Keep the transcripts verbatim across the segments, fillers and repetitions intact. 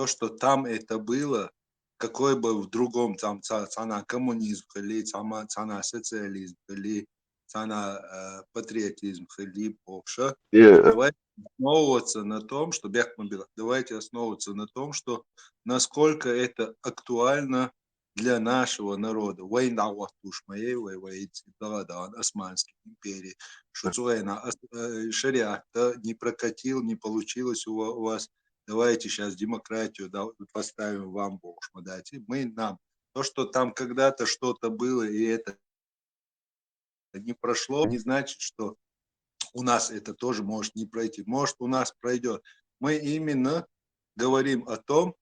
что там это было, какой бы в другом, там, ца-, цхьана коммунизм хилли, цхьана, цхьана социализм хилли, цхьана, э, патриотизм хилли, бохуш. Давайте основываться на том, что, бехмобила, давайте основываться на том, что насколько это актуально для нашего народа. Вайн дагъуат туш моей, вай, вай, да, да, Османской империи. Что цугайна ас-, э, шариат, да, не прокатил, не получилось у ва-, у вас. Давайте щас демократию, да, поставим вам, бохуш ма дац. Мы нам. То, что там когда-то что-то было, и это не прошло, не значит, что у нас это тоже может не пройти. Может, у нас пройдет. Мы именно говорим о том,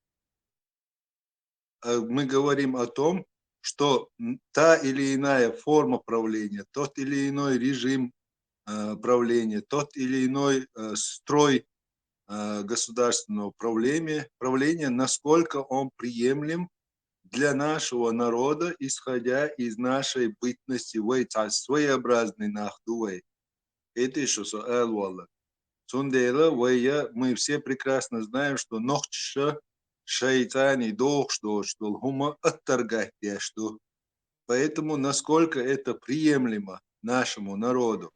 э, мы говорим о том, что, м, та или иная форма правления, тот или иной режим, э, правления, тот или иной, э, строй, э, государственного правления, правления, насколько он приемлем для нашего народа, исходя из нашей бытности, вай цхьа своеобразный нах ду вай. Это ещё суал валла. Цундела вай я, мы все прекрасно знаем, что нохчаша шайцани дохуш дош дол хӀума отторгать деш ду. Поэтому насколько это приемлемо нашему народу?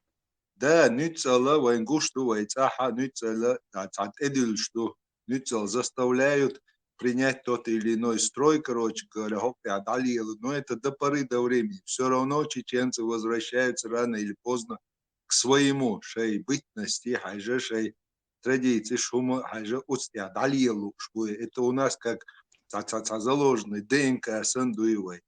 Да, нуьцкъала вайн гуш ду, вай цӀахьа нуьцкъала цхьа, цхьа тӀедуьллуш ду, нуьцкъала заставляют принять тот или иной строй, короче говоря, хӀокху тӀехь дӀалело. Но это до поры до времени. Всё равно чеченцы возвращаются рано или поздно к своему, шай бытности, хьайжа шай традицеш, хӀума хьайжа оцу тӀехь дӀалелуш бу. Это у нас как цхьа, цхьа, цхьа заложенный ДНК санна дуй вай.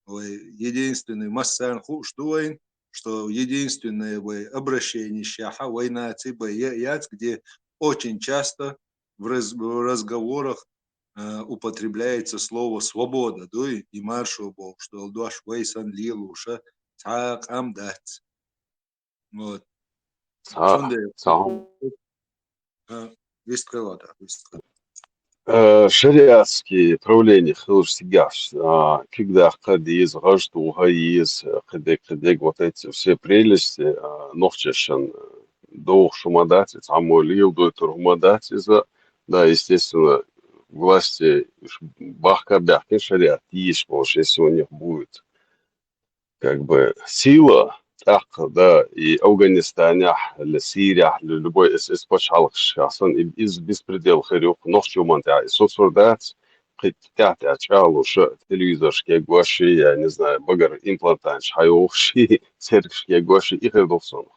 Вай единственный массарна хууш ду вайн, что единственное вай обращение шаьхьа вай наци бай я-, яц, где очень часто в раз-, в разговорах, э, употребляется слово «свобода», дуй, и маршо бохуш долу дош вай санна лелуша цхьа къам дац. Вот. Цхьа, цундела цхьа хӀума. А, вистхила, да, вистхила. Э, шариатский правление хилуш цигахь, а, куьг даккха деза, гӀаж тухуха еза, кхидерг, кхидерг, вот эти все прелести, а, нохчашан дохуш хӀума дац, цхьаммо леладойтур хӀума дац иза. Да, естественно, власти уьш бахка а баьхкина шариат йийш болуш, если у них будет как бы сила, тӀаккха, да, и Афганистанехь, или Сирияхь, или любой эс эс пачхьалкхашкахь санна, и, иза беспредел хир ю, нохчо ман тӀехь и соцур дац, кхин тӀаьхь-тӀаьхьа чӀагӀлуш, телевизоршка ягош, я не знаю, багара имплантанчаш хьайохуш, цергашка ягош, и хир ду цунах.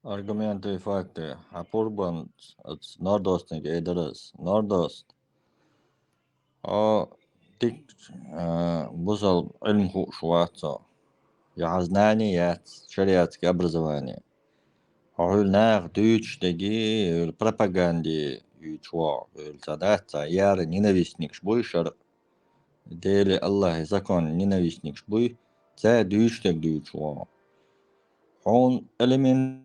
Аргументы и факты. Хьан пурбан оцу нордостниг эдар ас. Нордост. Хьо дик, а, бусал Ӏилма хууш вац хьо. Я хьан знание яц, шариатский образование. Хьо хьуьлла наха дуьйцуш дерг, хьуьлла пропаганде юьйцуш вогӀу, хьуьлла цхьа дац, цхьа яра ненавистникаш буй шаръ. Деле Аллахье закон ненавистникаш буй, цаьрга дуьйцуш дерг дуьйцуш вогӀу. Хьуна элементарно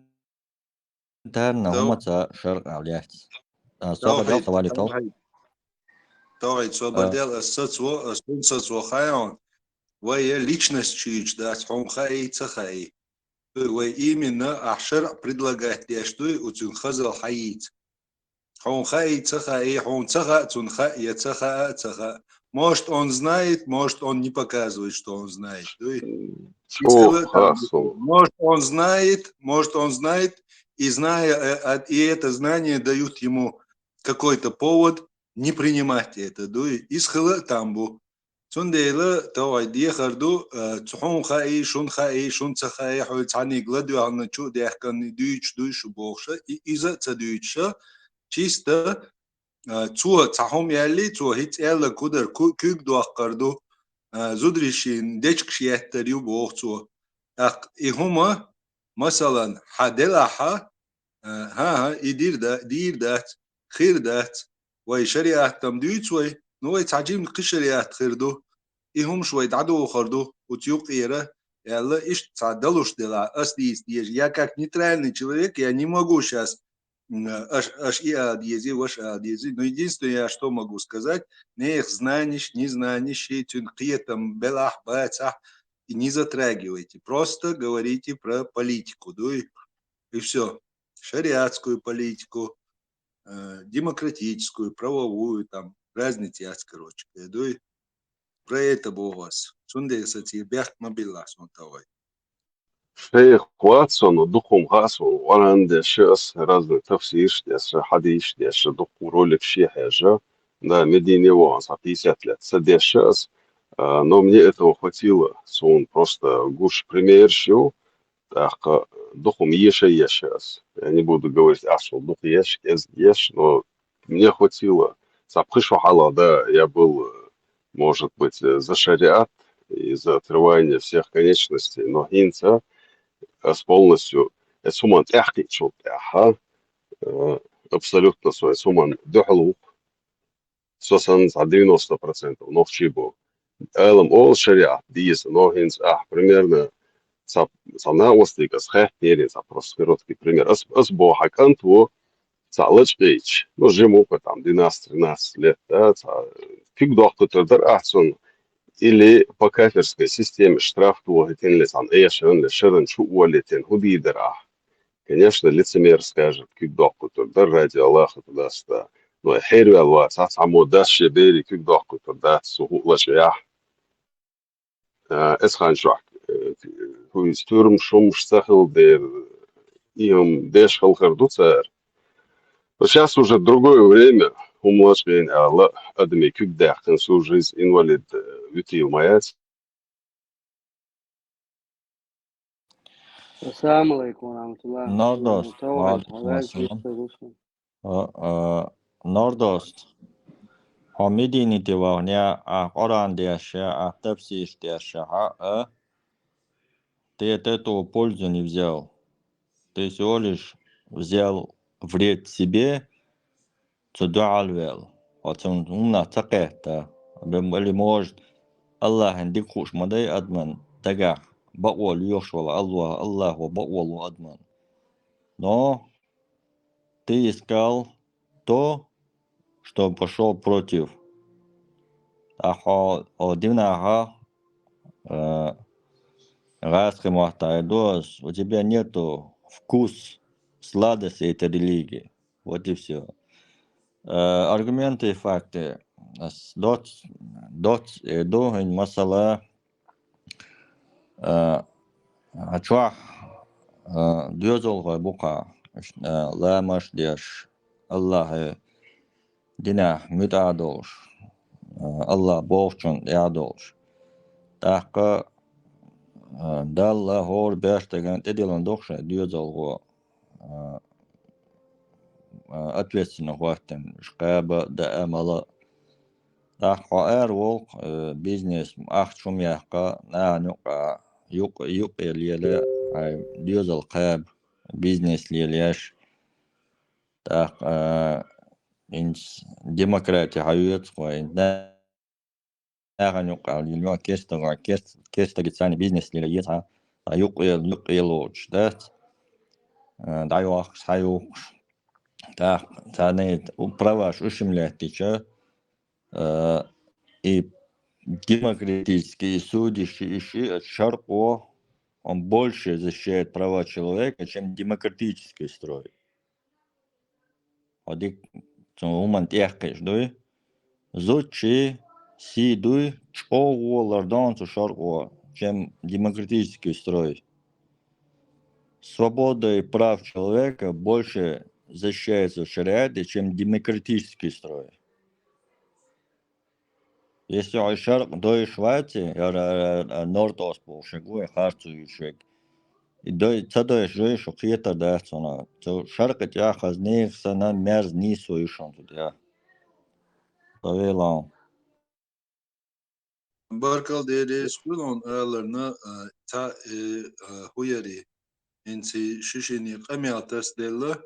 хӀума ца шаръ аьлла яц. А, со бадел, со валитал. ТӀаккха со бадел, ас сацво, ас хӀун сацво хаьий хьуна? Вай я личность чуьйчу дац, хьуна хаий, ца хаий. Вай именно ахь шаръ предлагать деш дуй, оцуьнан хазал хьайийца. Хьуна хаий, ца хаий, хьуна ца хаьа, цунна хаьа, я ца хаьа, ца хаьа. Может, он знает, может, он не показывает, что он знает. Дуй? Может, он знает, может, он знает, и зная, э, а, и это знание дают ему какой-то повод не принимать это. Дуй? Иза хила а там бу. Цундела товай дехар ду, э, цу хьуна хаий, шуна хаий, шуна ца хаий, хьуьлла цхьаниг ладоьгӀна чу а даьхкина дуьйцуш дуй шу бохуша, и иза а ца дуьйцуша, чисто, э, цо цхьа хӀума яьлли, цо хӀинца аьлла кудар ку-, куьг доккхар ду, э, зударийн дечкаш еттар ю боху цо. ТӀаккха и хӀума, масалан, хьан делахьа, э, хӀан-хӀа, и дийр да-, дийр дац, хир дац, вай шариат-м дуьйцу вай, ну вай цхьа жимма кхин шариат хир ду, и хӀумаш вай дӀадохур ду, оцу юккъера, аьлла, иштта цхьа далуш делахь, ас дийца деза, я как нейтральный человек, я не могу щас, м, аш, аш и ала дезий, ваш ала дезий. Но единственное, я что могу сказать, нехан знаниш, незнаниш, цуьнан кхетам белахь, бацахь, и не затрагивайте. Просто говорите про политику, дуй, и всё. Шариатскую политику, э, демократическую, правовую, там, разница яц, короче, кхетий. Про это боху ас. Цундела сан цхьа бехк ма биллалахь суна тахана. Шайх вац со, но дукха хӀума хаьа сона, Къуръан дешаш, разный тафсираш дешаш, хьадисаш дешаш, дукха роликаш хьежаш. Да, Медине вахана цхьа пятьдесят лет ца дешаш. А, но мне этого хватило. Суна просто гуш примераш ю, тӀаккха дукха хӀума ешаш ешаш. Я не буду говорить, ас дукха еш, кӀезига еш, но мне хватило. Цхьа пхи шу хьалха, да, я был, может быть, э, за шариат и за отрывание всех конечностей, но хӀинца ас полностью эцу хӀуманна тӀаьхьакхиъначул тӀехьагӀа, э, абсолютно со эцу хӀуманна дуьхьал ву. Со санна цхьа девяносто процентов нохчий бу. Ӏалам олу шариат деза, но хӀинца ахь примерно цхьа, цхьа накъостий ас хаьттинера, цхьа просто короткий пример. Ас, ас боху, хьан кӀант ву, цхьа лачкъийча, ну, жима ву-кх, там, двенадцать-тринадцать лет, да, цхьа куьг доккхуьйтур дара ахь цунна, или по кафирской системе штраф тохийтина, цхьана эшарна, шарна чу а волийтина, хӀун дийр дара ахь? Конечно, лицемер скажет, куьг доккхуьйтур дара ради Аллаха, тӀе даста. Но хьерваьлла вацахь, цхьаммо дас шен берийн куьг доккхуьйтур дац, цу хӀуъа лачкъаяхь. А, эцу хенахь чохь, э, хӀуьйца туьрмаш, хӀумаш ца хилла дера, и хӀума деш хала хир ду цара. Но сейчас уже другое время, хӀума лачкъийна аьлла, адамийн куьг даьккхина, всю жизнь инвалид, э, вуьтийла ма яц. Ассаламу алейкум ва рахматуллах. Нордост, ва алейкум ассалам. А, а, Нордост, хьо Мединате вахана, ахь Къуръан дешаш, ахь тафсираш дешаш, а? Ты от этого пользу не взял. Ты всего лишь взял вред себе, цу дуьхьал ваьлла. Хьо цунна хӀуманах ца кхетта. Бен бали, может, Аллахьан дика хууш ма дай адаман дагахь, бакъо лоьхуш волу Аллах, Аллахо бакъо ло адаман. Но ты искал то, что пошёл против. Ткъа хьо, хьо динахь, э, гӀазкхийн маттахь эр ду ас, у тебя нету вкус, сладость этой религии. Вот и всё. Э, аргументы и факты. Ас доц, доц эр ду, хӀинца масала, э, хьан чохь, э, доьзалхой бу-кх, э, ламаз деш, Аллахьан динехь муьтӀахь долуш, э, Аллах бохучунна тӀехь долуш. ТӀаккха, э, Далла, хӀора беш дагана тӀедиллина ду-кх шайн доьзалхо, э, э, ответственный хӀоттина, уьш кхаба а, даа а, мала а. ТӀаккха хьо ара волу-кх, э, бизнес, ахча хӀума яккха, нахана юкъа, юкъ-, юкъе лела, хьайн доьзал кхаба, бизнес лелаеш. ТӀаккха, э, хӀинца демократи хьаоьцу-кх вай, хӀинца нахана юкъахь лелайо, керстагахь, керст-, керстагица царна бизнес лелае цхьа, цхьа юкъе-, юкъе лоцуш дац, э, дӀайохкуш, схьайохкуш. ТӀаккха царна праваш уьш-м лаьттича, э, и демократический, и судящий, и ши-, шаркъо, он больше защищает права человека, чем демократический строй. Хьо дика цу хӀуманна тӀекхийча дуй? Зудчий сий дуй, чӀогӀа лардо цу шаркъо, чем демократический строй. Свобода и прав человека больше защищается в шариате, чем демократический строй. Если хьо шаркъ дойуш вац, я, я, я, Норд-Ост бохуш верг ву, я харцо юьйцуш верг. И дой, ца дойуш вуй, шу кхетар дац хьуна. Цу шаркъи тӀехь хаза нехан санна мерза нийсо ю шуна цу тӀехь. Ца велахь. Баркалла, дерриг хуьлу хьуна аларна, а, цхьа, э, а, хӀу яри. ХӀинца шишина къамел тасаделла,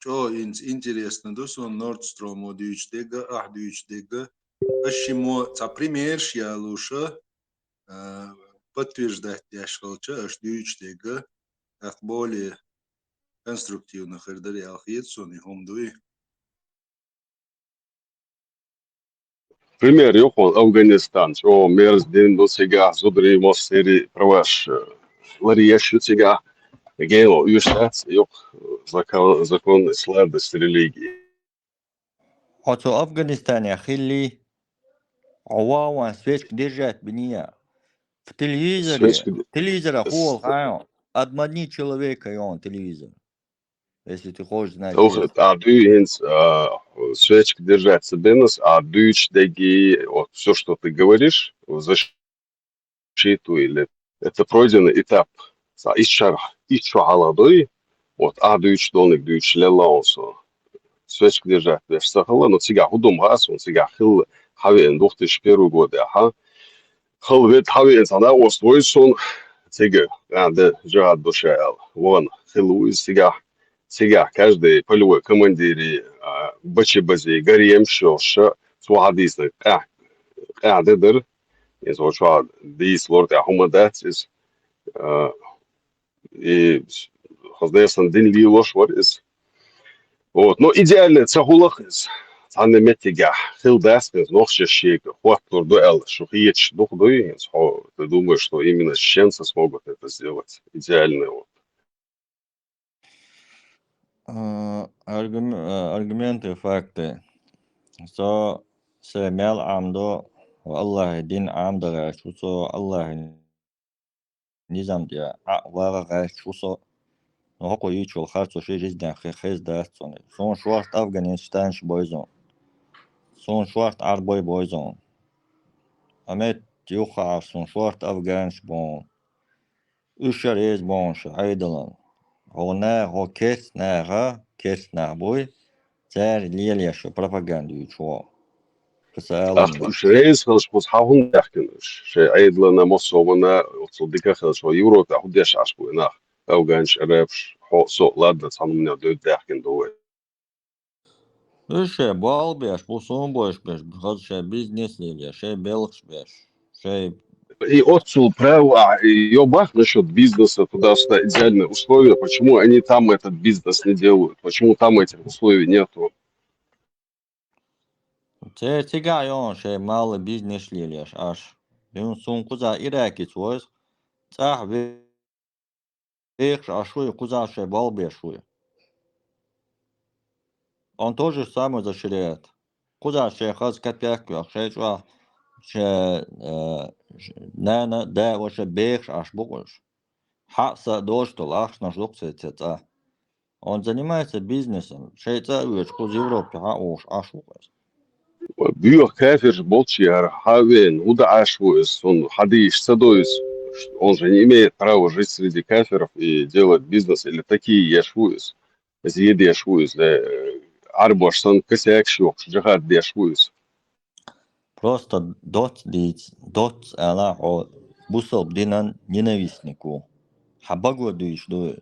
чӀогӀа хӀинца интересно ду суна Норд-Стромо дуьйцу дерг а, ахь дуьйцу дерг а. Аш шиммо цхьа примерш ялуша, а, подтверждать деш хилча, аш дуьйцу дерг а, тӀаккха более конструктивно хир дара аьлла хета суна, и хӀума дуй. Пример ю хьуна Афганистан, чӀогӀа мерза дин ду цигахь, зударий, массерий праваш, э, ларъеш ю цигахь, генал уьш дац, юкъа закон, закон сладости религии. Хьо цу Афганистане хилли, хьо ван свечка держать бинийя. В телевизоре, Свечка де- телевизора с- хул хьайо, обмани человека, и он телевизор. Если ты хочешь знать Ох, честно. а дуй хинц, а, свечка держать ца бенас, а дуйч деги, вот все, что ты говоришь, защиту или это пройденный этап. Са иш шар, иш шо хьаладой, вот а дуйч доник дуйч лелаунсо. Свечка держать беш сахала, но цига худум хас, он цига хил хавен духтиш первый год, аха. Хил вет хавен сана ост войсон, цига, а, да, жахад душа ал. Вон, хил уй цига, цига каждый полевой командири, а, бачи бази, гарем шо, ша, цу хадисна, а, а, да, дыр. Из очва дис лорд, а, хума дац, из, а, и хоздаевсан дин ли лош вар, из. Вот, но идеально, ца хулах, из. Цанна меттига, хил дац, из, нохча шейка, хват тур дуэл, шо хиеч дух дуй, из, хо, ты думаешь, что именно чеченцы смогут это сделать? Идеально, вот. А, аргум-, а, аргументы, факты. Со се мел амдо, ва Аллахи дин амдо гачу, со Аллахи низам де, а, вара гачу, со. Но хоко ичул харцо ши жизнь хе-, хез дац сони. Сон шуарт Афганистан ш бойзон. Сон шуарт Арбой бойзон. Амет юха сон шуарт Афган ш бон. Уьш шар эз бонуш Ӏедалан. Хьо на, хьо керс наха, керс нах буй, цар лелеш пропаганда ю чо. Каса Ах, алам. уж рейс хилш кус хавун дахкин уж. Шей Ӏедалана мосо вана, оцу дика хилш, хьо Европа худеш аш буй нах. Афганш, арабш, хьо со, ладно, цхьан у меня дойд дахкин дуй. Уьш ше бал беш, бу сум бойш беш, хаз ше бизнес лелеш, ше белхш беш, ше И отцу право, а, и ё бах насчет бизнеса, туда-сюда, идеальные условия. Почему они там этот бизнес не делают? Почему там этих условий нету? Це цига йон ше малы бизнес лелеш аш. Юн сум куза иракиц войс, цах ве-, вехш аш хуй, куза ше бал беш хуй. Он то же самое за шариат. Куза ше хаз копейк вех, ше чуа, ше, э, ш-, нана, да, вообще бехш аш букуш. Хьа са дождал ахш наш лук се це ца. Он занимается бизнесом. Ше ца веч куз Европе хьа уш аш лук. Бюх кафир болчи яр хавен, уда аш ву эс, он хадиш садоис. Он же не имеет права жить среди кафиров и делать бизнес или такие яшвуис. Зиед яшвуис, да, э, арбош сан косяк шух, жахад яшвуис. Просто доц диц, доц ала хо бусал динан ненавистнику. Хабаго дуиш ду.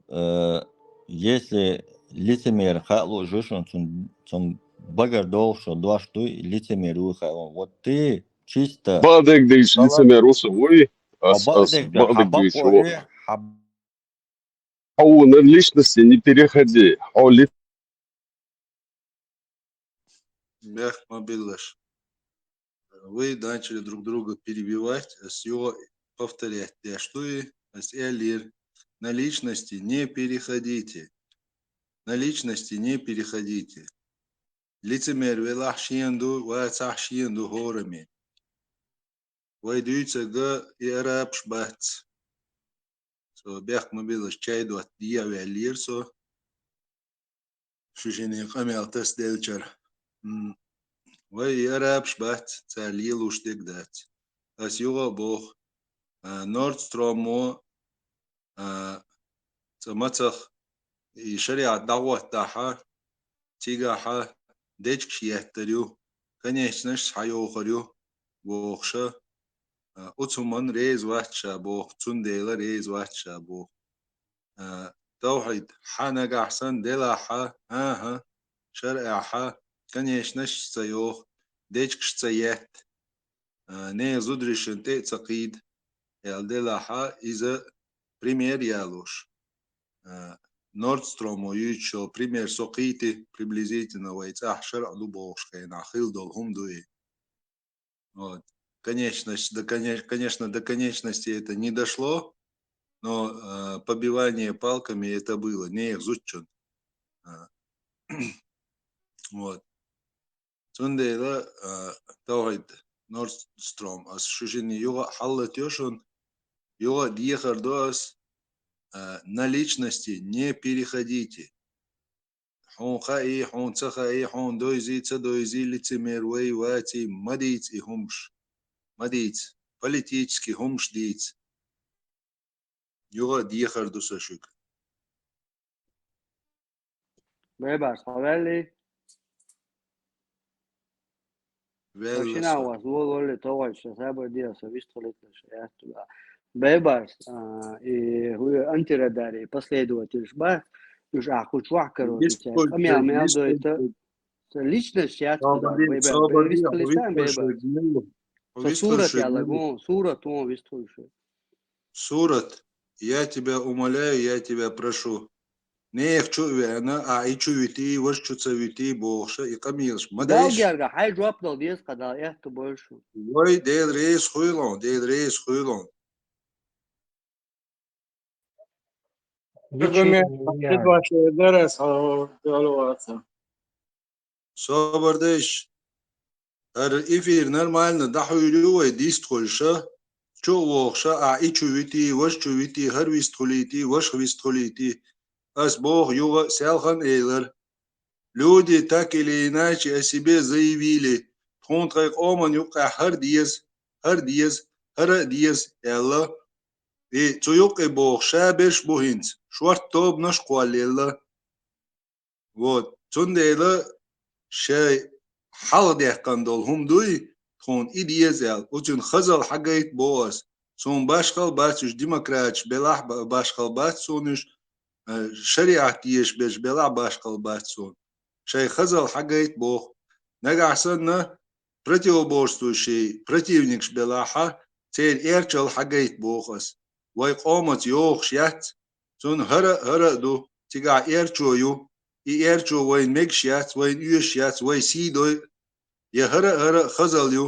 Э, если лицемер халу жушун цун, цун багар долшо дуаш дуй, лицемер у халу. Вот ты чисто Бадек диш лицемер уса вуй, ас, ас, Бадек да бадек диш хабако, хаб- Хо на личности не переходи. Хо ли- Бех мобилаш. Вы начали друг друга перебивать, а с его повторять. Я что и а с Элир. На личности не переходите. На личности не переходите. Лицемер велах шиенду, вацах шиенду хорами. Вай дюйцага и арабш бац. Со бех мобилаш чай дуат дия вяллир со. Шушини къамял тас делчар. М. Вай и арабш бац, цар лилуш дег дац. Ас юга бох. А, Нордстромо, а, ца мацах, и шариат дагъуат даха, цигаха, дечкш яттар ю. Конечно, ш хьайохар ю, бохша. А, уцуман рез ватша бох, цундела рез ватша бох. А, тавхид, ха нагахсан делаха, аха, шаръяха, конечно, ш ца йох, дечкш ца ятт. А, не зудришин те ца къид. Ял делаха, иза пример ялуш. А, Нордстромо ючо пример со къити, приблизительно вай цах шаръ ду бохш хена, хил дол хум дуи. Вот. Конечно, до коне-, конечно, до конечности это не дошло, но, э, побивание палками это было, не их зудчун. А, Вот. Цундела, а, Тавхьид Нордстром, ас шу шинна юха а хьаллатайо шуна, юха а дехар ду ас, а, на личности не переходите. Хьуна хаий, хьуна ца хаий, хьуна дойзий, ца дойзий, лицемер вай, ваций, ма дийца и хӀумаш. Ма дийца. Политически хӀумаш дийца. Юха а дехар ду са шуьга. Бебарс, хьо ваьллий? Ваьлла машина со. У вас, вололли, товарищ, со сабар диа, со вистхулитла, шо яхтуга. Бебарс, а, и хӀу антирадари последовательш ба, уж а хучвах короче, вистхуль, къамя мя вистхуль дойта. Со личность яхтуга, собади, Бебарс, собади, вистхулитла, вистхуль Бебарс. Шо, со вистхуль сурат шо, яла гон, сурат он вистхуль шо. Сурат, я тебя умоляю, я тебя прошу. Нех чу а веана, а и чу витий, ваш чу ца витий, бохуша, и къамелаш ма дайш. Дал герга, хьай жоп дал деза, кхадал, эхту больше. Вай, Дел рейс хуйлон, Дел рейс хуйлон. Аргумент, аргумент. Собар деш. ХӀара эфир нормально дӀахьуьйлу вай дистхуьлуша, чу а вохуша, а и чу витий, ваш чу витий, хӀара вистхулийтий, ваша вистхулийтий. Ас боху юха а селхан элар. Люди так или иначе о себе заявили. Тхуна тхайн къоман юккъехь хӀара деза, хӀара деза, хӀара а деза, аьлла. И цу юккъе боху ша берш бу хӀинца, шорта тобанаш кхоллаелла. Вот. Цундела шайн хьалха даьккхина долу хӀума дуй, тхуна и деза аьлла. Оцуьнан хазалла хьагайта боху ас. Суна башхалла бац уьш демократаш белахь а ба-, башхалла бац суна уьш, э, шариӀат дезаш берш белахь а башхалла бац суна. Шайн хазалла хьагайта боху. Нагахь санна противоборствующий противникаш белахьа, церан эрчалла хьагайта боху ас. Вай къомаца йохуш яц, цунна хӀара а, хӀара а ду, цигахь эрчо ю, и эрчо вайна мегаш яц, вайна оьшуш яц, вай сий дой, я хӀара а, хӀара а хазалла ю,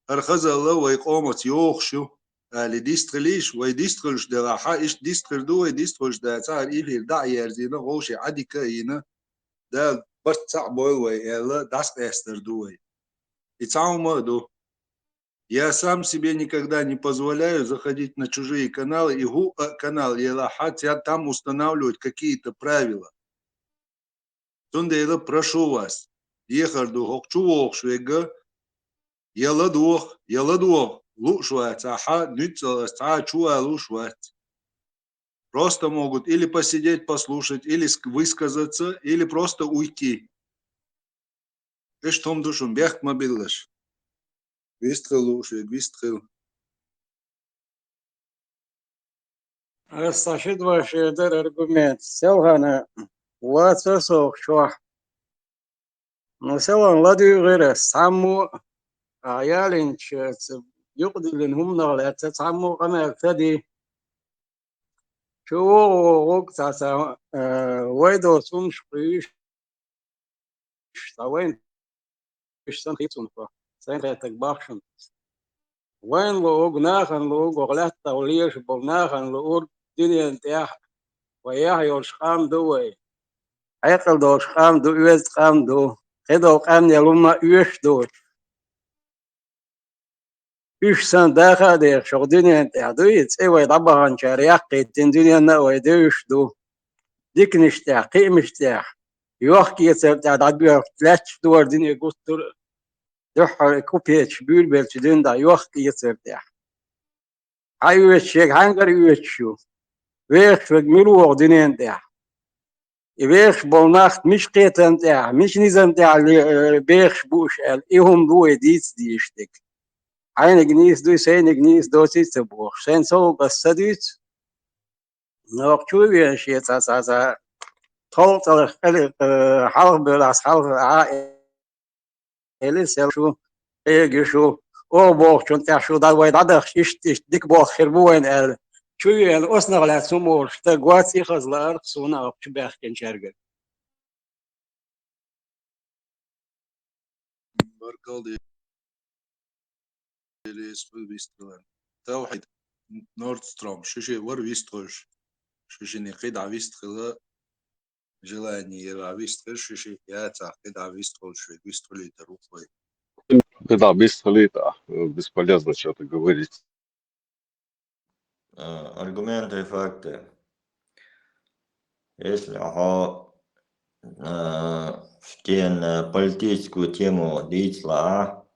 хӀара хазалла вай къомаца йохуш ю, али дистхилийша, вай дистхуьлуш делахьа, иштта дистхир ду, вай дистхуьлуш дацахьара эфир дӀа а ерзийна, вовшийн Ӏадика а йина, Дала барт цхьаъ бойла вай аьлла, дӀасакъастар ду вай. И цхьа хӀума а ду. Я сам себе никогда не позволяю заходить на чужие каналы, и хӀуъа а канал елахьа, ця-, там устанавливать какие-то правила. Цундела прошу вас, дехар ду, хӀокху чу вохуш верг, я ладогӀа, я ладогӀа, лууш вацахьа, нуьцкъала ас цхьа а чу валуш вац. Просто могут или посидеть, послушать, или ск-, высказаться, или просто уйти. Иштта хӀума ду шуна, бехк ма биллаш. Вистхила лууш верг, вистхила. Аса шидван шен дара аргумент. Селхана ваца сох чохь. Ну, селхана ладуьйгӀира ас цхьаммо а, ялинчу юкъадиллина хӀуманах лаьцна цхьаммо а къамел ца ди. Чу вогӀу вогӀу цхьа, цхьа, э, вай доцу хӀумаш кхуьйш, цхьа вайна уьш санна хийцунах, сайн хетаг бахшунах. Вайна луург, нахана луург, оха лаьттах леша болу нахана луург дуьненан тӀехь вай яхь йолуш къам ду вай. Хьекъал долуш къам ду, оьзда къам ду. Кхидолу къаьмнел хӀумма а оьшуш доцуш. Уьш санна даха а дехаш, хӀокху дуьненан тӀехь дуй, цӀе вай дӀабаханчара яккхийтина дуьненна а вай девзаш ду. Диканаш тӀехь, кхиамаш тӀехь, йохк-эцар тӀехь дӀабоьхкуш лаьтташ дора дуьне гуттар а, дуьххьара купецаш буьйлабеллачу дуьнда йохк-эцар тӀехь. Хьан оьцуш ерг хьаьнгара оьцуш ю? Вехаш верг мила вогӀу дуьненан тӀехь? И вехаш болу нах мича кхетам тӀехь, мича низам тӀехь ле-, э, бехаш бу уьш аьлла, и хӀума ду вай дийца дезаш дерг. Хьайниг нийса дуй, сайниг нийса доций а ца бохуш, сайна ца лугӀу ас ца дуьйцу. Нохчо вен шен цхьа, цхьа, цхьа, тховкӀалгӀа къели-, э, хьалха бевллахь, хьалха Ӏа Элис ел шу, Ӏега ю шу, оха бохучунна тӀехь шу дӀа-, вай дӀадахча, иштта, иштта дика болх хир бу вайна аьлла. Чу веана, оцунах лаьцна хӀума олуш стаг вац, и хаза лаарх суна а чу баьхкинчаьргара. Баркалла, Дела реза хуьлда вистхиларна. Тавхьид, Нордстром, шу шиъ вара вистхуьлуш. Шу шинна кхидӀа вистхила. желание яра вистхуьлуш ши яцахь, кхидӀа вистхуьлуш вистхуьлуьйтар ву вай. Да, без хлита, э, бесполезно что-то говорить. Э, аргументы и факты. Если хьо, э, в тен, э, политическую тему дийцла,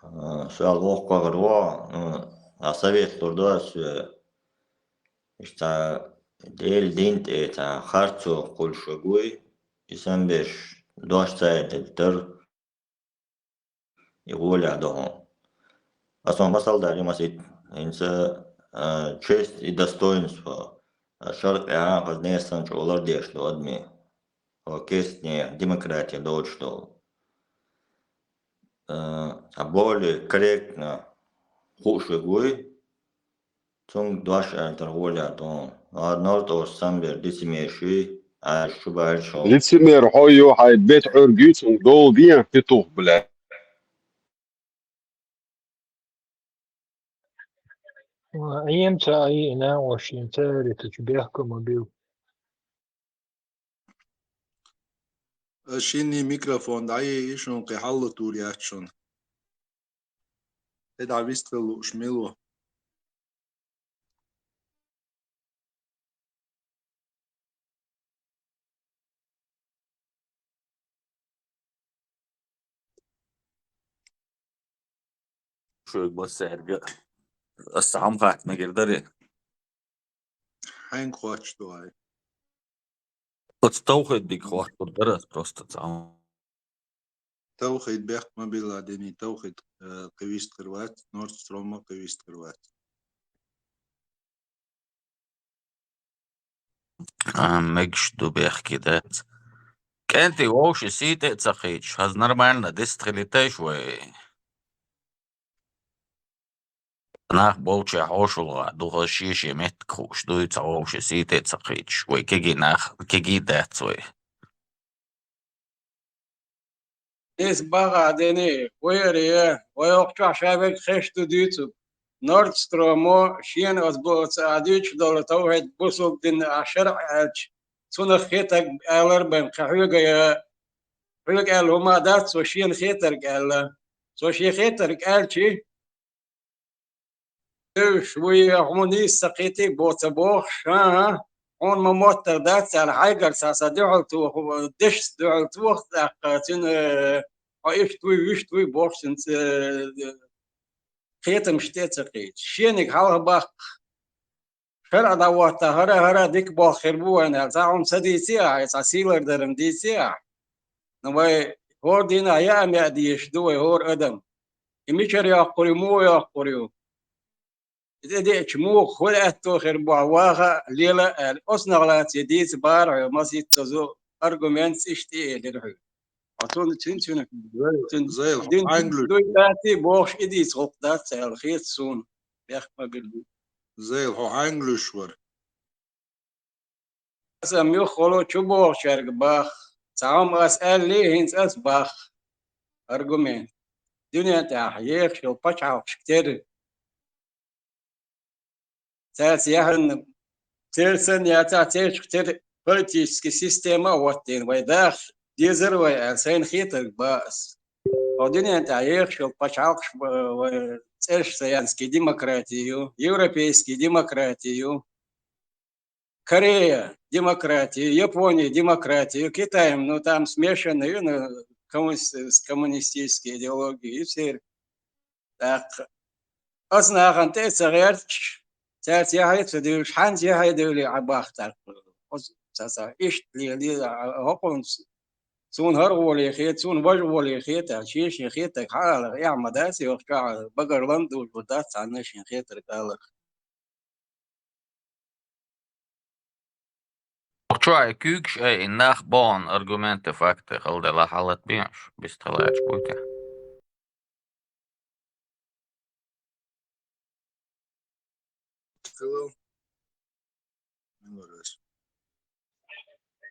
а, э, шал воккхагӀар во, э, а совет лур до, э, иштта Дела дин тӀе цхьа харцо кхуллуш вуй, и самбеш дош ца а дилтар, и гӀолехь ду хьуна. Аса хьуна масал дали масит, хӀинца, а, честь и достоинство, а, шаркъехьа хаза несан чӀолар деш ду адми. Хьо кестне демократи доцуш долу. А, а более корректно хууш вуй, цунга дош аьлла тара гӀолехь ду хьуна. А нортӀош самбер дисимеший, а чу баьлча хьо. Лицемер хьо ю, хьай бет Ӏуьргий, цунга долу ден петух, бля. Ӏемца айина ош шен царитачу бехка ма бил. Шинний микрофон дӀайийи, шун кхин хьалла тур яц шун. ХӀедӀа вистхила лууш мила ву? Шуьга массаьрга аса хьан хатта мегар дарий? Хьаьнга хоттуш ду хьай? Оцу тавхийд дика хоттур дара ас просто цхьа. Тавхийд бехк ма билла дини, тавхийд, э, кхин вистхир вац, Норд Строма кхин вистхир вац. А, мегаш ду бехке дац. КӀентий вовши сий тӀе а ца кхийчаш, хаза нормально дистхилийтайш вай. Нах болчехь хьошалгӀа ду хаза шен-шен меттиг хууш дуй, цхьа вовши сий тӀе а ца кхийчаш. Вай кегий нах, кегий дац вай. Эс бахьа дени, вай аре, вай окху чохь ша верг хеш ду дуьйцу. Норд Стромо шена оцу бо-, оцу а дуьйцуш долу тавхьид бусулба дин а шаръ аьлча, цунах хетарг алар бен кхин хьоьга я, хьоьга аьлла хӀума дац, цо шена хетарг аьлла. Цо шен хетарг аьлчи, девш вуй, хьуна нийса ца кхетий бо ца бохуш, хӀан-хӀа, хьуна ма моттар дац аьлла, хьайгара сан сан дуьхьал тоху, дешца дуьхьал тоху тӀаккха, цуьнан, э, хьо иштта вуй, вуьшта вуй бохуш, цуьнан, э, кхетамаш тӀе а ца кхийча. Шениг хьалха баккха. ШарӀа дӀахӀотта хӀара-хӀара дика болх хир бу вайна аьлла, цхьа хӀума ца дийций ахьа, цхьа сийлар даран дийций ахьа. Но вай хӀора дийнахь яа-меа дезаш ду вай хӀора адам. И мичара йоккхур ю, муха йоккхур ю? И тӀедеача муха хуьлу аьтто хир бу хьан ваха а, лела а аьлла, оцунах лаций дийца бара хьоьга, масийтта цо зу аргументца иштта тӀе а элира хьоьга. Хьо цунна цуьнан цуьнан цуьнан Зайла, хьо дин хьаьнга луьйш? дуй лаций бохуш и дийца гӀуллакх дац аьлла, хета суна, бехк ма билла. Зайла, хьо хьаьнга луьйш вара? Аса муьлхха волу чу бохучаьрга бах. Цхьа хӀума ас аьллий, хӀинца ас бах. Аргумент. Дуьнен тӀехь ехаш йолу пачхьалкхашка терра. Цаьрца яханна, церан санна яцахь, церчух тера политически система а хӀоттийна вай даха дезара вай аьлла, сайна хетарг ба ас. Хьо дуьнен тӀехь ехаш йолу пачхьалкхаш ба-, вай цӀераш саянский демократия ю, европейский демократия ю. Корея, демократия, Япония, демократия, Китаем, ну, там смешанный, ну, коммунис-, с коммунистической идеологией, и все. ТӀаккха аса нахана тӀе а ца гӀерташ, цаьрца яхье а ца дуьйлуш, хьаьнца яхье а дуьйлий Ӏа бах тӀаккха. Оцу ца, ца, иштта лела, лела, хӀокхунца. Суна хӀара гӀоле хета, суна важа гӀоле хета, шен-шен хетарг хьан алар, эхь ма дац, йохчохь багарлан а дуьйцур дац цхьанна шен хетарг алар. Чу ай куьйгаш ай, и нах бохьун аргументы, факты хала делахь, хьалат бен уьш, бистхилаьрча буй те.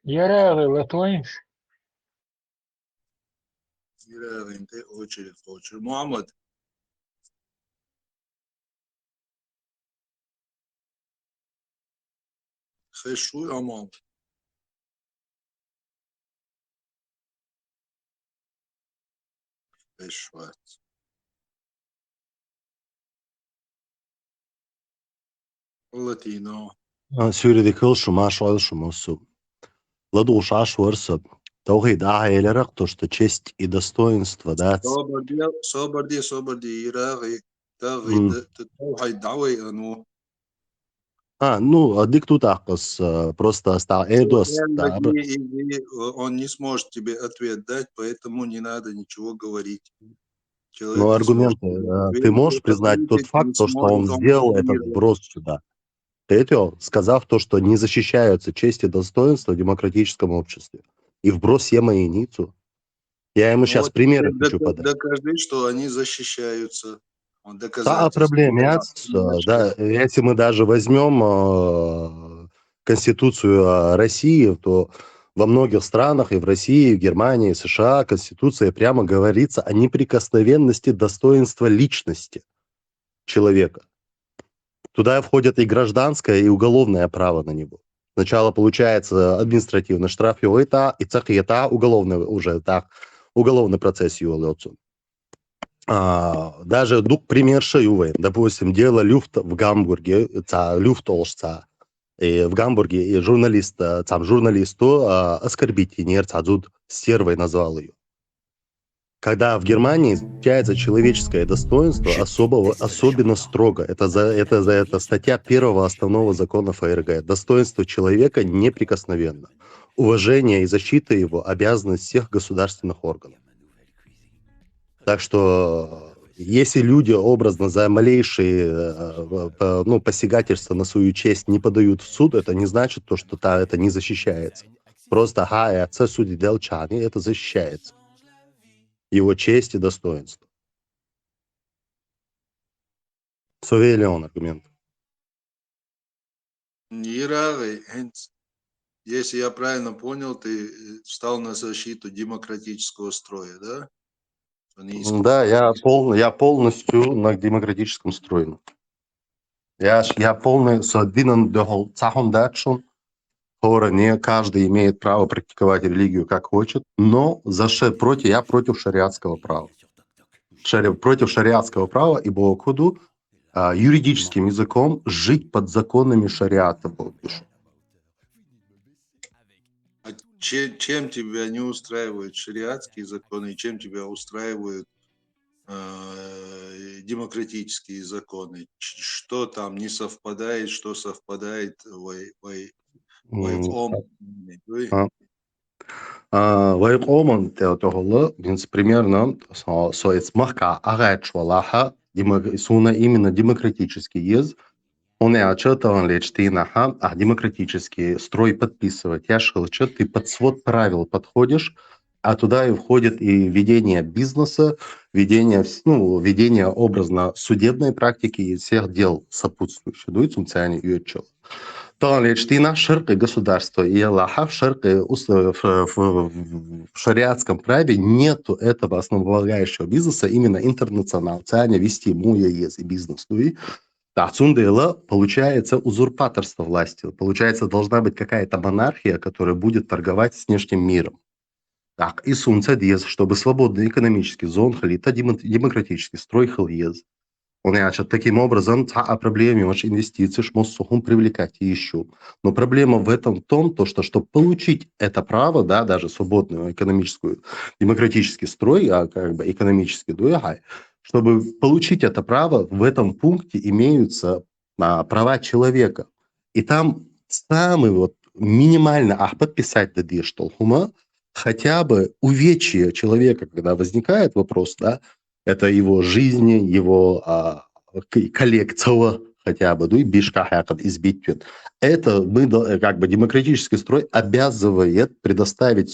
Ярагъи латвайнаш. Ярагъин тӀе очередь кхочур. Мухьаммад. Хеш вуй, амал? Шварц. Латино. А, Суьйредигалда шу, машалла шу, массу. ЛадугӀуш Ӏаш вар со. Тавхьид ахьа элира, то, что честь и достоинство, да. Собар де, собар де, собар де, ирагӀи, тагӀи, М. т-, т-, тавхьид дӀавай ану. А, ну, а дик тут ахкъас, а, просто астал, э, дост, да, Эндаги, изи, э, он не сможет тебе ответ дать, поэтому не надо ничего говорить. Человек Ну, не аргументы, сможет тебе э, ответить, ты можешь это признать будет тот факт, то, что он письмо сделал этот информировать. вброс сюда? Ты это сказав то, что не защищаются честь и достоинство в демократическом обществе. И вброс ема единицу. Я ему Ну сейчас вот, примеры теперь хочу дока-, подать. докажи, что они защищаются. Он Та доказательства проблема дал, яц, э, немножко. Да, если мы даже возьмем э, Конституцию э, России, то во многих странах, и в России, и в Германии, и в США, Конституция прямо говорится о неприкосновенности достоинства личности человека. Туда входит и гражданское, и уголовное право на него. Сначала получается административный штраф, и это, и цахета уголовный уже так, уголовный процесс его лёцу. А, даже, ну, пример шоу, допустим, дело Люфт в Гамбурге, ца, Люфт олш ца, и в Гамбурге, и журналист, э, цам журналисту а, оскорбить и нер ца зуд стервой назвал ее. Когда в Германии защищается человеческое достоинство особого, особенно строго. Это, за, это, за, это статья первого основного закона ФРГ. Достоинство человека неприкосновенно. Уважение и защита его обязанность всех государственных органов. Так что, если люди образно за малейшие, э, э, ну, посягательства на свою честь не подают в суд, это не значит то, что та, это не защищается. Просто, ага, и отца судьи Делчани, это защищается. Его честь и достоинство. Савелий он аргумент. ИрагӀи, хӀинц, если я правильно понял, ты э, встал на защиту демократического строя, да? Они М, Да, я, пол, я полностью на демократическом строе. Я, ш- я полный, со динан дехол цахом датшун. Хора не каждый имеет право практиковать религию как хочет, но за ше, против, я против шариатского права. Шари- против шариатского права, ибо куду а, юридическим языком жить под законами шариата будешь. А че- чем тебя не устраивают шариатские законы, и чем тебя устраивают э, демократические законы? Ч- Что там не совпадает, что совпадает? Вай, вай, вай М, хом. а, а, Вай къоман тел тохолла, минц примерно, со, со эц махка агачвалаха, демок- суна именно демократический ез, он я чатан лечтина ха, а демократический строй подписывать, я шел ты под свод правил подходишь, а туда и входит и ведение бизнеса, ведение, вс- ну, ведение образно судебной практики и всех дел сопутствующих. Дуй цумцяне юечел. Тан лечтина шаркы государства и Аллаха в шаркы ус- в, в- в шариатском праве нету этого основополагающего бизнеса, именно интернационал, цяне вести муя ез и бизнес. Дуй. Да, цундела получается узурпаторство власти. Получается, должна быть какая-то монархия, которая будет торговать с внешним миром. Так, и сунца дез, чтобы свободный экономический зон хали, та демо- демократический строй хал ез. Он я чё, таким образом, та о проблеме вашей инвестиции шмос сухум привлекать еще. Но проблема в этом в том, то, что чтобы получить это право, да, даже свободную экономическую, демократический строй, а как бы экономический дуяхай, чтобы получить это право, в этом пункте имеются а, права человека. И там самый вот минимально, ах, подписать да деш толхума, хотя бы увечье человека, когда возникает вопрос, да, это его жизни, его а, к- коллекция хотя бы, ну и бишка хакад избитвен. Это мы, до- как бы демократический строй обязывает предоставить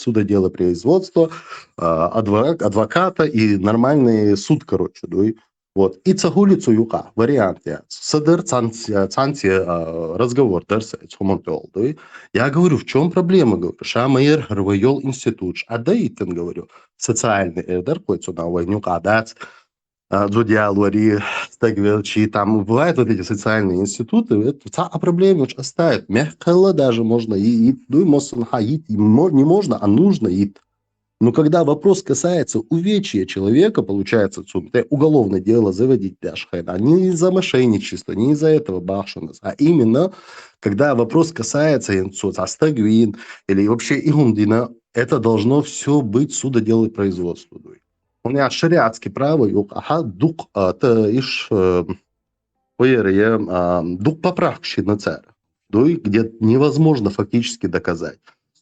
судоделопроизводство, а, адво- адвоката и нормальный суд, короче, да, и вот. И цагулицу юка, вариант я. Садар цанти, цанти а, разговор дарса, цхумон толдуй. Я говорю, в чем проблема? Говорю, шамайер харвайол институт. А да и тен, говорю, социальный эрдар, кой цуна вайнюк адац, а, дзудьял вари, стагвелчи, там бывают вот эти социальные институты, это ца а проблема уж оставит. Мягкала даже можно и, и дуй мосун ха, и, и мо- не можно, а нужно и Но когда вопрос касается увечья человека, получается, цу, те уголовное дело заводить даже хай, а не из-за мошенничества, не из-за этого бахшенас, а именно, когда вопрос касается инсу, астагвин или вообще игундина, это должно все быть судоделопроизводство. Дуй. Он я шариатский право, юк, аха, дук, а, та иш, э, уйер, я, а, дук поправкши на царь. Дуй, где невозможно фактически доказать.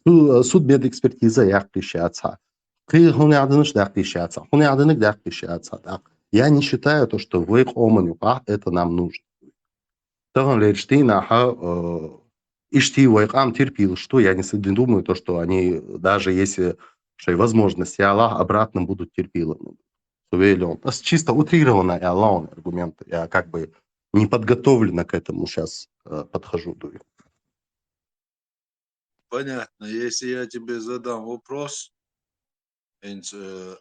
Су-, судмедэкспертиза яхкишаца. Кы хуни адыныш яхкишаца. Хуни адынык яхкишаца. Так. Я не считаю то, что вы оман юка, это нам нужно. Таган лечтина, аха, э, ишти вайкам терпил, что я не с-, не думаю, то, что они, даже если шей возможность, я Аллах, обратно будут терпилами. Сувелион. Это чисто утрированная Аллахун аргумент. Я как бы не подготовленно к этому сейчас, э, подхожу, дуй. Понятно. Если я тебе задам вопрос, инс-, э,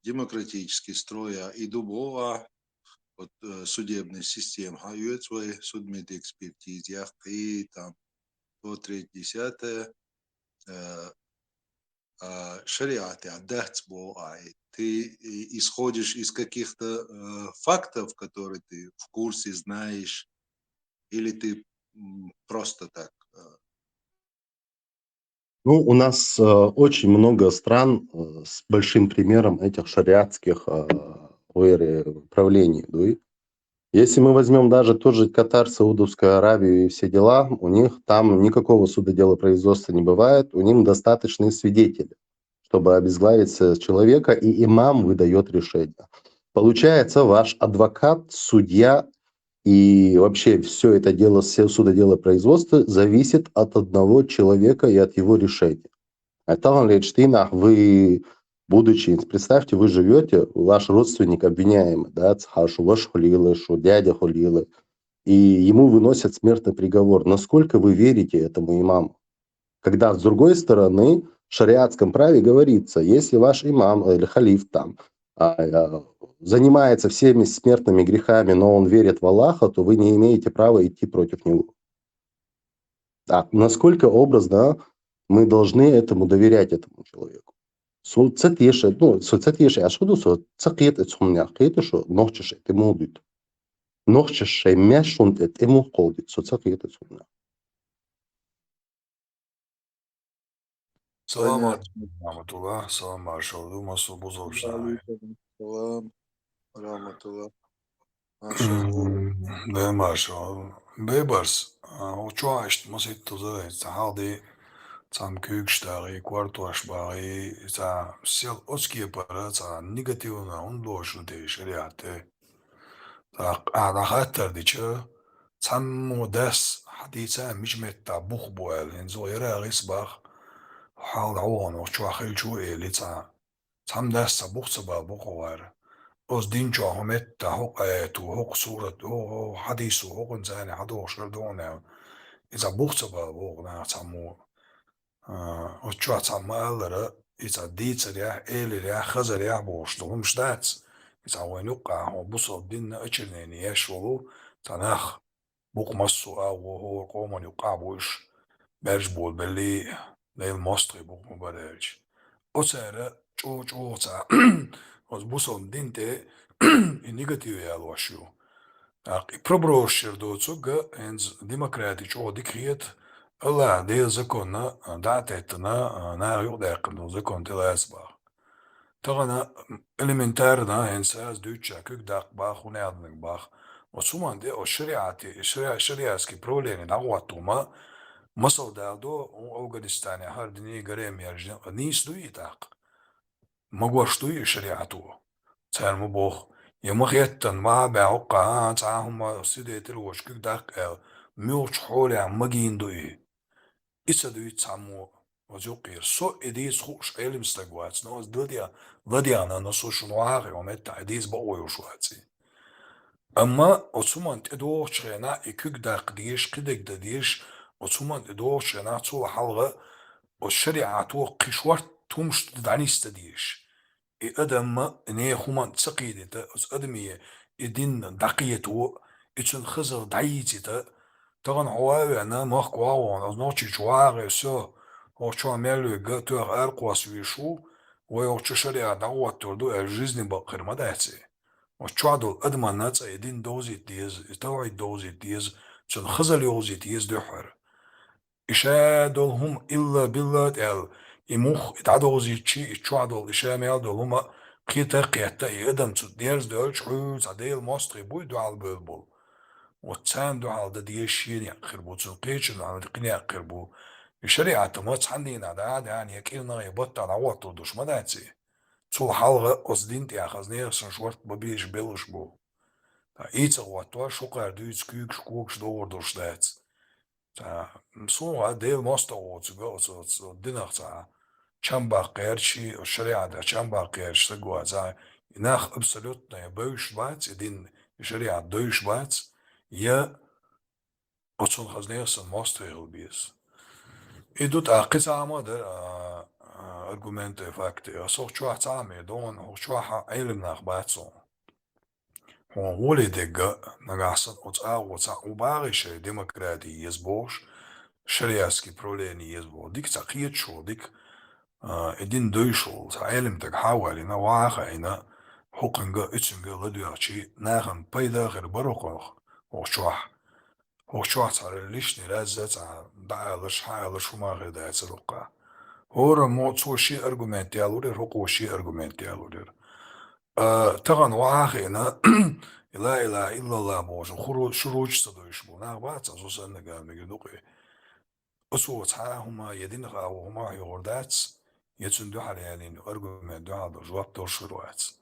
демократический строй, а и дубова, вот, э, судебная система, а юэт свой судмедэкспертиза, яхкы, там, то, третье, десятое, э, а, шариат, я, дацбо, ай. Ты и-, исходишь из каких-то, э, фактов, которые ты в курсе, знаешь, или ты, м, просто так, э, Ну, у нас, э, очень много стран, э, с большим примером этих шариатских, э, уйер, правлений, дуй. Если мы возьмем даже тот же Катар, Саудовскую Аравию и все дела, у них там никакого судоделопроизводства не бывает, у них достаточные свидетели, чтобы обезглавить с-, человека, и имам выдает решение. Получается, ваш адвокат, судья и вообще все это дело, все судоделопроизводство зависит от одного человека и от его решения. А там лечтина, вы, будучи, представьте, вы живете, ваш родственник обвиняемый, да, цхашу, ваш хулилы, шу, дядя хулилы, и ему выносят смертный приговор. Насколько вы верите этому имаму? Когда, с другой стороны, в шариатском праве говорится, если ваш имам или халиф там, а, а, занимается всеми смертными грехами, но он верит в Аллаха, то вы не имеете права идти против него. Так, насколько образно мы должны этому доверять, этому человеку? Сол цет еше, ну, сол цет еше ашхуду, сол цет ет эцхумня, кет эшо, нохчеш эт эмудит. Нохчеш шей мяшунт эт эму холдит, сол цет ет эцхумня. Салам Понятно. алейкум, рахматуллах. Салам алейкум, масу бузовшнай. Салам, рахматуллах. Машаллах. М, да, машаллах. Бейбарс, а, учуашт масит туза, ца халди, цам кюкш дагъи, квартуаш багъи, ца сел оцки пара, ца негативна, он дошлу те шариате. Ца, а, да хаттар дича, цаммо дас хадиса мижметта бух буэл, инзо яра гис бах, хал да он, учуа хил чу эли ца. Цам дас ца бух ца бал бух вар. Оз дин чуа хуметта хук аяту, хук сурату, ху-, ху-, хадису, хук инсани хадух шардуна. Иза бух ца бал бух на цаммо. А, учуа цамма аллара, иза дицаря, элиря, хазаря буш, тулумш дац. Иза вайнука, ху бусал динна ачирнени яшвалу, танах. Бук массу а, во, хо, коман юка буш. Берж бол, бели, нейл мостри бук му баревич. Оцера, чу, чу, ца. Оз бусал динте, и негатив ял вашу. Так, и проброш шердо цуга, энз демократи чу дикриет, Аллах дел законна, датетна, на юк дакна, закон телас бах. Тагана элементарно, энсаз дюча, кюк дак бах, хуне адмик бах. Оцуман де, о шариати, шариа-, шариатский правление дагватума, масал далдо, у Афганистане, хар дини гарем яржин, нис дуи так. Магваш дуи шариату. Царму бох. Я махеттан, ма бя ука, а, цахума, сидетел вош кюк дак эл. Мюч холя, магин дуи. Ица дуи цаму. Вазюкир. Со идис хуш элим стагвац. Но аз дладя, ладяна, но со шунуахи, омет та идис ба ойушваци. Амма оцуман тедох чрена и кюк дак диш, кидек да диш, оцуман тедох чрена цула халга, о шариату кишварт тумш даниста диш. И адамма не хуман цакидита, оз адамие и дин дакиету, и цун хазар даитита, таган хуавена, мах куавон, оз ночи чуаге, всё, о чуа мелвега, туях аркуас вишу, вай оцу шариӀат дӀагӀоттур ду аьлла жизни бакъ хир ма дац и. Оцу чохь долу адамна цкъа и дин довзийта деза, и тавхьид довзийта деза, цуьнан хазалла йовзийта еза дуьххьара. И ша долу хӀума илла билла тӀе аьлла, и мух, и дӀадовзийчи, и чохь долу, и ша мел долу хӀума кхета а кхетта, и адам цу дерза доьлчу хьуьйра цхьа Делан мостагӀий буй дуьхьал бевлла болу. Вот царна дуьхьал дан деза шен некъ хир бу, цунна кхечунна дуьхьал дан кхин некъ хир бу. И шариӀат ма цхьана дийнахь дӀа а даьхьна, я кӀирнахь, я баттахь дӀагӀоттур долуш ма дац и. Цул хьалха оцу дин тӀехь хаза нехан шорта бан безаш беллаш бу. Ткъа и ца гӀоттош, хӀокхара дуьйцу куьйгаш, когаш догӀур долуш дац. Ткъа суна Делан мостагӀа воцург оцу, оцу динах цхьа чам баккха гӀерташ, оцу шариӀатах чам баккха гӀерташ стаг вац. И нах абсолютно я бевзаш бац, и дин, и шариӀат девзаш бац, я оцунна хаза нехан санна мостагӀий хила беза. И ду тӀаккха кхин цхьа хӀума дара, а, а, аргументы, факты. Аса хӀокху чохь цхьа хӀума догӀу, хӀокху чохь Ӏелам нах бац хьуна. Хьуна гӀоле дерг а, нагахь санна оцу агӀо цхьаъ ву бахий шайн демократи еза бохуш, шариатский правление еза бохуш, дика цхьа кхеташ волу, дика, а, и дин девзаш волу цхьа Ӏелам стаг хьа а валийна, охьа а хаийна, хӀокхуьнга а, оьцуьнга а ладоьгӀчий, нахана пайда а хир бара хӀокхуьнах, хӀокху чохь. ХӀокху чохь цхьа лишний раз а цхьа дӀаалаш, хьаалаш хӀума хир дацара хӀокхахь. ХӀораммо цо шен аргумент ялор яра, хӀокхо шен аргумент ялор яра. А, тахана охьа а хиъна, ла илаха иллаллах бохуш, хуру-, шуруташ ца девзаш бу. Нах бац, аса санна гамига дукъе. Оцо цхьа а хӀума, я динах агӀо хӀума хьоьхур дац, я цунна дуьхьал ялийна аргумент дуьхьал долу жоп долуш хир вац.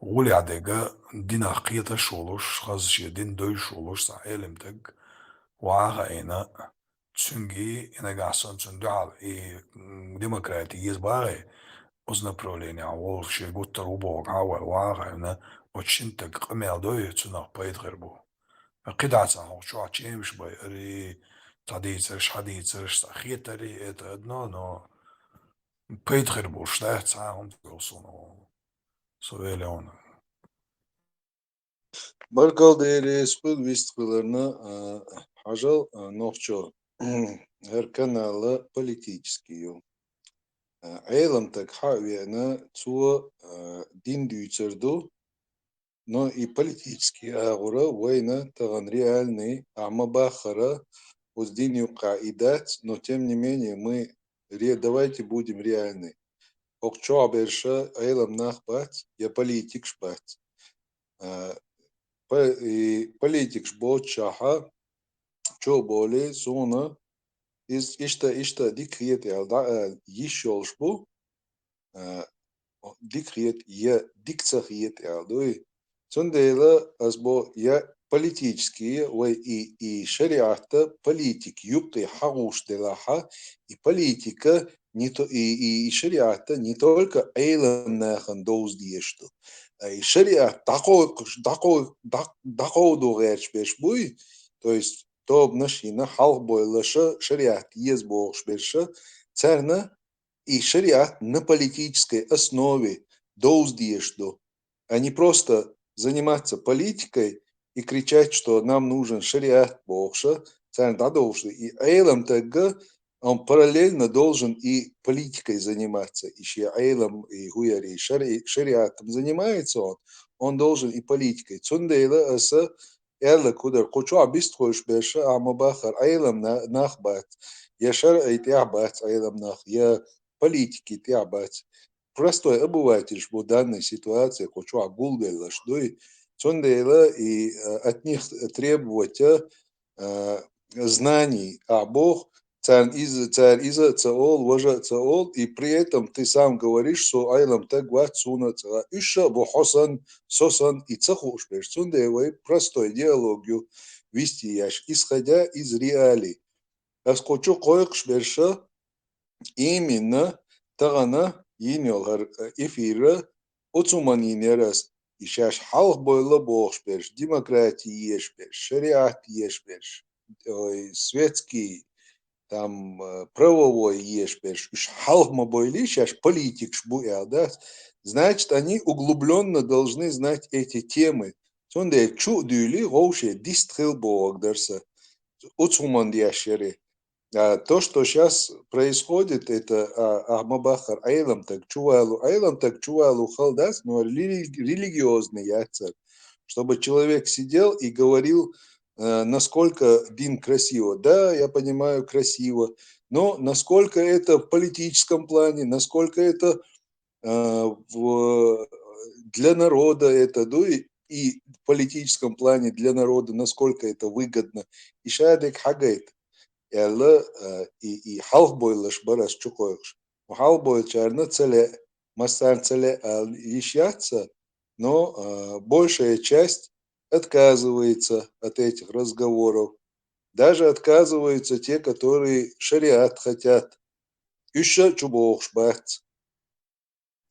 ГӀолехь дерг а динах кхеташ волуш, хаза шен дин девзаш волуш цхьа Ӏелам стаг охьа а хаийна, цуьнга и нагахь санна цунна дуьхьал и, м, демократи еза бахий, оцу направленехь волу шен гуттар а ву бохург хьа а валийна, охьа а хаийна, оцу шина стага къамел дой, цунах пайда хир бу. КхидӀа цхьа хӀокху чохь чемаш байъарий, цхьа дийцарш, хьан дийцарш, цхьа хетарий, это одно, но пайда хир болуш дац цхьа а хӀума тӀехула суна. Со велла ву. Баркалла Деле, ас хуьлу вистхиларна, а, хьажал, а, нохчо. ХӀара канал политический ю. А, Ӏелам стаг хьа а веана, цо, а, дин дуьйцур ду, но и политический агӀора вайна тахана реальный, ахьа ма-баххара, оцу дин юккъехь и дац, но тем не менее мы ре-, давайте будем реальны. ХӀокху чохь берш Ӏелам нах бац, я политикаш бац. А, по-, и политикаш боцушехь, чо а бовлий, суна иза иштта, иштта дика хета аьлла дӀаала йиш йолуш бу. А, дика хета, я дика ца хета аьлла дуй. Цундела ас бо я политический, вай и, и шариӀатта политика юккъе хьагӀуш делахьа, и политика не то, и, и, и шариӀатта не только Ӏелам нахана довза дезаш ду, а и шариӀат дӀакхойкхуш, дӀакхой-, дӀа-, дӀакховдо гӀерташ берш буй, то есть тобанаш йина, хьалха бойлаша шариӀат еза бохуш берша, царна и шариат на политической основе довза дезаш ду, а не просто заниматься политикой и кричать, что нам нужен шариат бохуша, царна дӀадовлуш ду. И Ӏелам тагга, он параллельно должен и политикой заниматься. И шен Ӏелам, и хӀу яр, и шари-, шариатом занимается он, он должен и политикой. Цундела аса аьлла кху дара, кху чохь бистхуьлуш берша, ахьа ма-баххара, Ӏелам на-, нах бац, я шарӀий тӀехь бац Ӏелам нах, я политики тӀехь бац. Простой обывательш бу данной ситуации кху чохь гулбеллаш дуй. Цундела и, а, от них требовать, а, знаний, а бох, царна иза, цара иза а ца олу, важа а ца олу, и при этом ты сам говоришь, со Ӏелам таг вац, суна а ца вац. Уьш а бу хьо санна, со санна, и ца хууш берш. Цундела вай простой диалог ю вести еш, исходя из реалий. Ас кху чу кхойкхуш берша, именно тахана йина йолу хӀара эфира, оцу хӀуманна йина яра ас, и шаьш хьалха бойла бохуш берш, демократи еш берш, шариат еш берш, ой, светский, там, э, правовой еш берш, уьш хьалха ма бойли, шаьш политикаш бу аьлла дац. Значит, они углублённо должны знать эти темы. Цундела чу а дуьйли, вовше дист хила бохург дара сан. Оцу хӀуманна деш яра. А то, что сейчас происходит, это а, а ма баххара Ӏелам таг чувалу, Ӏелам таг чувалу хала дац, но рели-, религиозный яц цар, чтобы человек сидел и говорил, э, насколько дин красиво. Да, я понимаю, красиво, но насколько это в политическом плане, насколько это э, в, для народа это, ну и, и в политическом плане для народа, насколько это выгодно. И шадик хагайт, элла, э, и, и халх бойлаш барас чукойгш. Халх бойлчарна целе, массар целе, а, ишьяца, но э, большая часть отказывается от этих разговоров. Даже отказываются те, которые шариат хотят. Уьш чубохш бац.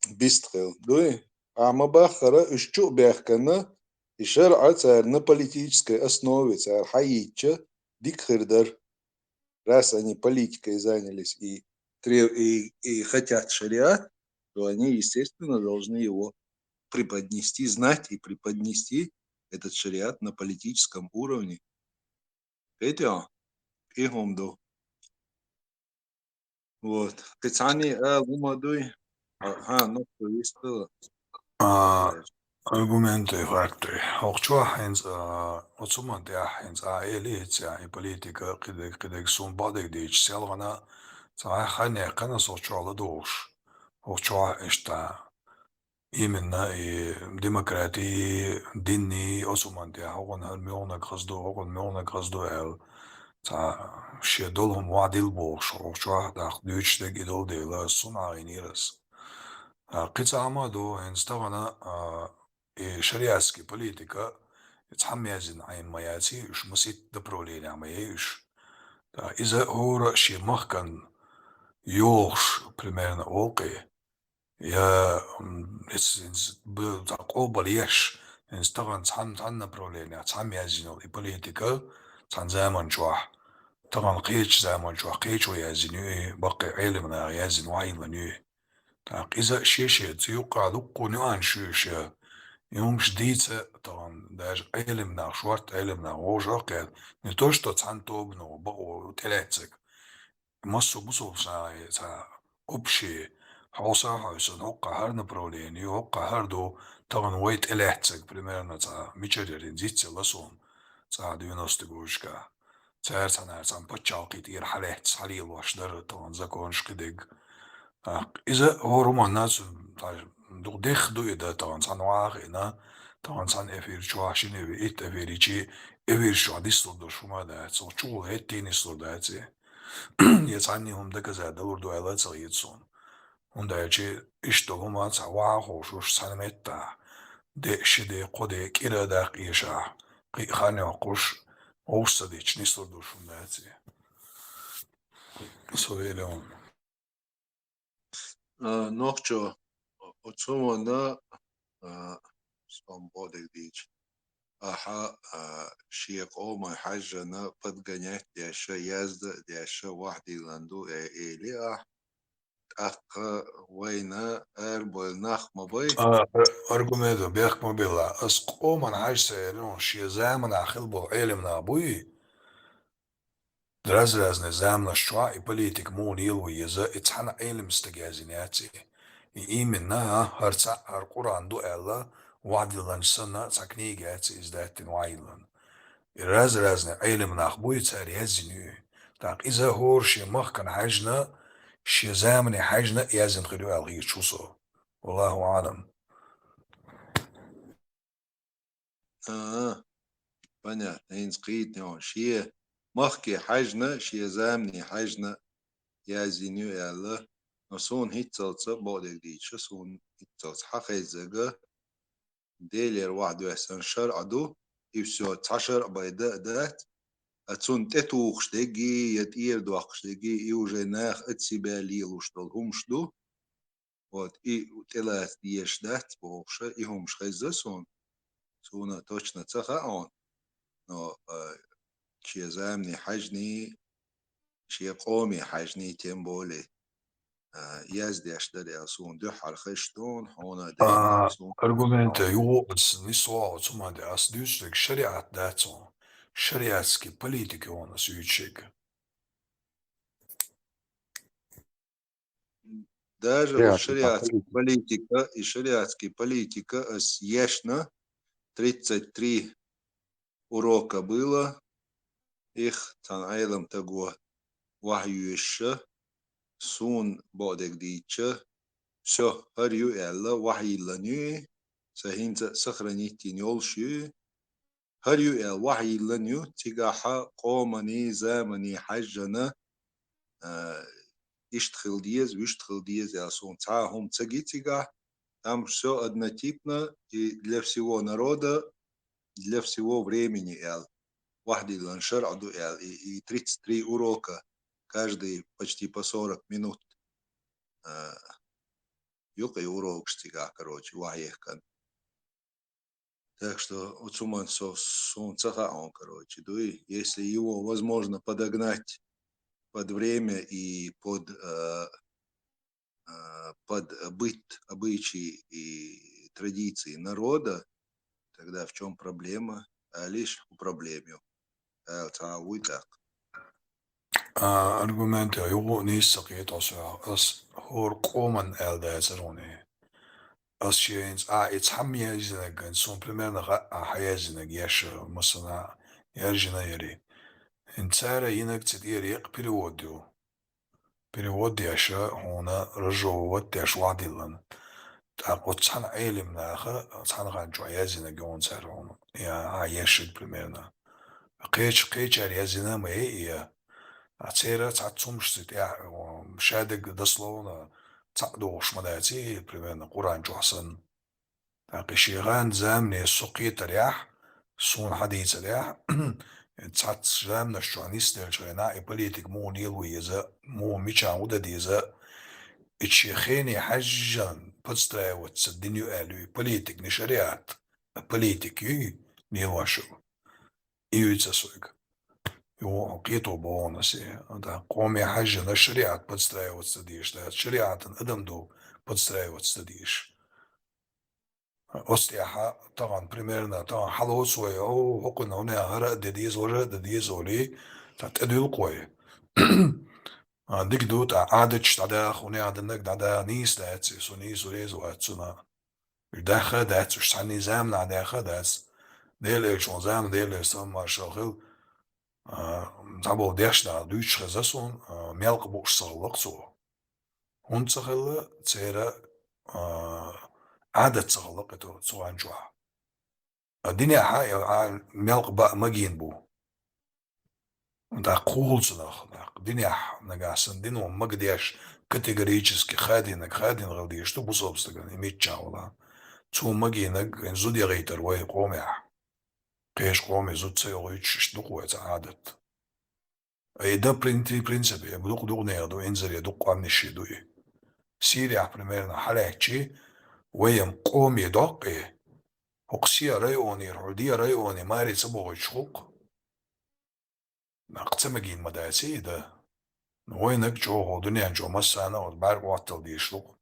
Бист хила. Дуй? А ма баххара, уьш чу а баьхкана, и шарӀа царна политической основе цар хьаийча, дика хир дар. Раз они политикой занялись и, треб- и, и хотят шариат, то они, естественно, должны его преподнести, знать и преподнести этот шариат на политическом уровне. Кхетий хьо? И хӀума ду. Вот. Кхы цхьанне ала хӀума дуй? А, хӀа, ну, что есть было? А, аргументы, факты. ХӀокху чохь хӀинца, а, оцу хӀуманна тӀехь хӀинца а эли хӀинца и политика, кхидерг, кхидерг суна бакъдерг дийча, селхана цхьа хан яьккхина со чохь ладугӀуш. ХӀокху чохь иштта именно и демократии, динний, оцу хӀуманна тӀехь хӀокхунна хӀара муьлханиг хаза ду, хӀокхунна муьлханиг хаза ду аьлла, цхьа шен долу хӀума вадийла бохуш, хӀокху чохь даккха дуьйцуш дерг и долу дела, суна Ӏа гӀийна ас. ТӀаккха кхин цхьа хӀума а ду, хӀинца тахана, а, и шариатский политика, и цхьамма яздина Ӏийна ма яций уьш, масийтта направлениях ма яй уьш. ТӀаккха иза хӀора шен махкан йохуш, примерно, олу кхин. Я, м, эс-, эс-, б-, цхьа къобал еш, хӀинца тахана цхьана, цхьана направлениях цхьамма яздина йолу и политика, цхьана заман чохь, тахана кхечу заман чохь кхечо яздина ю и, баккхий Ӏелам наха яздина вайна ю и. ТӀаккха иза шен-шен цу юккъехь дуккха нюанс ю уьш, и хӀумаш дийца тахана даже Ӏелам нах, шорта Ӏелам нах вовшах а кхетта, не то что цхьана тобано бакъо тӀелаьцнарг. Массо а бусулба нахе цхьа общий хьовса а хьовсуш, хӀоккхахь хӀара направление ю, хӀоккхахь хӀара ду, тахана вай тӀелаьцнарг, примерно, цхьа мичара яра, зицелла суна, цхьа девяностый годашкахь. Цара цхьанхьара цхьана пачхьалкхе тӀера хьалаьцна, хьалелош дара тахана законаш кхидерг. ТӀаккха иза хӀора хӀуманна цу, цхьа дукха дехха ду и дан, тахана цхьана ваха а хиъна, тахана цхьана эфир чохь, шина эфир, итт эфир йичи, эфир чохь нислур долуш хӀума а дац, цо чухула хӀетте а нислур дац и. Я цхьанне хӀума доказать далур ду аьлла а ца хета суна. ХӀунда аьлча иштта долу хӀума цхьа ваха а ховшуш, цхьана меттахь, де, ши де, кхо де кӀира а даккха эшахь, кхин а хан йоккхуш, вовшах ца дича нислур долуш хӀума дац и. Со вели хьуна. А, нохчо, оцу хӀуманна, а, со ма боху дерг дийча, ахьа, а, шен къоман хьаьжжина подгонять деш, язда а деш, вахдийлан ду э-, эли ахь, тӀаккха вайна арабевлла нах ма бай. А, ар-, аргумент бехк ма билла. Ас къоман хьаьжцӀа элира, шен заманахь хилла болу Ӏелам нах буй? Раз-разный заманаш чохь и политика муха лело еза, и цхьана Ӏелам стага яздина яц и. И именно, а, хӀара цхьаъ, хӀара Къуръан ду аьлла, вахдилланаш санна, цхьа книга яц и, иза даьттина вахдиллан. И раз-разный Ӏелам нах буй, цара яздина ю и. ТӀаккха иза хӀора шен махкана хьаьжна, шен замане хьаьжна яздина хир ю аьлла хеташ ву со. Валлаху аӀлам. А, понятно. ХӀинца кхийтина йолу. Шен махке хьаьжна, шен замане хьаьжна яздина ю аьлла. Но суна хӀинццалц а бакъдерг дийцича, суна хӀинццалц хьан хеззарг, Делера вахдоьссина шарӀа ду, и всё, цхьа шарӀа бен дан а дац, а цунна тӀетухуш дерг а, я тӀера доккхуш дерг а, и уже наха от себя лелош долу хӀумаш ду. Вот, и тӀелаца дезаш дац бохуш, и хӀумаш хезна суна. Суна точно ца хаьа хьуна, но, а, шен замане хьаьжний, шен къоме хьаьжний, тем более, а, яздеш дара аьлла суна дуьххьара хезаш ду хьуна, хьуна а, дайна суна. Аргумент ю, ас нисвала цу ма де, ас дуьйцург шариат дац хьуна. Шариатский политика ю хьуна ас юьйцург. Даже вот шариатская политика, и шариатская политика, ас ешна, тридцать три урока было, их цхьан Ӏелам таго вахьюйша, сун бокъдег дийча, всё, хӀара ю аьлла, вахьйиллан ю, са хӀинца сохранить йина йолуш ю, хӀара ю аьлла, вахьйиллан ю, цигахьа къомани, замани хьаьжжана, а, иштта хила деза, вуьшта хила деза аьлла, суна цхьа а хӀума ца ги цигахь, там всё однотипно и для всего народа, для всего времени аьлла, вахьдиллан шарӀ ду аьлла, и, и тридцать три урока, каждый почти по сорок минут, а, юкъа и урокаш цигахь, короче, вахьехкан. Так что оцу ман со, суна ца хаьа хьуна, короче, дуй. Если его возможно подогнать под время и под, э, э, под быт, обычаи и традиции народа, тогда в чём проблема? Алиш у проблемию. Аьлла цхьа а вуй тӀаккха. А, аргументех юха а нийса ца кхета хьо соьга. Ас хӀора къоман аьлла дацара хьуна. Ас шен хӀинца, а, и цхьамма яздинарг хӀинца суна примерно хаьа, хьан яздинарг еш, массана яздина яри. ХӀинца цара йинарг цу тӀера еккъа перевод ю. Перевод еш хьуна разжевывать деш вахьдиллан. ТӀаккха оцу цхьана Ӏелам наха, цхьана хан чохь яздинарг ю хьуна цара хьуна. Я, а, ешшиг примерно. Кхеча-, кхечара яздина ма яй и я. А церан цхьацца хӀумаш цу тӀехь, о, шадерг дословно цхьаъ дохуш ма дац и, примерно, Къуръан чохь санна. ТӀаккха и шен гӀан замане со кхетарехь, суна хьан дийцарехь, цхьацца заманаш чохь нисделчу хенахь и политика муха лело еза, муха мичахь хӀун дан деза, и шен хене хьаьжжан подстраиваться дина ю аьлла ю и политика, не шариат, а политика ю и лелош ю. И юьйцу ас вайга. Юха кхето боху аса, да, къоме хьаьжжина шариат подстраиваться дан дезаш дац, шариатан адам ду подстраиваться дан дезаш. Оцу тӀехьа тахана, примерно, тахана хьалоцу вай, о, хӀокхуьнан хӀунех хӀара а де деза, важа а де деза олий, тӀе дуьллу-кх вай. А, дика ду, тӀаккха Ӏадаташ дӀадаха, хӀунех динарг дӀадаха, нийса дац и, со нийса реза вац цунах. Уьш даьхха а дац, уьш цхьанний заманахь даьхха а дац. Делан элчанан заман, Делан салам-маршалла хила, а, цхьаболу дешнашка дуьйцуш хезна суна, а, мелкъа бууш ца хилла-кх цо. ХӀунда ца хилла, церан, а, Ӏадат ца хилла-кх и цу гӀан чохь. А динехь а, а, мелкъа баа магийна бу. ТӀаккха кхухьул цунах, тӀаккха динехь нагахь санна дино магадеш, категорически хадийнарг хадийна хила дезаш ду бусалба стагана, и миччахь валахь. Цо магийнарг вайн зуда яхийтар вай къомехь. Кхечу къоме зуда ца йохуьйтуш иштта ду-кх вай цхьа Ӏадат. И дан прин-, принципе, дукха дукха нехан ду, инзаре дукха къаьмнаш ду и. Сирехь, примерно, хьалаьцчи, вайн къоме доккхий, хӀокху Сиа районера, хьо Де районе маре ца бохуьйтуш ху-кх. Нах ца магийна ма дац и дан. Вайнаг чӀогӀа дуьнен чу массарна а оцу бӀаьрг Ӏоттала дийш ду-кх.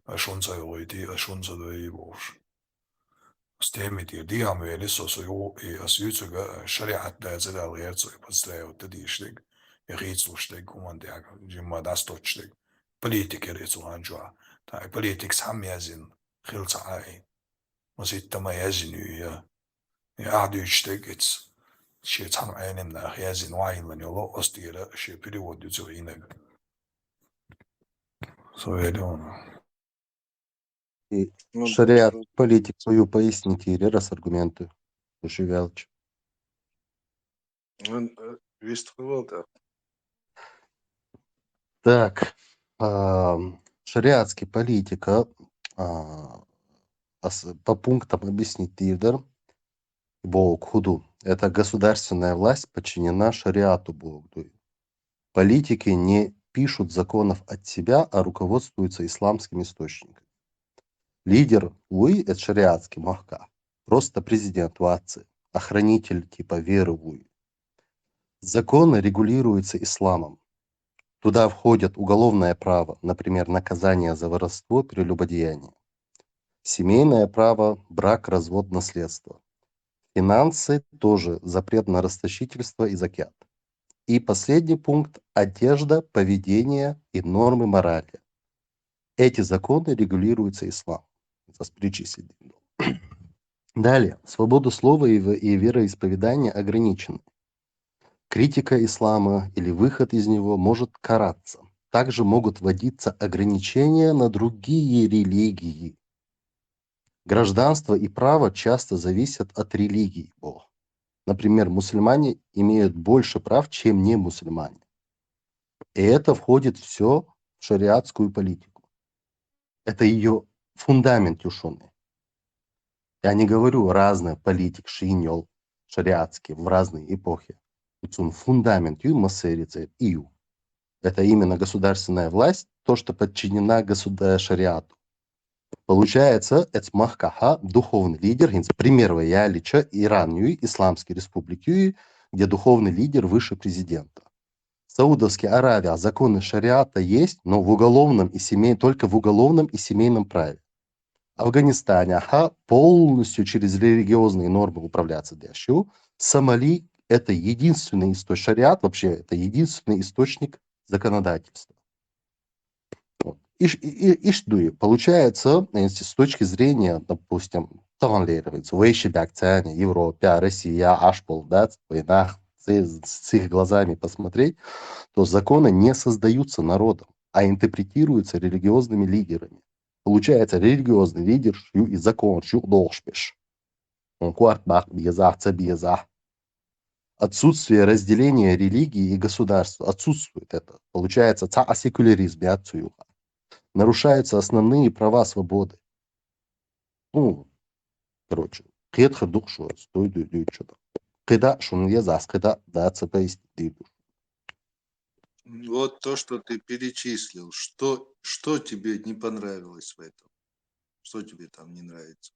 Аш хӀунда ца йохуьйтий, аш хӀунда ца дойий бохуш. Ас теми тӀера дехьа ма вели со, со юха и ас юьйцург шариӀат дацара аьлла гӀерта со и подстраивать дан дийшниг, я хийцалуш дерг, хӀуманна тӀехь жимма дӀасатоттуш дерг. Политика яра и цу гӀан чохь. ТӀаккха и политика цхьамма яздина хила ца Ӏа и. Масийтта ма яздина ю я. И ахь дуьйцуш дерг ица шен цхьана Ӏелам наха яздина вахьйиллина йолу, оцу тӀера шен перевод ю цо йинарг. Со вели вуно. И шариат политик свою поясните, или раз аргументы. Слушай, Вялыч. Ан, э, вистхуьлал тӀаккха. Так, ам, шариатский политика, а, ас-, по пунктам объяснить дийр дара. Боху хӀун ду. Это государственная власть подчинена шариату, боху дуй. Политики не пишут законов от себя, а руководствуются исламским источником. Лидер вуй, это шариатский махка. Просто президент вац, а хранитель типа веры вуй. Законы регулируются исламом. Туда входят уголовное право, например, наказание за воровство, прелюбодеяние. Семейное право, брак, развод, наследство. Финансы тоже запрет на расточительство и закят. И последний пункт — одежда, поведение и нормы морали. Эти законы регулируются исламом. Сейчас перечислить. Далее. Свобода слова и в- и вероисповедания ограничена. Критика ислама или выход из него может караться. Также могут вводиться ограничения на другие религии. Гражданство и право часто зависят от религии. О. Например, мусульмане имеют больше прав, чем не мусульмане. И это входит все в шариатскую политику. Это ее фундамент, юшуны. Я не говорю разные политик шиньол шариатский в разные эпохи. Цун фундамент ю масерицер ию. Это именно государственная власть, то, что подчинена государ- шариату. Получается, это махкаха духовный лидер, пример я лича Иран ю, Исламский республик ю, где духовный лидер выше президента. Саудовская Аравия, законы шариата есть, но в уголовном и семей, только в уголовном и семейном праве. Афганистане, ага, полностью через религиозные нормы управляться дальше. Сомали — это единственный источник, шариат вообще — это единственный источник законодательства. Вот. Иш, и, и, иш дуй. Получается, если с точки зрения, допустим, таванлервица, вейши бакцане, Европе, Россия, ашпол, да, войнах, с, с их глазами посмотреть, то законы не создаются народом, а интерпретируются религиозными лидерами. Получается, религиозный лидер шю и закон шю должбеш. Он куарт бак безах, ца безах. Отсутствие разделения религии и государства. Отсутствует это. Получается, ца секуляризм я цуюха. Нарушаются основные права свободы. Ну, короче, кет хадук шо, стой, дуй, дуй, чё там. Кыда шун я зас, кыда да ца поясни, дуй, дуй. Вот то, что ты перечислил, что, что тебе не понравилось в этом? Что тебе там не нравится?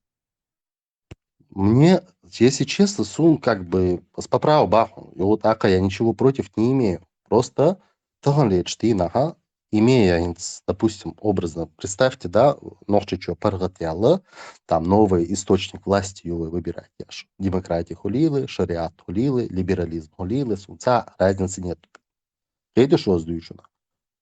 Мне, если честно, сун как бы с поправ бахун. И вот ака я ничего против не имею. Просто таган лечти наха, имея, инс- допустим, образно, представьте, да, нохчичо паргат яла, там новый источник власти его выбирать яш. Демократия хулилы, шариат хулилы, либерализм хулилы, сунца разницы нет. Кедеш воздуючуна.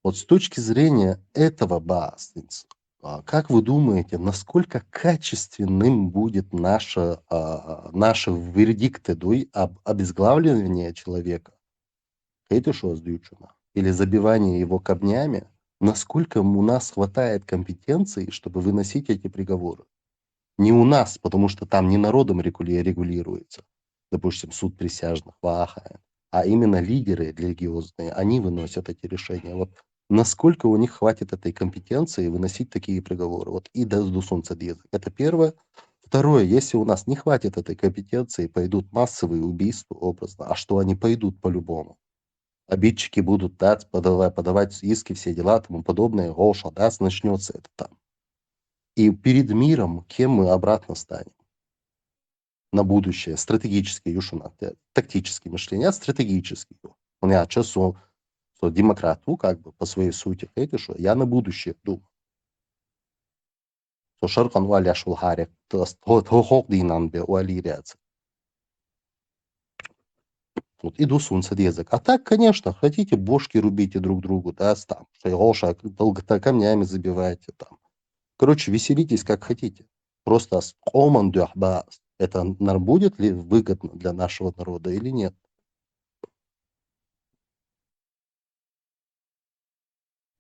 Вот с точки зрения этого баасниц, а, как вы думаете, насколько качественным будет наше, а, наши вердикты дуй об обезглавливании человека? Кедеш воздуючуна. Или забивание его камнями? Насколько у нас хватает компетенции, чтобы выносить эти приговоры? Не у нас, потому что там не народом регули- регулируется, допустим, суд присяжных, вахаем, а именно лидеры религиозные, они выносят эти решения. Вот насколько у них хватит этой компетенции выносить такие приговоры? Вот и до, до солнца деза. Это первое. Второе, если у нас не хватит этой компетенции, пойдут массовые убийства образно, а что они пойдут по-любому. Обидчики будут, да, подавать, подавать иски, все дела, тому подобное, гоша, да, начнется это там. И перед миром кем мы обратно станем? На будущее, стратегический, юшуна, те- тактический мышление, а стратегический. Он я сейчас со, со демократу, как бы, по своей сути, это что, я на будущее думаю. Со шаркан уаль яшул харек, то есть то, то хок динан бе уаль иряц. Вот иду сунца дезак. А так, конечно, хотите, бошки рубите друг другу, да, с- там, шайгоша, долго камнями забивайте, там. Короче, веселитесь, как хотите. Просто с командуях, да, это нар- будет ли выгодно для нашего народа или нет?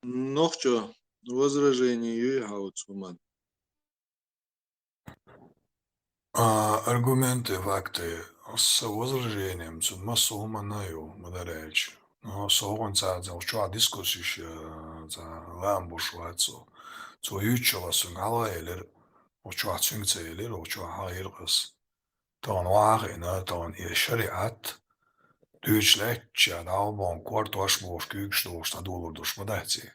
Нохчо, возражение юй хауц хуман? А, аргументы, факты. С возражением, с массовым анаю, мадаряч. Но соған цаадза, учуа дискуссиш, э, за ламбуш вацу. Цу ючула сунг ала элер, учуа цунг ца элер, учуа ха иргас. Тон вахина, тон и шариат. Дүүчлэчча, далбон, куартуаш буш, кюкш душ, та дулур душ, мадахци.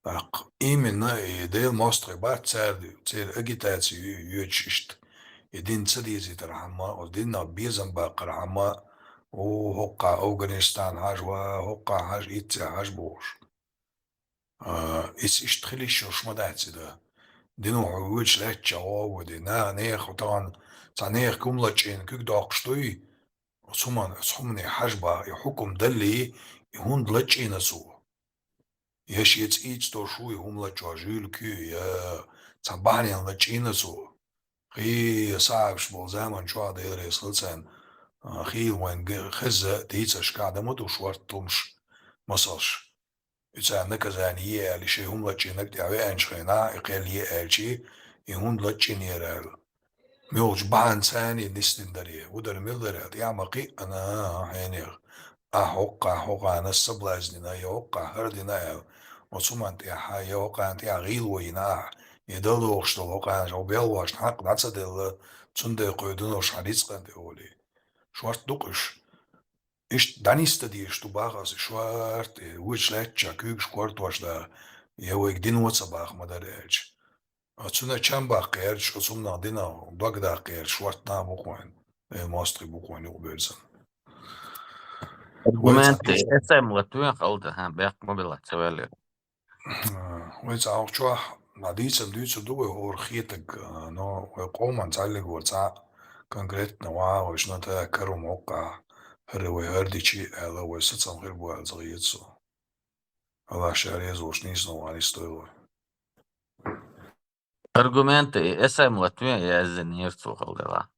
Так, именно и Дейл мостгы бат церди, цер агитацию ю- юч ишт. И дин цадизи тархама, о дин на безам бакархама, о хокка Афганистан хаж ва, хокка хаж итця хаж буш. А, ис ишт хилиш шуш мадаци да. Дин о юч лечча о води, на нех утаган, ца нех кум лачин, кюк докш туй, суман, сумни хаж ба, и хукум дали, и хунд лачин асу. Я шен цӀийца долуш ву и хӀума лачкъор, Жюль Кю, я цхьа бахьанехь лачкъийна цо. Хи, я сахьабаш болу заман чохь, Дела реза хила царна, а, хийла вайн га-, хеза дийцаршкахь дан ма ду шортта хӀумаш, масалш. И царна наказание е аьлла, шайн хӀума лачкъийнарг тӀехь веанчу хенахь, и кхел е аьлчи, и хӀунда лачкъийнера аьлла. Муьлхачу бахьанца царна и нисдина даре, ву дара мила дара, тӀехь ма кхиъна хьенех. Ахь хӀоккхахь хӀокхана соблазнина, я хӀоккхахь хӀара дина аьлла. Оцу хӀуманна тӀехь, я хӀокхана тӀехь гӀийла вайна ахь, я далдохуш долу хӀокхана хьо белхалошна хьакъ дӀа ца делла, цундела кхуьур ду хьан рицкъан тӀе олий. Шортта ду-кх уьш. Иштта дӀанисдан дезаш ду бах аса шортта, вуьйцуш лаьттачохь куьйгаш кортош дара, я вайга дино ца баха ма дара аьлча. Оцунна чам баккха гӀерташ, оцу хӀуманах динах дог даккха гӀерташ шортта нах бу-кх вайн, э, мостагӀий бу-кх вайн юкъабевзина. Аргументы, эс эм латуьйна хала дан, хьан бехк ма билла, ца ваьлла. Вай цхьа хӀокху чохь дӀа дийцам дуьйцур ду вай хӀора хетарг, но вай къоман цхьаьллиг вара цхьаъ конкретно ван вайшна тӀе карум хӀоккхахь, хӀара вай хӀара дичи аьлла, вай сацам хир бу аьлла ца хета со. Аллах ша реза волуш нийсонан ван нисдойла вай. Аргументы и эс эм латуьйна яздинера цо хала делахь.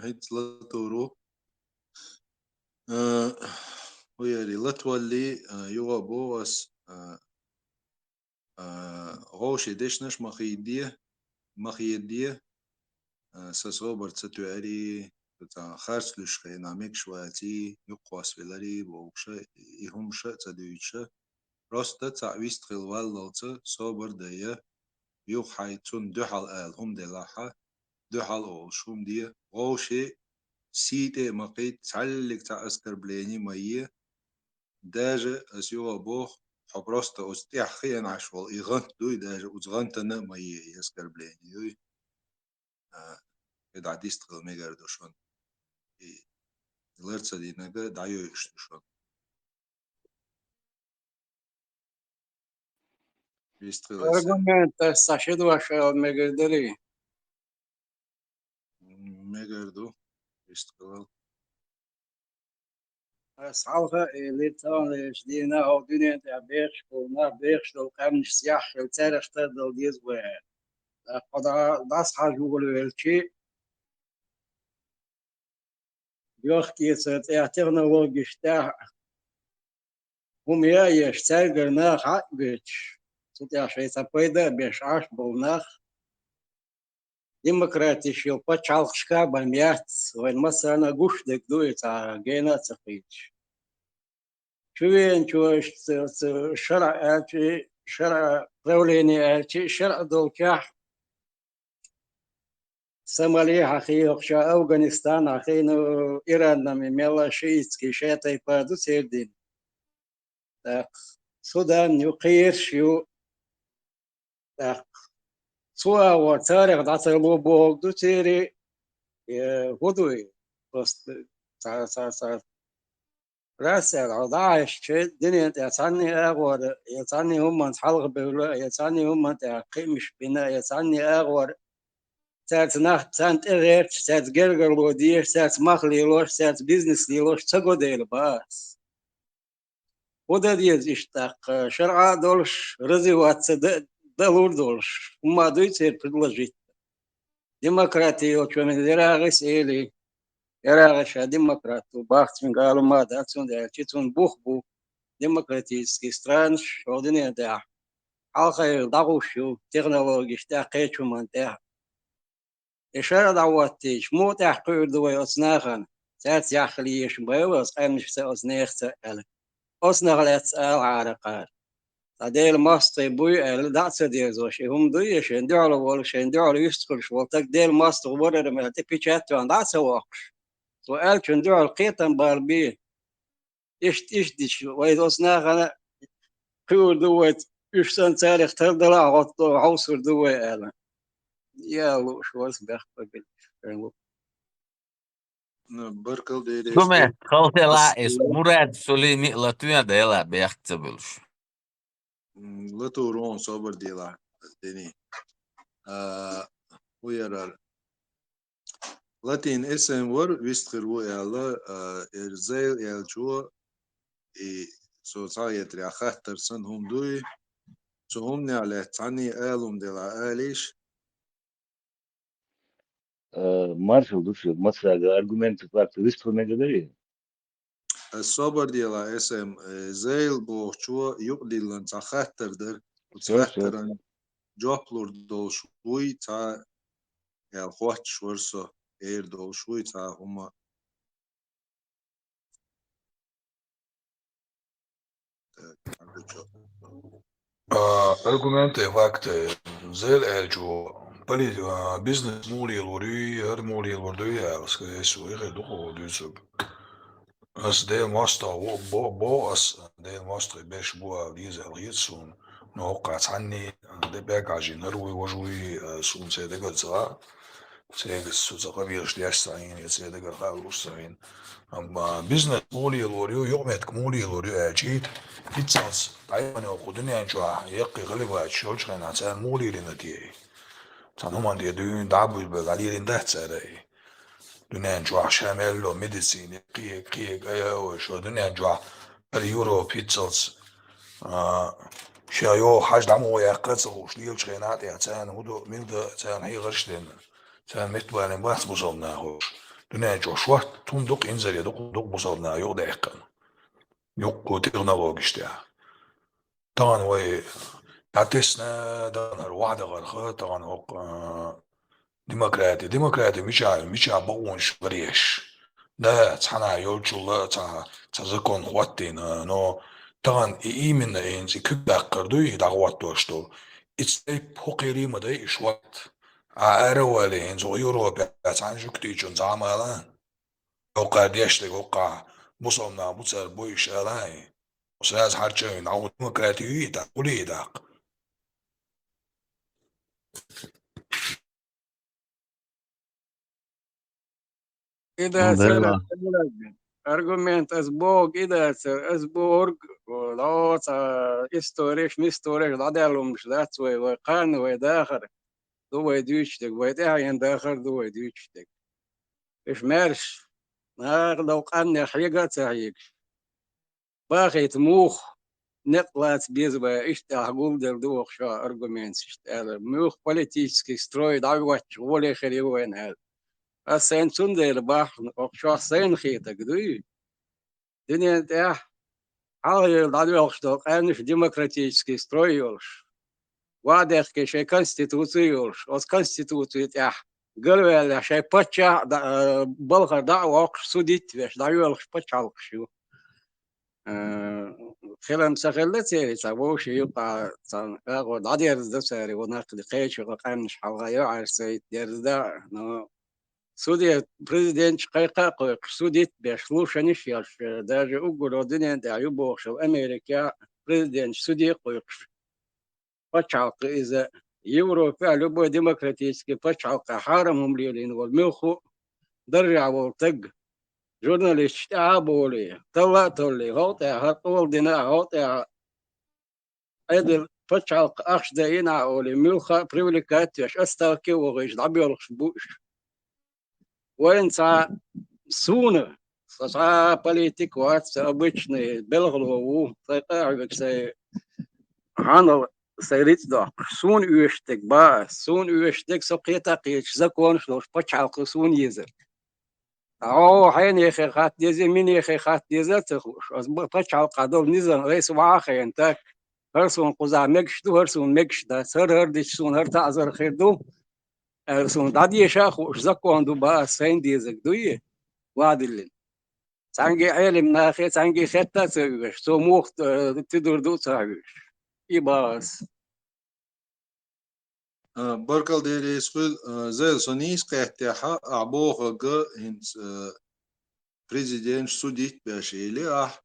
ХӀинца латур ву. Э, хӀу яри латвалли, э, юха а боху ас, э, э, гӀовши дешнаш ма хийде, ма хийде, э, сан собар ца тоьари, цхьа харц луьйш хенахь мегаш ваций, юккъе хьоьстина велари, бохуша, и хӀумаша а ца дуьйцуша. Просто цхьаъ вистхила валлалца собар дан я, юха хьайн цунна дуьхьал ала хӀума делахьа, дуьхьал олуш хӀума де, вовши сий тӀе а ма кхийта, цхьаьллиг цхьа оскорбление ма е. Даже ас юха а боху, хьо просто оцу тӀехь хиъна Ӏаш волу и гӀант дуй, даже оцу гӀантана а ма е и оскорбление дуй. А, и дӀа дистхила мегар ду шуна. И лар ца динарг дӀайойуш ду шуна. Вистхила аса. Аргумент аса ши дош ала мегар дарий? Мегар ду. Вистхила. Ас хьалха а элира, таханлерчу дийнахь хӀокху дуьнен тӀехь бехаш болу нах, бехаш долу къаьмнашца яхь хила, цаьрах тардала деза вай аьлла. ТӀаккха дӀа-, дӀасахьажа вуьйлавелчи, йохкеца тӀехь технологиш тӀехь хӀума яа еш, цаьргара наха хьакъ а гойтуш, цу тӀехь шайн цхьа пайда а беш Ӏаш болу нах, демократиш йолу пачхьалкхашка а бан яц, вайн массарна а гуш дерг ду и цхьа гена а ца кхийтуш. Чувенчо иштта ца, ца шаръа аьлчи, шаръа правление аьлчи, шаръа долчехь Сомали хьахийхича, Афганистан хьахийна, Иран-м и мелла шиитский шатайпа ду церан дин. ТӀаккха Судан ю, кхераш ю. ТӀаккха цу агӀор царах дӀа ца ло бохург ду церан, э, хӀун ду и? Просто ца, ца, ца Расса аьлла, хьо дӀахьаьжча, дуьнен тӀехь цхьанний агӀора, я цхьанний хӀуманца хьалхабевлла, я цхьанний хӀуманна тӀехь кхиамаш бина, я цхьанний агӀора цаьрца нах, царна тӀе гӀерташ, цаьрца гергарло дезаш, цаьрца мах лелош, цаьрца бизнес лелош ца го дела бац. ХӀун дан деза иштта тӀаккха, шаръа а долуш, развиваться дан, далур долуш, хӀумма дуй церан предложить? Демократи йолчо мила ЯрагӀис эли, ЯрагӀи ша демократ ву, бахцин гала ма дац, цундела аьлча, цунна бух бу демократический странаш хӀокху дуьнен тӀехь хьалхайла дӀагӀуш ю технологиш тӀехь, кхечу хӀуманна тӀехь. И шаръа дӀахӀоттийча, муха тӀехь кхуьур ду вай оцу нахана? Цаьрца яххала езаш ма ю вай оцу къаьмнашца, оцу нехаца аьлла. Оцу нах лаьцна ала хьара кхара. Ткъа Делан мостагӀий буй аьлла, дӀа а ца дерзош, и хӀума дуй, шайн дуьхьал волу, шайн дуьхьал юьстахуьлуш волу стаг Делан мостагӀа варара аьлла, тӀе печать тоьхна дӀа а ца воккхуш. Цо аьллачун дуьхьал кхетам бала бе. Иштта, иштта дича, вай оцу нахана кхуьур ду вай, уьш санна царах тардала а гӀотту хьовсур ду вай аьлла. Я лууш варца бехк ма билла. Ну, баркал дереш. Ду ме, халхела эс Мурад Сулими а латуьйна дела бехк ца буьлуш. М, латур вон собар дела, дени. А, хӀу ярар. Латин эсэм вар вистхир ву аьлла, а, эр зайл аьлчо, и со цхьа а хетарехь хаттар санна хӀума дуй, цу хӀуманехь лаьцна цхьанний алум делахь алийша. Э, маршалла ду шуьга, массаьрга аргумент, факт, вистхур мега дарий? Ас собар делахь, эс эм, э, Зайла бохучо юкъадиллина цхьа хаттар дара. Оцу хаттаран жоп лур долуш вуй цхьа аьлла хоттуш вара со, эр долуш вуй цхьа хӀума. Так, а, аргументы, факты, Зайла аьллачо, поли-, а, бизнес муха лелор юй, хӀара муха лелор дуй аьлла, скорее всего, и хир ду-кх хӀара дуьйцург. Ас Делан мостагӀа ву-, бо-, боху ас, Делан мостагӀий берш бу ала деза аьлла хета суна, но хӀокху цхьанний, а, де бегӀажийна хӀара вуй, важа вуй, а, суна церан дагара ца хаьа. Церан цу цхьа къамелаш деш ца Ӏийна, я церан дагара хаалуш ца Ӏийна. Амма бизнес муха лелор ю, юкъаметтиг муха лелор ю аьлча, хӀинццалц дӀайоьллина йолу кху дуьнен чохь яккхий халифаташ йолчу хенахь царна муха лелийна те и? Цхьана хӀуманна тӀе дуьйна дӀа а буьйлабевлла, дӀалелийна дац цара и? Дуьнен чохь ша мел йолу медицина, кхин, кхин, кхин, ой, шо дуьнен чохь хӀара Европа хӀинццалц, а, ша йогӀу хьажа дӀа муха яккха а ца хууш лелачу хенахь тӀехь царна хӀун ду, мила дан царна хьехарш а дина. Царна меттабалийна бац бусалба нахош. Дуьнен чохь шортта хӀума дукха инзаре дукха, дукха бусалба наха юкъадаьккхина. Юккъе технологиш тӀехь. Тахана вай дӀатесна, тахана хӀара вахьдахарх, тахана хӀокху, а, демократи. Демократи мичахь, мичахь бакъонаш ларъеш. Да, цхьана йолчул а цхьа, цхьа закон хӀоттийна, но тахана и именно хӀинца и куьг даккхар дуй, и дӀахӀоттош долу. И цхьа тайпа хӀокхерий ма дай и шортта. Ахьа ара а валий, хӀинца хӀокху Европехь цхьана жуьгтичунна цхьа а ма ала. Хьокхара деш дерг хӀокхахь бусалба нах бу, цара бойуш ала и. Сразу хьарча а вина, хьо демократи юй и тӀаккха, хӀун ле и тӀаккха? И дац, аргумент ас бохург и дац, ас бохург, о, цхьа истореш, мистореш дӀадаьлла хӀуманаш дац вай, вай кхарна вай дахар ду вай дуьйцуш дерг, вай тӀаьхьенан дахар ду вай дуьйцуш дерг. Уьш маьрша, наха дов къаннех хьега а ца хьегаш. Бахийта муха некъ лаца беза вай, иштта ахь гулделла ду оха шо аргументаш, иштта аьлла, муьлха политический строй дӀахӀотташ гӀоле хир ю вайна аьлла. Ас сайна цундела бахьана, оха шох сайна хетаг дуй? Дуьнен тӀехь хьалха дӀадоьлхуш долу къаьмнаш демократический строй йолуш, вадехке шайн конституци йолуш, оцу конституци тӀехь галваьллехь шайн паччахь а, балхара дӀа а воккхуш, судить а веш, дӀайоьлхуш пачхьалкхаш ю. Э, хилам ца хилла церан цхьа вовшийн юкъахь цхьана агӀор дӀадерзадо цара, вон наккха кхечу къаьмнаш хьалха йо Ӏаьржа сайта дерзадаьӀа, но суде президенташ кхайкха а кхойкхуш, судить а беш, слушаниш а еш, даже уггаро дуьнен тӀехь ю бохуш йолу Америкехь президенташ суде а кхойкхуш, пачхьалкх иза, Европехь любой демократический пачхьалкхехь хьарам хӀума лелийна волу муьлхха а даржехь волу таг, журналисташ тӀаьхьа а болий, талла а толлий, хӀокху тӀехь хӀара къола дина а, хӀокху тӀехь Ӏедал пачхьалкх ахча дайина а олий, муьлхха а привлекать а веш, отставке а вохуьйтуш дӀабоьлхуш бу уьш. Вайна цхьа, суна, со цхьа а политик вац, со обычный белхало ву, сайн къа а хьоьгуш, сайн хьанал, сайн рицкъ доккхуш. Суна оьшуш дерг ба ас, суна оьшуш дерг со кхета а кхеташ, законаш долуш пачхьалкх суна езарг. Хьо хьенехе хатта деза, минехе хатта деза а ца хууш, аса ба-, пачхьалкхахь долу низам айса ваха а хиъна, так, хӀара суна кхузахь мегаш ду, хӀара суна мегаш дац, хӀара, хӀара дича суна хӀара таӀзар хир ду, аьлла, суна дӀадеша а хууш, закон ду ба ас, сайна дезарг дуй, вадиллина. Цхьаьнгге Ӏелим нахе, цхьаьнгге хетта а ца оьшу, цо муха, э, тидур ду а ца хьоьжуш. И ба ас. А, баркалла делира, хуьлу, а, Зайла, со нийса кхеттехь, ахь бохург хӀинца, а, президенташ судить беш или ахь,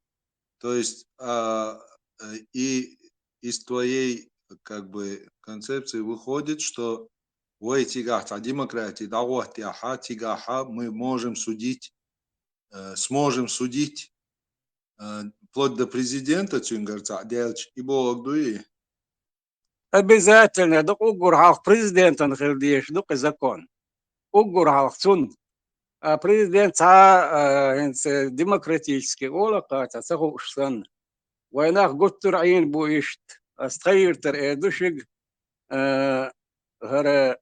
то есть, а, а, и из твоей, как бы, концепции выходит, что вай цигахь цхьа демократи дӀахӀоттехь, цигахь мы можем судить, э, сможем судить, э, вплоть до президента, цуьнгара цхьаъ даьлча, и бохург дуй? Обязательно, дукха уггар хьалха президентан хила дезаш ду-кх и закон. Уггар хьалха цунна. А президент цхьа, а, хӀинца демократический олакха ца, ца хууш санна. Вай нах гуттар а Ӏийна бу иштта. Ас тха юьртара эр ду шуьга, а, хӀара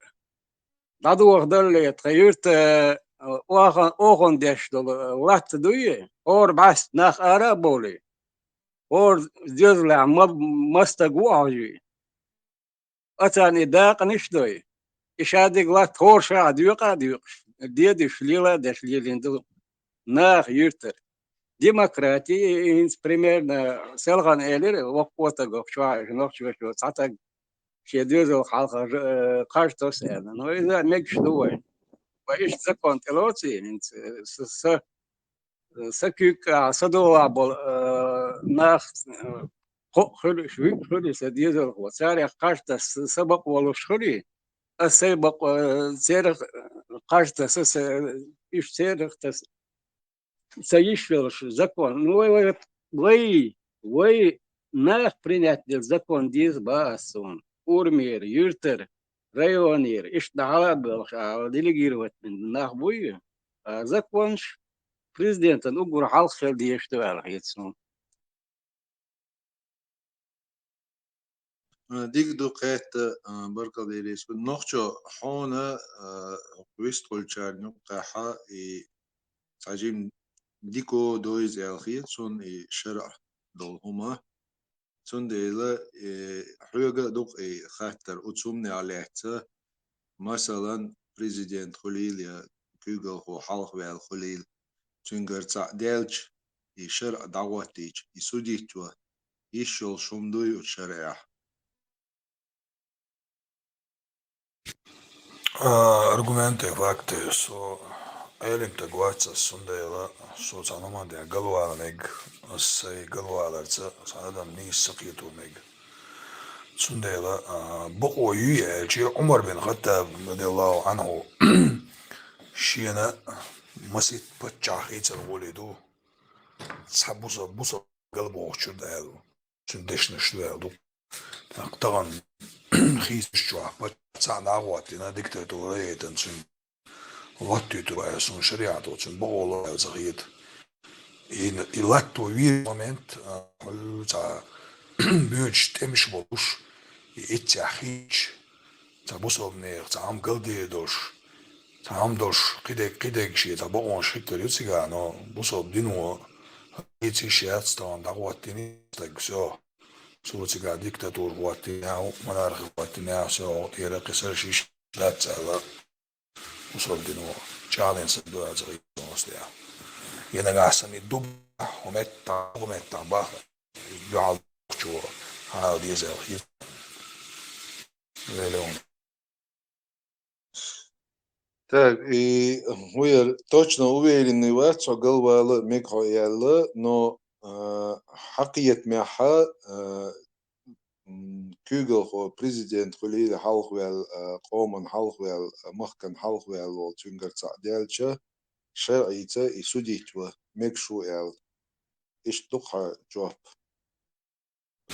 дӀадохадале, тха юьрта, а, оха-, охана деш долу, а, латта дуй, хӀора бӀаьста нах ара а бовлий, хӀора доьзалехь ма-, маса стаг ву а хьожий. Ацарна и дакъанаш а дой, и шадерг латта хӀора ша а доькъа а доькъуш, дедуш лела а деш лелийна ду наха юьртара. Демократия, и хӀинца примерно селхана элира, воккха таг чохь а, нохчо чу цхьа таг шен доьзалх хьалха ж-, э, кхаж тосу аьлла. Но иза мегаш ду вайн. Вай иштта закон тӀелоций хӀинца, э, с-, с-, Са куьг а, са долахь болу, а, нах, а, кхоъ хуьлу, вуьйъ хуьлу сан дезалхо. Царех кхаж таса са бакъ волуш хуьлий, ас сайн бакъ, а, церах кхаж таса, са, уьш церах таса, сан йиш йолуш закон. Ну, вай, вай, вай, вай нах принять делла закон деза бах ас суна. Урамера, юьртара, районера, иштта дӀахьала а боьлхуш, а, делегировать бина нах буй, а, законаш президентан уггар хьалха хила дезаш ду аьлла хета суна. А, дика ду кхетта, а, баркалла дерригаш. Нохчо, хьуна, а, вистхуьлучарна юккъехь и цхьа жима дика довза аьлла хета суна и шарӀ долу хӀума. Цундела, э, хьоьга а ду-кх и хаттар оцу хӀуманах лаьцна, масалан, президент хуьлийла я куьйгалхо хьалхаваьлла хуьлийла, цуьнгара цхьаъ даьлча, и шарӀ дӀахӀоттийча, и судить ван йиш йолуш хӀума дуй оцу шарӀехь? А, аргументы, факты. Со Ӏелим таг вац ас, цундела со цхьана хӀуманна тӀехь галвала мега, ас сайн галваларца цхьа адам нийса ца кхето мега. Цундела, а, бакъо юй аьлча, Ӏумар бин Хаттаб, радияллаху Ӏанху, шена масийтта паччахь хийцар гӀоле ду, цхьа бусал-, бусалба галбохучуьра аьлла. Цуьнан дешнаш ду аьлла ду. ТӀаккха тахана хийцаш чохь паччахь цхьаъ дӀахӀоттийна, диктатура яйтина цуьнан латтуьйтур аьлла, суна шариӀато цуьнан бакъо ло аьлла ца хета. И, и латто вийр момент, а, хьуьлла цхьа боьдуш тӀемаш болуш, и иццехь хийцаш, цхьа бусалбанех цхьа хӀума галдер долуш, цхьа хӀума долуш, кхидерг, кхидерг шен цхьа бакъонаш хӀиттар ю цигахь, но бусалба дино хийца йиш яц, тахана дӀахӀоттийна стаг, всё. Цо цигахь диктатура хӀоттийнехь, монархи хӀоттийнехь, всё, тӀера кхин сараш йиш яц аьлла, бусалба дино чӀагӀдина стаг ду аьлла ца хета суна. Я нагахь санна и ду бахь, хӀун меттахь, хӀун меттахь бахь, дуьхьал чу хьала деза аьлла хета. Лело. Так, и хӀун яра, точно уверенный вац хьо галвала мега хьо аьлла, но, а, хьакхетамехь, а, м, куьйгалхо президент хуьлийла хьалхаваьлла, а, къоман хьалхаваьлла, а, махкан хьалхаваьлла волу цуьнгара цхьаъ даьлча, шарӀица и судить ван мегаш ву аьлла. Иштта ду-кх хьан жоп.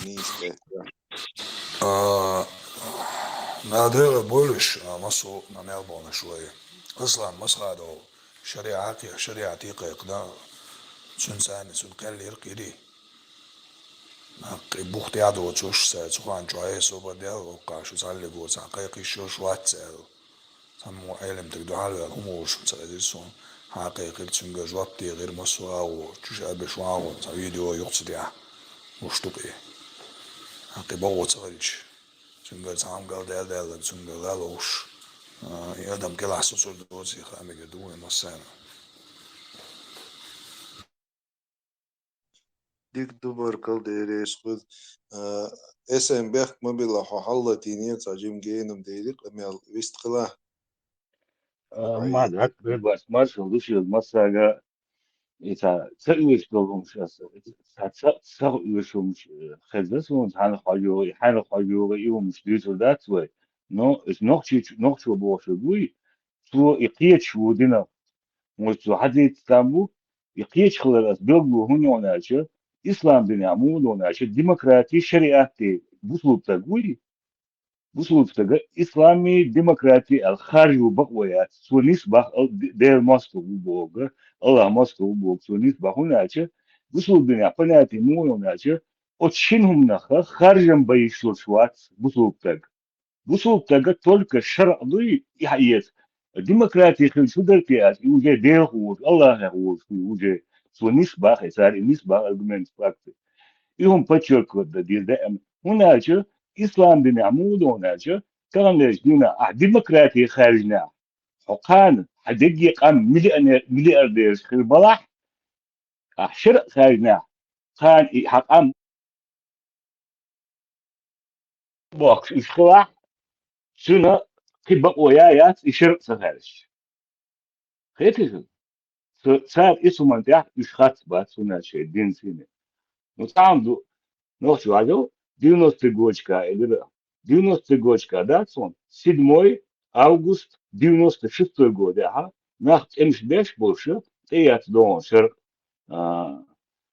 Нийса тӀе. А, мел дера бойуш, а, массо а мел бохуш вай. Аслан Масхадов шариӀа кхе-, шариӀате кхайкхина, цуьнан царна цуьнан кхел йира кхири. Кхин бух тӀе а доцуш, цара цу ханна чохь а собар даьлла, воккхахь шу цхьаллиг ву цхьа кхайкхийш йолуш вац аьлла. Цхьаммо Ӏелим таг дуьхьал ваьлла, хӀума волуш ца хезира суна. Хьан кхайкхира, цуьнгара жоп дехира массо а агӀо, чуьша а беш ван а гӀо, цхьа видео юха ца тӀехь, луш ду-кх и. Хьан кхин бакъо ца хилча, цуьнгара цхьа хӀума галдаьлла, даьлла, цуьнгара лалуш, а, и адам кӀелахь соцур доций хаа мегар ду вайн массарна. Дика ду, баркалла дерригаш хуьлда. А, эс эм бехк ма билла, хьо хьаллатийнера, цхьа жима генам дели, къамел вист хила. А, ма даккхир бац, маршалла ду шуьга массаьрга. И ца, ца оьшуш долу хӀумаш аса, ца, ца, ца оьшуш хӀумаш, э, хезна суна, хьанах хьожа йогӀу, хьанах хьожа йогӀу и хӀумаш дуьйцур дац вай. Но иза нохчич-, нохчо бохуш вуй, цо и кхеташ ву динах. Вай цо хьадийца там бу, и кхеташ хилар аса билгало хӀунда йогӀу аьлча, ислам динехь муха ду аьлча, демократи, шариат де бусулба стаг вуй. Бусулба стага ислами, демократи аьлла харжа ву бакъо яц. Цо нисбах ал-, Де-, Дела мостагӀа ву боху, Аллах мостагӀа ву боху, цо нисбах хӀунда аьлча, бусулба динехь понятие муха ду аьлча, Оцу шина хӀуманах харжам бан йиш йолуш вац бусулба стаг. Бусулба стага только шарӀ дуй и хьаэца. Демократи хилча шу дара те ас, и уже Делах волуш, Аллахах волуш, и уже цо нисбаха, и цара и нисбаха аргумент, факты. И хӀума подчеркивать дан деза даима. ХӀунда аьлча ислам динехь муха ду хьуна аьлча, таханлерчу дийнахь ахь демократи хаьржинехь, хьо кхана хьан дегге къам миллионер, миллиардераш хир балахь, ахь шарӀ хаьржинехь, кхана и хьан къам бохкуш уьш хилахь, цуьнан кхин бакъо я яц и шарӀ ца хаьржича. Хетий шуна? Ца-, цара и хӀуманна тӀехь уьш хатта бац, хӀунда аьлча шайн динца йина. Ну, цхьа хӀума ду, нохчо хьажал, девяностый годашка элира. Девяностый годашка дац хьуна, седьмой август девяносто шестой годехь, нах тӀемаш беш болуш, тӀеэцна догӀун шарӀ, а,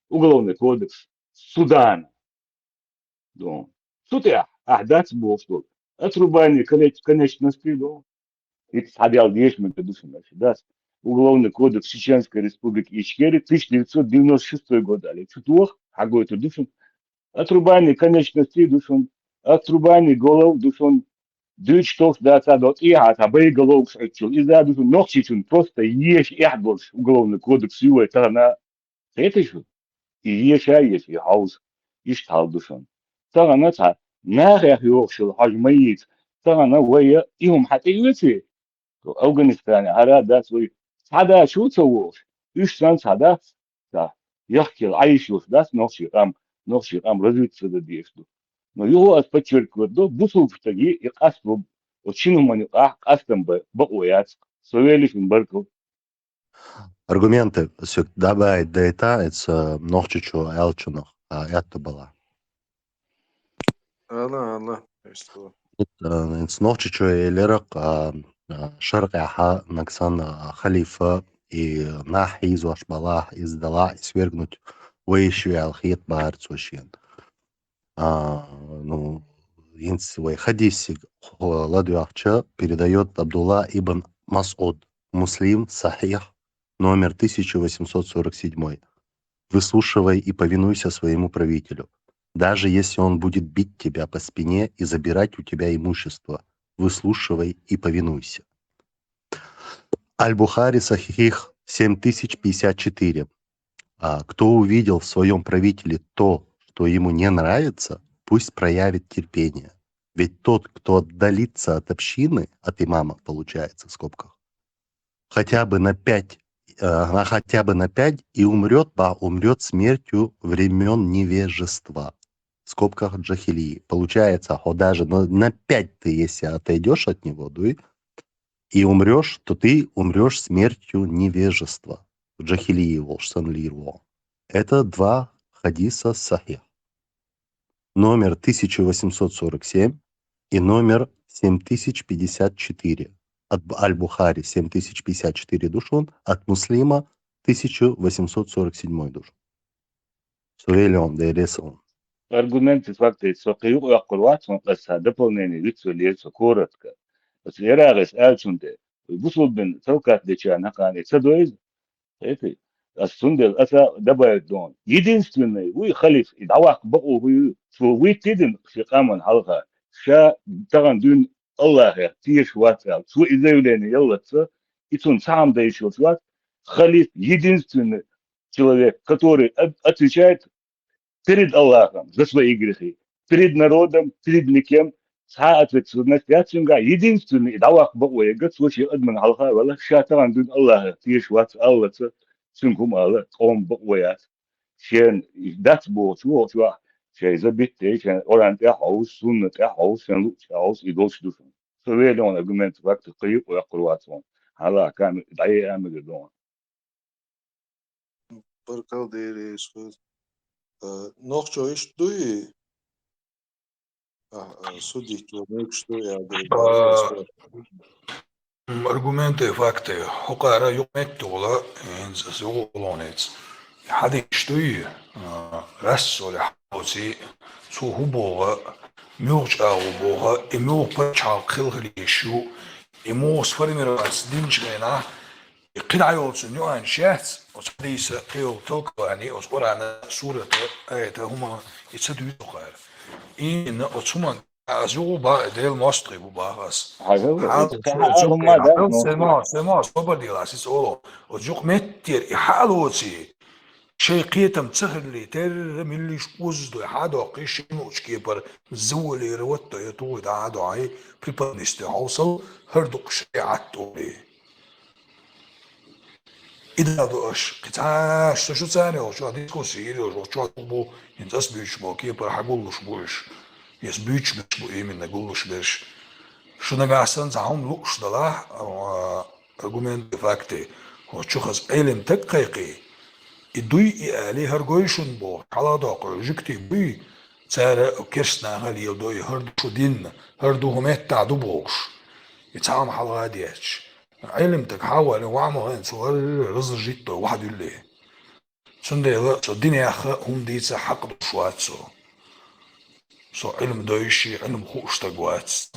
уголовный кодекс Судана. Ду. Цу тӀехь ахь дац бохуш долу. Отрубание конеч-, конечностей ду. ХӀинца схьадаьлла дешнаш ма ду шуна, дац. Уголовный кодекс Чеченской Республики Ичкерия, тысяча девятьсот девяносто шестой год аьлла. Чу тоха, хьагойтур ду шуна. Отрубание конечностей ду шуна. Отрубание голов ду шуна. Дуьйцуш долуш дац а до тӀехьа, цхьа боеголовкаш Ӏуьттуш йолу. Иза ду шуна, нохчичунна просто еша эхь долуш уголовный кодекс ю вай тахана. Хетий шу? И еша а еша, и хьовса. Иштта хьал ду шуна. Тахана цхьа нахех йогӀуш йолу хьожа ма йийца. Тахана вай и хӀума хьан тӀеоьций? Афганистане хӀара дац вай. Цхьа дачу ца вогӀуш. Уьш санна цхьа дац. Цхьа яхкел Ӏайш йолуш дац нохчий къам, нохчий къам развитие ца дан дезаш ду. Но юха ас подчеркивать ду, бусулба стаге и къасто, оцу шина хӀуманна юкъахь къастам бан бакъо яц. Со веллачун баркалла. Аргументы, соьга добавить дайта, эца Нохчийчоь аьллачунах, а, аьтто балахь. Ала, ала, эцо. Э, эца Нохчийчоь элира, а, а, шаркъехьа нагахь санна, а, халифа и нах хьийзош балахь, иза далахь, и свергнуть вайша ваьлла хета бара цо шена. А, ну, хӀинца вай хадисиг хьо ладоьгӀча, передаёт Абдулла ибн Масъуд, Муслим, Сахих, номер тысяча восемьсот сорок седьмой. Выслушивай и повинуйся своему правителю, даже если он будет бить тебя по спине и забирать у тебя имущество. Выслушивай и повинуйся. Аль-Бухари, Сахих, семь тысяч пятьдесят четыре. А кто увидел в своём правителе то, что ему не нравится, пусть проявит терпение. Ведь тот, кто отдалится от общины, от имама, получается, в скобках, хотя бы на пять, э, на хотя бы на пять и умрёт, ба, умрёт смертью времён невежества, в скобках джахилии. Получается, хьо даже на, на пять ты, если отойдёшь от него, да, и умрёшь, то ты умрёшь смертью невежества. Джахилии волуш санна лийр ву. Это два хадиса сахих. Номер тысяча восемьсот сорок семь и номер семь тысяч пятьдесят четыре. От Б-, Аль-Бухари семь тысяч пятьдесят четыре ду шуна, от Муслима тысяча восемьсот сорок седьмой ду шуна. Со веллачун Делера салам. Аргументы, факты со кхин юкъа йоккхур вац, хӀунда аьлча дополнение вицвеллера со коротко. Оцу ИрагӀис аьллачун тӀе, бусулба дин цалкат дечарна хьакъане ца дойза. Хетий? Ас цундела аса добавить ду хьуна. Единственный вуй халиф, и дӀаваккха бакъо вуй, цо вуьйттий дина шен къаман хьалха. Ша тахана дуьйна Аллахах тешаш вац аьлла. Цо и заявление яллалц, и цунна цхьа хӀума дан йиш йолуш вац. Халиф единственный человек, который от-, отвечает перед Аллахом за свои грехи, перед народом, перед никем, цхьа а ответственность яц цуьнгахь, единственный, и дӀаваккха бакъо ерг, цо шен адаман хьалха а ваьлла, ша тахана дуьйна Аллахах тешаш вац аьллалц, цуьнга хӀума ала, къоман бакъо яц. Шен дац бохучу, вохучу ваха, шайн забитте, шайн Къуръан тӀехь хьовса, сунна тӀехь хьовса, шайн луъчу тӀехь хьовса, и долуш ду шуна. Со веллачун аргумент, факты кхин юкъа йоккхур вац хьуна. Хьала камера дӀае а мегар ду хьуна. Баркалла, Делера салам. Э, нохчо иштта дуй? А, а, судить ван мегаш ду, я ду, А, баркалла. М, аргументы, факты. ХӀокхара юкъаметтахула, хӀинца ас юкъа лонец. Хьадийш дуй, а, Расуле хьоций, цо хӀу боху, муьлха чӀагӀо боху, и муьлха пачхьалкх хила хила йиш ю, и муха сформироваться динчу хенахь, и кхидӀа йолчун нуьӀанчаш яц, Оцу хьадиса кхийолу толковани, оцу Къуръана сурата, аята, хӀума и ца дуьйцу кхара. Именно оцу хӀуман аз югӀу баха, Делан мостагӀий бу баха ас. Хьажал, хьал, хьал, хьал, хӀума дац, хьал, ну. Сема, сема, собар дела, ас иза олу. Оцу юкъа меттера и хьалоций. Шайн кхетам ца хилли, терра миллиш озадой, хьадоккхий шен луучу кепара, зулера ватто я тухуй дӀа а дохьий, преподнести хьовсал, хӀара дукха шариӀат тӀури. И дала ду аша, кхин цхьа аша шу царна йолчохь дискуссия йира йолчохь чохь бу, хӀинца ас буьйцуш болу кепара хьан гуллуш бу уьш. Ас буьйцуш берш бу именно гуллуш берш. Шу нагахь санна цхьа хӀума лууш далахь, а, аргументы, факты, хӀо чу хаза Ӏелим таг кхайкхий, и дуй, и али, хӀара гой шуна боху, хьаладоккху жуьгтий буй, цара керстанаха леладой, хӀара ду шу динна, хӀара ду хӀу меттахь ду бохуш. И цхьа хӀума хьалха детташ. Ӏелим таг хьан вали, ваӀ ма хӀен, цо хӀара разлажитто, ваха дуьллий. Цундела со динехха хӀума дийца хьакъ долуш вац со. Со Ӏилма дойший, Ӏилма хууш стаг вац.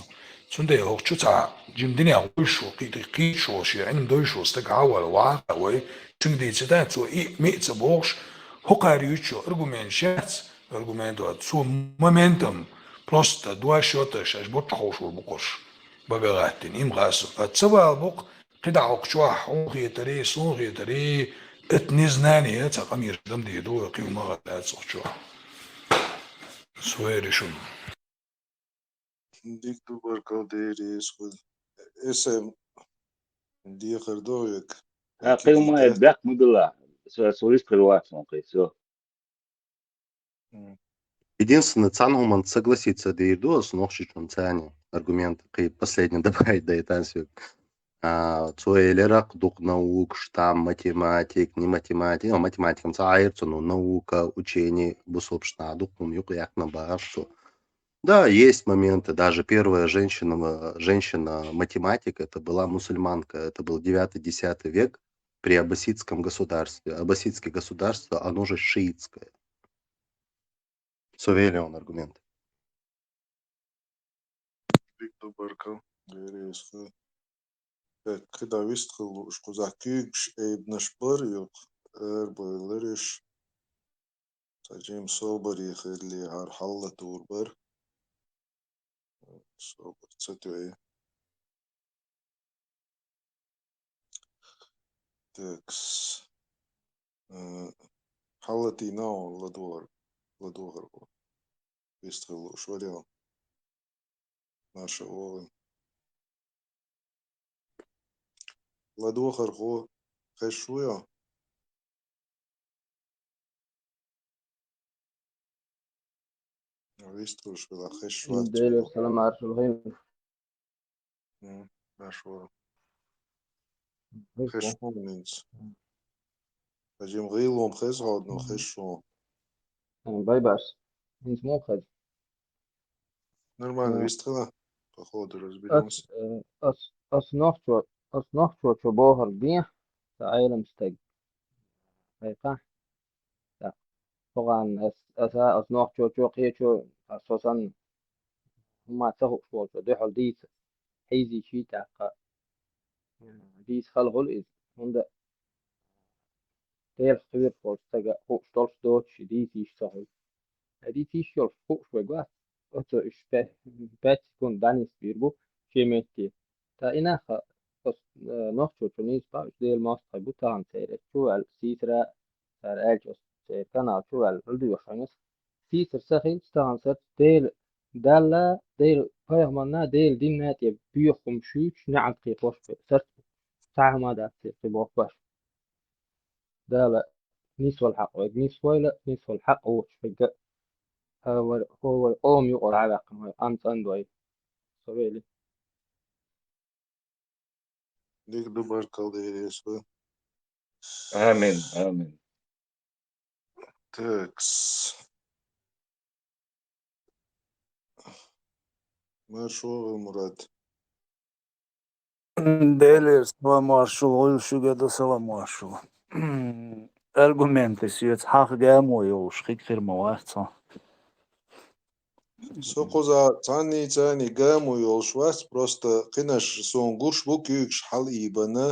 Цундела хӀокху чу цхьа жима динех вуьйш ву, кхи-, кхи-, кхийчо шен Ӏилма дойшо стаг хьан вала ваха вай, цуьнга дийцина, цо и миъ ца бохуш, хӀокхара юьйцучо аргументаш яц, аргумент вац. Цо моментом просто дош йотташ, аш бутт ховшур бу кхуш, бага гӀаттина, им хасу. А ца вала бу-кх, кхидӀа хӀокху чохь хьуна хетарий, суна хетарий, это незнание, цхьа къамелаш дам дийр ду, кхин ма гӀаттац хӀокху чохь. Со вери шуна. Дика ду, баркалла, Дела реза хуьлда. Эсэм дехар до век. Ткъа кхин ма э, бехк ма дала. Со, со вистхир вац хьуна кхин, со. М. Единственное, цхьана хӀуманца согласиться дийр ду аса нохчичунца цхьаьна аргумент, кхин последний добавить дайтан соьга. А, цо элира-кх дукха наукаш, там математик, не математик, а математикам ца Ӏайра цо, ну, наука, учение, бусалбашна дукха хӀума юкъаяьккхина бахара цо. Да, есть моменты, даже первая женщина, женщина-математик, это была мусульманка, это был девятый-десятый век при аббасидском государстве. Аббасидское государство, оно же шиитское. Со вели он аргумент. Дика ду, баркалла, Дела реза хуьлда. Э, кхидӀа вистхила лууш кхузахь куьйгаш айбанаш бара юкъа, арабевллера уьш. Цхьа жима собаре хилли, хӀара хьалла тур бара. Собар ца тоьу. Текс. Э, хьалатийна ладогӀар, ладогӀар бу. Вистхила лууш варе. Маша вогӀу. ЛадогӀархо хезаш ву йо? Вистхуьлуш хила хезаш вац. Делера салам, Аршал хӀин. М, баш вара. Хезаш ву хӀинца. Хазим гӀийлом хеза хьо, но хезаш ву. М, байбаш. ХӀинца муха хеза? Нормально, м, вистхила. По ходу разберёмся. Ас, э, ас, ас нохчо, ас нохчочо бохург ден, сан Ӏелам стаг. Кхайкха. Так. Хьо гӀан ас, аса, ас нохчочо, кхечо, ас со санна, хӀумма ца хууш волчо дуьхьал дийца. Хьийзийчий тӀаккха. Дийца хала хуьлу иза. ХӀунда Делах кхоьруш волчу стага хууш долуш доцуш и дийца йиш ца хуьлу. Ткъа дийца йиш йолуш хууш верг вац, оцо уьш пе-, пять секунд дӀанисбийр бу шен метте. Ткъа и нах, оцу, э, нохчочун нийса бу, уьш Делан мостагӀий бу тахана церан. Чу ваьлла, сийсара, цара аьлча, оцу церан канал чу ваьлла, хӀума доьхуш хьуна ас. Сийсара ца хилча тахана сарца Дела, Далла, Дела пайхамарна, Дела динна тӀе боьха хӀума шуьйцуш, неӀалт кхайкхош бу. Сарца цхьа хӀума дац церан кхин боху баш. Дала нисвала хьакъ вайга нисвойла, нисвала хьакъ воцуш вайга, а, вай, хӀо вай къоман юкъара дӀаваьккхина вай, къам цӀандой. Со вели. Дика ду, баркалла, Дела реза хуьлда. Амин, амин. Текс. Маршо, Мурат. Делера салам маршо, гӀуьллу шуьга ду салам маршо. Аргументаш соьца хьаха гамо йолуш хиг хир ма вац хьо. Со кхуза цхьанний царний гамо йолуш вац, просто кхинаш суна гуш бу куьйгаш хьалаийбана,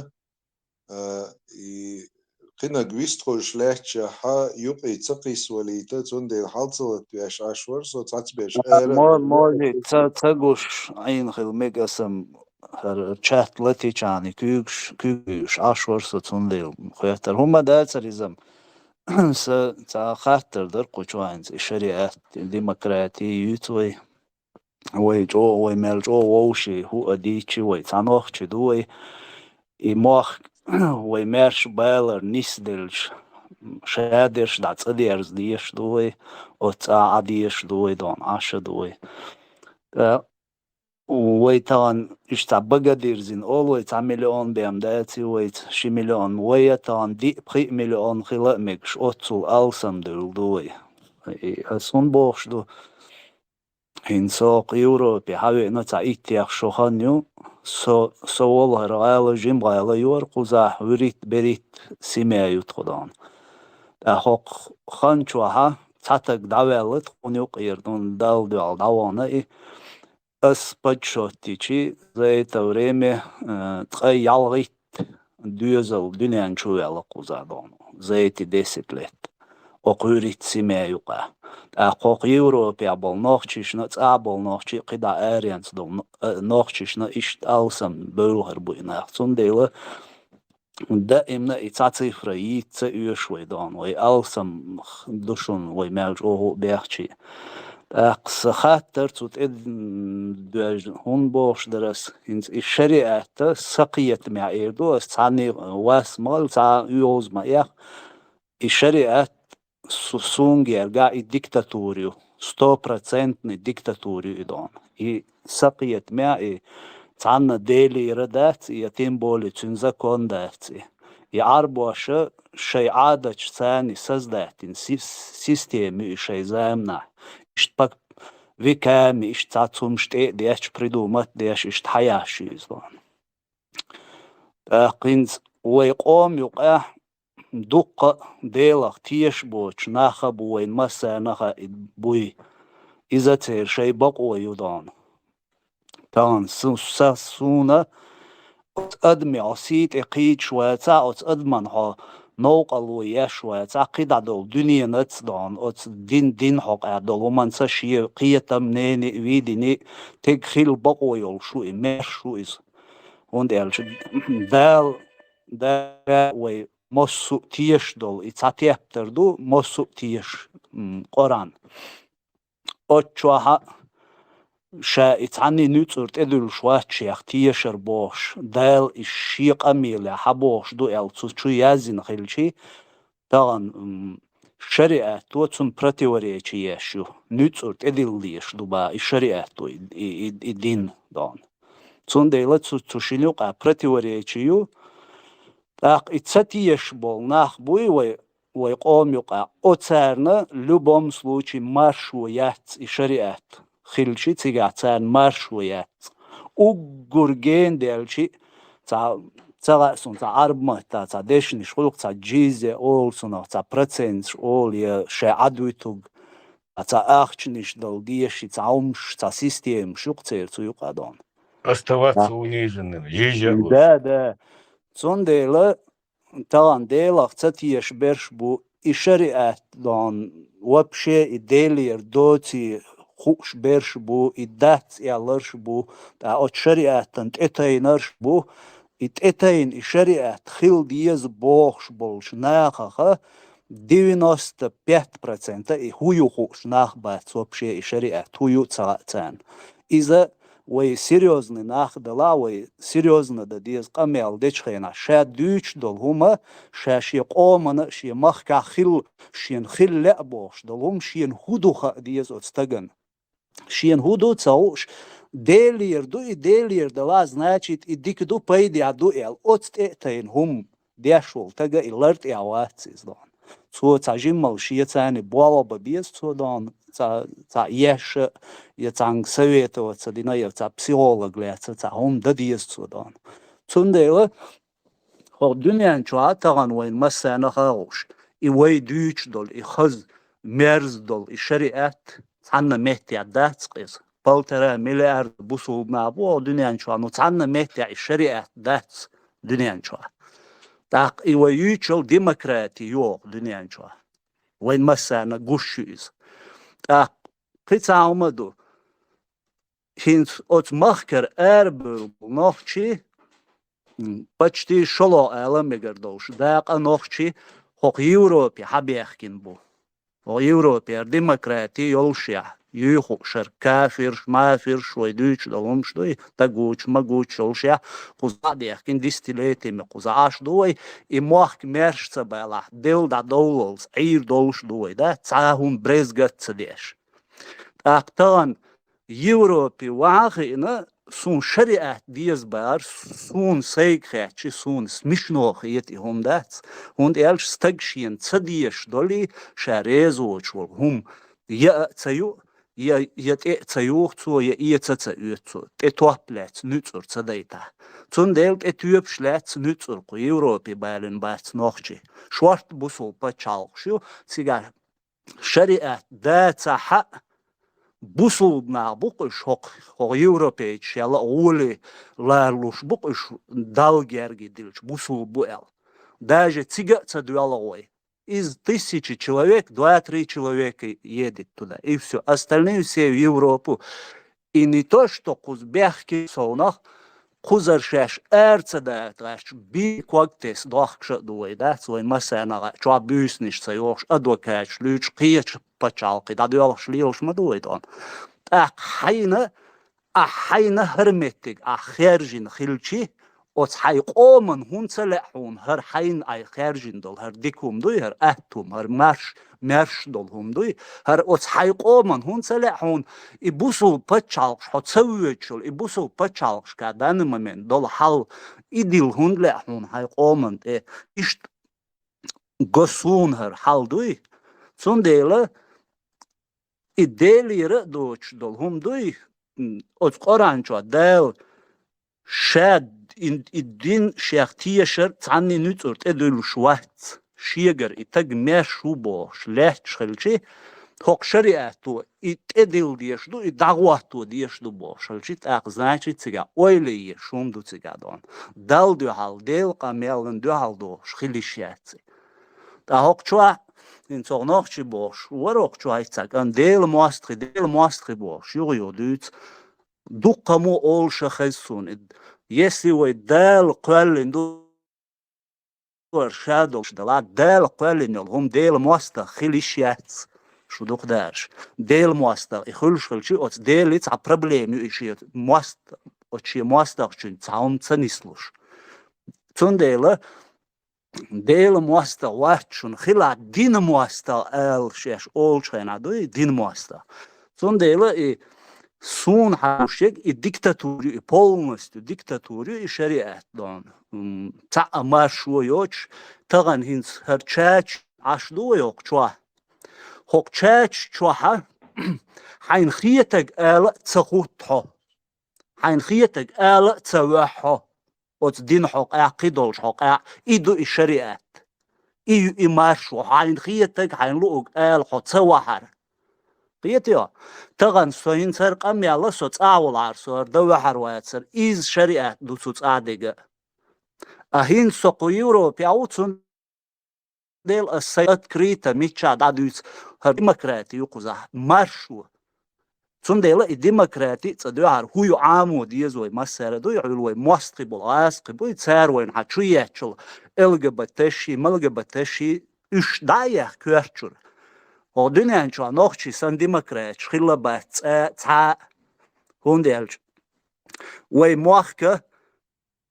а, и Къинаг вистхуш лаьттача хьа юкъе ца кхийсвалийта, цундела хьал ца латвеш Ӏаш вар со, цхьацберш Мо-, ара. Моли ца, ца гуш Ӏийна хила мега сам, хӀара чат латичани куьйгаш, куьйгаш Ӏаш вар со, цундела хоьттар. ХӀума дацар изам. Са ца хаттар дар кху чу хьайнца, и шариат, и демократи юьйцу вай. Вай чӀо-, вай мел чӀо вовши, хӀу а дийчи, вай ца нохчи ду вай. И мох вай маьрш балар нисделча, шадерш дӀа цӀа дерза деш ду вай, оццӀа Ӏа деш ду вай, дон Ӏаша ду вай. ТӀа вай тахан иштта багадирзина, ол вай цхьа миллион бем даци, вай ши миллион, вай а тахан диъ-пхиъ миллион хила а мегаш, оццул алсам девл ду вай. И ас хӀун бохуш ду? ХӀинца со кху Европе хьавеана цхьа иттех шо хан ю, со, со волхӀара гӀала жима гӀала ю хӀара кхузахь, вуьрхӀитта-берхӀитта семья ю тхо дон. ТӀаккха хӀокху хан чохьа цхьа таг дӀаваьлла тхуна юкъера, дон Далла дуьхьал дӀавахана и. Ас подсчёт дичи, за это время, э, ткъе ялхитта доьзал дуьнен чу ваьлла кхуза дон, за эти десять лет. Окху вуьрхӀитта семья юкъа. ТӀаккха хӀокху Европехь болу нохчишна, цӀахь болу нохчи, кхидӀа аренца долу но-, э, нохчишна иштта алсам бевлхар бу и нах. Цундела даимна и цхьа цифра йийца ца оьшу вай дон, вай алсам ду шуна, вай мел чӀогӀа а бехчи. ТӀаккха сан хаттар цу тӀе, м, доьжна, хӀунда бохуш дара ас, хӀинца и шариатта сан кхетамехь эр ду ас, цхьанне вас ма хила, цхьа оьгӀаз ма эха, и шариат су-, суна гергахь и диктатура ю, стопроцентный диктатура ю и дон. И сан кхетамехь и цхьанна Делера дац, я тем более цуьнан закон дац и. И Ӏарбоша шайн Ӏадаташ царна создать дина си-, система ю и шайн заманахь. Иштта пак-, веками, иштта цхьацца хӀумаш тӀе а детташ, придумать деш, иштта хьаяьш ю иза дон. ТӀаккха хӀинца вай къома юкъахь дуккха а Делах тешаш боцуш нах а бу вайн массарнах а и буй. Иза церан шайн бакъо ю дон. Тахана су-, са-, суна оцу адамехь хьо сий тӀе кхийдаш вацахь, оцу адаман хьо новкъарло еш вацахь, кхидӀа долу дуьненаца дон, оцу дин, дин хьокъехь долу хӀуманца шен кхетам, нене а, видине а тега хила бакъо йолуш ю и, маьрша ю иза. ХӀунда аьлча Дала, Дала вай массо а тешаш долу, и цхьа тептар ду, массо а тешаш, м, Къуръан. Оцу чохь а ша и цхьанний нуьцкъара тӀедуьллуш вац шех тешар бохуш, Дала и шен къамелехь хьан бохуш ду аьлла цу чу яздина хилчий, тахана, м, шариато цунна противоречи еш ю, нуьцкъара тӀедилла дезаш ду бан и шариато, и, и, и, и дин дон. Цундела цу, цу шина юкъа противоречи ю. ТӀаккха и ца тешаш болу нах буй вай, вай къома юкъа, оцарна любом случае маршо яц и шариат хилчи, цигахь царна маршо яц. Уггар гена делчи, цхьа, ца хаьа суна, цхьа Ӏарб матта, цхьа дешнаш хуьлу, цхьа джизя олу цунах, цхьа проценташ олу, я шайн Ӏад вуьтуг, цхьа ахчанаш дала дезаш, цхьа хӀумаш, цхьа системаш ю-кх церан цу юкъа дон. Оставаться униженными, жижа. Да, да. Цундела тахана Делах ца тешаш берш бу, и шариат дон, вообще и Делера доций хууш берш бу, и дац аьлларш бу, ткъа оцу шариатан тӀетайнарш бу, и тӀетайна и шариат хила деза бохуш болчу нахаха девяносто пять процентов и хӀу ю хууш нах бац вообще, и шариат хӀу ю ца хаьа царна. Иза вай серьёзный нах дала, вай серьёзно дан деза къамел дечу хенахь, ша дуьйцуш долу хӀума, ша шен къомана а, шен махкахь хилла, шена хила лаьа бохуш долу хӀума, шена хӀу ду хаа деза оцу стагана. Шена хӀу ду ца хууш, Делера ду и, Делера дала, значит, и дика ду, пайдехь ду аьлла, оцу тӀе а тайна хӀума деш волу стага и лар тӀехь вац иза дон. Цо цхьа жиммал шен царна болх бан беза цо дон, цхьа, цхьа еш а, я цхьаьнга советоваться дина, я цхьа психолог лаьцна, цхьа хӀума дан деза цо дон. Цундела хӀокху дуьнен чохь а тахана вайн массарна а хууш, и вай дуьйцуш долу, и хаза, мерза долу, и шариат цхьанна меттехь дац-кх иза. Полтора миллиарда бусулба нах бу хӀокху дуьнен чохь, ну цхьанна меттехь и шариат дац дуьнен чохь. ТӀаккха и вай юьйцуш йола демократи йогӀу дуьнен чохь. Вайн массарна гуш ю иза. ТӀаккха кхин цхьа хӀума ду. ХӀинца оцу махкара арабевлла болу нохчий, м, почти шолгӀа ала мегар долуш, дакъа нохчий хӀокху Европе хьабехкина бу. ХӀокху Европера демократи йолушехь, юьйхуш хӀара кафирш, мафирш, вай дуьйцуш долу хӀумаш дуй, тагучу, магучу йолушехь, кхузахь а дехкина, десятилетиями кхузахь Ӏаш ду вай, и мохк маьрша ца балахь, Делла дӀадовллалц, Ӏийр долуш ду вай, да? Цхьа а хӀума брезгат ца деш. ТӀаккха тахана Европе ван а хиъна, суна шариӀат деза бара, суна сайга хаьттича, суна смешно хета и хӀума дац. ХӀунда аьлча стаг шена ца дезаш долий, ша реза воцуш волу хӀума я а ца юу, я, я тӀе а ца юху цо, я эца а ца оьцу цо, тӀе топ лаьцна нуьцкъара ца дайтахь. Цундела тӀе тоьпаш лаьцна нуьцкъара кху Европе балийна бац нохчий. Шортта бусулба пачхьалкхаш ю, цигахь шариӀат дацахь а, бусулба нах бу-кх уьш, хӀокху, хӀокху европейцаш яла а гӀоле ларалуш бу-кх уьш, Далла герга дилча, бусулба бу аьлла. Даже цига а ца доьлху вай. Из тысяча человек, два-три человека едет туда, и всё. Остальные все в Европу. И не то, что кхуза бехке совнах, кхузара шаьш ара ца дагӀаш, бен ког тесна дохкуш а ду вай, дац вайн массарна а, чохь буьйсанаш ца йохуш, адвокаташ луьйчу кхечу пачхьалкхе дӀадоьлхуш лелаш ма ду вай тӀом. ТӀаккха хьайна, ахь хьайна хӀара меттиг ахь хаьржина хилчи, оцу хьайн къоман хӀунда ца лаьа хьуна хӀара хьайна ахь хаьржина долу, хӀара дика хӀума дуй, хӀара атта хӀума, хӀара марш, маьрша долу хӀума дуй, хӀара оцу хьайн къоман хӀунда ца лаьа хьуна, и бусулба пачхьалкхаш хьо ца воьдуш йолу, и бусулба пачхьалкхашка данный момент долу хьал, и дилла хӀунда лаьа хьуна хьайн къоман тӀе, иштта го суна хӀара хьал дуй. Цундела и Делера а доцуш долу хӀума дуй, м, оцу Къуръан чохь Дала ша и, и дин шех тешар цхьанний нуьцкъара тӀедуьллуш вац, шегара и таг маьрша ву бохуш лаьтташ хилчи, хӀокху шариӀато и тӀедилла дезаш ду, и дӀагӀотто дезаш ду бохуш хилчи, тӀаккха, значит, цигахь ойла езаш хӀума ду цигахь дона. Далла дуьхьал, Делан къамелан дуьхьал дохуш хила йиш яц и. Ткъа хӀокху чохь, хӀинца хӀокху нохчий бохуш, вара хӀокху чохь хӀинца цхьа кӀант, Делан мостагӀий, Делан мостагӀий бохуш, юха-юха дуьйцу. Дуккха мо олуш а хеза суна и. Если вай Дала кхоьллина ду, вара ша долуш дала, Дала кхоьллина йолу хӀума Делан мостагӀа хила йиш яц, шу дукха дараш. Делан мостагӀа и хуьлуш хилчи, оцу Деле цхьа проблема ю и шен мост-, оцу шен мостагӀчуьнца цхьа хӀума ца нислуш. Цундела Делан мостагӀа вац шуна хилахь, динан мостагӀа ала шаьш олучу хенахь дуй, динан мостагӀа. Цундела и суна хьан шег и диктатура ю, и полностью диктатура ю, и шариат дон. М, цхьа а маршо йоцуш, тахана хӀинца хӀара чача Ӏаш ду вай хӀокху чохь. ХӀокху чача чохьа хьайна хетаг ала а ца хӀутту хьо. Хьайна хетаг ала а ца воьхьу хьо, оцу дина хьо къаьхьа, кхидолчу хьо къаьхьа, и ду и шариат. И ю и маршо, хьайна хетаг, хьайна луъуг ала хьо ца вахьара. Кхетайо? Тахана со хӀинца хӀара къамел а со цӀахь волахьара, со хӀара дан ваьхьар вацара, иза шариат ду цу цӀахь дерг а. А хӀинца со кху Европехь ву, цун дела ас сайн открыто миччахь дӀадуьйцу, хӀара демократи ю кхузахь, маршо. Цундела и демократи а цӀа дуьхьара хӀу ю Ӏамо деза вай массара дуй, хьуьлла вай мостагӀий болу гӀазкхий буй, цара вайна хьан чу еттачул Л Г Б Т ши, М Л Г Б Т ши, уьш дӀа а яхка коьртачуьра. ХӀокху дуьнен чохь нохчий санна демократаш хилла бац цкъа а, цхьа а, хӀунда аьлча вай мохка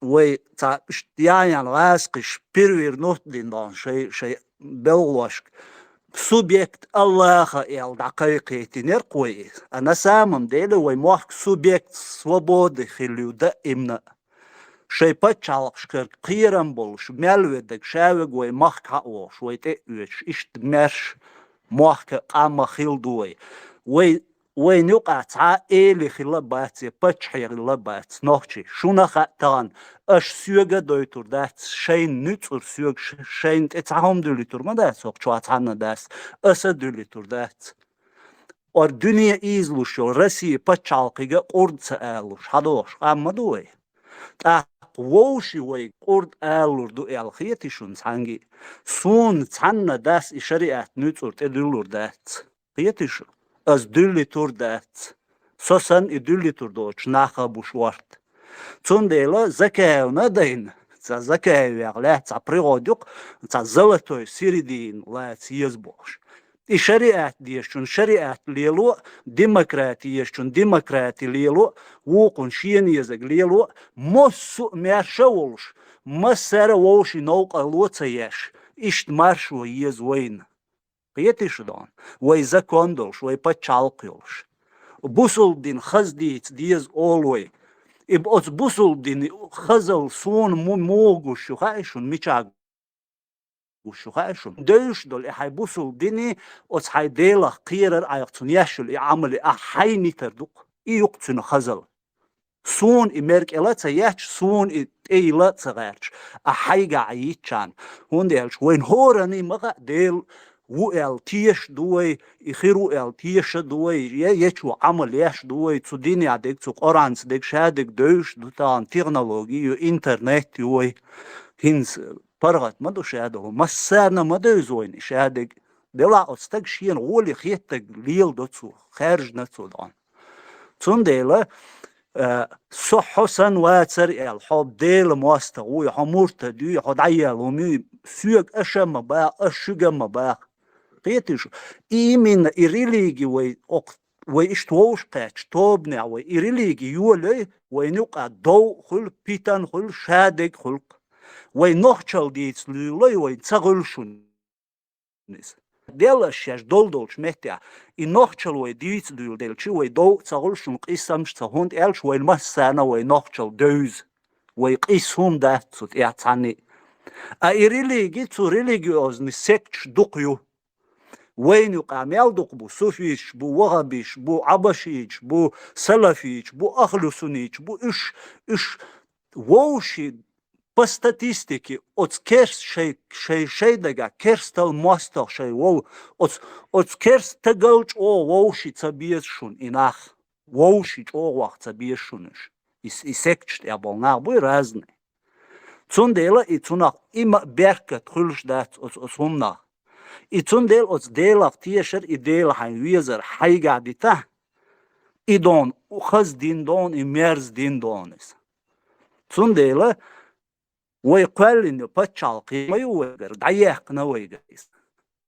вай цхьа ш-, ян-ян гӀазкхиш перевернуть дина дон шай, шай белхалошка. Субъект Аллаха аьлла дӀакхайкхийтинера-кх вай иза. А на самом деле вай мохк субъект свободы хилла ю даимна. Шай пачхьалкхашкара кхерам болуш, мел ведаг, шавег вай махка хьа а вохуш, вай тӀе а оьцуш, иштта маьрша мохка къам ма хилла ду вай. Вай Вайна юкъахь цхьа а эли хилла бац, я паччахье хилла бац, нохчий. Шуна хаьа тахана, аша соьга а дойтур дац, шайна нуьцкъара соьга, ш-, шайна тӀе цхьа хӀума дуьллуьйтур ма дац, хӀокху чохь цхьанна дац, аса а дуьллуьйтур дац. Ор дуьне ийзалуш йолу Россия пачхьалкхига къурд ца алалуш, хьадохуш къам ма ду вай. ТӀаккха вовши вай къурд алалур ду аьлла хетий шуна цхьанги? Суна цхьанна дас и шариат нуьцӀур тӀедуьллур дац. Хетий шу? Ас дуьллитур дац. Со санна и дуьллитур доцуш наха бу шорта. Цундела Закаевна а дайна, цхьа Закаевех лаьцна цхьа пригӀод ю-кх, цхьа золотой середина лаца еза бохуш. И шариат дезачун шариат лело, демократи езачун демократи лело, вукхун шена езарг лело, массо а маьрша а волуш, массара а вовшийн новкъарло а ца еш, иштта маршо еза вайна. Кхетий шу дона? Вай закон долуш, вай пачхьалкх йолуш. Бусулба дин хаза дийца деза олу вай. И б-, оцу бусулба дин хазалла суна му-, муха гуш ю хаьий шуна, мичахь гуш ю хаьий шуна? Девзаш долу и хьайн бусулба дини, оцу хьайн Делах кхерар, айхьа цунна еш йолу и Ӏамали ахь хьайна йитар ду-кх. И ю-кх цуьнан хазалла. Суна и мер кӀела а ца етташ, суна и тӀейилла а ца гӀерташ, а хьайгахь а йитчарна. ХӀунда аьлча вайна хӀоранна ма хаьа, Дела ву аьлла теша ду вай, и хир ву аьлла теша ду вай, я ечо Ӏамал еш ду вай, цу динехь дерг, цу Къуранца дерг, ша дерг девзаш ду тахана, технологи ю, интернет ю вай. ХӀинца паргӀат ма ду ша долу, массарна а ма девза вайна и ша дерг. Делахь оцу стага шена гӀоле хеттарг леладо цо, хаьржина цо дона. Цундела, э, со хьо санна вацара аьлла, хьо Делан мостагӀа вуй, хьо муртад юй, хьо дӀаелла хӀума юй, соьга аша а ма баха, ас шуьга а ма баха. Кхетий шу? И именно и религи вай, окх-, вай иштта вовшахкхеттачу тобанехь вай и религи йолой, вайна юкъа дов а хуьлу, питана хуьлу, ша дерг а хуьлу-кх. Вай нохчалла дийца луьйлой, вай ца хуьлу шуна иза. Делла шаьш долу долчу меттехь, и нохчалла вай дийца дуьйладелчи, вай дов а ца хуьлу шуна, къийсамаш а ца, хӀунда аьлча вайна массарна а вай нохчалла девза, вай къийса хӀума дац цу тӀехь цхьанна а. А и религи, цу религиозный секташ дукха ю. Вайна юкъахь мел дукха бу: суфиташ бу, ваххабиташ бу, Ӏабашиташ бу, салафиташ бу, ахлусунниташ бу, уьш, уьш вовшийн по статистике, оцу керс шай, шай, шай дагахь керстал мостагӀа шай вов, оцу, оцу керстагал чӀогӀа вовши ца беза шуна и нах, вовши чӀогӀа ваха ца беза шуна уьш. И с-, и секташ тӀехь болу нах буй разный. Цундела и цунах и ма беркат хуьлуш дац оцу, оцу хӀуманах. И цундела оцу Делах тешар, и Дела хьайн везар хьайгахь дитахь, и дона хаза дин дона, и мерза дин дона иза. Цундела вай кхоьллина пачхьалкх ма ю вайгара, дӀаехкина вайгара иза.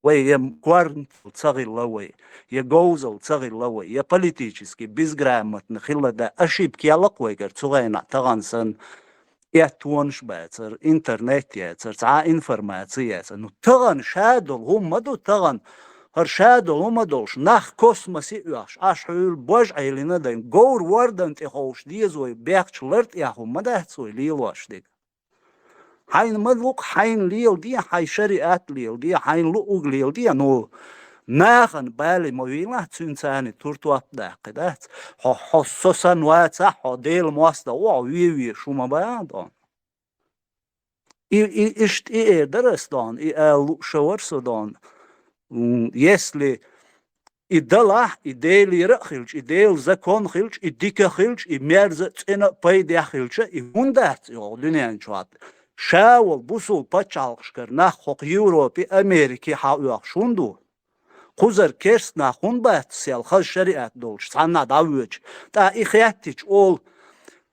Вай я корнтал ца хилла вай, я говзал ца хилла вай, я политически безграмотно хилла да, ошибка яла-кх вайгара цу хенахь тахана санна, эттонаш бацара, интернет яцара, цхьа а информаци яцара. Ну, тахана ша долу хӀума ма ду тахана, хӀара ша долу хӀума долуш, нах космосе оьхуш, аш хьуьлла бож Ӏелина дайн, говр вордан тӀе ховш деза вай, бехкачу лар тӀехь хӀума ма дац вай лелош дерг. Хьайна ма лукъ, хьайна леладе, хьайн шариат леладе, хьайна луъург леладе, ну, нахана бале ма вийлахь, цуьнан царна тур топ даккхи дац. Хьо, хьо со санна вацахь, хьо Делан мостагӀа ву, хьо ве-ве шу ма баха дона. И, и, иштта и эр дара ас дона, и ала лууш вара со дона. М, если и далахь, и Делера а хилча, и Делан закон хилча, и дика хилча, и мерза а, цӀена а, пайдехь хилча, и хӀунда дац и оха дуьнен чохь? Ша волу бусул пачхьалкхашкара нах хӀокху Европе, Америке хьан оьхуш хӀунда ду? Кхузара керст нах хӀунда бац сел хаза шариат долчу цхьанна дӀавоьдуш? ТӀаккха и хеттича олу,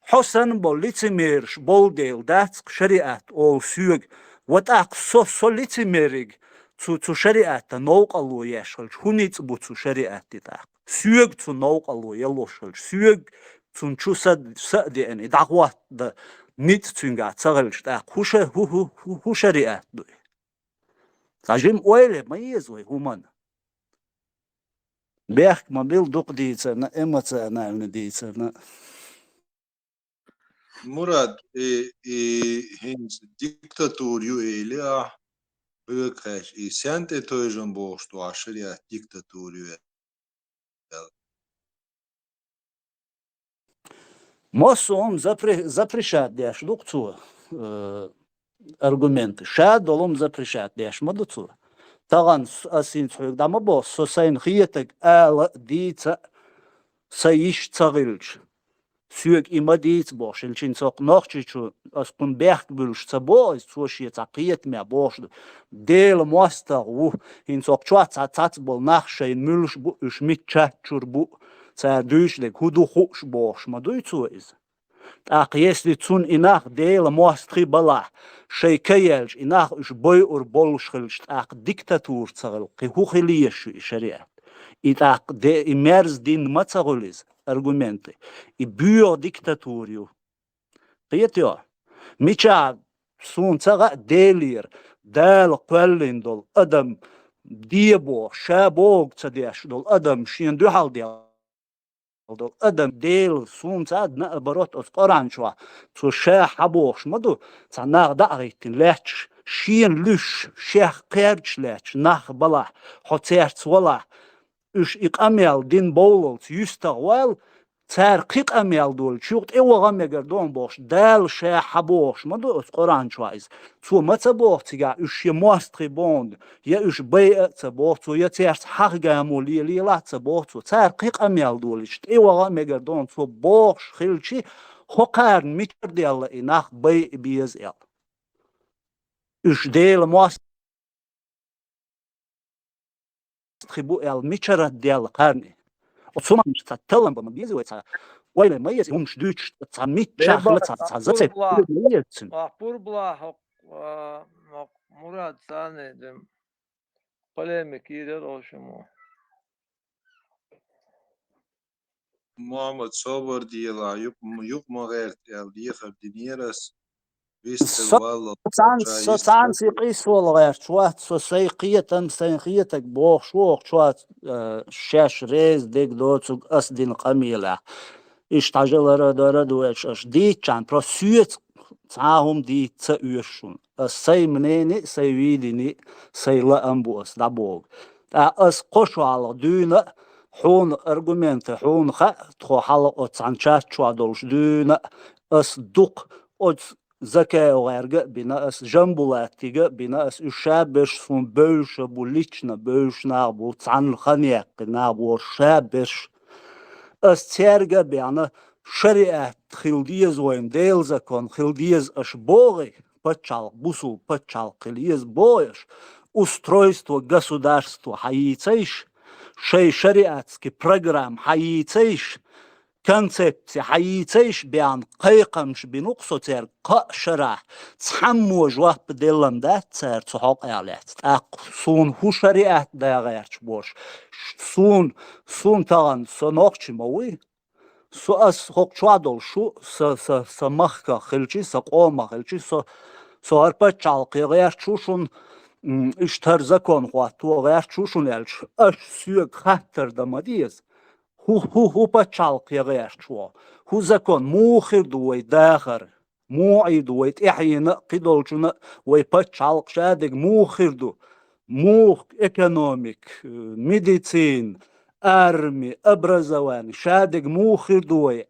хьо санна болу лицемераш болу дела дац-кх шариат олу соьга. Ва тӀаккха со, со лицемериг цу, цу шариатан новкъарло еш хилча, хӀун ницкъ бу цу шариатан тӀаккха? Соьга цу новкъарло яллуш хилча, соьга цунна чу са, са а деана, и дӀахӀоттадан ницкъ цуьнгахь ца хилча, тӀаккха хӀун ша, хӀун, хӀун, хӀун, хӀун шариат ду и? Цхьа жима ойла ма еза вай хӀуманна. Бехк ма билла дукха дийцарна, эмоционально дийцарна. Мурад, и, и хӀинца диктатура ю или ахь, хьоьга хаьттича, и сен тӀе тевжина бохуш ду ахь шариат диктатура ю аьлла? Массо а хӀума запре-, запрещать деш ду-кх цо, э, аргумент. Ша долу хӀума запрещать деш ма ду цо. Тахана с-, ас хӀинца хьоьга дӀа ма боху, со сайна хетарг ала а, дийца а, сан йиш ца хилча. Соьга и ма дийца бохуш, хӀинца цхьа нохчичо, ас кхунна бехк буьллуш ца боху иза, цо шен цхьа кхетамехь бохуш ду. Делан мостагӀа ву, хӀинца цхьа чохь цхьа цхьацца болу нах шайна муьлш бу, уьш мичча чуьра бу, цара дуьйцу дерг хӀун ду хууш бохуш ма дуй цо иза. ТӀаккха если цунна и нах Делан мостагӀий балахь, шайн ка яьлча, и нах уьш бойур болуш хилча, тӀаккха диктатура ца хила, кхин хӀун хила езаш ю и шариат? И тӀаккха де, и мерза дин ма ца хуьлу иза, аргументы. И боьха диктатура ю. Кхетайо? Мичахь суна ца хаьа Делера, Дала кхоьллина долу адам де боху, ша бохург ца деш долу адам шена дуьхьал дел долу адам Дела суна ца а, наоборот, оцу Къуръан чохь цо ша хьан бохуш ма ду, цхьа нах дӀа а гӀиттина лаьтташ, шена луьш, шех кхерчаш лаьтташ нах балахь, хьо цаьрца валахь, уьш и къамел дина бовлалц юьстах вал, цара кхин къамел долчу юкъа тӀе ваха мегар ду хьуна бохуш, Дала ша хьан бохуш ма ду оцу Къуръан чохь иза. Цо ма ца боху цигахь, уьш шен мостагӀий боху, я уьш байа а ца боху цо, я цаьрца хьахгамо лелийла а ца боху цо. Цара кхин къамел долуьйтуш, тӀе ваха а мегар ду хьуна цо бохуш хилчи, хӀокхарна мичара делла и нах байа беза аьлла. Уьш Делан мостагӀий бу аьлла мичара делла кхарна. Оцу хӀуманаш цхьа таллам бан ма беза вай цхьа. Ойла ма еза хӀуманаш дуьйцуш, цхьа миччахь хила цхьа, цхьа зацепка ма еза цуьнан. Ахь пурбалахь хӀокху, а, хӀокху Мурад царна дем полемика йийр яра оцу шумо. Мухаммад, собар делахь, юкъ-, юкъ ма гӀерта аьлла, дехар динера ас. Вистхила валлал, Соцан-, ша соцанций йистхила къийсавала гӀерташ вац, со сайн кхетам, сайн хетаг бохуш ву оха чохь, э, шаьш реза дег доцург ас дина къамелехь. Иштта хьажа лара дара ду аьлча, аша дийцчарна, просто соьца цхьа а хӀума дийца ца оьшу шуна. Ас сайн мнение, сайн видение, сайн лаам бу ас дӀабогу. ТӀаккха ас кхо шо хьалха дуьйна а, хьуна аргументы, хьуна хаьа, тхо хьалха оцу цхьана чат чохь долуш дуьйна а, ас дукха оцу Закаев гӀаьрга а бина ас, Жамбулатига а бина ас, уьш ша берш суна бевзаш бу, лично бевзаш нах бу, цхьана хан яьккхина нах бу, ша берш. Ас цаьрга а баьхна, шариат хила деза вайна, Делан закон хила деза аша бохий, пачхьалкх, бусул пачхьалкх хила еза бохий аша, устройство государства хьайийцайша, шайн шариатский программа хьайийцайша, концепция хьайийцайша бен кхайкхамаш бина ву-кх со цаьрга кхаа шарахь, цхьаммо жоп делла-м дац цара цу хьокъехь лаьцна. ТӀаккха суна хӀун шариат да гӀерташ борш? Суна, суна тахана со нохчи ма вуй? Со ас хӀокху чохь долуш ву, сан, сан, сан махках хилчи, сан къомах хилчи, со, со хӀара пачхьалкхе гӀерташ ву шуна, м, иштта хӀара закон хӀотто гӀерташ ву шуна аьлча, аша соьга хаттар дан ма деза. ХӀу, хӀу, хӀу пачхьалкхе гӀерташ ву? ХӀу закон? Муха хир ду вай дахар? Муха Ӏийр ду вай тӀаьхьенна а, кхидолчунна а, вай пачхьалкх шадерг муха хир ду? Муха экономик, э, медицина, арми, образование, шадерг муха хир ду вай?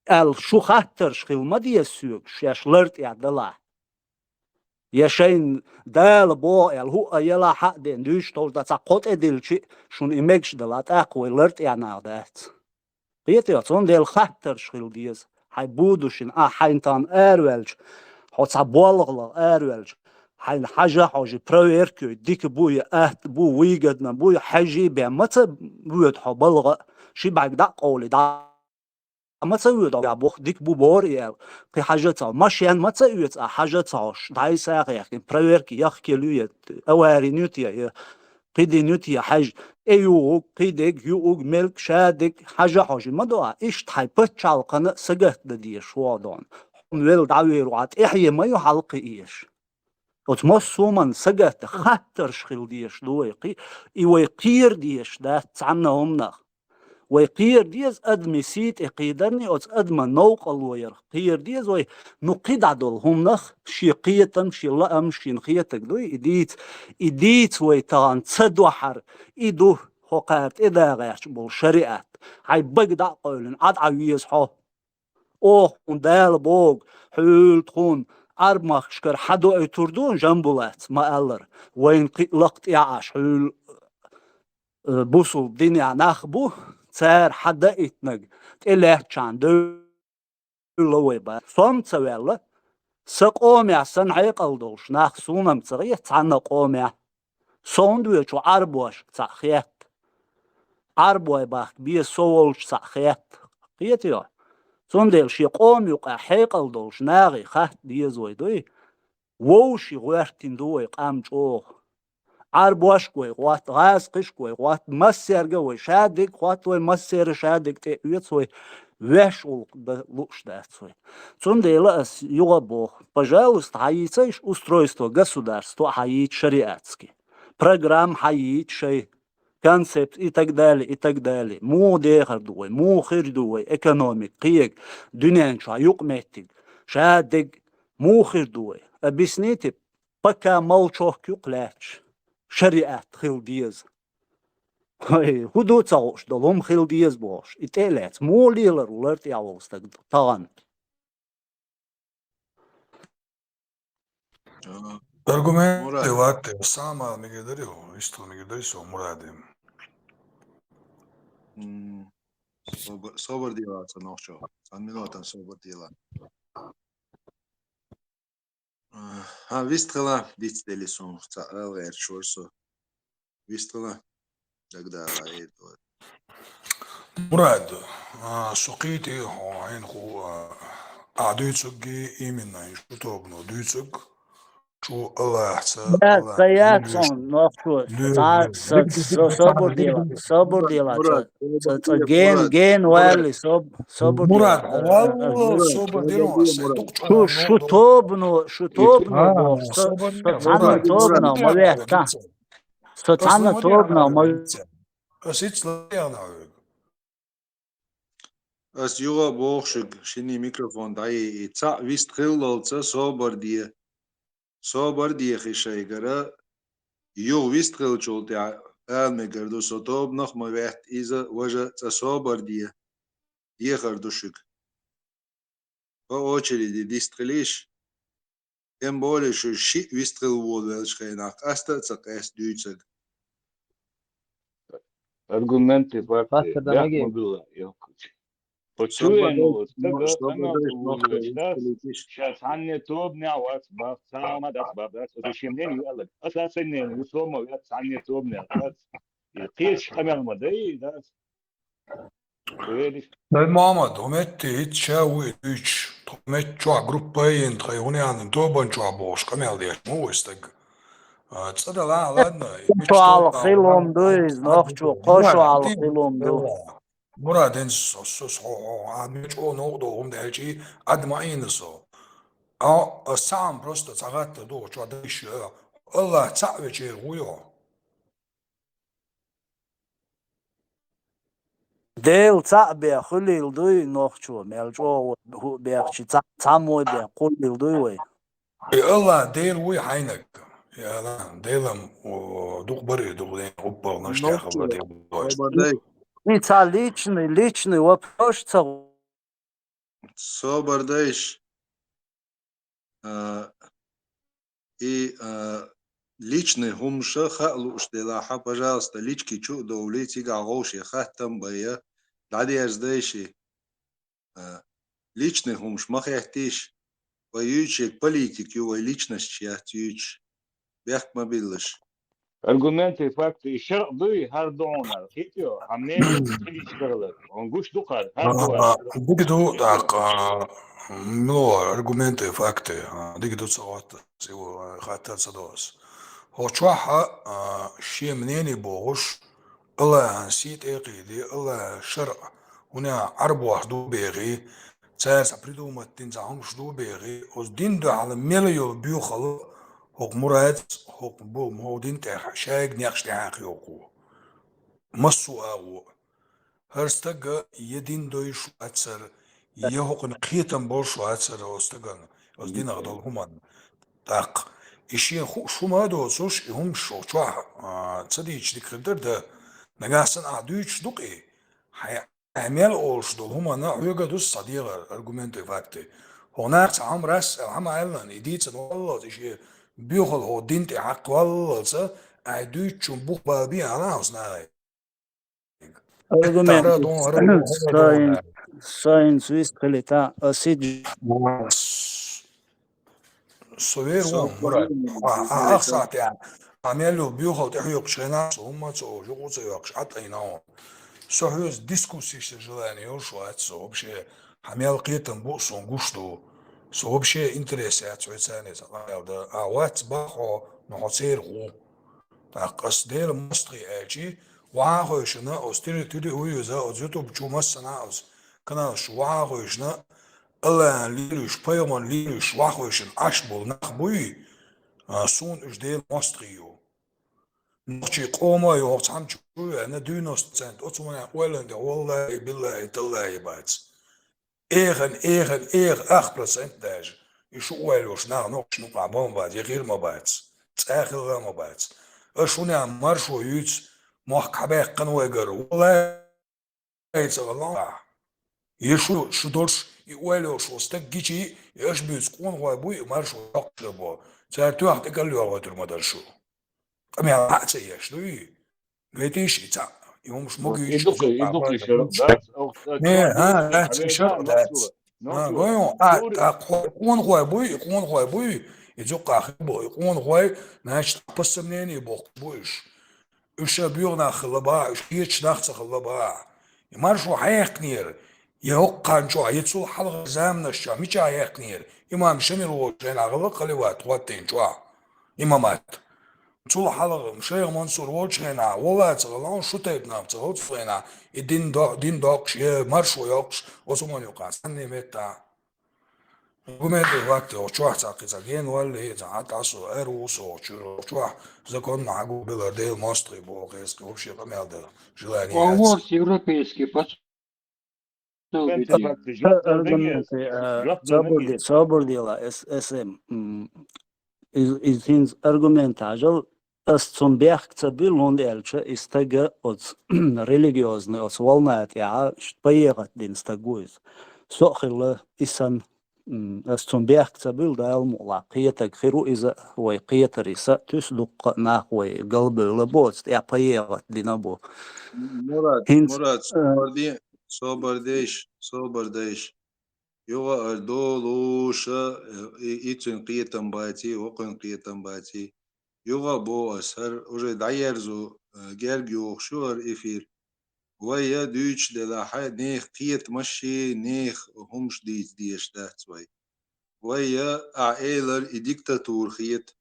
Аьлла, шу хаттарш хила ма деза соьга, шаьш лар тӀехь далахь. Я шайна Дала боху аьлла, хӀуъа яла хьа а деана, дуьйцуш долуш дан цхьа кхо тӀе дилчи, шуна и мегаш дала, тӀаккха вай лар тӀехь нах дац. Кхетий, цундела хаттарш хила деза. Хьайн будущее, ахь хьайна тахана араваьлча, хьо цхьа болх лаха араваьлча, хьайна хьажа а хьожий, проверка йой, дика бу я, атта бу, выгодно бу я, хьаьжий бен ма ца воьду хьо балха а, ши бӀаьрг дӀа а къовлий, дӀа ма ца воьду хьо, боху, дика бу бохура и аьлла. Кхин хьажа а ца хьо, машен ма ца оьцу ахь, хьажа а ца хьош, дӀай-схьай а хехкина, проверка яхкийла ю я, авари ю те, я кхидина ю те, хьаьжа, тӀе юхург, кхидерг, юург, мелк, шадерг, хьажа а хьожий ма ду ахь, иштта хьайн пачхьалкхана а сагатдан дезаш ву хьо дона. Хьуна велла дӀавер ву, хьан тӀаьхье ма ю хьалакхиъеш. Оцу массо а хӀуманна сагатдан хаттарш хила дезаш ду вай кхи-, и вай кхера дезаш дац цхьанна а хӀуманах. Вай кхера деза адамийн сий тӀе кхийдарний, оцу адаман новкъарло ярх кхера деза вай, ну, кхидӀа долу хӀуманах шен кхетам, шен лаам, шена хетаг дуй, и дийца, и дийца вай тахана ца дохьар, и ду хӀокхара тӀедагӀаьрча болу шариат. Хьайн бага дӀа а къевлина, Ӏа дӀа веза хьо. Оха хьуна Дала боху, хьуьлла тхуна Ӏарбмахкашкара хьадоуьйтур ду, Жамбулатс ма-аллара, вайна кхин а лакха тӀехь Ӏаш хьуьлла, э, бусул динехь нах бу, цара хьадаийтинарг тӀелаьцначарна хуьлу вай бац. Со-м ца ваьлла, сан къомехь санна хьекъал долуш нах суна-м ца хета цхьанна къомехь. Со хӀунда воьду Ӏарбошка цхьаъ хетта? Ӏарбой бахка беза со волчу цхьаъ хетта? Кхетий хьо? Цундела шен къома юкъахь хьекъал долуш нахе хатта деза вай дуй. Вовшийн гӀоьртина ду вай къам чӀогӀа. Ӏарбошка вай гӀотта, гӀазкхишка вай гӀотта, массаьрга а вай шадерг а гӀотта, вай массеран шадерг тӀе а оьцу вай, ваьш гӀуллакх дан лууш дац вай. Цундела ас юха а боху, пожалуйста, хьайийцайша устройство государства, хьайийца шариатский. Программа хьайийца шайн, концепт и так далее, и так далее. Муха дехар ду вай, муха хир ду вай экономика, кхиерг, дуьнен чохь юкъаметтиг, шадерг муха хир ду вай? Объясните, пока молчок юкъа лаьтташ, шариат хила деза. Ой, хӀун ду ца хууш долу, хӀума хила деза бохуш, и тӀе а лаьцна, муха лелар ву лар тӀехь волу стаг тахана? А, Аргумент Мурад. Ватте, сама мегар дари хьо, исто мегар дари со, Мураде. М, собар, собар дела, ца нохчо. Цхьана минотан собар дела. А, хьан вистхила, дицдели сон, ца ала гӀерташ вара со. Вистхила, дагадала, эр дора. Мурад, а, со кхийти хьо, хьайна ху, а, а дуьйцург, именно, шу тобано дуьйцург, шу Аллахьца, Да, Аллахь ца яц дуьйцу. Сон, нохчо, Дуьйцу. Ца, са, са, собар дела, собар дела, ца, Мурад, ца, ца, ген, Мурад, ген Мурад. Валли, соб-, собар Мурад, дела, э, э, валла, Мурад, собар дела, Мурад. Шу, шу тобано, шу тобано, А, боху, са, собар са, дела, цхьанна Мурад, тобано, Мурад. Ма вехта. Со цхьанна тобанах ма вуьйцу. Ас ицлаягӀна хьоьга. Ас юха а боху шуьга, шинний микрофон дӀайийи, цхьаъ вистхиллалца собар де. Собар дехи шайгара, юха вистхиллачул тӀаьхьа ала мегар ду, со тобанах ма ваьтта иза, важа, цкъа собар де. Дехар ду шуьга. По очереди дистхилийша. Тем более шу шиъ вистхила волавелчу хенахь, къаста а ца къаьста дуьйцург. Аргументы, факты, Пастор, да, бехк ма билла, йоккхачу. По чуьйн волу стага къамел ду вуьйлуш дац, ша цхьанне тобанехь вац бах, цхьа а ма дац бах, дац, оцу шен мнение ю аьлларг. Аса сан мнение ю, со ма вац цхьанне тобанехь вац. И кхеташ къамел ма дай, дац. Дай Мухаммад, хӀу метте хӀиц ша ву и дуьйцуш, тхо метта чохь группа а йина, тхайн хӀун яхна тобан чохь бохуш къамел деш ма ву и стаг. А, цӀа далахь, ладно, и Кхо шо хьалха хилум ду иза, нохчо, кхо шо хьалха хилум ду. Мурад, хӀинца со, со, со, хьо, хьо, хьан мел чӀогӀа новкъа долу хӀума даьлча, Ӏад ма Ӏийна со. А, ас цхьаъ просто цхьа гӀаттар ду, чохь дайша, Аллах цхьаъ вечеран вуй хьо. Дела цхьаъ бен хуьлийла дуй нохчо, мел чӀогӀа хӀу бехчи, цхьа-, цхьаммо бен кхуллийла дуй вай. И Аллах Дела вуй хьайнаг. Я Аллах, Делам, о, дукха барий, дукха ден, гӀуппалгӀанаш тӀехь хабар Дела вуй. И ца личный, личный вопрос ца Собар дайш. А, и, а, личный хӀумаша хаа лууш делахьа, пожалуйста, лички чу а довлий, цигахь гӀовше хаттам а байя, дӀадерзадайши. А, личный хӀумаш ма хеттийша. Вай юьйцуш ерг политик ю, вай личносташ яц юьйцуш. Бехк ма биллаш. Аргументы, факты, и шаръ дуй, хӀара ду хьуна, хетайо, хьан мнение хилийча каралар. Хьуна гуш ду кхара, хӀара ду. Ага, хӀара ду. Дика ду, тӀаккха, мила аргументы, факты, а, дика ду ца хӀотта, ца хаттар ца до ас. ХӀокху чохь, а, шен мнение бохуш, Аллахьан сий тӀе а кхийди, Аллахьан шаръ, хӀуна Ӏарбойх ду бехи, цара цхьа придумать дина цхьа хӀумаш ду бехи, оцу дин дуьхьал мела йолу боьхалла хӀокху Мурадца, хӀокху бу-, хӀокху дин тӀехь шайга некъаш тӀехьа кхайоккху. Массо а агӀо. ХӀара стага я дин дойуш вацара, я хӀокхуьнан кхетам болуш вацара оцу стагана, оцу динах долу хӀуманна. ТӀаккха и шен хууш хӀума а доцуш, и хӀумаш чохь, а, ца дийцича дика хир дара, да, нагахь санна ахь дуьйцуш ду-кх и, хьайн Ахь мел олуш долу хӀуманна хьоьга а ду схьа дегӀар, аргументы, факты. ХӀокху наха цхьа хӀума расса, хьан ма аьллан, и дийцина валлалц, и шен боьхалла хӀокху дин тӀе хьакха валлалца, ахь дуьйцучун бух бала бен хьан а хьо снагӀай. Аргумент. Сайн, Со хӀинца вист хилита, а сидж- Со вер ву, Мурад. Хьа, хьа, ах сахьтехь. Хьа мел ю буьйхал тӀехьоькхуш хенахь, со хӀумма а ца олуш, юкъа а ца йоккхуш, Ӏа тӀайна хьуна. Со хьоьца дискуссиш ца желание йолуш вац со вообще. Хьа мел кхетам бу а суна гуш ду. Со вообще интерес яц хьоьца цхьаьна ца къамел дан. А вац бах хьо, но хьо церах ву. ТӀаккха ас Делан мостагӀий аьлчи, вахьа а хойшина, оцу тири-, тири уьйза, оцу YouTube чу массанхьа оцу каналаш чу вахьа а хойшина, Аллахьан лелош, пайхамарна лелош, вахьа а хойшина Ӏаш болу нах буй, а, суна уьш Делан мостагӀий ю. Нохчий къомо а ю, хӀокху цхьамма чу веана, девяносто процент оцу хӀуманехь ойланна тӀехь, валлахӀи, биллахӀи, таллахӀи бац. Эхан, эхан, эха, ах процент даже. И шу ойла йолуш нах нохчашна юкъахь бан ма бац, я хир ма бац, цкъа а хилла ма бац. Аша хӀунда маршо юьйцу, мохк хьабаьккхина вайгара? ВаллахӀи, ца гӀалахь. Я шу, шу долуш, и ойла йолуш волу стаг гичи, и аша буьйцу къонахой буй, и маршо йоккхуш бо. Цара тоьхна тӀекӀал йогӀуьйтур ма дара шу. Къамел хьа а ца еш дуй? Гойтийша и цхьаъ. И хӀумаш ма гуьйш. И дукха, и дукха шарахь дац, оху Не, а, дац, и шарахь дац. А, гой, а, тӀаккха хьо къонахой буй, и къонахой буй, и зуккха хир бу, и къонахой, значит, по сомнению бохкуш бу уьш. Уьш ша боьха нах хилла бахьа, уьш кхеташ нах ца хилла бахьа. И маршо хьаьккхинера, я хӀокху кхана чохь, я цул хьалхара заманаш чохь, мичахь яьккхинера? Имам Шамил волчу хенахь гӀалла халифат хӀоттийна чохь. Имамат. Цул хьалха Шайх Мансур волчу хенахь, валлахӀи, ца гӀалахь, шу тайпа нах ца гӀалахь цу хенахь, и дин до-, дин доккхуш, я маршо йоккхуш, оцу хӀуманна юкъахь цхьанне метта. Аргументы, факты, оха чохь цхьа кхин цхьа ген валле, цхьа хьан тӀасо, эр ву со, чуьра, чохь закон ма хьагу билар, Делан мостагӀий боху, хеза, вообще къамел дара, желание яц. Европейский посол. Аргументы, а, собор де-, собор дела, эс-, эс эм, м, из, из хӀинца аргумент хьажал, ас цунна бехк ца буьллу, хӀунда аьлча и стага оцу религиозный оцу волна тӀехь ш-, пайегӀат дина стаг ву иза. Со а хилла, и санна, м, ас цунна бехк ца буьллу, Дала мукълахь, кхетаг хир ву иза, вай кхетар и са а туьсу дуккха а нах вай галбевлла бу, оцу тӀехь пайегӀат дина бу. Мурад, хӀинца, Мурад, а, собар де, собар дейш, собар дейш. Юха ар долуша, и, и цуьнан кхетам баций, вокхуьнан кхетам баций. Юха а боху ас, хӀара уже дӀаерзо, э, герга йохуш ю хӀара эфир. Вай я дуьйцуш делахь, нехан кхетамаш а, нехан хӀумаш дийца дезаш дац вай. Вай я, ахь элира, и диктатура хета.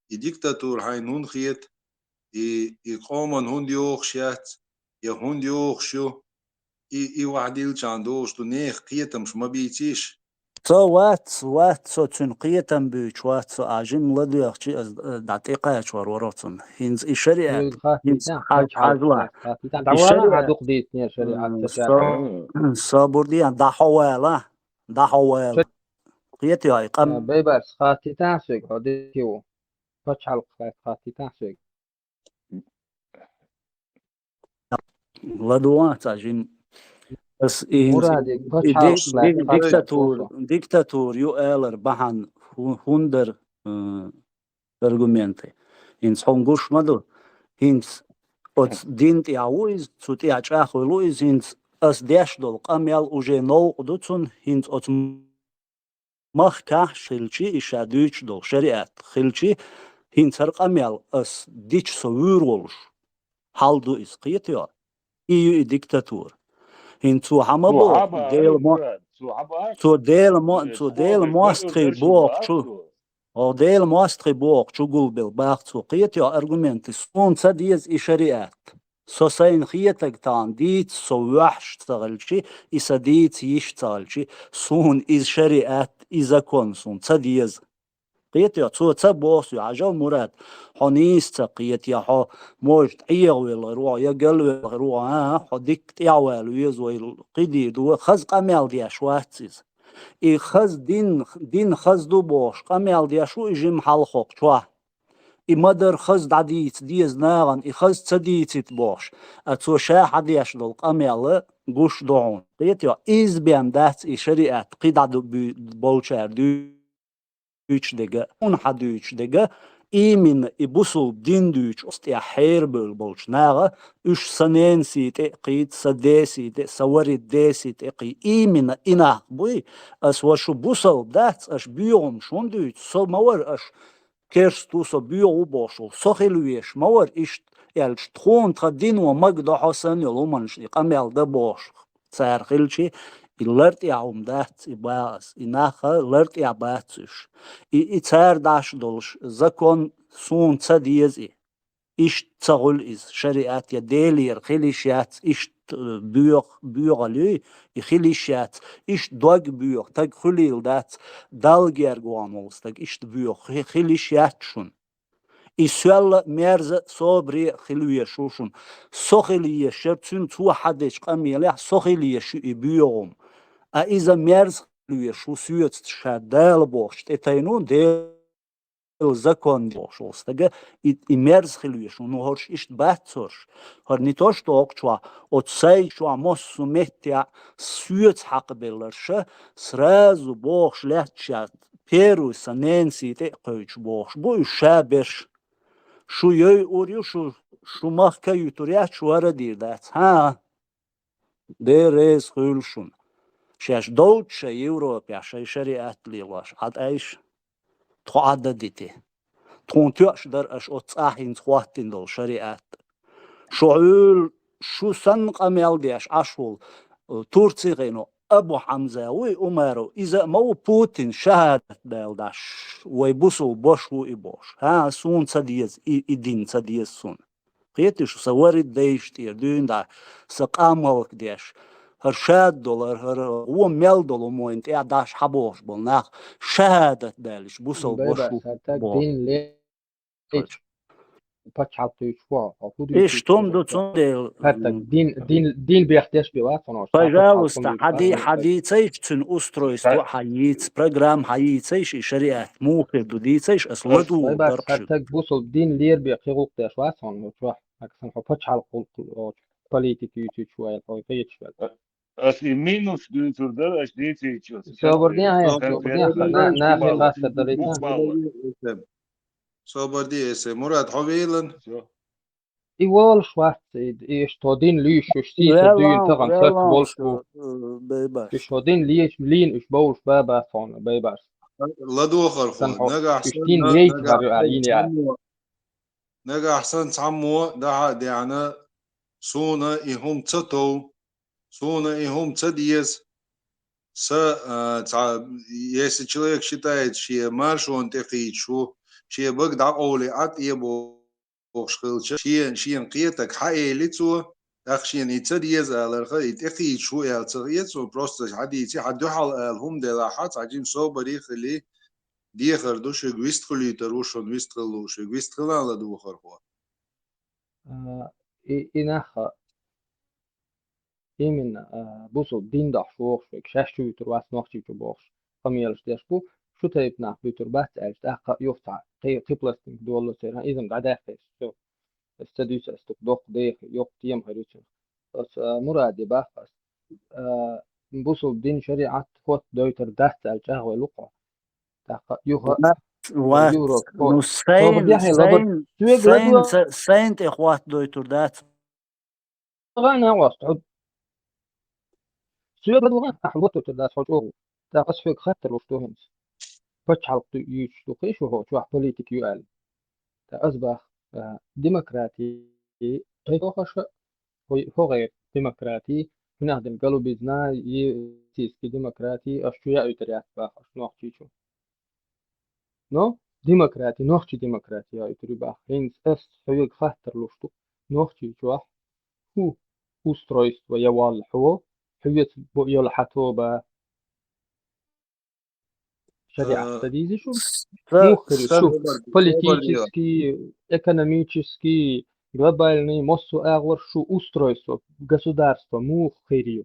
И диктатура хьайна хӀунда хета? И, и къоман хӀунда йохуш яц? Я хӀунда йохуш ю? И, и вахь дилчахьана долуш ду, нехан кхетамаш ма бийцийша. Со вац, вац, со цуьнан кхетам буьйцуш вац, со а жимма ладоьгӀчи, ас, э, дӀа тӀекхачор вара цунна. ХӀинца и шариат, хӀинца хьаж-, хьажла. И шариат, м, со, собар де, дӀа хьо вала, дӀа хьо вала. Кхетий хьо и къам? Бейбарс, хаттийтахьа соьга, хьо дика ву. Пачхьалкх хаттийтахьа соьга. ЛадогӀа цхьа жимма. Ас и хӀинца, Мурадик, и пачхьалкх ди-, ди-, диктатура, диктатура ю алар бахьана хӀу-, хӀунда дара, э, аргументы. ХӀинца хьуна гуш ма ду. ХӀинца оцу дин тӀехь ву иза, цу тӀехь чӀагӀвелла ву иза, хӀинца ас деш долу къамел уже новкъа ду цунна, хӀинца оцу махкахь хилчи, и ша дуьйцуш долу шариат хилчи, хӀинца хӀара къамел ас дича со вуьйр волуш, хьал ду иза, кхетий хьо? И ю и диктатура. ХӀинца цо хьан ма боху, Дела мо-, цо Дела мо-, цо Дела мостагӀий бохучу, хьо Дела мостагӀий бохучу гулбелла баха цо, кхетий хьо аргументы, суна ца деза и шариат. Со сайна хетаг тахана дийца со ваьхьаш ца хилчи, и сан дийца йиш ца хилчи, суна иза шариат, и закон суна ца деза. Кхетий хьо, цо ца боху соьга, хьажал, Мурад, хьо нийса ца кхета, я хьо, может, Ӏехавелла хир ву хьо, я галвелла хир ву хьо, а, хьо дикка тӀаьхьавала веза вай, кхидийр ду, хаза къамел деш вац иза. И хаза дин, дин хаза ду бохуш, къамел деш ву и жимма хьалха хӀокху чохь. И ма-дарра хаза дӀадийца деза нахана, и хаза ца дийцийта бохуш, а цо ша хьан деш долу къамел гуш ду хьуна. Кхетий хьо, иза бен дац и шариат, кхидӀа ду буь-, болчара дуьйцуш дерг, хьуна хьан дуьйцуш дерг, именно и бусулба дин дуьйцу оцу тӀехь хьерабевлла болчу наха, уьш сан ненасий тӀе а кхийта, сан десий тӀе а, сан вари десий тӀе а кхийта. Именно и нах буй, ас ва шу бусалба дац, аша боьгӀумаш хӀунда дуьйцу, со ма вара аша керста ву, со боьгӀу бохуш ву, со хила везаш ма вара иштта аьлча, тхуна тхан дино магадо хьо санна йолу хӀуманаш и къамел дан бохуш. Цара хилчи, и лар тӀехь хӀума дац, и баха ас, и нах лар тӀехь бац уьш. И, и цара даш долуш закон суна ца деза и. Иштта ца хуьлу иза, шариат я Делера хила йиш яц, иштта, э, боьха-, боьхалуьй, и хила йиш яц, иштта дог боьха, таг хуьлийла дац, Далла герга вахана волу стаг, иштта боьха, хи-, хила йиш яц шуна. И соьлла а, мерза а, собаре а хила везаш ву шуна. Со хила езаш яра, цуьнан цо хьадечу къамелехь со хила езаш ю и боьгӀум. А иза мерза хила везаш ву, соьца ша Дала бохучу тӀе тайну, Делан закон бохуш волу стага, и, и мерза хила везаш ву. Ну, хӀорш иштта бац хӀорш. ХӀара не то, что окху чохь, оцу сайга чохь массо а меттехь соьца хьакхабелларша, сразу бохуш лаьтташ яц. Первый сан ненасий тӀе а кхевча бохуш бу уьш ша берш. Шу йой ур ю, шу, шу махка а юьтур яц, шу хӀара дийр дац. ХӀан, Дела реза хуьлу шуна. Шаьш долчу шайн Европехь шайн шариат лелош Ӏад айша. Тхо Ӏад а дити. Тхуна тоьаш дара аша оцу цӀахь хӀинца хӀоттийна долу шариат. Шу Ӏуьллу, шу санна къамел деш Ӏаш волу, э, Турци гӀайно Абу Хьамза вуй, Умаров, иза а ма ву Путин шахӀадат дала даш, вай бусул бош ву и бохуш. ХӀан, суна ца деза, и, и дин ца деза суна. Кхетий шу, сан вари дайша тӀера дуьйна даш, сан къамалка деш, хӀара шад долу, хӀара, хӀара гӀо мел долу хӀума вайна тӀехь даш хьабохуш болу нах, шахӀадат даьллаш, бусул бош ву боху. Дин ле Пачхьалкх дуьйцуш ву, хьо хӀун дуьйцуш ву? Иштта хӀума ду цундела. ХӀара стаг дин, дин, дин бехдеш бен вац хьуна, пожалуйста, хьан ди-, хьан дийцайша цуьнан устройство хьан йийца, программа хьан йийцайша, и шариат муха хир ду дийцайша, ас ладугӀу дара шуьга. ХӀара стаг бусул дин лер бен кхин гӀуллакх деш вац хьуна, хьо чохь, хьан сан хьо пачхьалкх гӀуллакх, политика юьйцуьйтуш ву аьлла, хьо кхеташ вац. Ас и минус дуьйцур дара, аш дийцийча. Собар ден хьайна, собар ден хьайна, нахе хастар далийта. Собар де эсе. Мурад, хьо вейлан? И волуш вац, и, и иш то дин луьйш, уьш сийсар дуьйна тахана сарт волуш ву. Уьш то дин лийш, лийна уьш бовлуш ба, ба тхуна, бай барс. Ладохар хьо. Нагахь уьш дин лейчхьар ю а йина яа. Нагахь сан цхьаммо дахьа а деана, суна и хӀума ца тов, суна и хӀума ца деза. Са, а, цхьа, если человек считает, шен маршонна тӀекхийчаш ву, шен бага дӀакъовлий Ӏа тӀе бохуш хилча, шен, шена кхетаг хьан эли цо, тӀаккха шена и ца деза аларха, и тӀекхийчаш ву аьлла ца хета цо, просто хьадийци, хьан дуьхьал ала хӀума делахь, цхьа жима собаре а хили, дехар ду шуьга, вист хуьлуьйтур ву шуна, вист хила лууш, шуьга вист хилан ладохар хьо. А, и, и нах, именно, а, бусул дин дахьаш вохуш, вайга шаьш чу вуьтур вац Нохчийчу бохуш, къамелаш деш бу, шу тайпа нах буьтур бац аьлча, тӀаккха юха цхьа кхи-, кхин пластинка доллу церан, иза-м дӀадаьккхира, всё. Ас ца дуьйцу, ас дукха доккха деха, йоккха тема хир ю цунах. Ас, а, Мураде баккха ас, а, бусул дин шариӀат хотта дойтур дац аьлла чӀагӀо лу-кх хьо. ТӀаккха юха Вац, вац. Европа. Ну, сайн, сайн, сайн, са-, сайн тӀе хӀотта дойтур дац. Ва, на, вац, хьо. Соьга ладугӀа, ахь хӀотта дойтур дац, хьо чӀогӀа. ТӀаккха ас хьоьга хаттар луш ду хӀинца. Пачхьалкх ду, юьйцуш ду, кхин шу хьо, чохь политика ю аьлла. ТӀаккха ас бах, а, демократи, тхайхоша, хӀо-, хӀо гӀайр демократи, хӀунах дина голубизна, и российский демократи, аш чу яуьйтур яц бах, аш Нохчийчу. Но демократи, нохчи демократи яуьйтур ю бах. ХӀинца ас хьоьга хаттар луш ду, Нохчийчохь хӀу устройство я валла хьо, хьоьца бо-, йолу хьан тоба шариӀат ца дийзи шу? Муха хир ю шу? Политический, экономический, глобальный, массо а агӀор шу устройство, государство муха хир ю?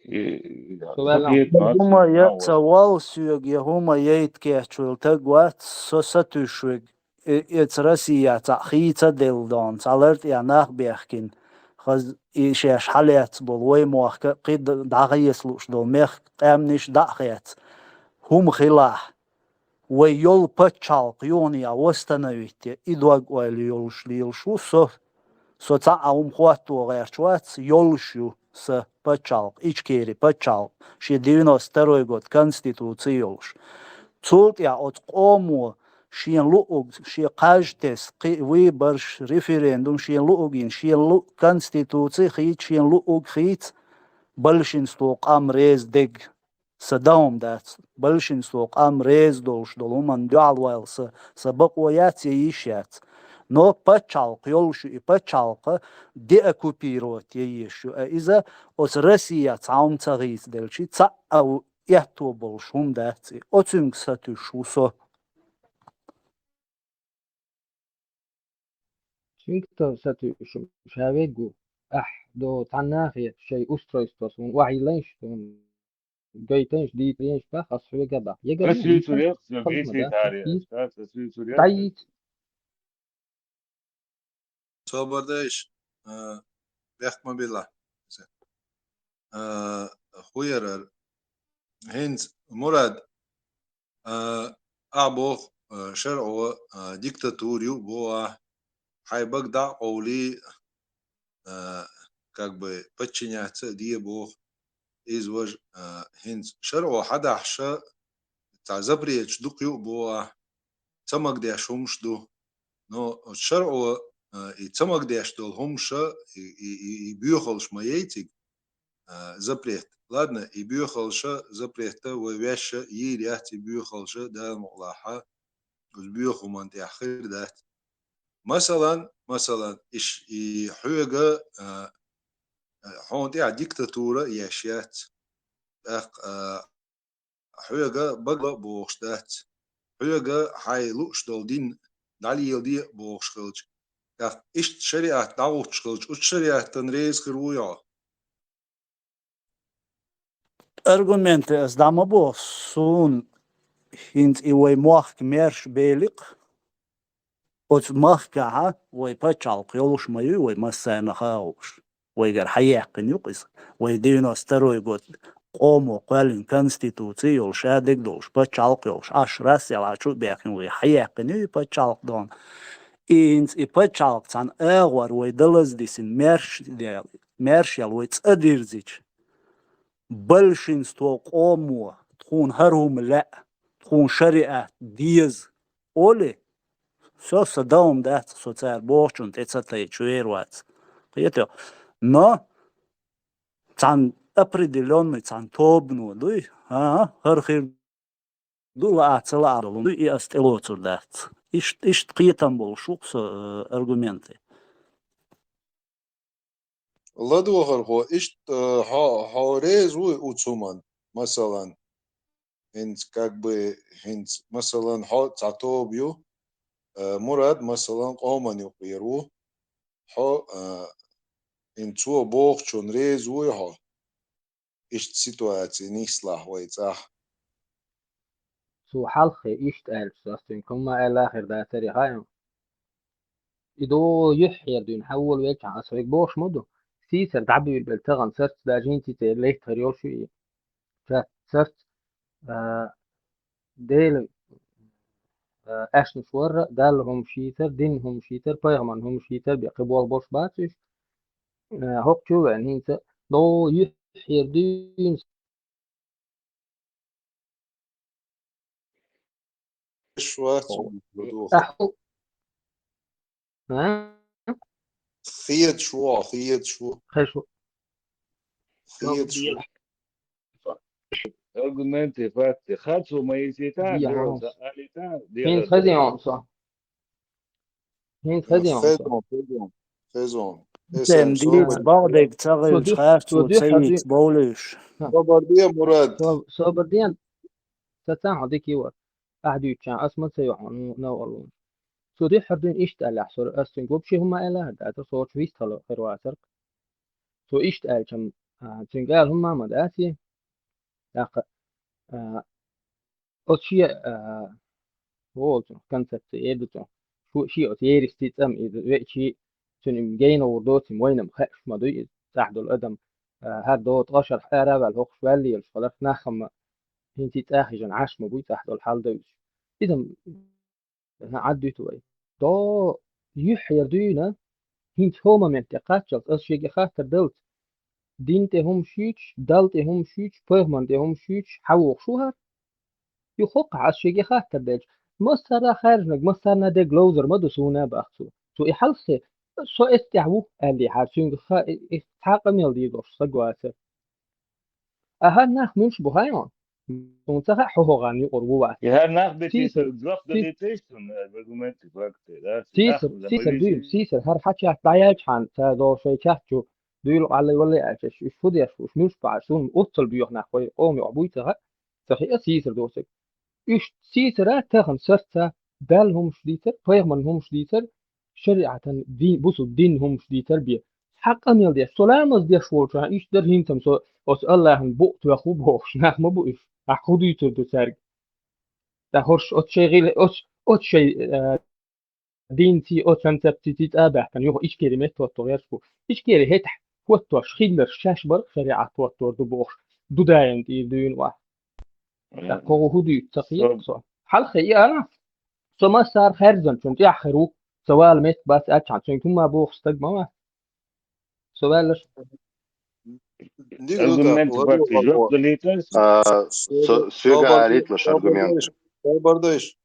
И, Со ваьлла. Ца хӀума я, ца вал соьга, я хӀума яйта кечвелла таг вац, со сатуьйсуш вег. Э, эца Россия цхьаъ хийца делла дон, цхьа лар тӀехь нах бехкина. Хаз и шаьш хьалаьцна болу вай мохка, кхидӀа дӀахеца лууш долу мехка къаьмнаш дӀа а хеца. ХӀума хилахь. вай йолу пачхьалкх юханехьа восстановить е, и дог ойла йолуш лелаш ву со. Со цхьа а хӀума хӀотто гӀерташ вац, йолуш ю сан пачхьалкх, Ичкери пачхьалкх, шен девяносто второй год конституци йолуш. Цул тӀаьхьа оцу къомо шен луъург, шен кхаж тесна, кхин а выбораш, референдум, шен луъург йина, шен луъ-, конституци хийца, шен луъург хийца, большинство къам реза дерг. Сан дан хӀума дац, большинство къам реза долуш долу хӀуманна дуьхьал ваьлла сан, сан бакъо яц я йиш яц. Но пачхьалкх йолуш ю, и пачхьалкх деоккупировать е езаш ю. А иза оцу Россия цхьа хӀума ца хийцаделчи, цхьа а ву-, аьтто болуш хӀума дац и. Оцуьнга сатуьйсуш ву со. Цуьнга тов сатуьйсуш ша веггу, ахь до цхьаннахе шайн устройствос вун охьайиллайнаш, вун гайтайнаш, дийцайнаш бах, ас хьоьга бах. Егар Ас вуьйцур яц, я халкъ ма гейс дац, витаре, ас ас вуьйцур яц. ДӀайийца. Собар дайш, а, бехк ма билла. А, хӀу ярар? ХӀинца, Мурад, а, ахь боху, а, шарӀо, а, диктатура ю боху ахь, хьайн бага дӀа а къовлий, а, как бы подчиняться а де боху. Иза важа, а, хӀинца шарӀо хьадахьаша, цхьа запреташ дукха ю а боху ахь, ца магадеш хӀумаш ду. Но шарӀо, а, и ца магадеш долу хӀумаша, и, и, и, и боьхалш ма яй цига, а, запрет. Ладно, и боьхалша, запрета вай ваьшша йийр яц, и боьхалша, Дала мукъалахьа, оцу боьха хӀуманна тӀехь хир дац. Масалан, масалан, иш, и хьоьга, а, а, хьуна тӀехь диктатура еш яц. ТӀаккха, а, хьоьга багла а бохуш дац. Хьоьга хьайн лууш долу дин дӀалеладе а бохуш хилча, тӀаккха иштта шариат дӀагӀуттуш хилча, оцу шариатан реза хир вуй хьо? Аргументы ас дӀа ма боху, суна хӀинца и вай мохк мерш беликъ, оцу махкахьа вай пачхьалкх йолуш ма юй, вай массарна хаа хууш. Вайгара хьаяьккхина ю-кх иза. Вай девяносто второй год къомо кхоьллина конституци йолуш, шадерг долуш, пачхьалкх йолуш, Ӏаш Расселахь чу а баьхкина вай хьаяьккхина ю и пачхьалкх дона. И хӀинца и пачхьалкх цхьана агӀор вай далаз дисина мерш ял, мерш ял вай цӀа дирзича, большинство къомо, тхуна хӀара хӀума лаьа, тхуна шариат деза, олий, всё, сан дан хӀума дац, со цара бохучунна тӀе ца тайча вер вац. Кхетий? Но цхьана определённый, цхьана тобано дуй, а, хӀара хир ду, лаа ца лаа долу, и ас тӀелоцур дац. Ишт-, иштта кхетам болуш ву-кх со, э, аргументы. ЛадогӀархо, иштта, э, хьо, хьо реза вуй оцу хӀуманна, масалан, хӀинца, как бы, хӀинца, масалан, хьо цхьа тоба ю, э, Мурад, масалан, къоман юкъера ву, хьо, э, хӀинца цо бохучунна реза вуй хьо? Иштта ситуаци нислахь вай цӀахь. Цо хьалххе иштта аьлча, ас цуьнга хӀумма аьлла хир дацара хаьий? И догӀу юьххьера дуьйна хьан волавелчахьана ас хьоьга бохуш ма ду. Сийсара дӀабуьйлабелла тахана сарц даже хӀинца и цӀера лайттахар йолуш ю и. Ша сарц, а, Дела, а, аьшнаш варра, Далла хӀума шийцар, динна хӀума шийцар, пайхамарна хӀума шийцар бен кхин болх болуш бац уьш. А, хӀокху чу а веана хӀинца догӀу юьххьера дуьйна Иш вац. Ахьу. А? Хеташ ву, хеташ ву. Хеташ ву. Хеташ ву. Аргументы, факты. Харцо ма йисийта, Дела, хьо. Алита, Дела. ХӀинца хезий хьуна со? ХӀинца хезий хьуна со? Хезон, хезон, хезон. Эсен дийца собар. Богдег ца гӀевча, харцо ца йийца бовлуьйш. Собар де, Мурад. Со-, собар де. Ца цхьа хьо дика йивар. Ахь дуьйцучарна ас ма ца йохьу, ну, новкъарло. Цо дуьххьара дуьйна иштта аьллехь, со ас цуьнга вообще хӀумма аьлла а дац, со оцу вист хала хир вацара. Цо иштта аьлча-м, а, цуьнга ала хӀумма а ма дац и. ТӀаккха, а, оцу шен, а, волчу концепция эр ду цо. Шу-, шен оцу еристи цӀа-м иза веачий, цуьнан гайна гӀур доций, вайна-м хаьаш ма дуй иза, цӀахь долу адам, а, хӀара догӀу ткъа шарахь ара а ваьлла, хӀокхуш ваьлла елаш хиларх, нах-м хӀинца цӀа а хьежна Ӏаш ма буй, цӀахь долу хьал девзаш. Иза Ӏаддуьйту вай. До юьххьера дуьйна, хӀинца хӀо момент тӀе кхаччалц, ас шеге хаттар далц, дин тӀе хӀума шуьйчу, Далла тӀе хӀума шуьйчу, пайхамарна тӀе хӀума шуьйчу, хьан вохуш ву хӀара? Юха хӀокхахь ас шеге хаттар делча, массара хаьржинарг, массарна дерг ловзар ма ду суна, бах цо. Цо и хьалххе, со эс тӀехь ву, аьллехьара, цуьнга ха-, и, и цхьа къамел дийр долуш стаг вацара. Ахьа нах муьлш бу хьайо? Суна ца хаьа, хьо хӀогӀан юкъара ву вац. И хӀара нах битий, Сийсар, жоп сий-, далийтийша суна, аргументы, факты, да? Сийсар, нах сийсар дуьйна, сийсар, хӀара хьан чат дӀаяьлчхьана, ца догӀу шайн чат чу дуьйла къаллай валлай аьлча, уьш фу деш бу, уьш муьлш бу хьара, суна оццал боьха нах вай къома юкъахь буй ца хаьа, ца хиъа сийсар доцург. Уьш сийсара тахана сарца Далла хӀумаш дийцар, пайхамарна хӀумаш дийцар, шариӀатан дин, бусул дин хӀумаш дийцар бен. Цхьа къамел деш, со ламаз деш волчохь, иштта дара хӀинца-м со оцу Аллахьан букъ тоьхна ву бохуш, нах ма бу уьш. Ахь хӀун дуьйцур ду цаьрга? Ткъа хӀорш оцу шайн гӀил-, оцу, оцу шайн, э, динций, оцу концепциций цӀа а баьхкина, юха Ичкери метта хӀотто гӀерташ бу. Ичкери хӀетахь хӀоттош хилларш шаьш бара, шариӀат хӀоттор ду бохуш, дудаем тӀера дуьйна вац. ТӀаккха кхо хӀу дуьйцу ца кхета со. Хьалххе и ара, со массара хаьржинчун тӀехь хир ву, ца вала метта бац аьлчхьана, цуьнга хӀумма бохуш стаг ма вац. Со ваьллаш. Аргумент баккхий жоп далийтар. А, со-, соьга арийтлаш аргумент. Собар дайш,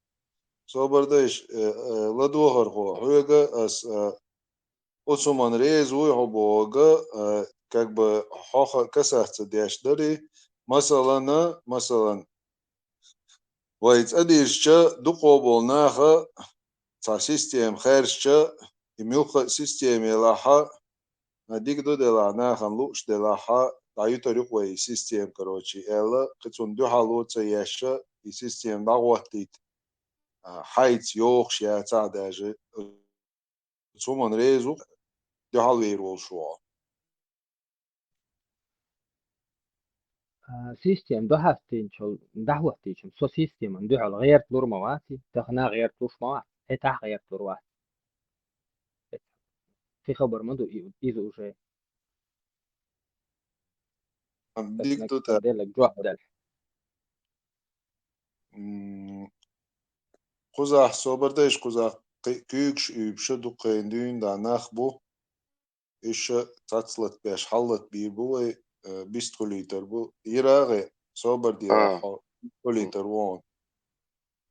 собар дайш, э, э, ладогӀархо, хьоьга ас, э, оцу хӀуманна реза вуй хьо бохург, э, как бы хьо ха-, касаться деш дарий. Масалана, масалан, вай цӀа дийшча, дукхо болу наха цхьа система хаьржича, и муьлхха а система елахьа, а, дика ду делахь, нахана лууш делахьа, дӀаюьтур ю-кх вай и система, короче, аьлла, кхин цунна дуьхьало ца еш, и система дӀагӀоттийта, а, хьайца йогӀуш яцахь а даже, цу хӀуманна реза ву дуьхьал вер волуш ву хьо. А, система дӀахӀоттийначул, дӀахӀоттийча, со системан дуьхьал гӀерта лур ма вац, тахана гӀерта луш ма вац, хӀетахь гӀерта лур вац. Кхин хабар ма ду и-, иза уже. Дика ду тӀаккха. Деллаг жоп дала. М, кхузахь собар дайш, кхузахь кхи-, куьйгаш уьйбуша дуккхайна дуьйна да нах бу. Иша цацлат беш хьаллат бийр бу вай, э, бистхуьлийтар бу. Ирагъе, собар дера, а, хьо бистхуьлийтар вон.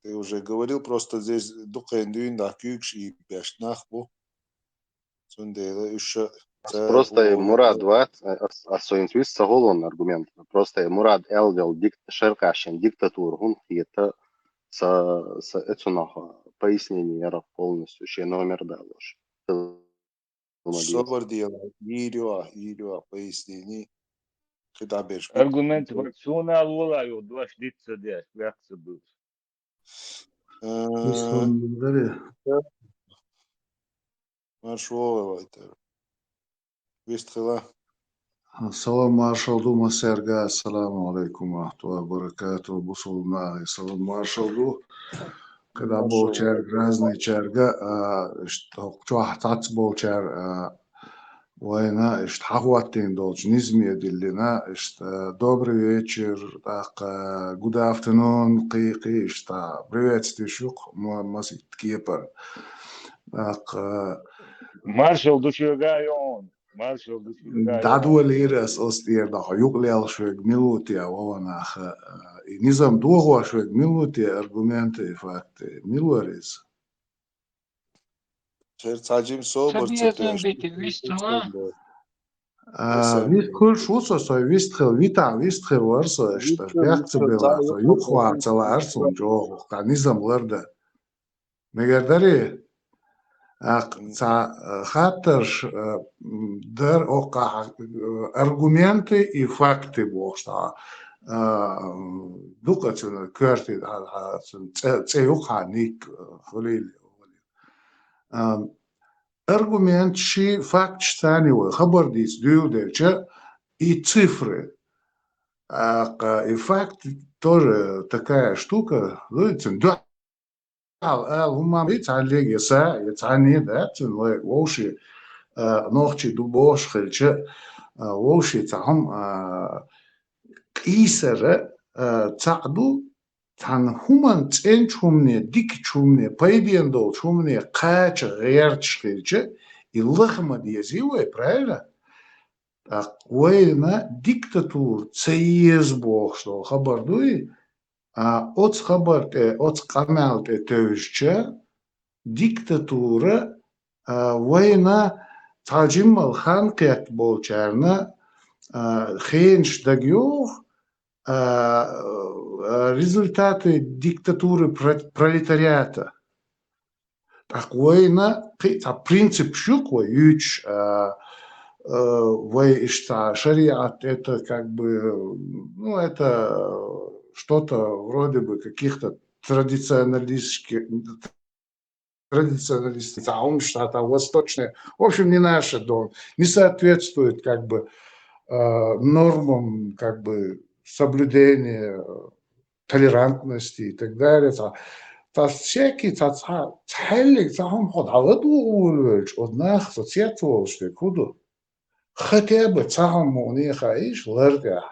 Ты уже говорил, просто здесь дуккхайна дуьйна да куьйгаш уьйбеш нах бу. Цундела уьш ша ца Просто вон Мурад вац, а, ас, ас со инс вис ца гӀолон аргумент. Просто Мурад аьлла дикт-, шаркъашин диктатура хӀун хета, ца, ца эцунах пояснение ярах полностью шен номер далош. Собар дела, йийр ю ахь, йийр ю ахь пояснение. Кхин дӀа берш бу. Аргумент вац, суна лола ю, дош диц ца деш, ваьхца буьйцу. Э, Ислам даре. Марш вогӀий вайтар. Вистхила. Салам маршалла ду массаьрга. Ассаламу алейкум ва рахматуллахи ва баракату. Бусулба нахе салам маршалла ду. КхидӀа болчаьрга, разныйчаьрга, а, иштта хӀокху чохь цхьацца болчара, а, вайна иштта хьахӀоттийна долчу низаме диллина, иштта добрый вечер, тӀаккха good afternoon, кхин, кхин, иштта приветствуеш ю-кх ма-, масийтта кепара. ТӀаккха маршалла ду шуьга, Йон, маршалла ду шуьга, Йон. ДӀадолийра ас оцу тӀера дӀа, хьо юкъ лелхаш верг мила ву те, вован наха, и низам дохош верг мила ву те, аргументы и факты, мила вара иза? Церан цхьа жима собар ца тоьшна. А, вист хуьлуш ву со, со вист хила, витахь вист хила вара со, иштта, бехк ца белла, со юкъахвар ца лаьара суна чӀогӀа, кху низам лардан. Мегар дарий? ТӀаккха цхьа, а, хаттарш, а, м, дара, оккхахь, а, аргументы и факты бохуш цхьа, а, дукха цуьнан коьрте, а, а, цуьнан цӀе, цӀе ю-кх хьан ник, а, хуьлийла. А, аргумент ши факт ши царни вай хабар дийца дуьйладелча, и цифры. А, кха, и факт тоже такая штука, ну, и цуьнан дуьхьал ала хӀумма ма ду, цхьаьна лега я са, я цхьаьна дац, цуьнан вай вовши, а, нохчи ду бохуш хилча, а, вовши цхьа хӀума, а, къийсара, а, цхьаъ ду, цхьана хӀуман, цӀеначу хӀумане, дикачу хӀумане, пайден долчу хӀумане кхача гӀерташ хилча, и лаха ма дезий вай, правильно? ТӀаккха вайна диктатура ца еза бохуш долу хабар дуй, а, оцу хабар тӀе, оцу къамел тӀе тевжича, диктатура, а, вайна цхьа жиммал хан кхетта болчарна, а, хенаш дагайогӀу, а, а, результаты диктатуры пра-, пролетариата. ТӀаккха вайна кхин а цхьа принцип шу-кх вай юьйцуш, а, а, вай иштта шариат, это как бы, ну, это что-то вроде бы каких-то традиционалистских, традиционалистских, а он что-то восточное. В общем, не наше, дом, не соответствует как бы, а, нормам как бы соблюдения толерантности и так далее. Цхьа, цхьа всякий, цхьа, цхьа, цхьаьллиг, цхьа хӀума хьо дӀаладугӀу волавелча, оцу нах со цецволуш дерг хӀун ду? Хотя бы цхьа хӀума мукъане хаийша лар тӀехь.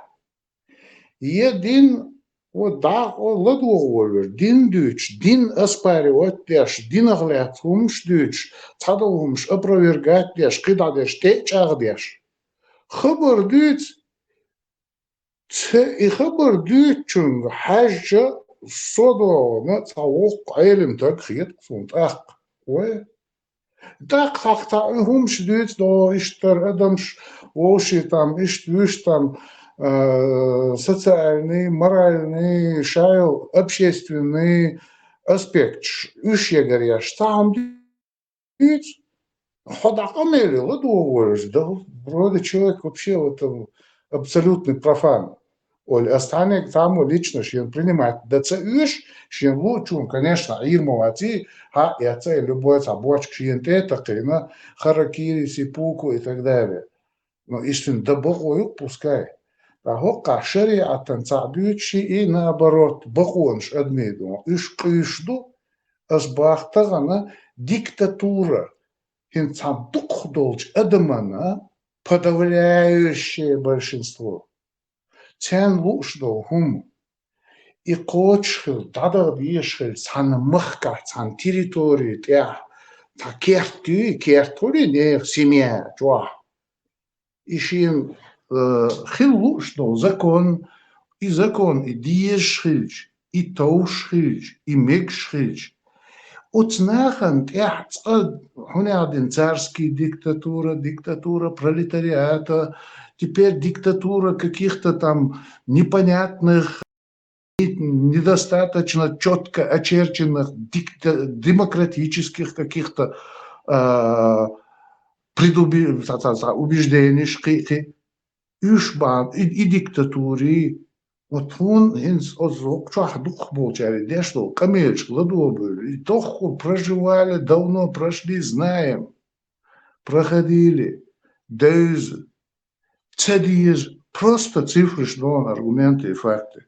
Я дин, вот дӀа а ладугӀу волавелча, дин дуьйцуш, дин оспаривать деш, динах лаьцна хӀумаш дуьйцуш, цхьадолу хӀумаш опровергать деш, кхидӀа деш, тӀе а чӀагӀдеш. Хабар дуьйцу, Ца и хабар дуьйцучуьнга хьаьжча, со догӀу, цхьа воккха Ӏелим стаг хета суна тӀаккха. Вай. ТӀаккха хьакха цхьа хӀумаш дуьйцу догӀу, иштта адамаш вовший там, иштта вуьш там, а, социальный, моральный, шайла общественный аспекташ, уьш ягар еш. Цхьа хӀума дуьйцу, хьо дӀа къамеле ладогӀу волуш, да, вроде человек вообще вот, э, абсолютный профан. Олий, ас цхьаьннега цхьаммо лично шена принимать дан ца оьшу, шена луучунна, конечно, Ӏийр ма ваций, хьа а эццай, любой цхьа бочка шена тӀе а такхийна, харакири, сипуку и так далее. Но истина дан бакъо ю-кх, пускай. Ткъа хӀокхахь шариатан цхьаъ дуьйцу шиъ, и наоборот, бакъонаш адамийн ду, уьш къуьйсуш ду, ас боху тахана, диктатура, хӀинца цхьана дукхах долчу адамана подавляющее большинство. Царна лууш долу хӀума, и кхочуш хила, дӀадаха дезаш хила цхьана махкахь, цхьана территори тӀехь, цхьа керт юй, керт хуьлий нехан семья чохь. И шена, э, хила лууш долу закон, и закон и дезаш хилча, и товш хилча, и мегаш хилча, оцу нахана тӀехь цкъа хьунехдина царский диктатура, диктатура пролетариата, теперь диктатура каких-то там непонятных, недостаточно чётко очерченных дикта-, демократических каких-то, а, предуби-, ца-, ца-, ца-, убеждений, кхи-, кхи-, уьш бан, и, и диктатури, вот хӀун хӀинца оцу хӀокху чохь дукхахболчаьрга деш долу къамелашка ладогӀа бевлла, и доххур проживали, давно прошли, знаем, проходили, девза, ца деза, просто цифраш, но аргументы и факты.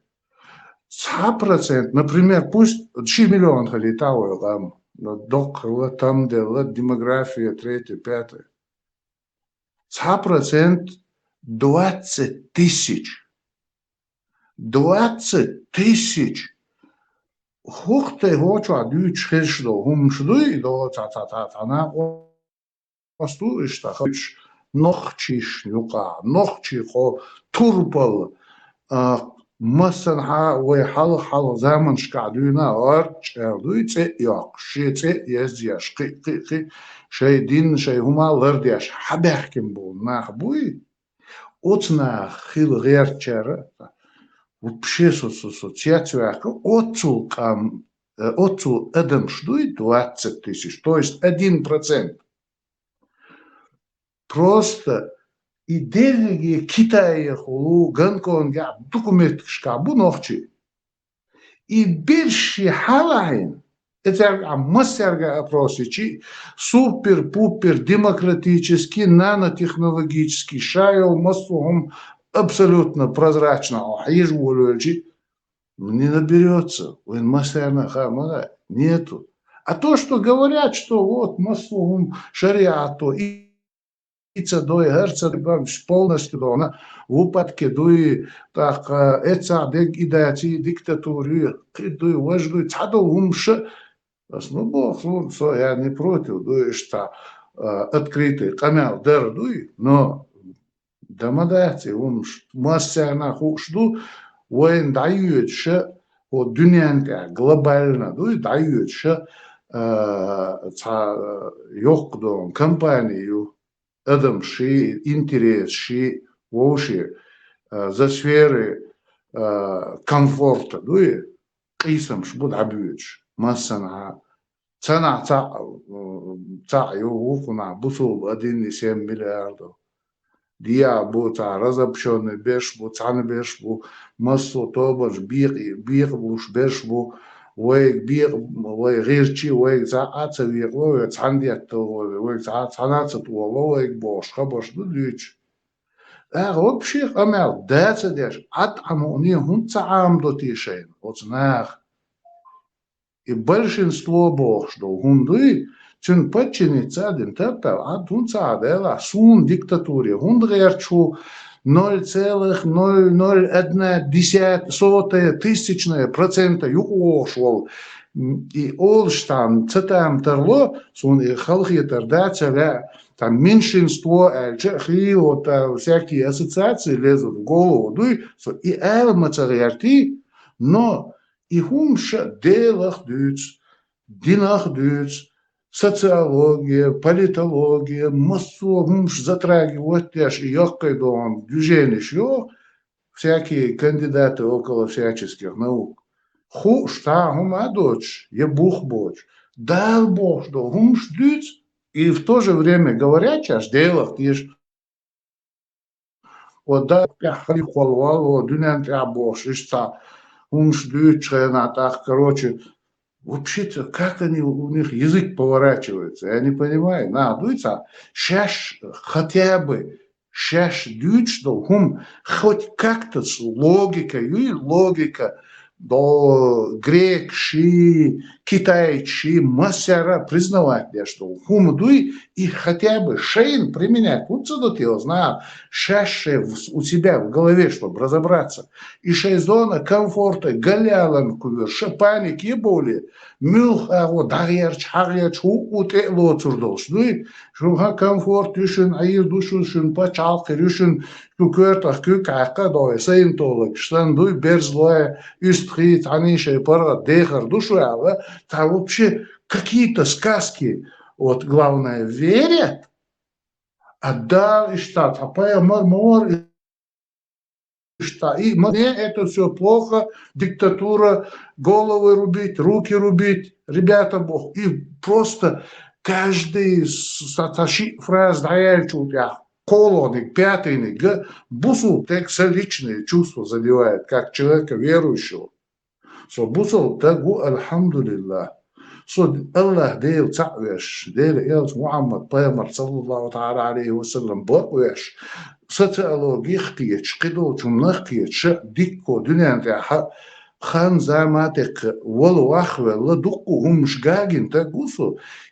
Цхьа процент, например, пусть ши миллион хилийта вай къам, но доккха хилла, там делла, демография, третье, пятое. Цхьа процент двадцать тысяч. Двадцать тысяч. ХӀокху тӀе хӀокху чохь дуьйцуш хезаш долу хӀуманаш дуй, и долу цхьа, цхьа, цхьа, цхьа накъост ду иштта хууш, нохчашна юкъахь, нохчий кхо турпал, а, массанхьа вай хьалха-хьалха заманашкахь дуьйна, орчӀ аьлла дуй, цӀе а йоккхуш, шен цӀе а язъеш, кхин, кхин, кхин, шайн дин, шайн хӀума лардеш, хьабаьхкина болу нах буй, оцу наха хила гӀертачара, вообще со, со, со цецваьккхи, оццул къам, э, оццул адамаш дуй, двадцать тысяч, то есть один процент. Просто и дерриге Китайхула, Гонконгехь дукха меттигашкахь бу нохчий. И берш ши хьалахьийна, и цаьрга а массаьрга опрос йичи, супер-пупер демократический, нанотехнологический, шайол массо хӀума абсолютно прозрачно хьежа волавелчи, ну, не наберётся, вайн массаьрна хаа ма хаьа, нету. А то, что говорят, что вот массо хӀума шариато и ца дой, хӀара ца дой, бамш полностью дона, в упадке дуй, тӀаккха эццахь дерг и даций, диктатура юй, кхин дуй, важа дуй, цхьадолу хӀумаш а, ас ма боху, со, я не против, дуй, иштта, а, открытый къамел дар дуй, но дан ма дац и хӀумаш, массарна а хууш ду, вайна дӀайоьдуш а, хӀо дуьнен тӀехь глобально дуй, дӀайоьдуш а, а, цхьа, а, йоккха догӀу компани ю, адамаш ши, интересаш ши, вовши, а, за сферы, а, комфорта дуй, къийсамаш бу дӀабоьдуш, массанхьа. Цхьанхьа цхьаъ, цхьаъ ю, вукхунахь бусулба один и семь миллиардов. ДӀа бу, цхьа разобщённый берш бу, цхьана берш бу, массо а тобанаш бекъа-, бекъалуш берш бу, вайга бекъа-, вай гӀирчий, вайга цхьа а ца векъало, вай цхьана детталло, вайга цхьа, цхьана а ца тӀоло, вайга бохуш хабарш ду дуьйцуш. ТӀаккха вообще къамел да ца деш, Ӏад Ӏа мукъане хӀунда ца Ӏамадо те шайна оцу наха? И большинство бохуш долу хӀума дуй, цуьнан подчиниться а дина тартал, Ӏад хӀунда ца Ӏа делахь, суна диктатуре хӀунда гӀерташ ву ноль целых ноль ноль одна десятая, сотая, тысячная процента юкъавогӀуш волу. И олуш там ца там тарло, суна и халахетар да ца лаьа, там меньшинство аьлча а хила, вот, а, всякие ассоциации лезут в голову дуй, со и ала ма ца гӀертий, но и хӀумаш а Делах дуьйцу, динах дуьйцу, социология, политология, массо а хӀумаш затрагивать деш и йоккхий догӀун движенеш йоху, всякие кандидаты около всяческих наук. Хууш цхьа а хӀума а доцуш, я бух боцуш, Дала бохуш долу хӀумаш дуьйцу, и в то же время говорят, аш Делах теша. Вот да, тӀехь халихол валло, дуьнен тӀехь бохуш, иштта хӀумаш дуьйцучу хенахь тӀаккха, короче, вообще-то, как они, у них язык поворачивается, я не понимаю. Нах дуьйцу, шаьш хотя бы, шаьш дуьйцуш долу хӀума, хоть как-то с логикой, юй логика, до грекаш ши, китайцаш ши, массара признавать деш долу хӀума дуй, и хотя бы шайна применять хӀунда ца до те, знаю, шаьш шай в-, у себя в голове, чтобы разобраться. И шайн зона комфорта галлялан куьйгаш, ша панике а бовле, муьлхха агӀо дӀагӀерча, хьагӀерча, хӀуъу тӀе а лоцур долуш дуй, шуна комфорт ю, шуна Ӏийр ду, шуна, шуна пачхьалкх хир ю, шуна Шу коьртах куьг хьаьккха а догӀий, саентологаш санна дуй, берзлой, уьстагӀий, цхьаьний шайн паргӀат дехар ду шу аьлла, цхьа вообще какие-то сказки, вот, главное, верят, а Дала иштта, цхьа пайхамар ма вара иштта, и мне это все плохо, диктатура, головы рубить, руки рубить, ребята, бох, и просто каждый с-, с-, со шиъ фраза дӀаяьллачул тӀехь кхоалгӀаниг, пятыйниг, бусулба стаг сан личные чувства задевает, как человека верующего. Со бусулба стаг ву, альхьамдулиллах. Со Аллах Дела цхьаъ веш, Дела элча Мухьаммад пайхамар, саллаллаху та'ала Ӏалайхи ва саллам, бакъ веш, социологих кхеташ, кхидолчунах кхеташ, дикко дуьнен тӀехь хан-зама тӀекхача вала вахвелла, дуккха хӀумаш гагина стаг ву со.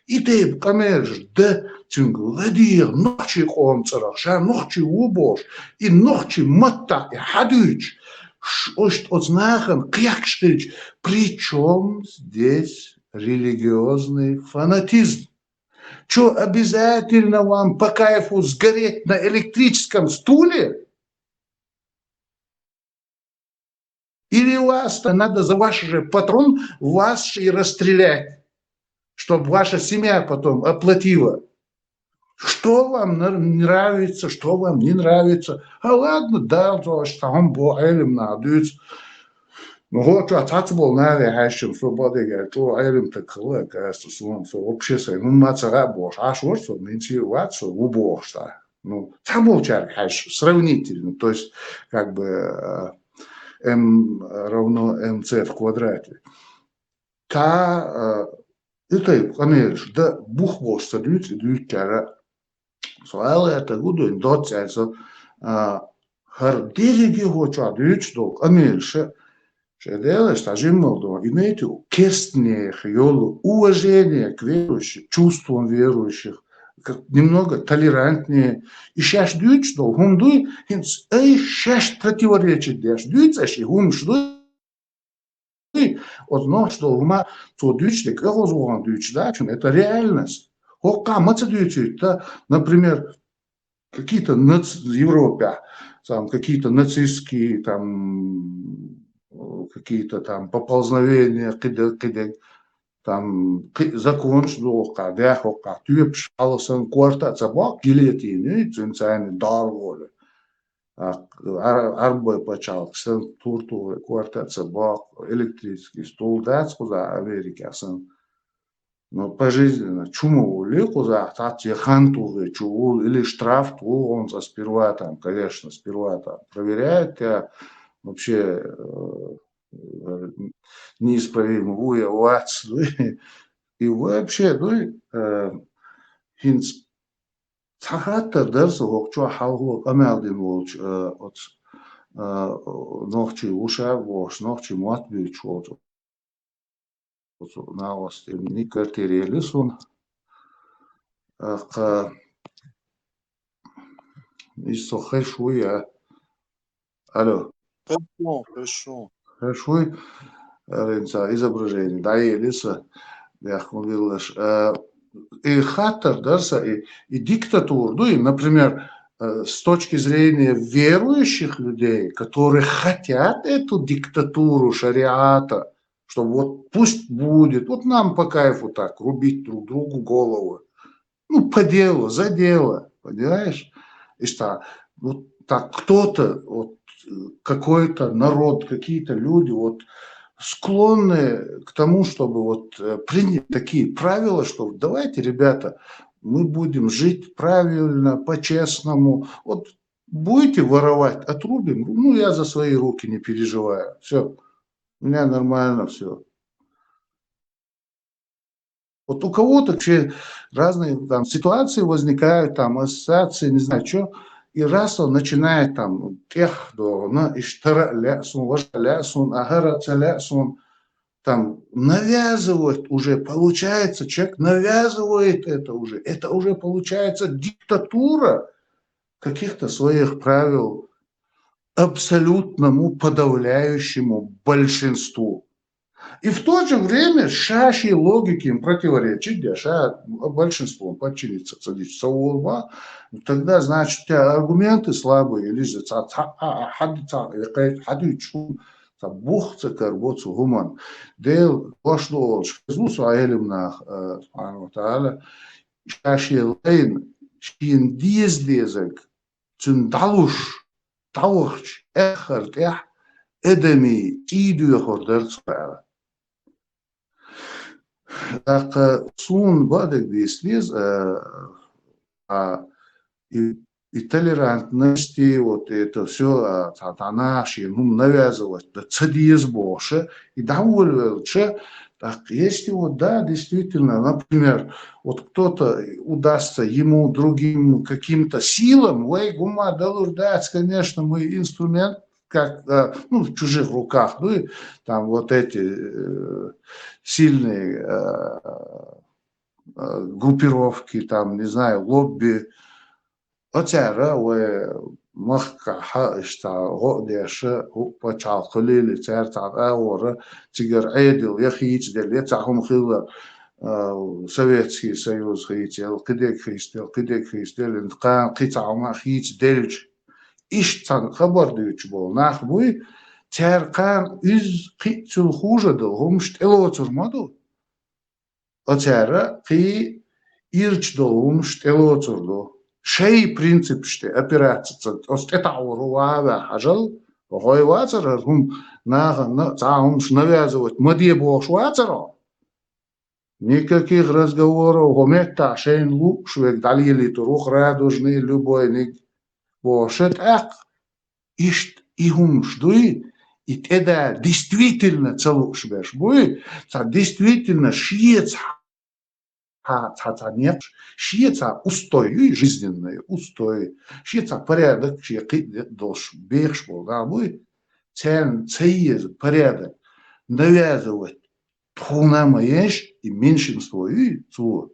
И тайпа къамелаш дан цуьнга ладегӀа нохчийн къоман цӀарах, ша нохчи ву бохуш, и нохчийн маттахь и хьадуьйцуш, ш-, оцу нахана кхехкаш хилча, при чём здесь религиозный фанатизм? Чё, обязательно вам по кайфу сгореть на электрическом стуле? Или вас-то надо за ваш же патрон, вас же и расстрелять, чтобы ваша семья потом оплатила? Что вам нрав-, нравится, что вам не нравится? А ладно, да, то, что он был Элим на дуц. Ну, вот, что, цац был на ве, а ещё, что, бадыга, что Элим так хлык, а что, что, что вообще с ним, ну, маца рабош, а что, что, меньше ват, что, убош, что. Ну, там был чар, конечно, сравнительно, то есть, как бы, э, М равно М Ц в квадрате. Та, э, и тайпа къамелаш дан бух болуш ца дуьйцу, и дуьйцучара. Со ала гӀерта гу дуьйна, доцца аьлла со, а, хӀара дерриге хӀочохь дуьйцуш долу къамелаша, шайн Делаца цхьа жиммал доху, имейте в виду, керстанех йолу уважение к верующим, чувствам верующих, как немного толерантнее. И шаьш дуьйцуш долу хӀума дуй, хӀинца ай шаьш противоречить деш дуьйцу аша и хӀумаш дуй. Оцу нохча долу хӀума цо дуьйцуш дерг, охьа вогӀун дуьйцуш дац, это реальность. ХӀокхахь ма ца дуьйцуьйту, например, какие-то нац-, Европе, там, какие-то нацистские, там, э, какие-то там поползновения, кхидерг, кхидерг, там, кхи-, законаш дохкахь, дехьа хӀокхахь, тоьпаш хьаласан корта а ца боккху, гильотина, цуьнца царна дӀа а гӀоле. А, Ар-, Арбой пачхьалкх санна туртур корта а ца боккху, электрический стул дац кхузахь Америкехь санна. Но пожизненно чу ма вуллий кхузахь, цхьацца я хан тухий чу вуллу, или штраф туху хьуна цкъа сперва там, конечно, сперва там проверяют тебя вообще, э, э, неисправимый ву я, вац, дуй. И вообще, дуй, э, хӀинца цхьа хаттар дара сан хӀокху чохь хьалхо къамел дина волчу, э, оцу, э, нохчий ву ша бохуш, нохчий мотт буьйцуш волчу оцу новостийн квартире елира суна. Э, кха, иза со хезаш вуй я. Алло. Хезаш ву, хезаш ву. Хезаш вуй, э, изображение дӀаелира сан, бехк ма биллалаш. Э, и хаттар дара сан, и, и диктатура, ну, и, например, э, с точки зрения верующих людей, которые хотят эту диктатуру шариата, чтобы вот пусть будет, вот нам по кайфу так рубить друг другу головы. Ну, по делу, за дело, понимаешь? И что, вот так кто-то, вот, э, какой-то народ, какие-то люди, вот, склонны к тому, чтобы вот, э, принять такие правила, что давайте, ребята, мы будем жить правильно, по-честному. Вот будете воровать, отрубим. Ну, я за свои руки не переживаю. Все. У меня нормально все. Вот у кого-то вообще разные там ситуации возникают, там ассоциации, не знаю что, и раз он начинает там тех до, на, иштара ле сун, важа ле сун, ахара ца ле сун, там навязывать уже получается, человек навязывает это уже, это уже получается диктатура каких-то своих правил абсолютному подавляющему большинству. И в то же время ша шен логике им противоречить, да, ша большинством подчиниться садись, ну, тогда, значит, у тебя аргументы слабые, или же ца-, ца-, а, а, хьад-, ца-, э, кхай-, хьадуьйцуш хӀума, ца бух ца карабо цу хӀуман. Дела, дош долуш, хезна со Ӏелимнах, э, субхьана ва тагӀала, ша шен лайна, шен деза-дезаг, цуьнан дӀалуш, дӀавахча, эххар тӀехь адамийн цӀий доьхур дара цо аьлла. ТӀаккха суна баъдерг дийца деза, а, а, и, и толерантность, и вот это всё, а, цхьа, цхьа наха шена хӀума навязывать дан ца деза бохуша, и дӀаволавелча, так, если вот, да, действительно, например, вот кто-то удастся ему, другим каким-то силам, вай гума далур дац, конечно, мы инструмент, как, э, ну, в чужих руках, ну, и там вот эти, э, сильные, э, э, группировки, там, не знаю, лобби, оцара вай махкахьа иштта гӀо а деша, хӀу-, пачхьалкх хуьлийла, цара цхьа агӀора, цигара Ӏедал я хийцаделла, я цхьа хӀума хилла, а, Советский Союз хийцаделла, кхидерг хийцаделла, кхидерг хийцаделла, кхана кхин цхьа хӀума хийцаделча. Иштта цхьана хабар дуьйцуш болу нах буй, цара кхана иза кхин а цуьнан хужа долу хӀумаш тӀелоцур ма ду. Оцара кхин ирча долу хӀумаш тӀелоцур ду. Шайн принципаш тӀе опираться ца, оцу тӀетаӀор ван а ваьхьа хьажал, хӀой вацара хӀара хӀума нахана цхьа хӀумаш навязывать ма де бохуш вацара хьо? Никаких разговоров, хӀо меттахь шайна лууш верг дӀалелийтур ву-кх радужный, любойниг бохуша тӀаккха. Иштта и хӀумаш дуй, и тӀеда действительно ца лууш берш буй, цхьа действительно шеца цхьа, цхьа, цхьа некъаш, шен цхьа устой юй, жизненный устой, шен цхьа порядок, шен кхин а долуш бехаш болу нах буй, царна ца еза порядок навязывать тхуна ма еш, и меньшинство юй цо.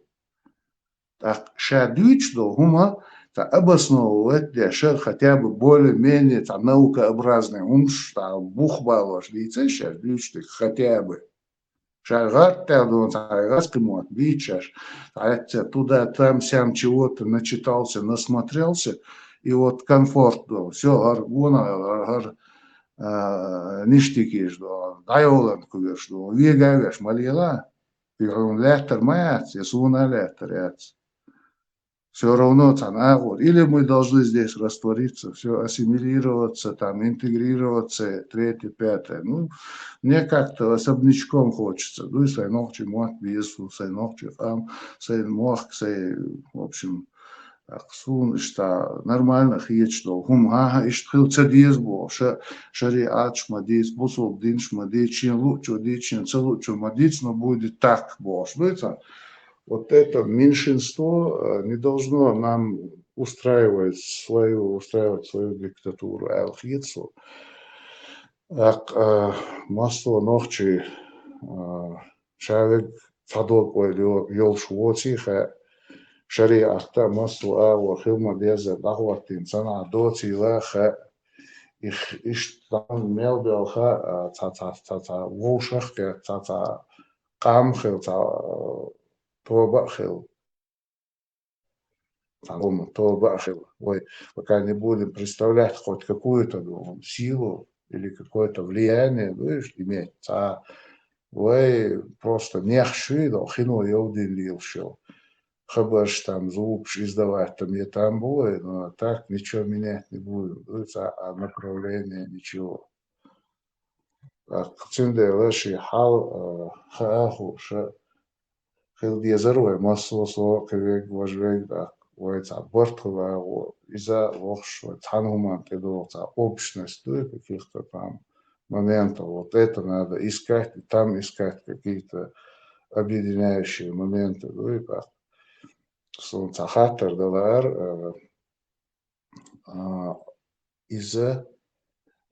ТӀаккха ша дуьйцуш долу хӀума цхьа обосновывать деш, ша хотя бы более-менее цхьа наукообразный хӀумаш, цхьа бух балош дийца ша дуьйцуш дерг хотя бы. Ша гӀарт тӀехь долу цхьа гӀазкхи мотт дийцаш, цхьа туда, там, сям чего-то начитался, насмотрелся, и вот комфорт долу. Всё, хӀара гонах, хӀара, хӀара, а, ништикеш долу, дӀайолан кхуьуш долу. Вега а веш ма лела. И хьуна лаьттар ма яц, я суна а лаьттар яц. Всё равно цхьана агӀор. Или мы должны здесь раствориться, всё, ассимилироваться, там, интегрироваться, третье, пятое. Ну, мне как-то особнячком хочется. Ну, и сайн нохчий мотт беза, сайн нохчий къам, сайн мохк, сайн, в общем, ах, суна иштта нормально хеташ долу хӀума. ХӀан-хӀа, иштта хила ца деза боху, ша, шариаташ ма дийца, бусулба динаш ма дийца, шен луъчо дийца, шен ца луъчо ма дийца, но будет так бохуш. Ну, и цхьа Вот это меньшинство, э, не должно нам устраивать свою, устраивать свою диктатуру, аьлла хета суна. Аккха, э, массо нохчий, э, шаверг цхьа дог ойла йо-, йолуш воций хаьа, шариатта массо агӀор хила ма деззара дӀахӀоттийна ца нах доцийла хаьа. Их, иштта мел белха, а, цхьа, цхьа, цхьа, цхьа вовшах а кхетта, цхьа, цхьа къам а хила, цхьа, а, тоба а хила. Цхьа хӀума тоба а хила. Вай, пока не будем представлять хоть какую-то, ну, силу или какое-то влияние, ну, и иметь, цхьа, вай просто нех шуьйла, хино йовдина лелаш йолу. Хабарш там, звукаш издавать там, я там бу вай, но так ничего менять не будем. Ну, цхьа, а, направление, ничего. ТӀаккха цундела шен хьал, а, хаа хууш хила дезара вай массо а, со а, кхин верг, важа верг, тӀаккха вай цхьа барт хила агӀо, иза а вохуш, вай цхьана хӀуманна тӀедогӀу цхьа общность, дуй, каких-то там моментов. Вот это надо искать, и там искать какие-то объединяющие моменты, дуй, тӀаккха. Суна цхьа хаттар далара, а, а, иза,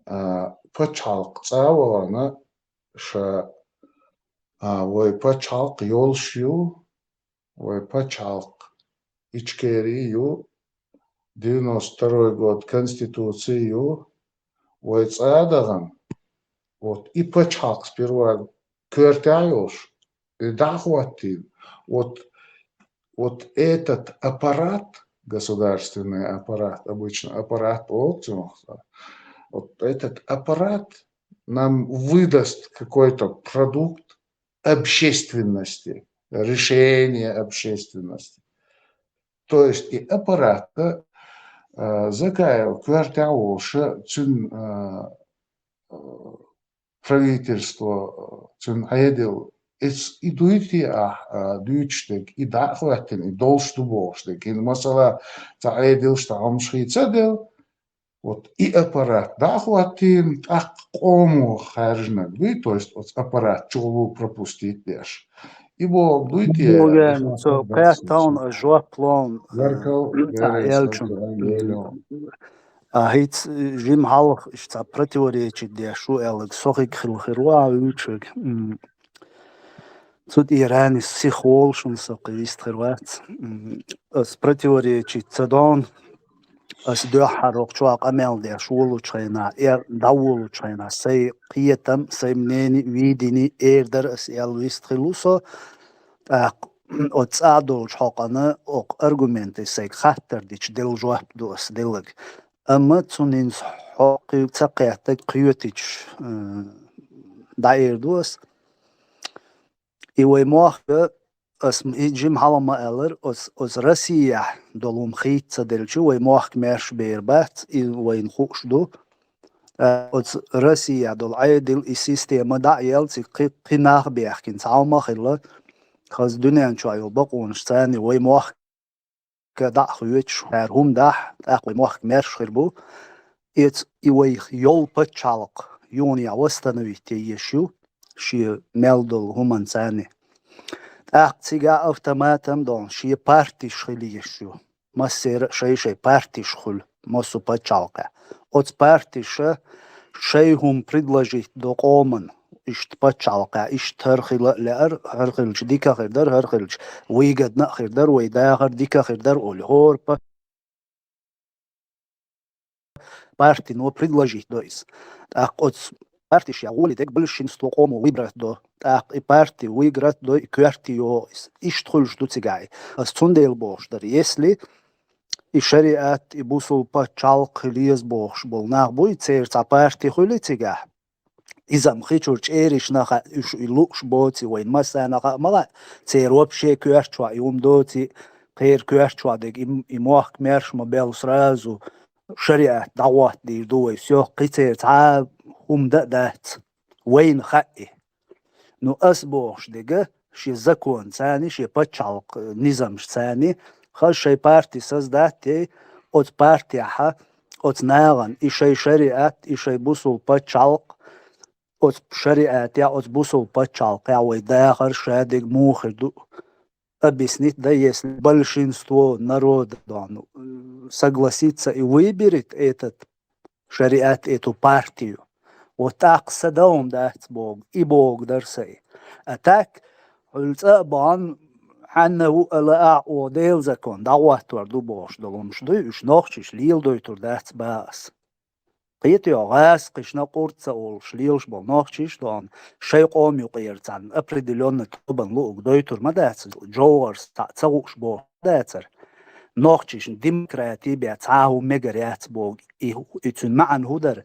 а, пачхьалкх цӀа а вахана, ша, а, вай пачхьалкх йолуш ю, вай пачхьалкх Ичкери ю, девяносто второй год Конституций ю, вай цӀа а дахана, вот, и пачхьалкх сперва коьртехь а йолуш, и дӀа а хӀоттийна. Вот, вот этот аппарат, государственный аппарат, обычно аппарат олу цунах, вот этот аппарат нам выдаст какой-то продукт общественности, решение общественности. То есть и аппаратта, а, Закаев коьртехь а волуш, цуьнан, а, а, правительство, а, цуьнан Ӏедал, эц-, и дуй те ахь, а, дуьйцуш дерг, и дӀа а хӀоьттина, и долуш ду бохуш дерг. ХӀинца масала, цхьа Ӏедалш, цхьа хӀумнаш хийца а делла, вот и аппарат дӀа а хӀоттийна, тӀаккха къомо хаьржинарг дуй, то есть оцу аппарат чухула пропустить деш. И бохург дуй те, Богерна, со кхетта тхьовна ас жоп ловна, Яркал, а, Вера, аьллачун. Салтан, Вера. А хӀинца жима хьалха иштта цхьа противоречить деш ву аьлларг, со хиг хилла хир ву а вуьйцург. М. Цу тӀера нис сиха волу шуна со кхин вист хир вац. М, ас противоречить ца дон, ас дуьххьара хӀокху чохь къамел деш волучу хенахь, э, дӀаволучу хенахь, сайн кхетам, сайн мнение, видение эр дара ас аьлла вист хилла ву со. ТӀаккха оцу цӀа долчу хьокъана, окху аргументийн сайга хаттар дича делла жоп ду ас делларг. Амма цунна хӀинца хьо кхин ца кхеттарг кхетича, э, дӀаэр ду ас. И вай мохк, ас м-, и жима хьалха ма аьллара, оцу, оцу Россияхь долу хӀума хийца ца делча, вай мохк маьрша бер бац, и вайна хууш ду. Э, оцу Россияхь долу Ӏедал, и система дӀа а елла, цига кхи-, кхин нах а баьхкина, цхьа хӀума а хилла, хаза дуьнен чохь йолу бакъонаш царна вай мохк дӀа а хоьцуш, цара хӀума дахь, тӀаккха вай мохк маьрша хир бу. Эца и вайх йолу пачхьалкх юханехь восстановить е езаш ю, шен мел долу хӀуманца царна. ТӀаккха цигахь автоматом дон шен партиш хила езаш ю. Массеран а шай-шай партиш хуьлу массо а пачхьалкхехь. Оцу партиша шай хӀума предложить до къоман. иштта паччахьалкхехь, иштта хӀара хила а лаьара, хӀара хилча дика хир дара, хӀара хилча выгодно а хир дара, вай дахар дика хир дара олий, хӀора па-, партино предложить до иза. ТӀаккха оцу партешна гӀоли дерг большинство къомо выбрать до. ТӀаккха и парти выиграть до, и коьрте йогӀу иза. Иштта хуьлуш ду цигахь и. Ас цундела бохуш дара, если и шариат, и бусулба паччахьалкх хила еза бохуш болу нах буй, церан цхьа парти хуьлий цигахь, иза-м хи чуьра чӀерашна хаьа, уьш и лууш боций, вайн массарна хаьа ма хаьа, церан вообще коьрта чохь и хӀума доций, кхеран коьрта чохь дерг и, и мохк маьрша ма баьлла сразу шариат дӀахӀоттадийр ду вай, всё, кхин церан цхьа а хӀума дан а дац, вайна хаьа и. Ну, ас бохуш дерг, шен законцаний, шен паччахьалкх низамашцаний, хаза шайн парти создать яй, оцу партехь, оцу нахана и шайн шариат, и шайн бусулба паччахьалкх, оцу шариатехь, оцу бусулба паччахьалкхехь вай дахар ша дерг муха хир ду, объяснить дан, если большинство народа, ну, согласится и выберет этот шариат, эту партию. Вот тӀаккха сан дан хӀума дац боху, и боху дара сан и. А так, хьуьлла цӀа а бахьана, хьанна ву ала а, оха Делан закон дӀахӀоттор ду бохуш долу хӀумаш дуй, уьш нохчаша леладойтур дац боху ас. Кхетий хьо, гӀазкхашна къурд ца олуш лелаш болу нохчаша дохьна, шайн къоман юкъера цхьана определённо тобанна луург дойтур ма дац, жовхӀарш цхьаъ ца хууш бохуш ма дацара. Нохчашна демократи бен цхьа а хӀума мегар яц боху, и, и цуьнан маьӀна хӀун дара?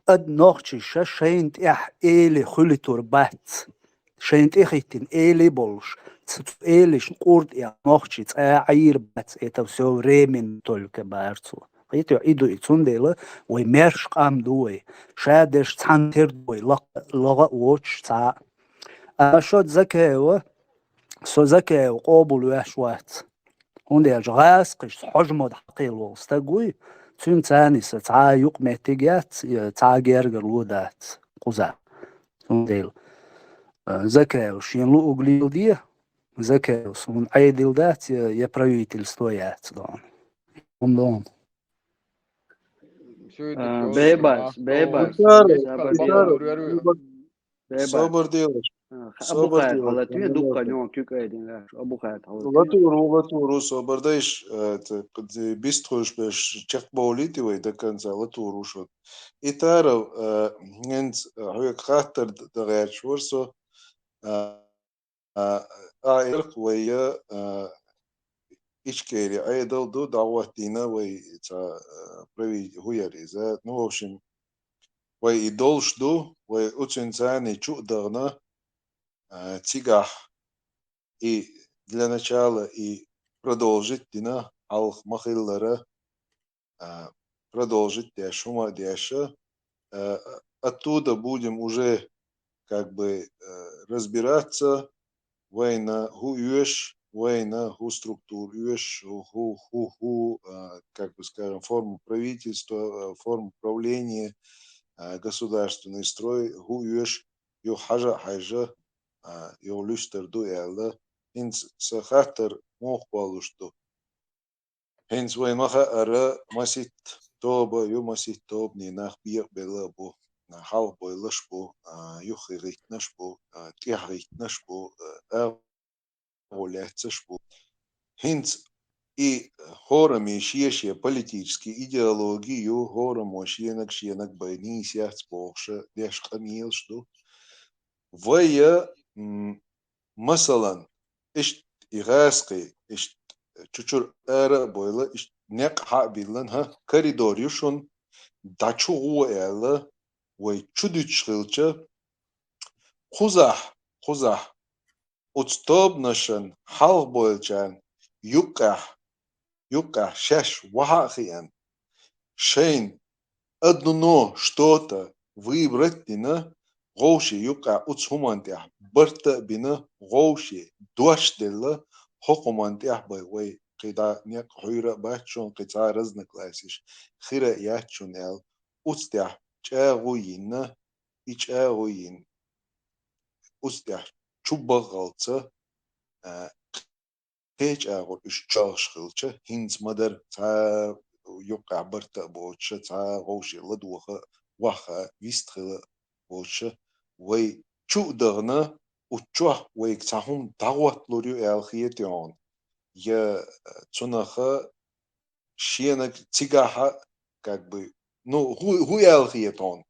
Ад нохчаша шайна тӀехь эли хуьлуьйтур бац. Шайна тӀе хӀиттина эли болуш, ц-, цу элишна къурд а нохчий цкъа а Ӏийр бац, это всё временно только бара цо. Кхетий хьо, и ду и, цундела вай маьрша къам ду вай. Ша дерш цхьаьна тера ду вай, лакха-, лаха а воцуш цхьа а. Аса шо Закаева, со Закаева къобалвеш вац. ХӀунда аьлча гӀазкхашца хьожа ма ду хьакхелла волу стаг вуй, цуьнан царний сан цхьа а юкъаметтиг яц, я цхьа а гергарло дац кхузахь. Цундела, а, Закаев шен луург леладе, Закаев суна Ӏедал дац, я, я правительство яц дохьна. ХӀунда? А, бебас, бебас. Итар, Бебас, итар, бебас. Собар делаш. А, ха-, Собар Абухайр делаш. Хьалатве, дуккха ньон куьг айдина лаьш. Абухайр хьалатве. Латур ву, латур ву, собар дайш, э, т-, т-, бистхуьлуш беш чекхбовлийти вай до конца, латур ву шо. Итаров, э, хӀинца, э, хьоьга хаттар д-, дан гӀерташ вара со. А, а, а, эрх вайя, а, Ичкери Ӏедал ду, дӀахӀоттийна вай цхьа, а, прави-, хӀу яра иза. Ну, в общем, вай и долуш ду, вай уцуьнан царний чу а дахана, а, цигахь и для начала и продолжить дина, хьалха ма-хиллара, а, продолжить деш, хӀума а деш, а, оттуда будем уже как бы, э, разбираться, вайна хӀу оьшу, вайна хӀу структура оьшу, хӀу, хӀу, хӀу, а, как бы скажем, форму правительства, а, форму правления, а, государственный строй, хӀу оьшу, юха хьажа а хьаьжжа, а, юха луьстур ду аьлла. ХӀинца сан хаттар муха болуш ду? ХӀинца вай ма хаьара, маситта тоба ю, маситта тобанийн нах бекъабелла а бу, хьалхабевллаш бу, а, юххе гӀиттинарш бу, а, тӀехьа гӀиттинарш бу, а, агӀо лаьцнарш бу. ХӀинца и хӀорамийн шен-шен политический идеологи ю, хӀораммо шенаг-шенаг бен нийса яц бохуш деш къамелаш ду. Вай, м, Масалан, иштта и гӀазкхий, иштта чу-чура ара а бойла, иштта некъ хьа а биллан, хӀа, коридор ю шун, дӀа чу гӀо аьлла, вай чу дуьтуш хилча, кхузахь, кхузахь, оцу тобанашан хьалхабойлачарна юккъехь, юккъехь шаьш вахьа а хиъна, шайна одно что-то выбрать дина, вовшийн юккъехь оцу хӀуманна тӀехь барт а бина, вовшийн дош делла, хӀокху хӀуманна тӀехь бай вай кхидӀа некъ хьуьйра а бац шуна, кхин цхьа а разногласиш хир а яц шуна аьлла, оцу тӀехь чӀагӀо йина, и чӀагӀо йина, оцу тӀехь чу баххалца, а, кхечӀагӀо уьш чӀагӀаш хилча, хӀинца ма-дарра цхьа юккъехь барт а боцуша, цхьа вовшийн ладоха а, ваха а, вистхила а боцуша, вай чу а дахана, уччохь вайга цхьа хӀума дӀагӀотталур ю аьлла хета хьуна. Я, э, цунах шенаг цигахь а, как бы, ну, хӀу-, хӀу аьлла хета хьуна.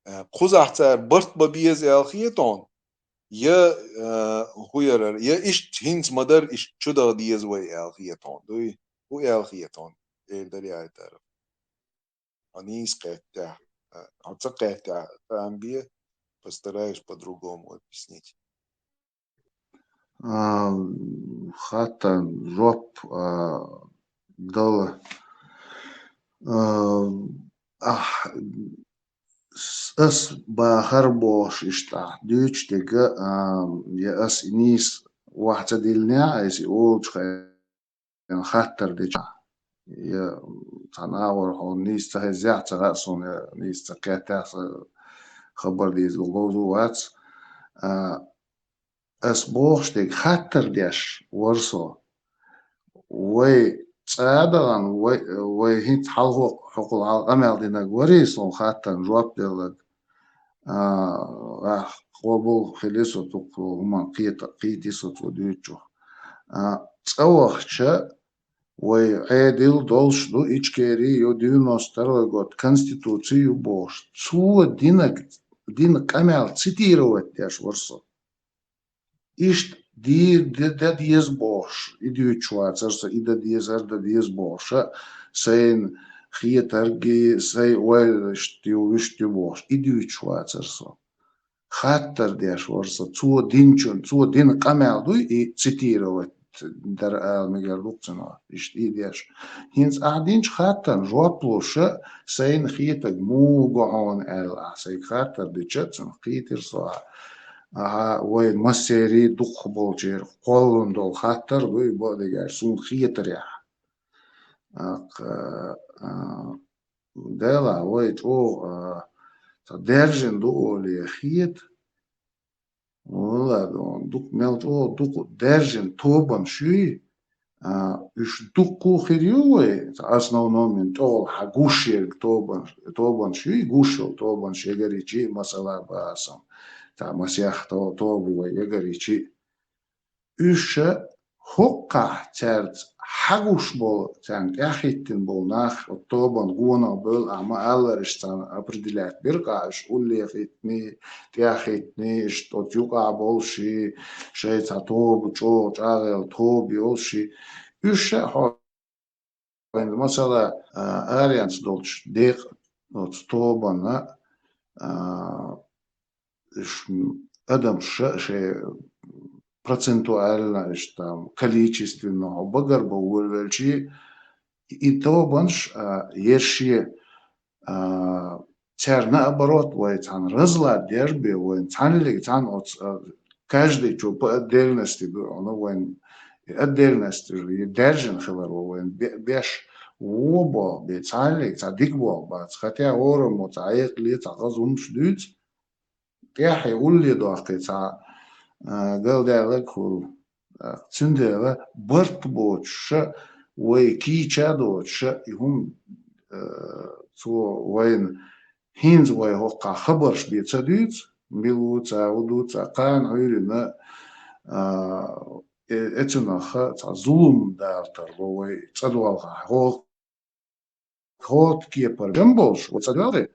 Э, кхузахь цара барт бан беза аьлла хета хьуна. Я, э, хӀу ярар, я иштта хӀинца ма дара, иштта чу даха деза вай аьлла хета хьуна. Дуй? ХӀу аьлла хета хьуна? Эр дара яйтар. Хьо нийса кхеттехь, э, хьо ца кхеттехь, таам бе, постараюсь по-другому объяснить. А, хаттарна жоп, а, дала. А, ахь, с-, ас бахар бохуш иштта ахь дуьйцуш дерг, а, я ас и нийса ваха ца диллинехь, ас и олучу хаттар дечохь, я цхьана агӀор хьуна нийса ца хеззехь, ца хаьа суна, я нийса ца кхеттехь, сан хабар деза ловзу вац. А, ас бохуш дерг хаттар деш вара со. Вай цӀа а дахана, вай, вай хӀинца хьалхо-, хьокхул хьалха къамел динарг варий суна хаттарна жоп делларг? А, къобал хили со цу хӀуманна, кхета-, кхийти со цо дуьйцучух. А, цӀа вахча, вай Ӏедал долуш ду, Ичкери ю, девяносто второй год, Конституций ю бохуш. Цо динаг-, дина къамел цитировать деш вара со. Иштта ди-, ди-, дан деза бохуш, и дуьйцуш вацара со, и дан деза, ара дан деза бохуша, сайна хетаргий, сайн ойла иштта ю, вуьшта ю бохуш, и дуьйцуш вацара со. Хаттар деш вара со, цо динчун, цо дина къамел дуй и цитировать дара ала мегар ду-кх цунах, иштта и деш. ХӀинца ахь динчу хаттарна жоп луша, сайна хетарг муха го хьуна аьлла, ахь сайга хаттар дича, цунах кхийтира со ахь. Ахьа, вайн массерий дукхахболчеран кхоллун долу хаттар ду и бакъдерг аьлча, суна хетарехь. Аккха, а, Дела, вай чӀогӀа, а, ца даьржина ду олий хета. Валла, дукха мел чӀогӀа дукха даьржина тобанаш юй, а, уьш дуккха а хир ю вай, ца основном ин тӀехула хьан гуш ерг тобан-, тобанаш юй, гуш йолу тобанаш ягаричи, масала, бацам, ца масех то-, тоба вай ягаричи. Уьш ша хӀоккхахь цаьрца хьагуш болу, царна тӀаьхьахӀиттина болу нах, оцу тобанна гонах бевлла, ахьа ма-аллара, иштта царна определять бира-кх ахь, уьш уллехӀиттиний, тӀаьхьахӀиттиний, иштта оцу юкъахь болуший, шайн цхьа тоба, чӀогӀа чӀагӀъелла тоба йолуший. Уьш ша хьо Вайн, масала, а, аренца долчу декъа оцу тобанна, а, ш-, адамаш ша-, шайн процентуально, иш там, количественно хьо багарбан волавелчий, и тобанаш, а, ерш шен, а, цара, наоборот, вай цхьаьна разлад деш бен, вайн цхьаьнниг цхьаьна оцу, а, каждый чу по отдельности ду, ну, вайн и отдельности же, и даьржина хилар ву вайн бе-, беш вон болх бен, цхьаьнниг цхьа дика болх бац, хотя хӀораммо цхьа хьекъале, цхьа хаза хӀумаш дуьйцу, тӀаьхье улле доккхий цхьа, а, галдаьлларг хуьлу. А, цундела барт боцуша, вай кийча а доцуша, и хӀума, а, цо вайна хӀинца вай хӀокхахь хабарш бен ца дуьйцу, мила ву ца, хӀу ду ца, кхана Ӏуьйранна, а, э-, эцунах цхьа зулам дала тарло вай цӀа долхахь. ХӀо-, хӀота кепара бен болуш, вай цӀа доьлхий,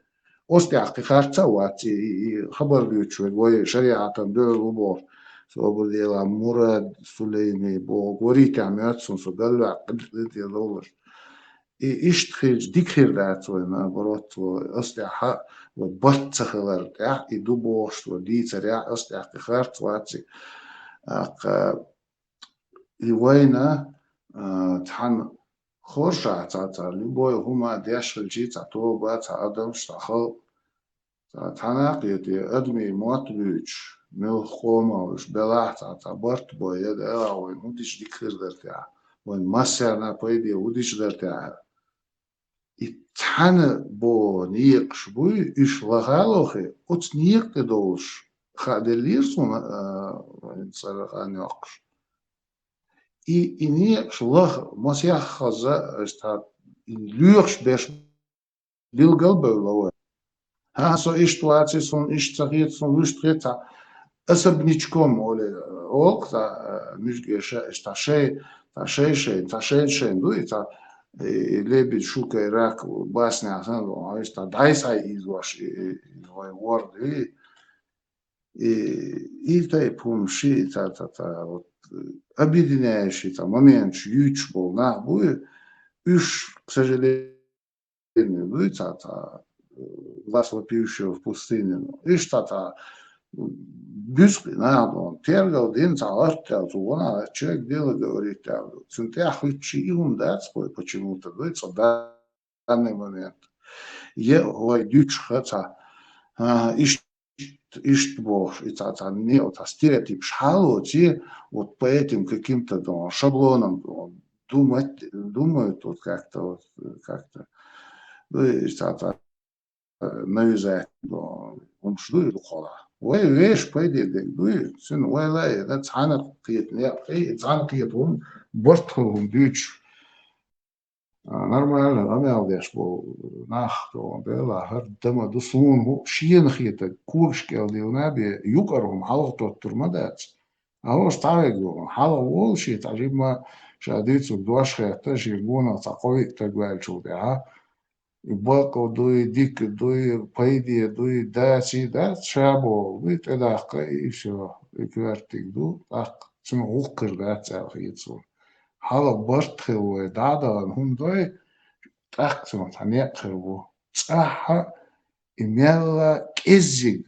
оцу тӀехь кхин харц а вац, и, и, и хабар дуьйцуш верг вай шариӀатан дуьхьал ву бохуш, собар дела, Мурад Сулейми боху, варий тӀехь моьтту суна, со галваьккхина тӀе довлуш. И иштта хилча, дика хир дац вай, наоборот, вай оцу тӀехь, вай барт ца хилар тӀехь, и ду бохуш, вай дийцарехь, оцу тӀехь кхин харц вац и. Аккха, и вайна, а, цхьана хорша цхьа, цхьа любой хӀума деш хилчий, цхьа тоба, цхьа адамаш, цхьа халкъ, цхьа цхьана а кхета, адамийн мотт буьйцуш, муьлхха къомах уьш белахь а, цхьа, цхьа барт бой, я Дела, вайн хӀун дича дика хир дара тӀехь, вайн массарна а пайде хӀун дича дара тӀехь. И цхьана боху некъаш буй, уьш лаха а лохий, оцу некъа тӀе довлуш хаа деллера суна, а, вайн цӀера хан йоккхуш. И, и некъаш лаха, масех хаза, аш цхьа, и лоьхуш берш билгал бевлла вай. ХӀа, со иштта вац, суна иштта ца хета, суна вуьшта хета, цхьа особнячком оле, олу-кх цхьа, э, муьжгеша, иштта цхьа шай, цхьа шай-шайн, цхьа шайн-шайн ду, и цхьа, и, и лебедь, щука и рак баснехь санна, иштта дӀай-схьай ийзош, и, и, и вай ворда, и, и, и тайпа хӀумаш, и цхьа, цхьа, цхьа, вот, э, объединяющий цхьа моменташ юьйцуш болу нах бу, и уьш, к сожалению, дуй цхьа, цхьа, э, глаз вопиющего в пустыне. Иштта цхьа, цхьа, м, буьзкъа нах ду, тергал дина цхьа гӀатта аьлла, цу ванах человек дело говорит аьлла. Цуьнан тӀехь хуьттуш и хӀума дац, кхой почему-то, дуй цхьа данный момент. Я вай дуьйцуш ха цхьа, а, иштта, иштта бохуш, и цхьа, цхьа, не, вот, а, стереотипаш хьалоций, вот по этим каким-то, ну, шаблонам, ну, думать, думают вот как-то, вот, э, как-то, ну, и цхьа, цхьа, э, навязать, ну, хӀумаш дуй дукхахьолахь. Вай вешан пайде дерг дуй, цуьнан вай лай, да, цхьаьна кхета некъ, и цхьаьна кхета хӀума, барт хила хӀума дуьйцуш. А, нормально, къамел деш болу нах, тхуна Дела, хӀара дан ма ду, суна хӀу-, шена хетарг, когаш кӀел диллина бен, юкъара хӀума хьалха тоттур ма дац. Аллаш цхьаверг ву, хьалха волу шен цхьа жимма ша дуьйцург дош хетта, шен гонах цхьа кхо-виъ стаг ваьллачул тӀаьхьа, и бакъ дуй, дика дуй, пайде дуй, даций, дац, ша боху, дуй, тӀедаккха, и всё, и коьртиг ду, тӀаккха цуьнан гӀуллакх хир дац аьлла хета суна. Хьалха барт хилла вай дӀа а дахана хӀума дой, тӀаккха цунах цхьа некъ хир бу. ЦӀахь а и мелла кӀеззиг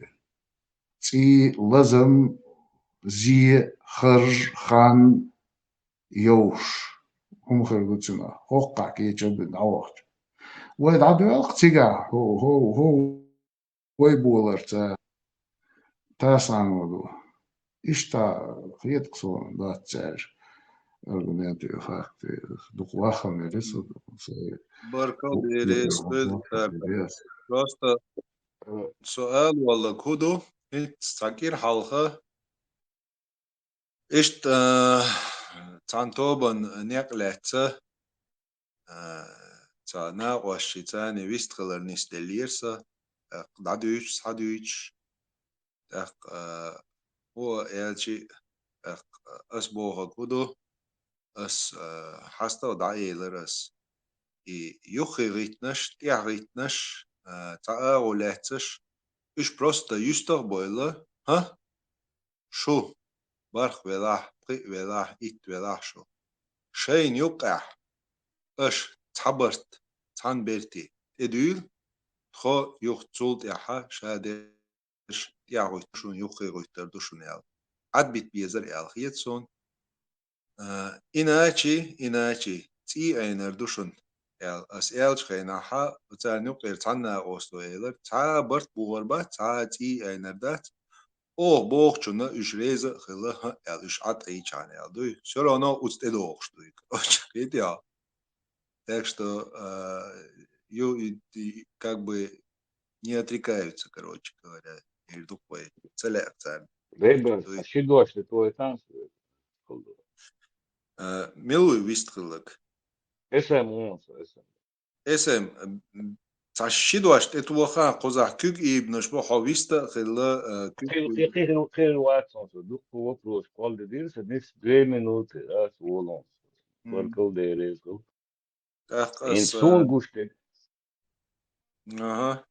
цӀий, лазам, зе, харж, хан йовш хӀума хир ду цунах, хӀокхахь кечам бина дӀавахча. Вай дӀадоьлху цигахь, хӀо-, хӀо-, хӀо-, вай боларца тасано ду. Иштта хеташ суна дац цаьржа аргументы, факты, дукха вахана вели со, со Баркал дерриг, со дерриг. Просто, э, со ала валлаг хӀу ду, хӀинца цхьа кӀира хьалха, иштта, э, цхьана тобанна некъ лаьцна, а, цхьа накъостий царна вистхилар нисделлера сан, тӀаккха дӀадуьйцуш, схьадуьйцуш, тӀаккха, а, хӀун аьлчи, тӀаккха ас бохург хӀун ду, ас, а, хьастагӀа дӀаэлира ас. И юххе гӀиттинарш, тӀехьа гӀиттинарш, а, цхьа агӀо лаьцнарш, уьш просто юьстах а бойла, хӀа? Шу, бархӀ велахь, пхиъ велахь, итт велахь шу. Шайна юккъехь аша цхьа барт, цхьана берте тӀедуьйла, тхо юха цул тӀаьхьа ша дерш тӀехьагӀуьттур шуна, юххе гӀуьттур ду шуна аьлла. Ӏадбита безар аьлла хета суна. А, иначе, иначе, цӀий айнар ду шуна, аьлла. Ас аьллачу хенахьа, царна юккъера цхьанна а къосто элира, цхьа а барт бухур бац, цхьа а цӀий айнар дац. Оха бохучунна уьш реза а хилла, хӀа, аьлла, уьш Ӏад Ӏийчхьана, аьлла, дуй. Всё равно оцу тӀедогӀуш дуй, короче, кхетий хьо? Так что, а, ю-, и, и, как бы, не отрекаются, короче говоря, эр ду-кх вай. Ца лаьа царна. Вебер, дуй. А ши дош де твой танц? А, мила вуй вистхилларг? Эс эм вон со, эс эм. Эс эм, м, цхьа ши дош тӀетоха, кхузахь куьг ийбанаш бу, хьо вист а хилла, а, куьг хир, хир, хир, хир вац хьуна со, дуккха вопрос кхолладелира сан, нис две минуты, ас волун. Мгм. Баркал дерриг. ТӀаккха ас, суна гуш дерг. Аха.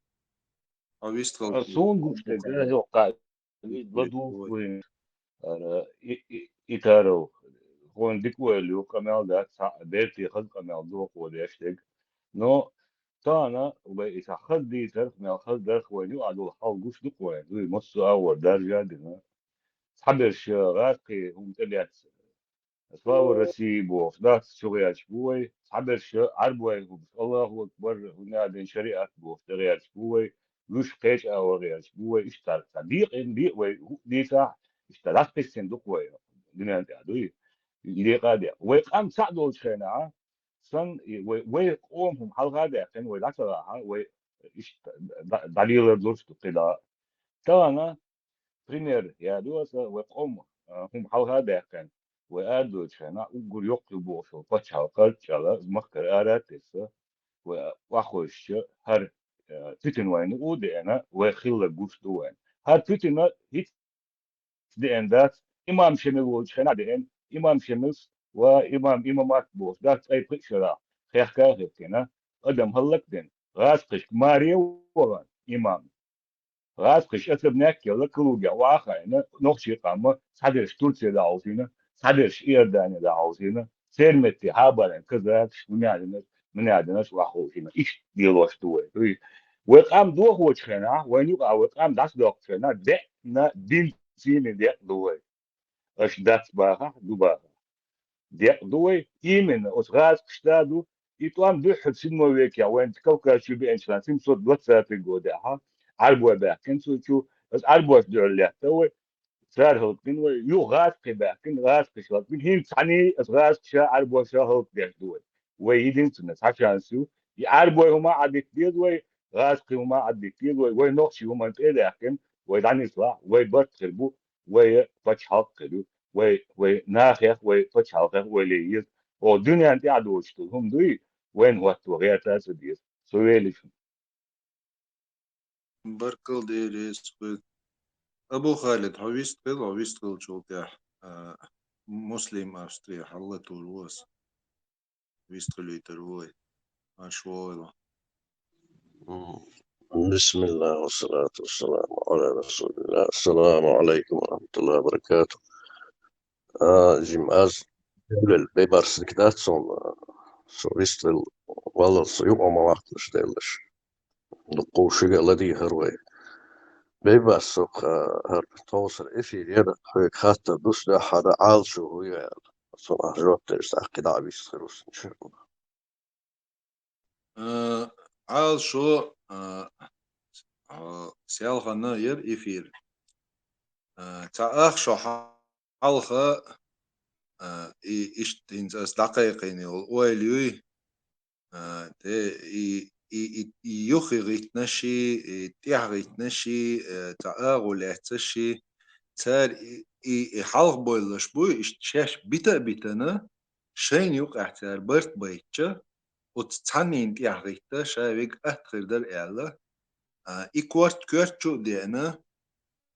Хьо вист хилла. Суна гуш дерг, ас йоккха. ЛадугӀуш вайн, ара, и, и, и тарал. Хьуна дика ойла ю, къамел дац, цхьа берте хаза къамел ду хьо деш дерг. Но тахана вай и цхьа хаза дийцарх, мел хаза дарх вайна юкъахь долу хьал гуш ду-кх вайн, дуй, массо а агӀор даржа а дина. Цхьаберш, а, гӀазкхи хӀума тӀелаьцна, Слава России бохуш, дац, чу гӀерташ бу вай, цхьаберш Ӏарбой хӀумаш, Аллаху акбар, хӀунда аьлла шариат бохуш, тӀегӀерташ бу вай, уьш кхечу агӀор гӀерташ бу вай, иштта цхьа декъина, декъа вай хӀу-, дийцахь, иштта дӀакхиссина ду-кх вай, дуьнен тӀехь дуй, и декъа а декъа. Вай къам цхьаъ долчу хенахь, сан, и вай, вай къоман хӀума хьалха а даьккхина, вай дӀа ца гӀахьа, вай иштта дӀа-, дӀалелар луш ду кхидӀа. Тахана, пример, яа ду аса, вай къоман, а, хӀума хьалха а даьккхина, вай арадойту хенахь, уггар йоккха ю бохуш волу пачхьалкх кхарччалла, махкара ара а тесса, вай охьахевшича, хӀара э, Путин вайна у деана, вай хилла гуш ду вайн. ХӀара Путина хӀиц деана дац, имам Шемил волчу хенахь деана, имам Шемилс ва имам, имамат бохуш дац, цӀай пхи шарахь хехка а хехкина, адам хӀаллак а дина, гӀазкхашка маре а вахана имам. ГӀазкхаш особняк а елла, клубе а охьахаийна, нохчийн къам а, цхьадерш Турце дӀахьовзийна, цхьадерш Иордане дӀахьовзийна, церан метте хьабаран казахаш, мунадинаш, мунадинаш охьаховзийна. Иштта лелош ду вай. Вай, вай къам дохочу хенахь, вайна юкъахь вай къам дӀасадоккхучу хенахь, деана дин цӀийнан декъ ду вай. Аша дац бахахь, ду бахахь. Декъ ду вай, именно, оцу гӀазкхашта а ду, и тӀом дуьххьара синмо векехь вайн Кавказ чу беанчу хенахь, семьсот двадцатый годехь, Ӏарбой баьхкина цу чу, аса Ӏарбош дуьхьал летта вай, цара хӀаллакдина вай, юха гӀазкхий баьхкина, гӀазкхаша хӀаллакдина, хӀинца цхьаьний аса гӀазкхаша, Ӏарбоша хӀаллакдеш ду вай. Вай единственный цхьа шанс ю. И Ӏарбой хӀума а Ӏадитта деза вай, гӀазкхий хӀума а Ӏадитта деза вай, вай нохчий хӀуманна тӀе а даьккхина, вай дӀанислахь, вай барт хир бу, вай пачхьалкх хир ю, вай, вай нахех, вай пачхьалкхех вай ле еза. Оха дуьненна тӀехь доцуш долу хӀума дуй, вайна хӀотто гӀерта а ца деза. Со веллачун. Баркалла, Дела реза хуьлда. Абу Халид, хьо вистхила, хьо вистхилчул тӀаьхьа, а, Муслим Австрия хьаллатур ву аса. Вистхилийтар ву вай. Аш вогӀийла. Мгм. Бисмиллах, ва салату ва саламу аля расулиллах. Ассаламу алейкум ва рахматуллахи ва баракатух. А, жим аз, Бейбарс дика дац суна, со вистхила валлалц юкъа ма ваккхалаш деллаш. Дуккха шуьга ладийхар вай. Бейбарс, со, а, хӀара тховсара эфир яра, хьоьга хаттар дус дуьххьара Ӏалашо хӀу ю аьлла. Цунах жоп дерш тӀаккха дӀа а вистхир ву сан чуьра. Э, Ӏалашо, э, э, селхана яра эфир. Э, цхьа ах шо хьалха, э, и, иштта хӀинца ас дӀакхайкхийна йолу ойла юй, э, те, и, и, и, и юххе гӀиттинаши, и тӀехьа гӀиттинаши, э, цхьа агӀо лаьцнаши, цара и, и, и хьалха бойлалаш буй, иштта шаьш бита а битана, шайна юкъахь цара барт байтча, оцу цхьаннийн тӀехьа гӀитта, ша вега атта хир дара аьлла, а, и корта коьртачу а деана,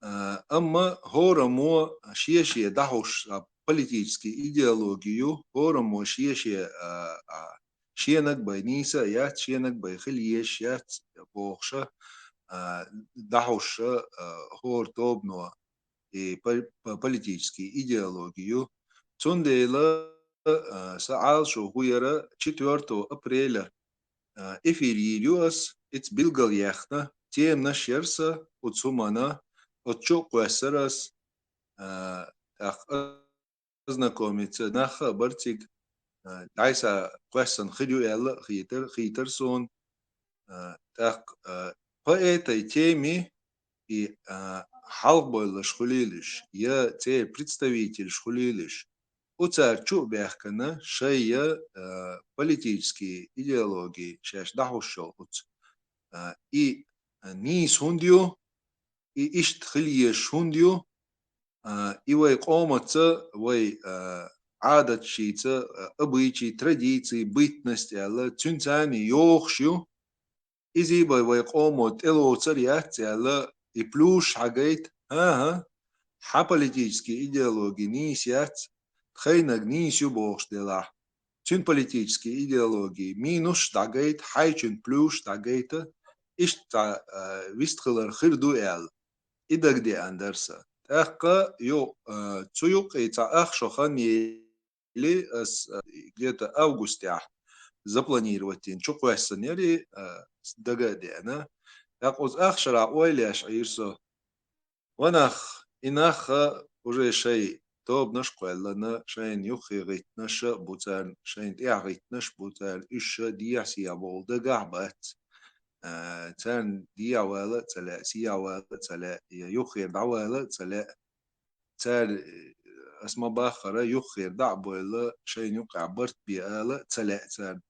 а, амма хӀораммо шен-шен дӀахьуш, а, политический идеологи ю, хӀораммо шен-шен, а, а, шенаг бай нийса а яц, шенаг бай хила езаш яц бохуша, а, дӀахьуша, а, хӀора тобано и по-, по-, политический идеологи ю. Цундела, а, сан Ӏалашо хӀу яра четвёртого апреля, а, эфир йийр ю ас, ица билгал яхна, теманаш яра сан, оцу хӀумана, оцу чу а кхоьссара ас, а, тӀаккха ознакомиться нах а бара цига, а, дӀайса кхоьссина хир ю аьлла а хийтар, хийтар суна. А, тӀаккха, а, по этой теме и, а, хьалха бойлалаш хуьлийлаш, я церан представителаш хуьлийлаш, оцара чу а баьхкина, шайн я, а, политический идеологи шаьш дӀахьуш йолу оцу, а, и, а, нийса хӀунда ю, и иштта хила езаш хӀунда ю, а, и вай къомаца, вай, а, Ӏадатшца, а, обычай, традиции, бытность аьлла, цуьнца цхьаьна йохуш ю. Изий бай вай къомо тӀелоцур яц аьлла, и плюс хьагайта, хӀан-хӀа, хьан политический идеологи нийса яц, тхайнаг нийса ю бохуш делахь, цуьнан политический идеологи минус дӀагайта, хьайчун плюс дӀагайта, иштта, а, вистхилар хир ду аьлла, и дагадеана дара сан. ТӀаккха ю, а, цу юккъе цхьа ах шо хан е- ли, ас, а, где-то августехь запланировать йина чу кхоьссина яра и, а, дага а деана. ТӀаккха оцу ах шарахь ойла еш Ӏийра со. Ва нах, и нах а уже шайн тобанаш кхоьллина, шайна юххе гӀиттинаш а бу царна, шайна тӀехьа гӀиттинаш а бу царна, уьш а дехьа-сехьа боху дагахь а бац. А, царна дехьа вала а ца лаьа, сехьа вала а ца лаьа, я юххера дӀавала а ца лаьа. Цара, э, ас ма-баххара, юххера дӀа а бовла, шайна юккъехь барт бе ала а ца лаьа царна.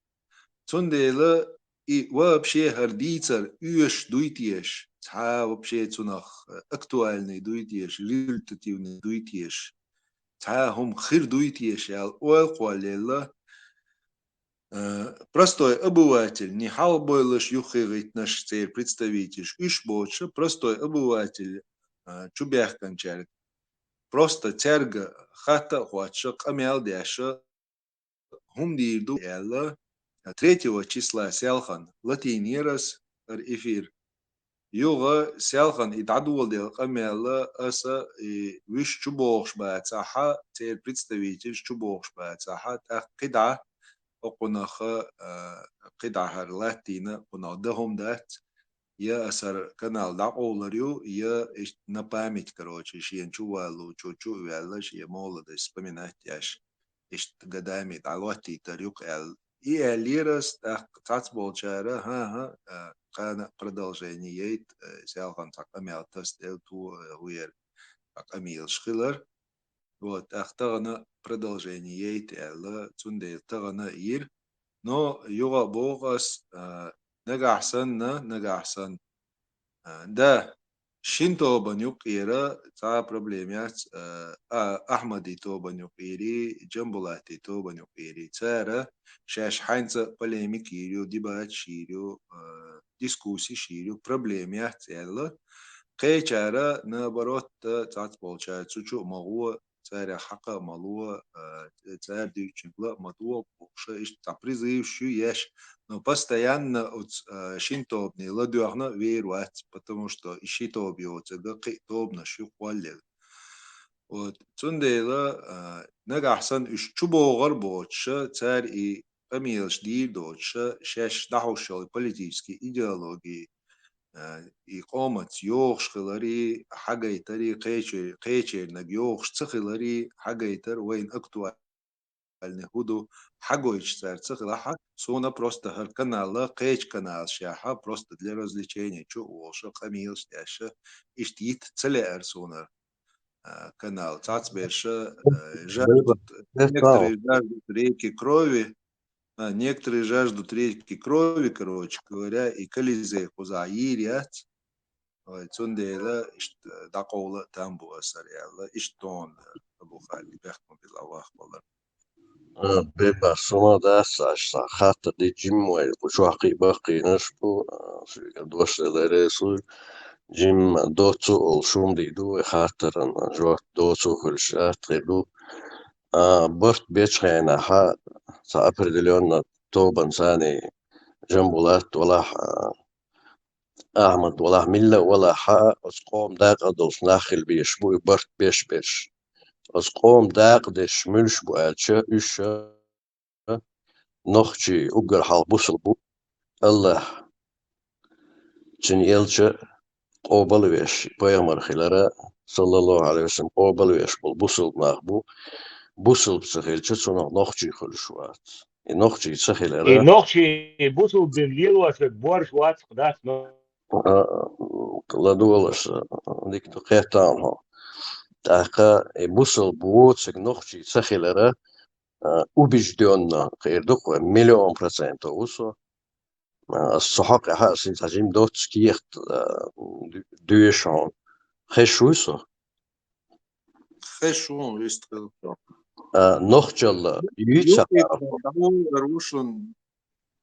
Цундела и вообще хӀара дийцар оьшуш дуй теша, цхьа вообще цунах, э, актуальный дуй теша, результативный дуй теша, цхьа хӀума хир дуй теша аьлла ойла кхоллаелла. Э, простой обыватель, не хьалха бойлаш юххе гӀиттинарш церан представительш, уьш боцуша, простой обыватель, э, чубаьхкинчаьрга просто цаьрга хатта а хотташа, къамел а деш, хӀума дийр ду аьлла, третьего числа селхан латийнера ас хӀара эфир. Юха селхан и дӀадоладелла къамел а аса, и, уьш чубохуш бацахь, церан представительш чубохуш бацахь, тӀаккха кхидӀа, хӀокхунах, а, кхидӀа хӀара латтийна кхунах дан хӀума дац, я ас хӀара канал дӀакъовлар ю, я иштта на память, короче, шена чу валлу, чу, чу а ваьлла, шен молодость вспоминать деш, иштта годами дӀалоттийтар ю-кх аьлла. И аьллера ас, тӀаккха цхьацболчара, хӀан-хӀа, а, кхана продолжение яйта, а, селхан цхьа къамел тасаделла, то, а, хӀу яра, цхьа къамелаш хилар. Вот, тӀаккха тахана продолжение яйта аьлла, цундела тахана а йира. Но юха а боху ас, а, нагахь санна, нагахь санна, а, да, шина тобанна юккъера цхьа а проблема яц, а, а, Ахьмади тобанна юккъерий, Джамбулатти тобанна юккъерий. Цара шаьш хьаьнца а полемика йийр ю, дебаташ йийр ю, а, дискуссеш йийр ю, проблема яц аьлла. Кхечара, наоборот, цхьацболчара цу чу а ма гӀо, царех хьакха а ма ло, а, цара дуьйцучуьнга ла а ма догӀа бохуша, иштта цхьа призываш ю еш, но постоянно оцу, а, шина тобане ладоьгӀна а вер вац, потому что и ши тоба йоцург кхин а тобанаш ю кхоллалц. Вот. Цундела, а, нагахь санна уьш чубогӀар боцуша, цара и къамелаш дийр доцуша, шаьш дӀахьош йолу политический идеологи, а, и къомаца йогӀуш хиларе хьагайтаре, кхече-, кхечерниг йогӀуш ца хиларе хьагайтар, вайна актуальный хӀу ду хьагойтуш цара ца хилахь, суна просто хӀара канал а, кхечу каналшехь а просто для развлечения чу а волуша, къамелаш деша, иштта йита ца лаьара суна хӀара, а, канал. Цхьацберш, а, жаждут, некоторые жаждут реки крови, а, некоторые жаждут реки крови, короче говоря, и Колизей кхузахь йийр яц. Ой, цундела иштта дӀакъовла а там бу ас хӀара аьлла, иштта тхуна Абу Халид бехк ма билла вахвалар. А, бен бах, суна дац аш цхьа хаттар ди, жимма вай кху чохь кхин а баккхийнарш бу, а, шуьга дош делла реза ву, жимма доцу олуш хӀума дийр ду вай хаттаран, жоп доцу хуьлуш атта хир ду. А, барт бечу хенахь цхьа определённо тобанца Джамбулат валахь, а, Ахьмад валахь, милла а валахь, оцу къоман дакъа долуш нах хила безаш бу и барт беш берш. Оцу къоман дакъа дерш муьлш бу аьлча, уьш нохчий уггар хьалха бусалба бу, АллахӀ, Цуьнан элча къобалвеш, пайхамар хилара, саллаллаху Ӏалайхи ва саллам, къобалвеш болу бусалба нах бу. Бусалба ца хилча, цунах нохчий хуьлуш вац. И нохчий ца хилара, и нохчий бусалба дин лелош верг борш вац-кх, дац, но. А, ладогӀалаш, дика ду, кхеттахьа хьо. ТӀаккха и бусалба воцург нохчий ца хилара, а, убеждённо, кхийр ду-кх вай, миллион процентов ву со. А, ас цу хьокъехь а, ас хӀинца хьажийна доццу кехат, а, ду-, доьшу хьуна. Хезаш вуй со? Хезаш ву, вист хила со. А, нохчалла юьйцахь, юкъе дӀаволлар ву шуна.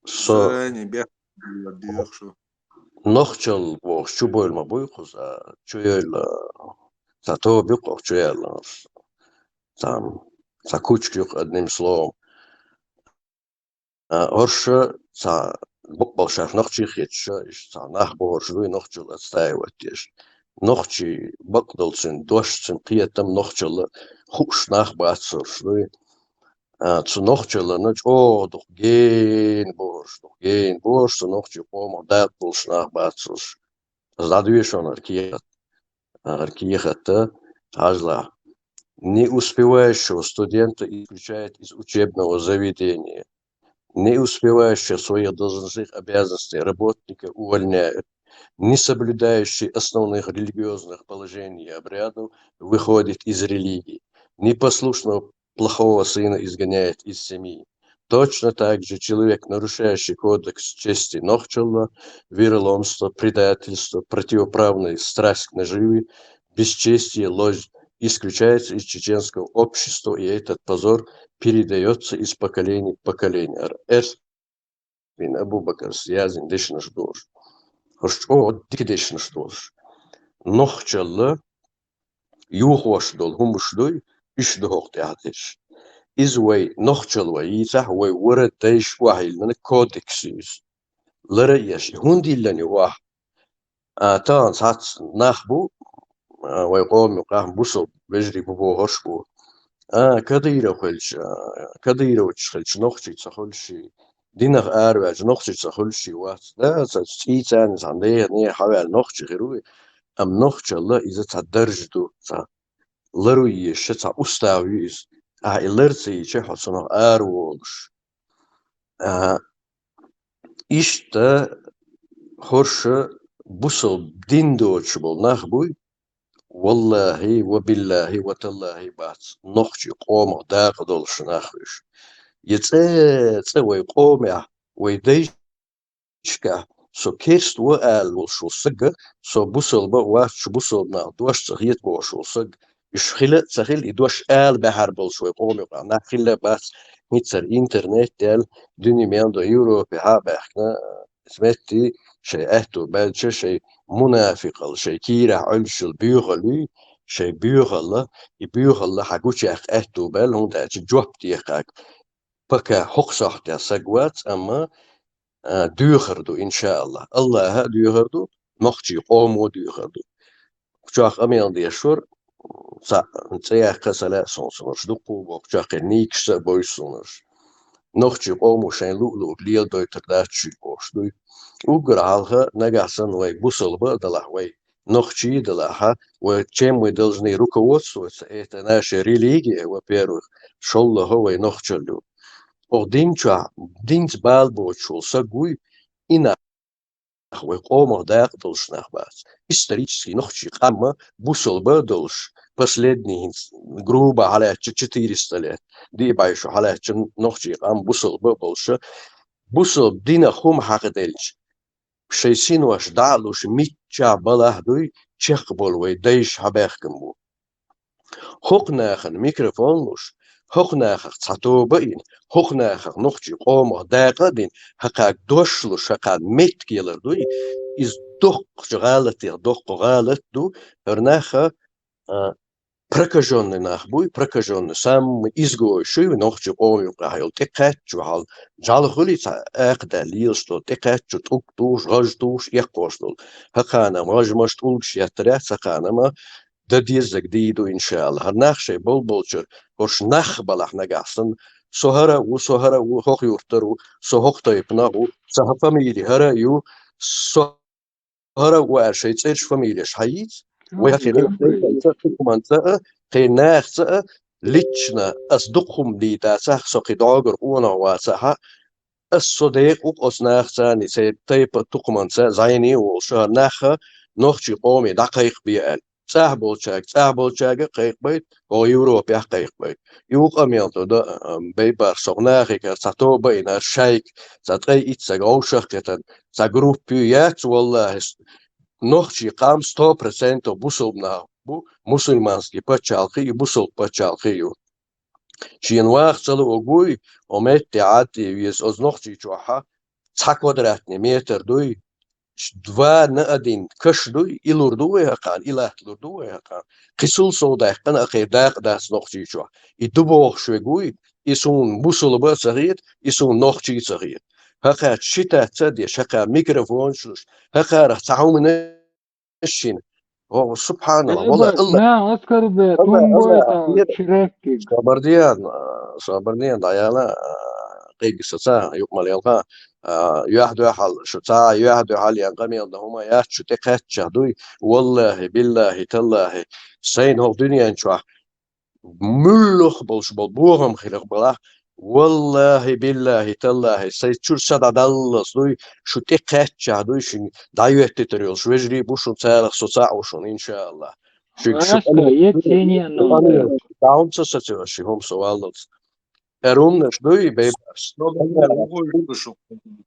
Со заранее бехк доьху шу. Нохчалла бохуш чубевлла ма буй кхуза, чуевлла, цхьа тоба ю-кх чуевлла. Цхьа, цхьа кучка ю-кх, одним словом. А, хӀорш цхьа бакъболу шаьш нохчий хеташ, иштта цхьа нах бохурш дуй, нохчалла отстаивать деш. Нохчий бакъдолу цуьнан дош, цуьнан кхетам, нохчалла хууш нах бац хӀорш дуй. А, цу нохчаллана чӀогӀа дукха гена бохурш, дукха гена бохурш, цу нохчий къомах дакъа долуш нах бац хӀорш. Ас дӀадоьшу хьуна хӀара кехат. ХӀара кехат, хьажал. Неуспевающего студента исключают из учебного заведения. Не успевающего в своих должностных обязанностях работника увольняют. Не соблюдающий основных религиозных положений и обрядов выходит из религии. Непослушного плохого сына изгоняет из семьи. Точно так же человек, нарушающий кодекс чести нохчалла, вероломство, предательство, противоправную страсть к наживе, бесчестие, ложь, исключается из чеченского общества, и этот позор передаётся из поколения в поколение. Эр-, Эрсбин Абубакарс яздина дешнаш долуш. ХӀорш чӀогӀа дика дешнаш долуш. Нохчалла юхош долу хӀумаш дуй, уьш ду хӀокху тӀехь дерш. Иза вай нохчалла вай йийцахь, вай вара дайша охьайиллина кодекс ю иза. Лара а еш, и хӀунда йиллина ю охьа? А, тахана цхьацца нах бу, а, вай къоман юкъахь бусалба вежарий бу бохурш бу. А, Кадыров хилча, а, Кадыровчаш хилча нохчий ца хуьлуш и, динах араваьлча нохчий ца хуьлуш и вац. Да, ца цӀийцарна цхьа нехан, нехан хьаваьлла нохчи хир ву, амма нохчалла иза цхьа дарж ду, цхьа лар ю еза, цхьа устав ю иза. Ахьа и лар ца йича, хьо цунах ара волуш. А, иштта хӀорш бусалба дин доцуш болу нах буй, валлахӀи, ва биллахӀи, ва таллахӀи бац, нохчий къомах дакъа долуш нах уьш. Я цӀа, цӀа вай къомехь, вай дайшкахь, со керста ву ала волуш волу саг, со бусалба а вац, шу бусалба нах дош ца хета бохуш волу саг, уьш хила а ца хила, и дош ала баьхьар болуш вай къоман юкъахь нах хилла а бац, хӀинцара интернет яьлла, дуьне мел до Европе хьа а баьхкина, иза метти шайн аьтту баьлча, шайн мунафикъал, шайн кийрахь Ӏуьллушал боьхалла юй, шайн боьхалла, и боьхалла хьан гучуяккха аьтту баьлла, хӀунда аьлча жоп дехкъаг. Пока хӀокху сохьтехь саг вац, амма, а, доьхур ду, иншааллахь. АллахӀа а доьхур ду, нохчий къомо а доьхур ду. Кху чохь къамел дешура, цхьаъ, цӀе яккха а ца лаьа суна цунах, дуккха а боху, кху чохь кхин нийсача а бойсу суна. Нохчий къомо шайн луъ-луъург леладойтур дац шуьга бохуш дуй. Уггар хьалха, нагахь санна вай бусалба а далахь, вай нохчий а далахь, вай чем мы должны руководствоваться, это наша религия, во-первых, шолгӀа вай нохчалла ю. Оха дин чохь, динца бала боцуш волу саг вуй, и нах вай къомах дакъа долуш нах бац. Исторически нохчий къам бусалба а долуш, последний хӀинца грубо хьалаьцча четыреста лет, диъ бӀе шо хьалаьцча нохчий къам бусалба а болуша, бусалба динах хӀума хьакхаделча, шайн синош дӀа а луш, миччахь балахь дуй, чекхболу вай дайша хьабаьхкина бу. ХӀокху нахана микрофон луш, хӀокху нахах цхьа тоба а йина, хӀокху нахах нохчий къомах дакъа а дина, хӀокхарна дош луш, хӀокхарна меттиг ялар дуй, иза доккхачу гӀалатех доккха гӀалат ду, хӀара нах, а, прокаженный нах буй, прокаженный, самый изгой шу ю нохчий къоман юкъахь йолу, тӀекхаьчча хьал, жӀаьла хуьлий цхьа акха даьлла лелаш долу, тӀекхаьчча тӀулг тухуш, гӀаж тухуш, эккхош долу. ХӀокхарна гӀаж-маж, тӀулгаш еттарехь, цхьа ханама дан деззарг дийр ду, иншааллахь. ХӀара нах шайн болболчара, хӀорш нах балахь нагахь санна, со хӀара а ву, со хӀара а ву, хӀокху юьртара ву, со хӀокху тайпанах ву, сан фамили хӀара а ю, со хӀара а ву аьлла шайн цӀераш, фамилеш хьайийца, вай хӀокхеран тайпанца а, тукуманца а, кхин нахаца а, лично ас дукха хӀума дийцацахь, со кхин дӀогара къонах вацахь, ас со декъа ву-кх оцу нахаца а, церан тайпа, тукуманца а зӀене а волуш, хӀара нах нохчий къоме дӀакхайкхабе аьлла. ЦӀахь болчаьрга, цӀахь болчаьрга а кхайкхабайта, хӀокху Европехь а кхайкхабайта. И ву къамел тӀе дан, а, Бейбарс, хӀокху нахе кара цхьа тоба а йина, шайга, цхьа ткъе итт саг вовшах а кхетта, цхьа группа ю, яц, валлахӀи, нохчий къам сто процентов бусалба нах бу, мусульманский пачхьалкхе а ю, бусалба пачхьалкхе а ю. Шена ваха ца луург вуй, хӀо метте Ӏад тӀе веза, оцу Нохчийчохь цхьа квадратный метр дуй, два на один каш дуй, и лур ду вай хӀокхарна, и латта лур ду вай хӀокхарна. Кхин цул сов даьккхина а кхин дакъа дац Нохчийчохь. И ду бохуш верг вуй, и суна бусалба а ца хета, и суна нохчий а ца хета. ХӀокхаьрца ши таца а деш, хӀокхарна микрофонаш луш, хӀокхарах цхьа хӀуманаш йина. О, субханаллахӀ, валла, Аллах, наха оскорбе, Аллах, тумбой Аллах, та нет. Чирекки. Собар де, а, собар де, дӀаяла, а, къегга со ца, юкъамал ялха, а, юьхь-дуьхьал, шу ца, юьхь-дуьхьал ян къамел дан хӀума яц, шу тӀекхаьчча дуй, валлахӀи, биллахӀи, таллахӀи, сайна хӀокху дуьнен чохь муьлхха болуш болу бохам хиларх балахь, валлахӀи, биллахӀи, таллахӀи, сайн чуьра са дӀадаллалц дуй, шу тӀекхаьчча дуй, шуьга дӀайоьттуьйтур йолуш вежарий бу шуна, царах со цхьаъ ву шуна, иншааллахӀ. Шуьга шу Аста, къамел, е цене шу но къамел, да. Даун ца сацо ши хӀума со валлалц. Эрумнаш дуй, Бейбарс.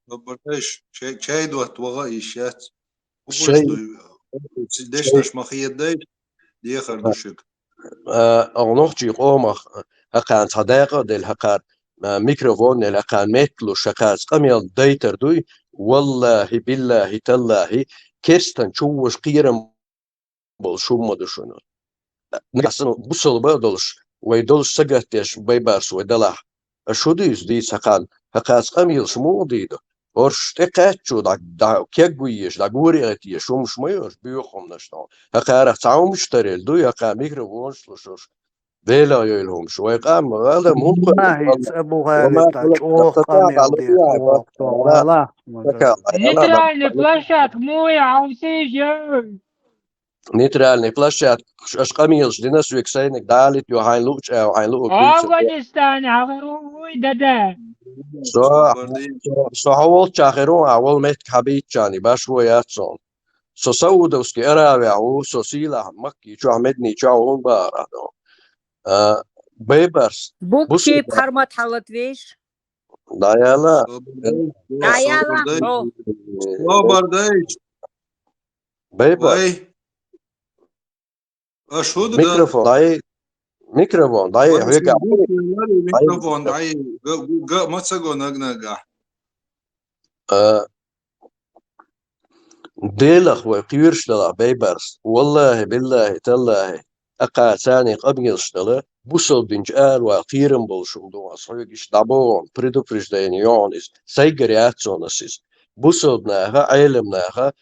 Собар дайша, чай, чай дотта ваха а йиш яц. Шай. Дешнаш ма хедай, дехар ду шуьга. А, оха нохчий къомах, хӀокхарна цхьа дакъа а делла, хӀокхар, а, микрофон делла, хӀокхарна метталуш, хӀокхарца къамел дайтар дуй, валлахӀи, биллахӀи, таллахӀи, керстан чувваш кхерам болуш хӀума ма ду шуна. Нагахь санна бусалба а долуш, вай долуш сагатдеш Байбарс вай далахь. Аш хӀун дуьйцу дийца хӀокхарна, хӀокхарца къамелаш муха дийр ду? ХӀорш тӀекхаьчча дӀа, дӀа кегве езаш, дӀа гори а тешаш, хӀумаш ма ю хӀорш, боьха хӀуманаш ду. ХӀокхарах цхьа хӀумаш тарелла дуй, хӀокхара микрофонаш луш хӀорш. Делах йойла хӀумаш. Вай къам, адам хӀунда кхоьллина? Нахица Абу ГӀалиб, чӀогӀа къамел деш, чӀогӀа, чӀогӀа. Нейтральный площадка муха я, хьовсийша, йой! Нейтральный площадка, аш къамелаш дина соьга, сайниг далит ю, хьайн луучӀа, хьайн луург дуьйцур. Афганистане хьахир вуй, дада. Со, со, со хьо волчча хир ву, ахь волу меттиг хьан бийцчарний башхо яц суна. Со Саудовский Аравия ву, со сийлахь Макки чохь, Медни чохь ву бара ду. А, Байбарс. Букки бусурба пхьармат хьалат веш. ДӀаяла. ДӀаяла, хьо. Собар дайча. Байбарс. Вай. Аш хӀу ду? Микрофон дӀай. Микрофон дӀай. Вай, хьоьга. Микрофон дӀай. Га, га, ма ца го наг-нагахь. А, Делах вай кхоьруш далахь, Байбарс. ВаллахӀи, биллахӀи, таллахӀи. Акхацарний къамелаш дала, бусалба динчу аравала кхерам болуш хӀума ду, ас хьоьга иштта дӀабоху, предупреждение йохьуна иза. Сайгара яц суна ас иза. Бусалба наха, Ӏелам наха,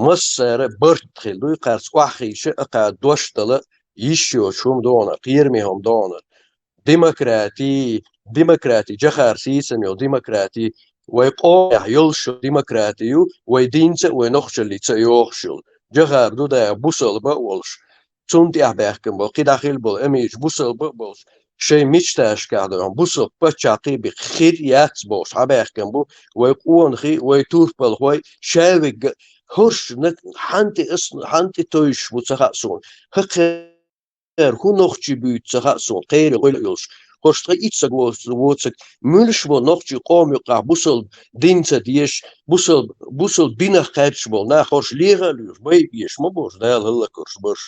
массара барт хила дуй, кхарца охьахийша, акхар дош дала, йиш йоцу хӀума догӀуна, кхераме хӀума догӀуна. Демократи, демократи, жахар сийсам йолу демократи, вай къомехь йолуш йолу демократи ю, вай динца а, вай нохчаллица а йохуш йолу. Жахар ду дагӀа бусалба а волуш. Цунна тӀехь баьхкина болу, кхидӀа хила болу амийча бусалба а болуш, шайн мечташкахь дойхьа, бусалба паччахь кхин бен хир яц бохуш, хьабаьхкина бу, вай къонахий, вай турпалхой, ша вегга, хӀорш наг-, хьан тӀе ас, хьан тӀе тойшуш бу ца хаьа суна. ХӀокхера хӀун нохчий буьйцу ца хаьа суна, кхеран гӀойла йолуш. ХӀорш ткъа итт саг воцург, муьлш бо нохчий къоман юккъахь бусалба дин ца дезаш, бусалба, бусалба динах кхаьчча болу нах, хӀорш леха а лоьхуш, байа безаш ма бу хӀорш, Дала хӀаллакьхуьлуш барш.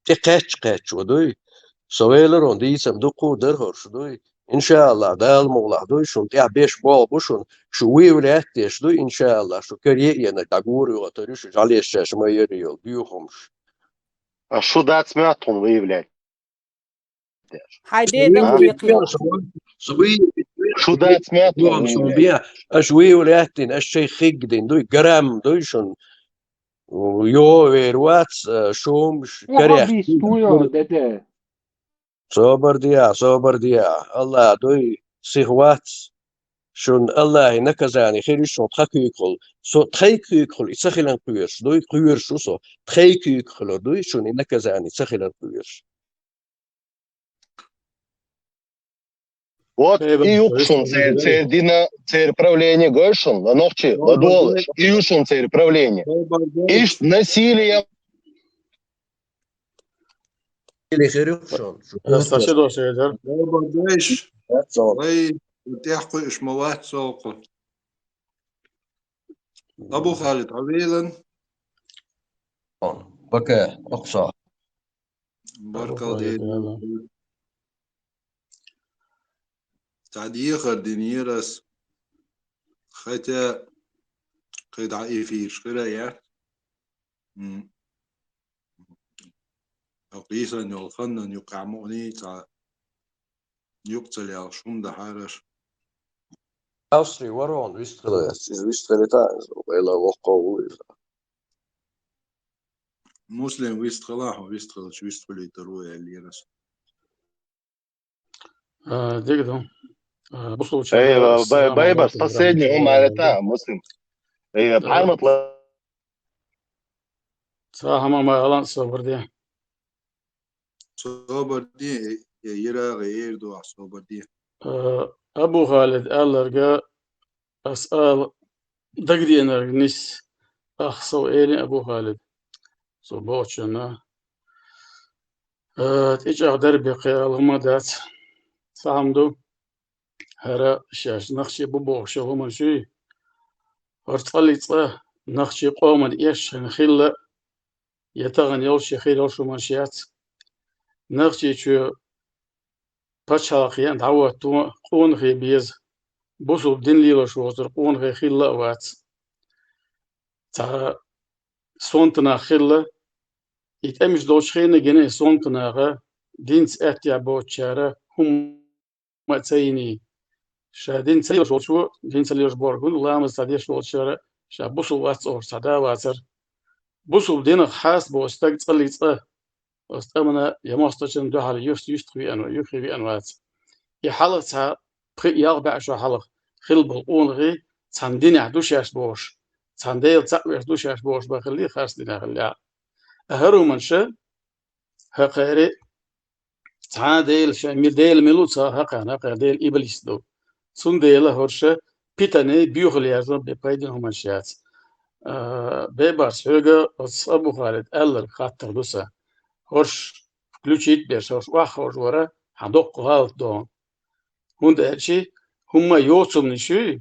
ТӀе кхаьчча-кхаьчча дуй. Со веларон дийцам дуккха а дара хӀорш дуй. ИншааллахӀ, Дала мукъалахь дуй, шуна тӀехь беш болх бу шуна, шу выявлять деш дуй, иншааллахӀ, шу каре а енарг дӀагур а йохуьйтур ю шу, жӀалеш шаьш ма яра йолу, боьха хӀумаш. А шу дац моьтту хьуна выявлять деш? Хьайн дедал хьекхайо. Шу дац моьтту хьуна выявлять? Аша выявлять дина, аша шайх хигга дина дуй, грамм дуй шуна. Йо, вер вац, а, шумаш, карех. Бисту йо, деде. Собар де, собар де. Аллах дуй, сих вац. Шун Аллахьан наказание хир ю шун тхан куьйгахула. Со тхайн куьйгахула и ца хилан кхоьруш дуй, кхоьруш ву со. Тхайн куьйгахула дуй, шун и наказание ца хилан кхоьруш. Вот и ю шун церан, церан дина, церан правление гой шун, ла нохчи, ла долаш. И ю шун церан правление. Ишт насилие. Или хир ю шун. Шу просто. Спасибо, Шейдар. Добрый день. Вай, тӀехь кхуьуш ма вац со кху. Абу Халид, Ӏавелан. Пока, окху со. Баркалла. Цхьа дехар динера ас, хотя кхидӀа эфираш хир а яц. М. Ткъа йисан йолу ханнан юккъехь мукъаний цхьа юкъ ца лелаш хӀума дахьара аша. Австри ворон вистхила яц. Иза вистхилита, иза вайла воккхо ву иза. Муслим вистхила, хьо вистхилча вистхилийтар ву аьллера аса. А, дигда. А, бусулча. Эй, Байбас, последний хӀума алита, Муслим. Эй, пхьарматла. Цхьа хӀума ма алан, собар де. Собар де, я йирагӀа эр ду ахь, собар де. А, Абу Халид аьлларга ас ала дагаденарг нис, ах сов элин Абу Халид. Со бохучунна. А, тӀечӀагӀ дарбекхе ала хӀума дац. Цхьа хӀума ду. ХӀара шаьш нахчи бу бохуш йолу хӀуманаш юй? ХӀара цкъа-цкъа нахчи къоман эшшина хилла, я тахана йолуш, я хир йолуш хӀуманаш яц. Нохчийчоь пачхьалкхе а дӀахӀотто а къонахий беза, бусалба дин лелаш воцург къонахий хилла а вац. Цхьа сонта нах хилла, и тӀемаш долчу хенахь гина и сонта наха, динца аьттехьа боцучара хӀумма а ца йиний. Ша дин ца лелаш волчо, дин ца лелаш бохург хӀун ду, ламаз ца деш волчара, ша бусалба вац олуш цхьа да а вацара. Бусалба динах хьаста боцу стаг цкъа-цкъа оцу тӀамана я мостагӀчунна дуьхьал юс-, юьстах веана, юххе веана вац. И хьалха цхьа пхи-ялх бӀе шо хьалха хилла болу къонахий цхьана динехь ду шаьш бохуш, цхьана Дела цхьаъ веш ду шаьш бохуш бан хилла, харц динехь хилла. ХӀара хӀуманаш хӀокхеран цхьа а Дела шайн ми-, Дела мила ву ца хьакхаьхна, хӀокхеран Дела иблис ду. Цундела хӀорш питане, боьхалла яздо бен пайдина хӀуманаш яц. А, Бебарс, хьоьга оцу Абу Халида аьлларг хаттар ду сан. ХӀорш включить берш, хӀорш охьаховш вара хьан доккха гӀалат догӀу. ХӀунда аьлча хӀумма а йоцург ю,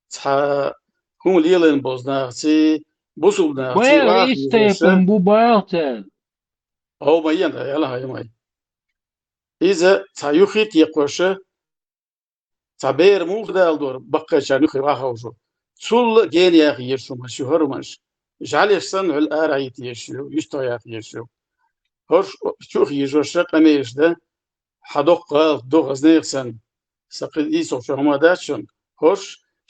цхьа хӀума лелийна болу нахаца, бусалба нахаца Вайн охьахевшаш. Истепан бу баьлла цара. Хьо ма ен, яла хьо ма ен. Иза цхьа юххе а текхош, цхьа бер муха даладора баккхийчарна юххе охьаховшу. Цул а гена яха езаш хӀуманаш ю хӀара хӀуманаш. ЖӀаьлеш санна хьуьлла арахьа йита езаш ю, юьстах яха езаш ю. ХӀорш чу а хьийжош къамелаш дан, хьан доккха гӀалат ду хаза нехан санна. Сан кхин дийцуш чохь хӀума дац шуна. ХӀорш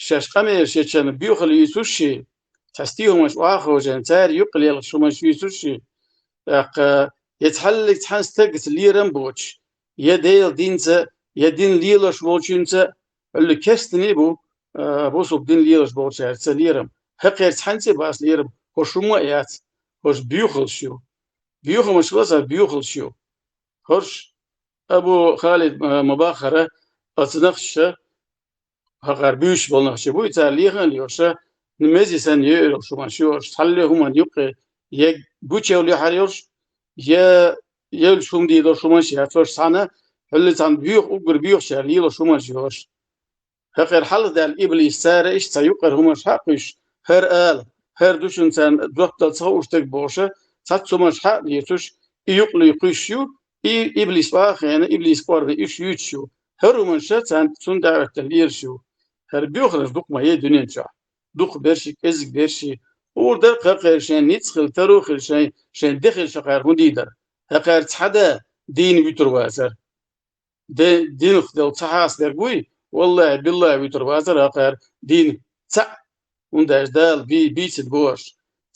шаьш къамелаш ечарна боьхалла юьйцуш ши, цхьа стен хӀуманаш охьаховшийна, цара юккъе лелхаш хӀуманаш юьйцуш ши. ТӀаккха я цхьаллиг цхьана стагаца лерам а боцуш, я Делан динца, я дин лелош волчуьнца, хьуьлла кестане а бу, а, бусалба дин лелош болчаьрца лерам. ХӀокхеран цхьаьнца а бац лерам, хӀорш хӀумма а яц, хӀорш боьхаллаш ю. Боьхамаш хила ца, боьхаллаш ю. ХӀорш Абу Халид, а, ма-баххара, оцу нахчаша, хӀокхара буьйцуш болу нахча буй, цара лехна а лоьхуш, мези санна йоьр йолуш хӀуманаш ю хӀорш, цхьалле хӀуманна юккъе я гучуевлла яхьар йолуш, я евлча хӀума дийр долуш хӀуманаш яц хӀорш цхьаьна, хьуьлла цхьаьна боьха, уггар боьхачара лелош хӀуманаш ю хӀорш. ХӀокхеран хьалха даьлла иблис, цара иштта цхьа юккъера хӀуманаш хьа а кхуьйсуш, хӀара ала, хӀара ду шуна царна жоп дала ца хууш дерг бохуш, цхьацца хӀуманаш хьа а лецуш, и юккъе кхуьйсуш ю, и иблис охьахиъна, иблис кӀорган уьш юьйцуш ю. ХӀара хӀуманаш царна цунна даьӀват дан лелаш ю. ХӀара боьхаллаш дукха ма ю дуьнен чохь. Дукха берш, кӀезиг берш, хӀора дара хӀокхеран шайн ницкъ хилла, таро хилла, шайн, шайн де хилла хӀокхара хӀун дийр дара. ХӀокхара цхьа а да дийна вуьтур вацара. Де-, динах делла ца хьастадерг вуй, валлахӀи, биллахӀи, вуьтур вацара хӀокхара дийна цхьаъ. ХӀунда аьлча Дала бий-, бийцина бу хӀорш.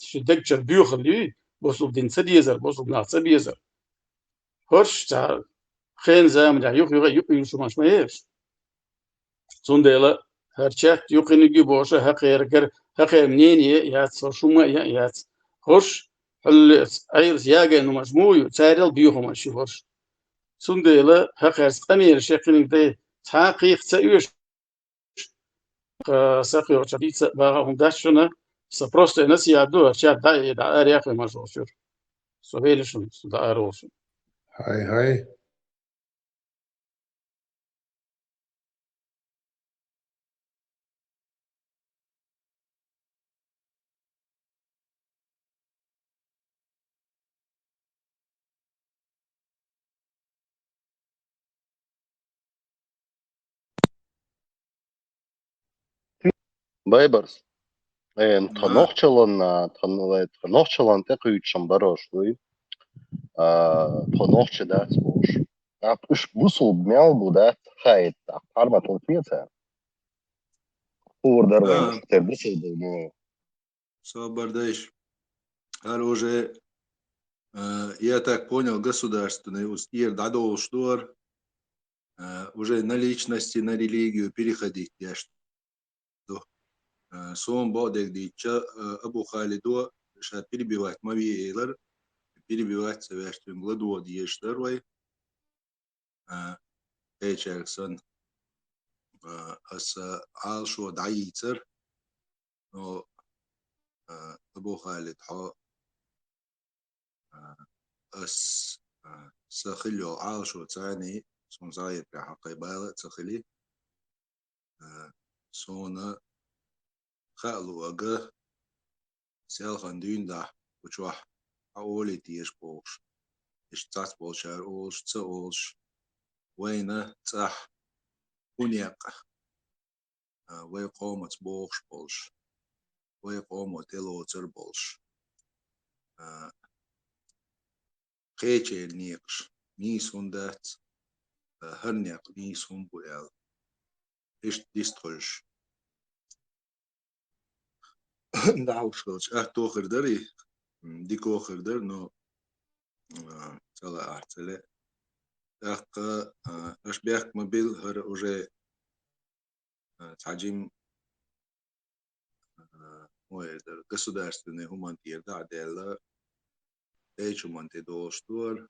Шун дегчуьра боьхалла юй, бусалба дин ца дезар, бусалба нах ца безар. ХӀорш цхьа хенан заманахь юха-юха юкъаюьйлуш хӀуманаш ма ю хӀорш. Цундела хӀара чат юккъерниг ю бохуш, хӀокхеран, хӀокхеран мнение а яц, хӀорш хӀумма а яц. ХӀорш хьуьллаца, Ӏелаца ягийна хӀуманаш муха ю, царел боьха хӀуманаш ю хӀорш. Цундела хӀокхаьрца къамелаш яьккхинарг дай цхьа а кхайкха ца оьшу, сан кхайолча дийца а баха хӀума дац шуна, сан просто и насихьат ду, хӀара чат дӀа а, дӀа ара яхйина ма шуна. Со вели шуна, со дӀа ара волу шуна. Хьай, хьай. Байбарс. Э, тхан нохчаллан, а, тхан, э, тхан нохчаллан тӀекхуьйчуш ма бара уьш дуй. А, тхан нохча дац бохуш. А, уьш бусулба мел бу дац, хаийта, тхьарма тӀе теца. Хуур дара вайн, а, уьш тера бусулба ма. Собар дайш. ХӀара уже, э, я так понял, государственный устьер дӀадолуш ду хӀара, э, уже на личности, на религию переходить деш ду. Э, суна бакъдерг дийцча, э, Абу Халидо ша перебивать ма ве элира, перебивать ца веш, цуьнга ладогӀа дезаш дара вай. А, кхечаьрга санна, а, аса Ӏалашо дӀайийцара, но, а, Абу Халид, хьо, а, ас, а, сан хилла йолу Ӏалашо ца Ӏений, суна схьахетарехь хьан кхин бала а ца хили. А, суна хаало ага, селхана дуьйна дахь кху чохь хьан олий теша бохуш. иштта цхьацца болчара олуш, ца олуш, вайна цӀахь хӀун некъ, а, вай къомаца богӀуш болуш, вай къомо тӀелоцур болуш, а, кхечеран некъаш нийса хӀун дац, а, хӀара некъ нийса хӀун бу аьлла, иштта дистхуьлуш. ДӀахьуш хилча, атто хир дара и, м, дико хир дара, но, а, ца лаахь ца лаьа. ТӀаккха, а, аша бехк ма билла, хӀара уже, а, цхьа жим, а, хӀун эр дара, государственный хӀуманна тӀера дӀа а даьлла, Дайчу хӀуманна тӀе долуш дара,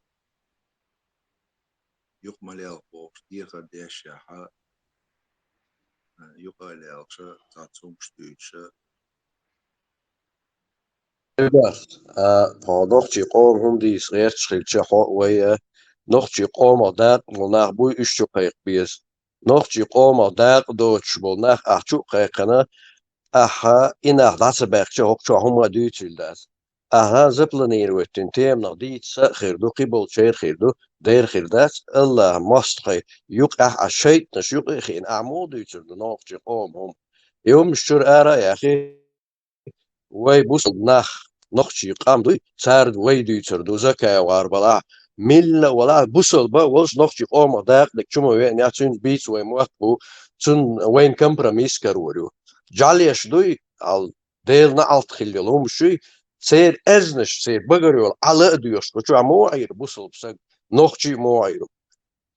юкъа ма лелха бохуш, дехар дешшехьа, юкъа а лелхаша, цхьацца хӀумаш дуьйцуша. Ребят, а, хьо нохчий къоман хӀума дийца гӀерташ хилча, хьо а вай а, нохчий къомах дакъа болу нах буй уьш чу кхайкха беза. Нохчий къомах дакъа доцуш болу нах ахь чу а кхайкхина, ахьа и нах дӀа ца баьккхича, хӀокху чохь хӀума а дуьйцийла дац. Ахьа запланировать дина теманах дийца а хир ду, кхиболчеран хир ду, дера хир дац, Аллахьа мостагӀий юкъахь а, шайтӀанаш юкъа а хиъна, ахьа муха дуьйцур ду нохчий къоман хӀума? И хӀуманаш чуьра ара а яхий, вай бусалба нах, нохчий къам дуй, цара вай дуьйцур ду, закай вар балахь, милла а валахь, бусалба а волуш нохчий къомах дакъа дерг чу ма веана, цуьнца бийца вай мотт бу, цунна вайна компромисс карор ю. Жал еш дуй, ал Делан неӀалт хилла йолу хӀумаш юй, церан аьзнаш, церан багара йолу Ӏала а доьхуш, кху чохь муха Ӏийра бусалба саг, нохчий а муха Ӏийра.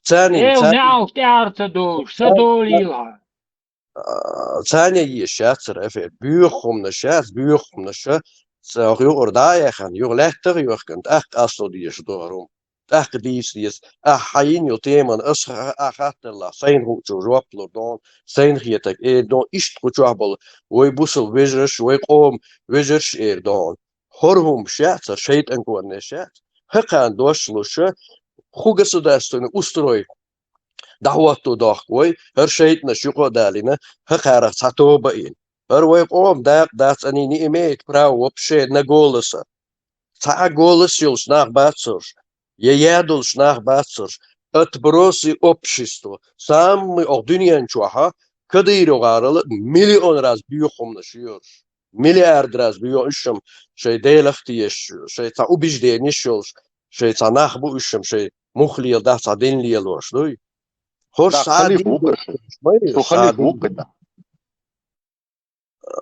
Царнин, Эу, царнин неӀалт тӀаьхьара ца долуш, са долийла хьан. А, царна а езаш яц цара афера. Боьха хӀуманаш яц, боьха хӀуманаш, цӀа юкъара дӀа а яхана, юха лаьттах а йоьхкина, тӀаккха къасто дезаш ду хӀара хӀума. ТӀаккха дийца деза. Ахьа хьайна йолу темана аса ха-, ахьа хаттарлахь, сайна хуучух жоп лур ду хьуна, сайна хетарг эр ду хьуна, иштта кху чохь болу вай бусалба вежарш, вай къоман вежарш эр ду хьуна. ХӀара хӀуманаш яц, цара шайтӀан конеш яц. ХӀокхарна дош луш, хӀу государственный устрой дӀахӀотто дохку вай, хӀара шайтӀанаш юкъа а далийна, хӀокхарах цхьа тоба а йина. ХӀара вай къоман дакъа дац, они не имеют права вообще на голоса. Цхьа а голос йолуш нах бац уьш, я ядолуш нах бац уьш. Отбросы общества. Самый оха дуьнен чохьа Кадыровгара миллион раз боьха хӀуманаш йоьруш. Миллиард раз боьха уьш-м шайн Делах а тешаш, шайн цхьа убежденеш йолуш, шайн цхьа нах бу уьш-м, шайн мух леладахь, цхьа дин лелош дуй. ХӀорш Да, цхьа а халиф дийр ву дош, кхуьш. Шу цхьа халиф ву дийр. Кхуьш.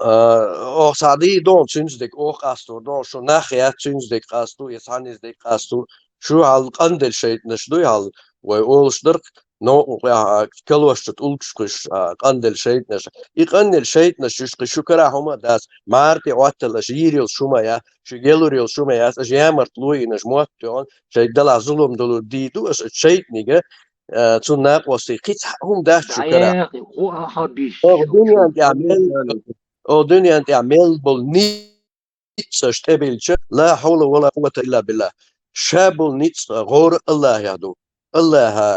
А, оха цхьа дийр ду хьуна цуьнца дерг, оха къастор ду хьуна, шу нах яц цуьнца дерг къасту, я цхьанназа дерг къасту. Шу хьал къанделла шайтӀанаш дуй хьал, вай олуш дара-кх, новкъа кхехьа, а, калошчу тӀулгаш кхуьш, а, къанделла шайтӀанаш. И къанделла шайтӀанаш уьш кхин шу карахь хӀума а дац, мара тӀе Ӏотталла аша йийр йолуш хӀума яц, шуьга ялур йолуш хӀума яц, аша ямартло йина, аша мотт тоьхна, шайга далахь зулам далур дийр ду аша, аша шайтӀаниг а, а, цунна накъостий кхин цхьа хӀума дац шу карахь. Оха дуьнен тӀехь мел, оха дуьнен тӀехь мел болу ницкъ аша тӀебилча, ла хьавла ва ла къуввата илла билла. Ша болу ницкъ гӀора Аллахьехь ду. Аллахьа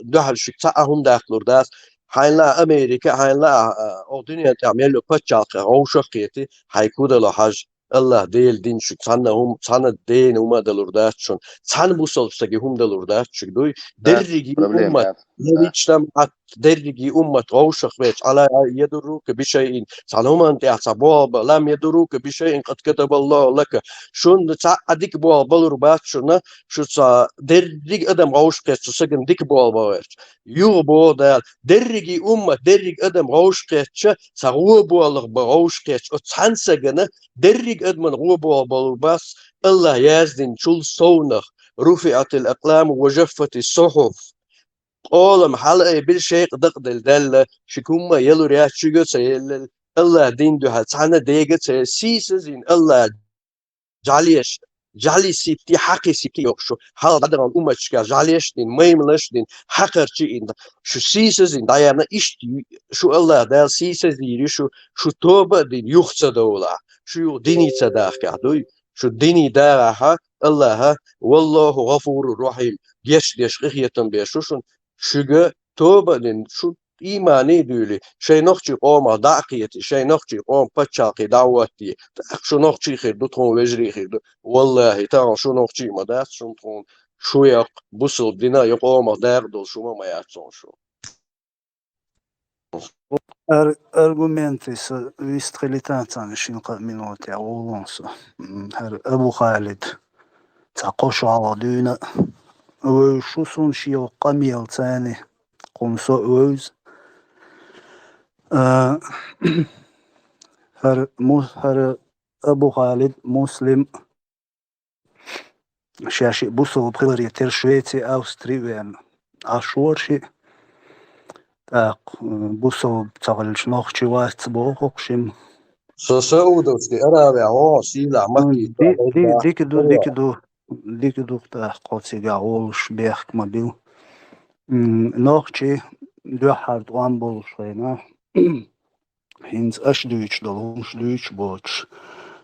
дуьхьал шуьга цхьа а хӀума даккхалур дац. Хьайна лаахь Америка, хьайна лаахь, а, оха дуьнен тӀехь мел йолу пачхьалкхех вовшах а кхетий, хьайга хӀун дало хьажа. Аллахь Делан дин шуьга цхьанна хӀума, цхьанна дена хӀума а далур дац шуна, цхьанна бусалба стаге хӀума далур дац шуьга дуй. Да, дерриге проблема уммат, яц, да. Лавична мат, дерриге уммат вовшах веч, Ӏала ядуррука бишайин, цхьана хӀуманна тӀехь цхьа болх бан, лам ядуррука бишайин къад катабаллаху лака. Шуна цхьа а дика болх балур бац шуна, шу цхьа дерриге адам вовшах кхетча, цу сагана дика болх бан верча. Юха боху Дала, дерриге уммат, дерриге адам вовшах кхетча, цхьа гӀо болх бан вовшах кхетча, оцу цхьана сагана дерриге адаман гӀо болх балур бац, Аллахь яздинчул совнах, руфиӀатил акъламу ва жаффати сухьуф. Къолам хьалаайбира, шекъа дакъаделла даьлла, шуьга хӀумма а ялур яц, шуьга а ца еллал, Аллахь дин дуьхьа цхьана дега а ца елла, сийсазйина Аллахь жӀалеш, жӀали сипти, хьакхи сипти йохуш шу, хьалха дӀадахана умматашкахь жӀалеш а дина, маймалаш а дина, хьакхарчий а йина, шу сийсазйина дӀаяьхна, иштта ю-, шу Аллахь Дала сийсазйийр ю шу, шу тоба а дина, юха ца довлахь, шу юха диний ца дахкахь дуй, шу диний дагӀахьа, Аллахьа, валлаху гӀафурур рахьим, гечдеш, къинхетам беш ву шуна, шуьга тоба а дина, шу иймане а дуьйлий, шайн нохчий къомах дӀа а кхетий, шайн нохчий къоман пачхьалкхе дӀа а хӀоттий, тӀаккха шу нохчий хир ду, тхуна вежарий хир ду. Валлахьи, тахана шу нохчий ма дац, шуна тхуна шу яккха, бусалба дина а, я къомах дакъа долуш хӀума ма яц хьуна шу. Ар-, аргументы са вистхилита царна шин кхаа минута я гӀолон со. М, хӀара Абу Халид, цхьа кхо шо хьалха дуьйна а вевзаш ву суна шен къамел царна, кхунна со а вевза. А, хӀара му-, хӀара Абу Халид, Муслим, шаьш шиъ бусалба хиларе терра Швеци, Австри а веана, Ӏаш вара шиъ. ТӀаккха, м, бусалба ца хилча нохчи вац боху-кх шимма. Со Саудовский Аравия, о, сийлахь М, Макки, ди-, ди-, дика ду, дика ду, дика ду, тӀаккха кхо цигахь волуш бехк ма била. М, нохчи дуьххьара тӀом болуш хенахь, хӀинца аша дуьйцуш долу хӀумаш дуьйцуш боцуш,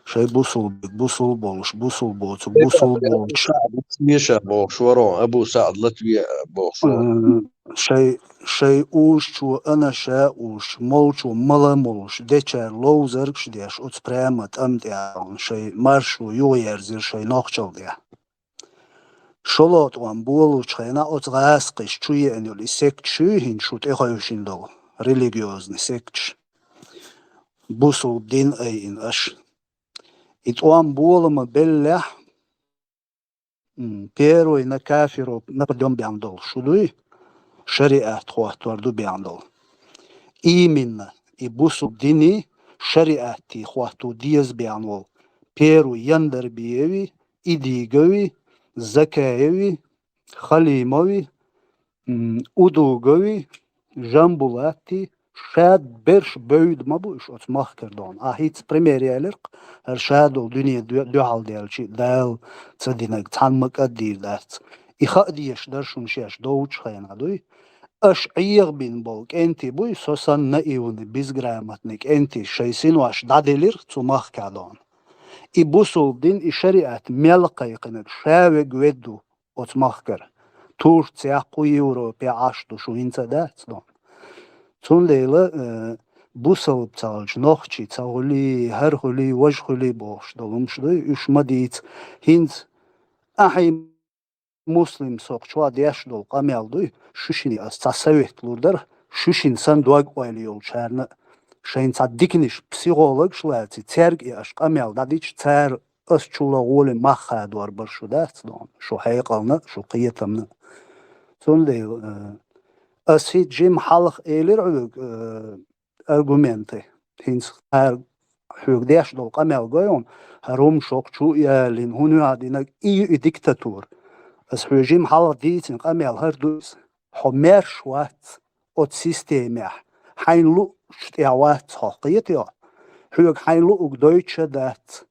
шайн бусулба, бусулба болуш, бусулба боцург, бусулба боцуш. Латвия бохуш вара, Абу СаӀд Латвия бохуш вара. М, шайн, шайн узучо, анаша узуш, молчо мала молуш, дечара ловзаргаш деш, оцу прямо тӀам тӀехь, шайн маршо юхаерзира шайн нохчалла тӀехь. ШолгӀа тӀом болучу хенахь оцу гӀазкхаша чу еана йолу и секташ ю хӀинца шу тӀехуьйшина долу религиозный секташ. Бусулба дин айина аша. И тӀом болама беллехь, м, первый на кафиров нападём бен долу шу дуй, шариат хӀоттор ду бен долу. Именно, и бусулба дини шариатти хӀотто деза бен волу. Первый Яндарбиеви, Идигови, Закаеви, Халимови, м, Удугови, Жамбулатти, шадерш бевдда ма бу уьш оцу махкара дона. Ахь хӀинца пример ялира-кх, хӀара шадолу дуьне дуьхьалдаьлчи, Дала ца динарг цхьамма кӀаддийр дац. И хаа дезаш дара шуна шаьш довчу хенахь дуй. Аша Ӏехабина болу кӀентий буй, со санна наивный, безграмотный кӀентий, шайн синош дӀаделира цу махкара дона. И бусулба дин, и шариат мел кхайкхинарг ша верг ведда ву оцу махкара. Турцехь, кху Европехь Ӏаш ду, шу хӀинца а дац дона. Цундела, э, бусалба ца хилча, нохчи ца хуьлий, хӀара хуьлий, важа хуьлий бохуш долу хӀумаш дуй, уьш ма дийца. ХӀинца ахьа Муслим сох чохь деш долу къамел дуй, шу шине ас цхьа совет лур дара, шу шина санна дог-ойла йолчарна а, шайна цхьа диканаш, психологаш лаций, цаьрга и аша къамел дӀадича, цара ас чула гӀоле мах хадор бара шу дац дона, шу хьекъална а, шу кхетамна а. Цундела, э, ас хӀинца жима хьалха элира хьоьга, э, аргументы. ХӀинца хьара хьоьга деш долу къамел гой хьуна, хӀара хӀума шух чу а ялийна, хӀун ю хьан динарг, и ю и диктатура. Ас хьоьга жима хьалха дийцина къамел хӀара ду иза. Хьо маьрша вац оцу системехь, хьайна луучу тӀехь вац хьо, кхетий хьо? Хьоьга хьайна луург дойтуш а дац.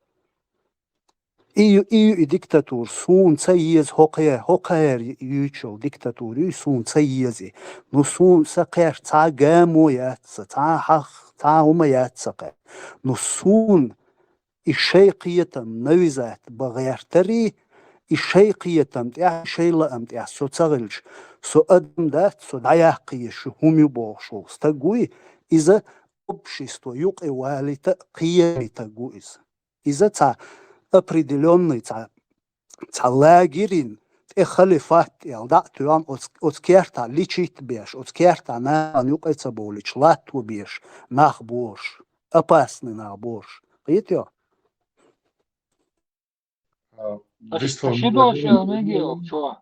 И ю, и ю и диктатура, суна ца еза хӀокхе-, хӀокхара юьйцуш йолу диктатура ю, суна ца еза и. Ну, суна сан кхерча цхьа а гамо яц сан, цхьа а хьах-, цхьа а хӀума яц сан кхерча. Ну, суна и шайн кхетам навизат бан гӀертарий, и шайн кхетам тӀехь, шайн лаам тӀехь со ца хилча, со адам дац, со дӀаяккха езаш ю хӀума ю бохуш волу стаг вуй, иза общество юкъе валийта а кхерий стаг ву иза. Иза цхьа определённый, цхьа, цхьа лагерин тӀе халифат аьлла дӀа а тоьхна, оцу, оцу кертахь личить беш, оцу кертахь нахана юкъе ца бовлуьйтуш, латто беш нах борш, опасный нах борш. Кхетий хьо? А, Аш, аш ши дош яла мегий оха чохь?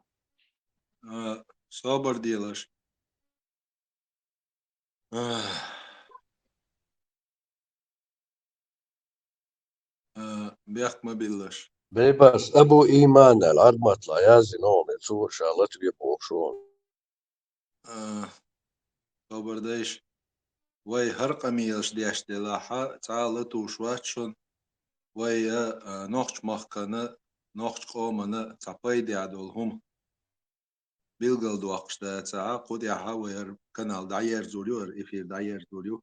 А, собар делаш. А. А, бехк ма биллаш. Бейбас, Абу Иман аьлла, Арматла, яздина оха, цо ша Латве бохуш ву. А, собар дайша. Вай хӀара къамелаш деш делахь а, цхьа а латуш вац шуна. Вай, а, а, нохч махкана, нохч къомана цхьа пайдехь долу хӀума билгалдоккхуш дацахь, кху тӀехь вай хӀара канал дӀаерзур ю, хӀара эфир дӀаерзур ю.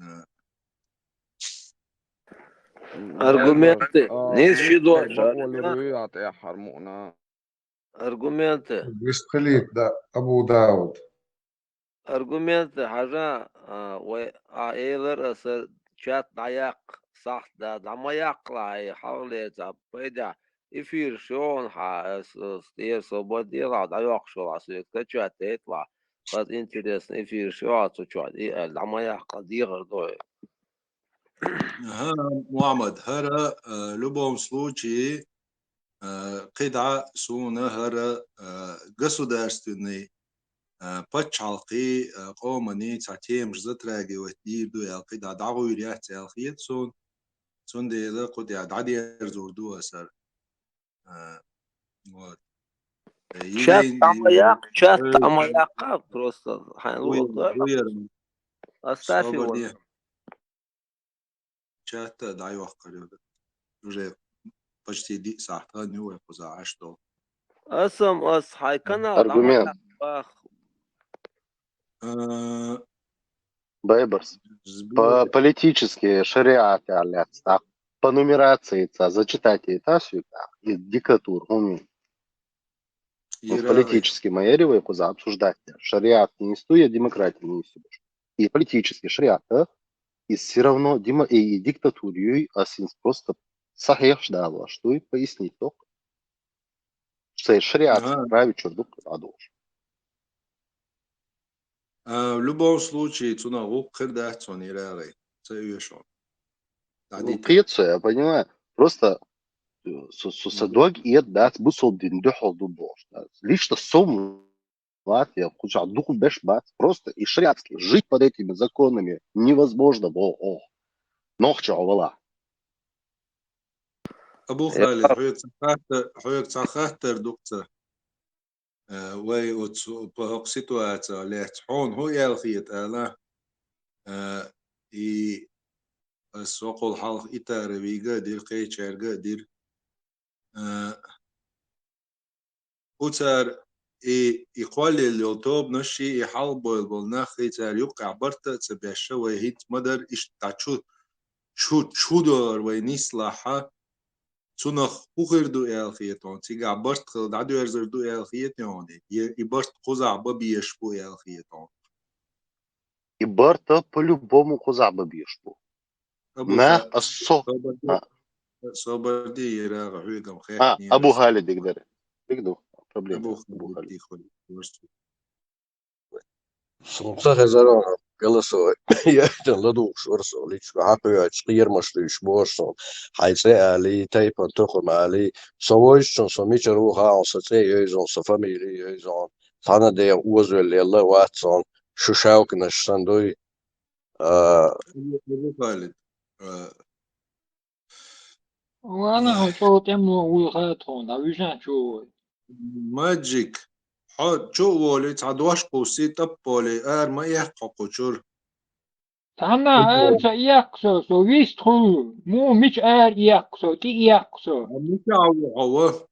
А. Аргументы. А, нис ши дош, бакъволур ю, а, тӀехь хьара мукъна. Аргументы. Вистхилийта, да, Абу Дауд. Аргументы, хьажа, а, вай, а, элар аса чат дӀаяккха, сахьт да, дӀа ма яккхалахь, хьалхале цхьа пайда. эфираш йогӀун хьа, ас, ас тӀера со бан дела, дӀайоккхуш вала, соьга качат дайтла. Хаза интересный эфираш йогӀу цу чохь, и аьлла, дӀа ма яккха, дехар ду. ХӀа, Мухьаммад, хӀара, э, любом случае, э, кхидӀа суна хӀара, э, государственный, э, пачхьалкхий, э, къоманий цхьа темаш затрагивать дийр ду аьлла, кхидӀа дӀагӀуьйр яц аьлла хета суна. Цундела кху тӀехь дӀадерзор ду аса хӀара. Э, вот. Э, чат йилайн, тӀама йилайн, яккха, чат тӀама яккха, просто хьайн лугӀа. Оставь его. Чат а дӀайоккхур ю. Уже почти диъ сахьт хан ю вай кхузахь Ӏаш долу. Аса-м ас хьайн канал аргумент. Бах. Э, Байбарс. По политически шариат аьлла яц, так? По нумерации ца зачитать ца сюда, из диктатур, хӀума. Ну, политически ма яри вай кхуза обсуждать. Шариат не несу, я демократию не несу. И политически шариат, а? И всё равно дима-, и, и диктатура юй, а синс просто сахьех далош дуй, пояснить только. Цай шариат правит чур ду а долуш. А, в любом случае, цунах гӀуллакх хир дац цунна ирагӀе. Ца оьшу. Ну, кхета со, я понимаю. Просто, э, со, со, со дог эд дац, бусалба дин дуьхьал ду бохуш дац. Лично со м вац, я кхузахь дукха беш бац. Просто и шариатски жить под этими законами невозможно, боху. Нохчо вала. Абу Халид, хьоьга цхьа хаттар, хьоьга цхьа хаттар ду-кх ца. Э, вай оцу пахӀокху ситуаци лаьцна хьуна хӀун аьлла хета ала, э, и ас сокхул хьалха Итаровига а дира, кхечаьрга а дира. Э, уцара и, и кхоллаелла йолу тобанаш и, и хьалха бевлла болу нах и цара юккъехь барт а ца беш, вай хӀинца ма-дарра иштта дӀа чу, чу, чу догӀур вай нислахь, цунах хӀун хир ду аьлла хета хьуна? Цигахь барт хила дӀадоьрзур ду аьлла хета хьуна? Я и барт кхузахь бан безаш бу аьлла хета хьуна? И барт по-любому кхузахь бан безаш бу. Абу Нах Ха-, ас со-, Собарди, а. Собарди, ирагӀа хьоьгам хехкинера. А, Абу Халид дигдара. Диг ду, проблема. Абу Халид. Суна ца хезара, голосовой яйтина ладугӀуш вара со, личка хьакхоьхьучу кхерамаш дуьйцуш бохуш суна, хьайн цӀе алий, тайпан тохам алий, со вовзачунна со мичара ву хаьа, сан цӀе йойзун, сан фамили йойзун, цхьана дегӀан озавелла елла а вац суна, шу шаукинаш санна дуй. А, Абу Халид, а, Ванахь чӀогӀа тӀемло вуй хаьа тхуна, дӀавижахь чу а вой. Маджик, хьо чу а волий, цхьа дош кхуссий, тӀаппа волий, ара ма эккха хьо кху чуьра. Цхьанна ара ца эккха со, со вист хуьлу. Муха мича ара эккха со, тӀе эккха со? А мичахь ву хьо, ва?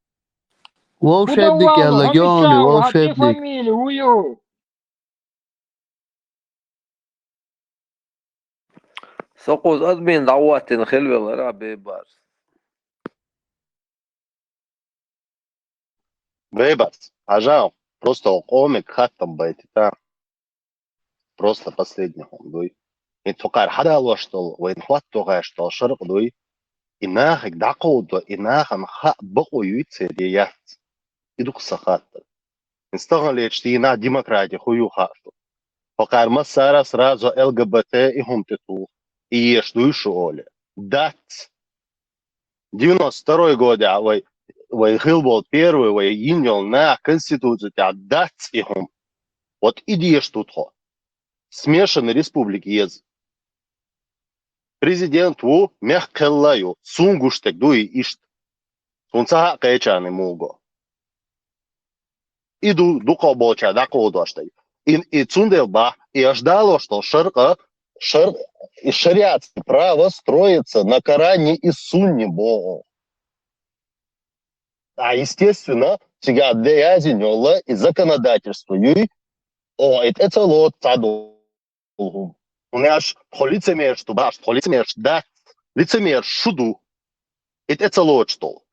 Волшебник аьлла, Георгий, волшебник. Фамилия ву ю? Со кхуза админ дӀахӀоттина хилла велара, Бейбарс. Бейбарс, хьажал, просто къомиг хаттам байтита. Просто последний хӀума дуй. И тхо кхара хьадалош долу, вайна хӀотто гӀаш долу шаркъ дуй. И нахиг дӀакховдо, и нахана хаьа бакъо юй церан яц. И ду-кх сан хаттар. Стагана лечу дийнахь демократи хӀун ю хаьа шу. Хьо кхара массара сразу Л Г Б Т и хӀума тӀе туху. И еш дуй шу оле. Дац. Девяносто второй годехь вай, вай хилла болу первый, вай йина йолу наха конституци тӀехь дац и хӀума. Вот и деш ду тхо. Смешанный республика еза. Президент ву, мехкан кхелла а ю, суна гуш дерг ду и иштта. Суна ца хаьа кхечарна муха го. И ду, дукхах болчара дӀакховдош дерг. И, и цундела бахьа, и аша далош долу шаркъа, шар-, и шариатское право строится на Коране и Сунне боху. А, естественно, цигахь де язйина йолу и законодательство юй, о, и тӀе ца лоцу цхьа ду. ХӀунда аьлча тхо лицемераш ду бохуш, тхо лицемераш дац, лицемераш шу ду. И тӀе ца лоцуш долу.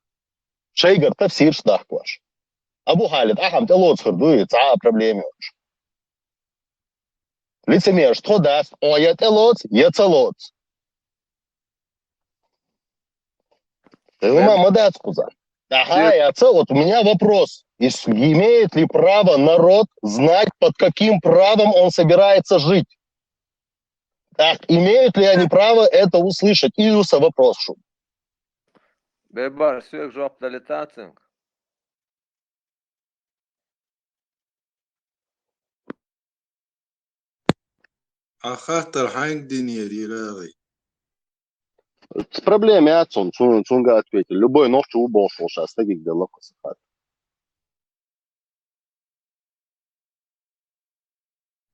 Шайгара тафсираш дахкош. Абу Халид, ахьа-м тӀелоцур ду и, цхьа а проблема йолуш. Лицемераш тхо дац, о, я тӀелоцу, я ца лоцу. Тхуна ма дац кхуза. Ага, и отца, вот у меня вопрос. Ис- Имеет ли право народ знать, под каким правом он собирается жить? Так, имеют ли они право это услышать? Иисуса вопрос шу. Бебар, сюек жоп далитацинг. Ахаттар хьанг динер ирагъи. Проблема яц цун, цун, цунга ответил. Любой нохчи у болшул шас тагик делла касахат.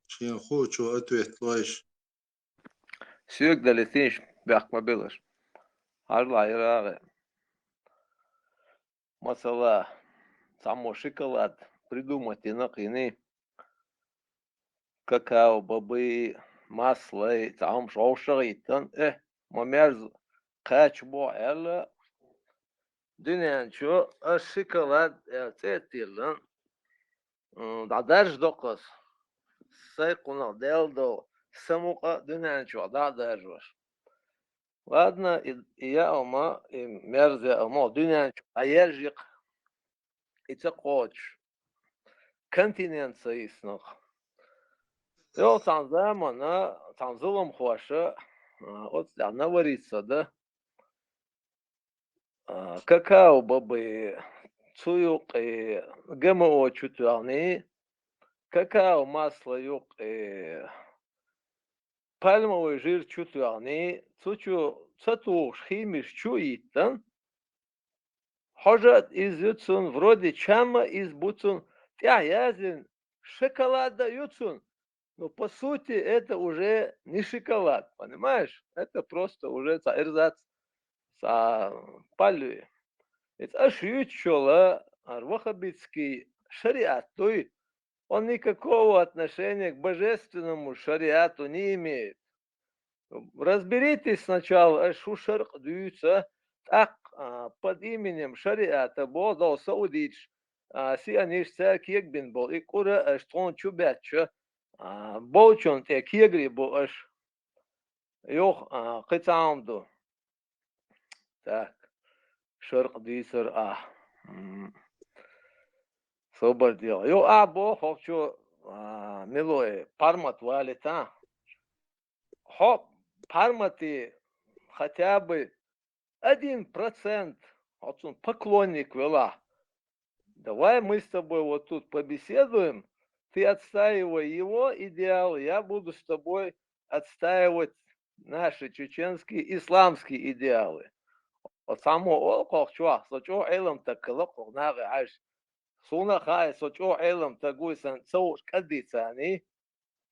Шен хучу ответ лойш. Сюек далитиш бяхма белаш. Харла ирагъи. Масала, цамо шоколад придумать инакъини. Какао, бабы, масло, цаом шоушагъитан. Э, ма мерз кач бо эла. Дунянчу а шоколад, э, цетилан. М, да дарж докъас. Сай къунах делдо, самукъа дунянчу да даржваш. Ладно, и, и я ома, и мерз я ома, дунянчу а ержик. И ца къоч. Континент са иснах. Йо, цан замана, цан зулам хуаша, а, оц да навариться да. А, какао бабы, цу юкъе, ГМО чутуялни, какао масло юкъе, пальмовый жир чутуялни, цу чу цатуш химиш чу иттан. Хожат из юцун, вроде чама из буцун, тя язин, шоколада юцун. Но по сути это уже не шоколад, понимаешь? Это просто уже ца эрзац, ца палюе. Это аш ючола, ар вахабитский шариат, то есть он никакого отношения к божественному шариату не имеет. Разберитесь сначала, аш шу шаркъ дуьйца, тӀаккха, а, под именем шариата бо, дол саудич, а, сиониш цар кегбин бол, и кӀура аш тхон чу баьчча, а, болчун тӀе кегри бу аш. Йох, а, кхы цхьа хӀума ду. Так. Шаркъ дийцар а. М. Собар дел. Йо, а, бо, хокчо, а, милое, пармат валита. Хо, пармати хотя бы один процент, вот он поклонник вела. Давай мы с тобой вот тут побеседуем, ты отстаивай его идеал, я буду с тобой отстаивать наши чеченские исламские идеалы. Вот само о, кох чуах, со чо элам так калак, кох нага аш. Суна хай, со чо элам тагуй сан, со уж кадди цани.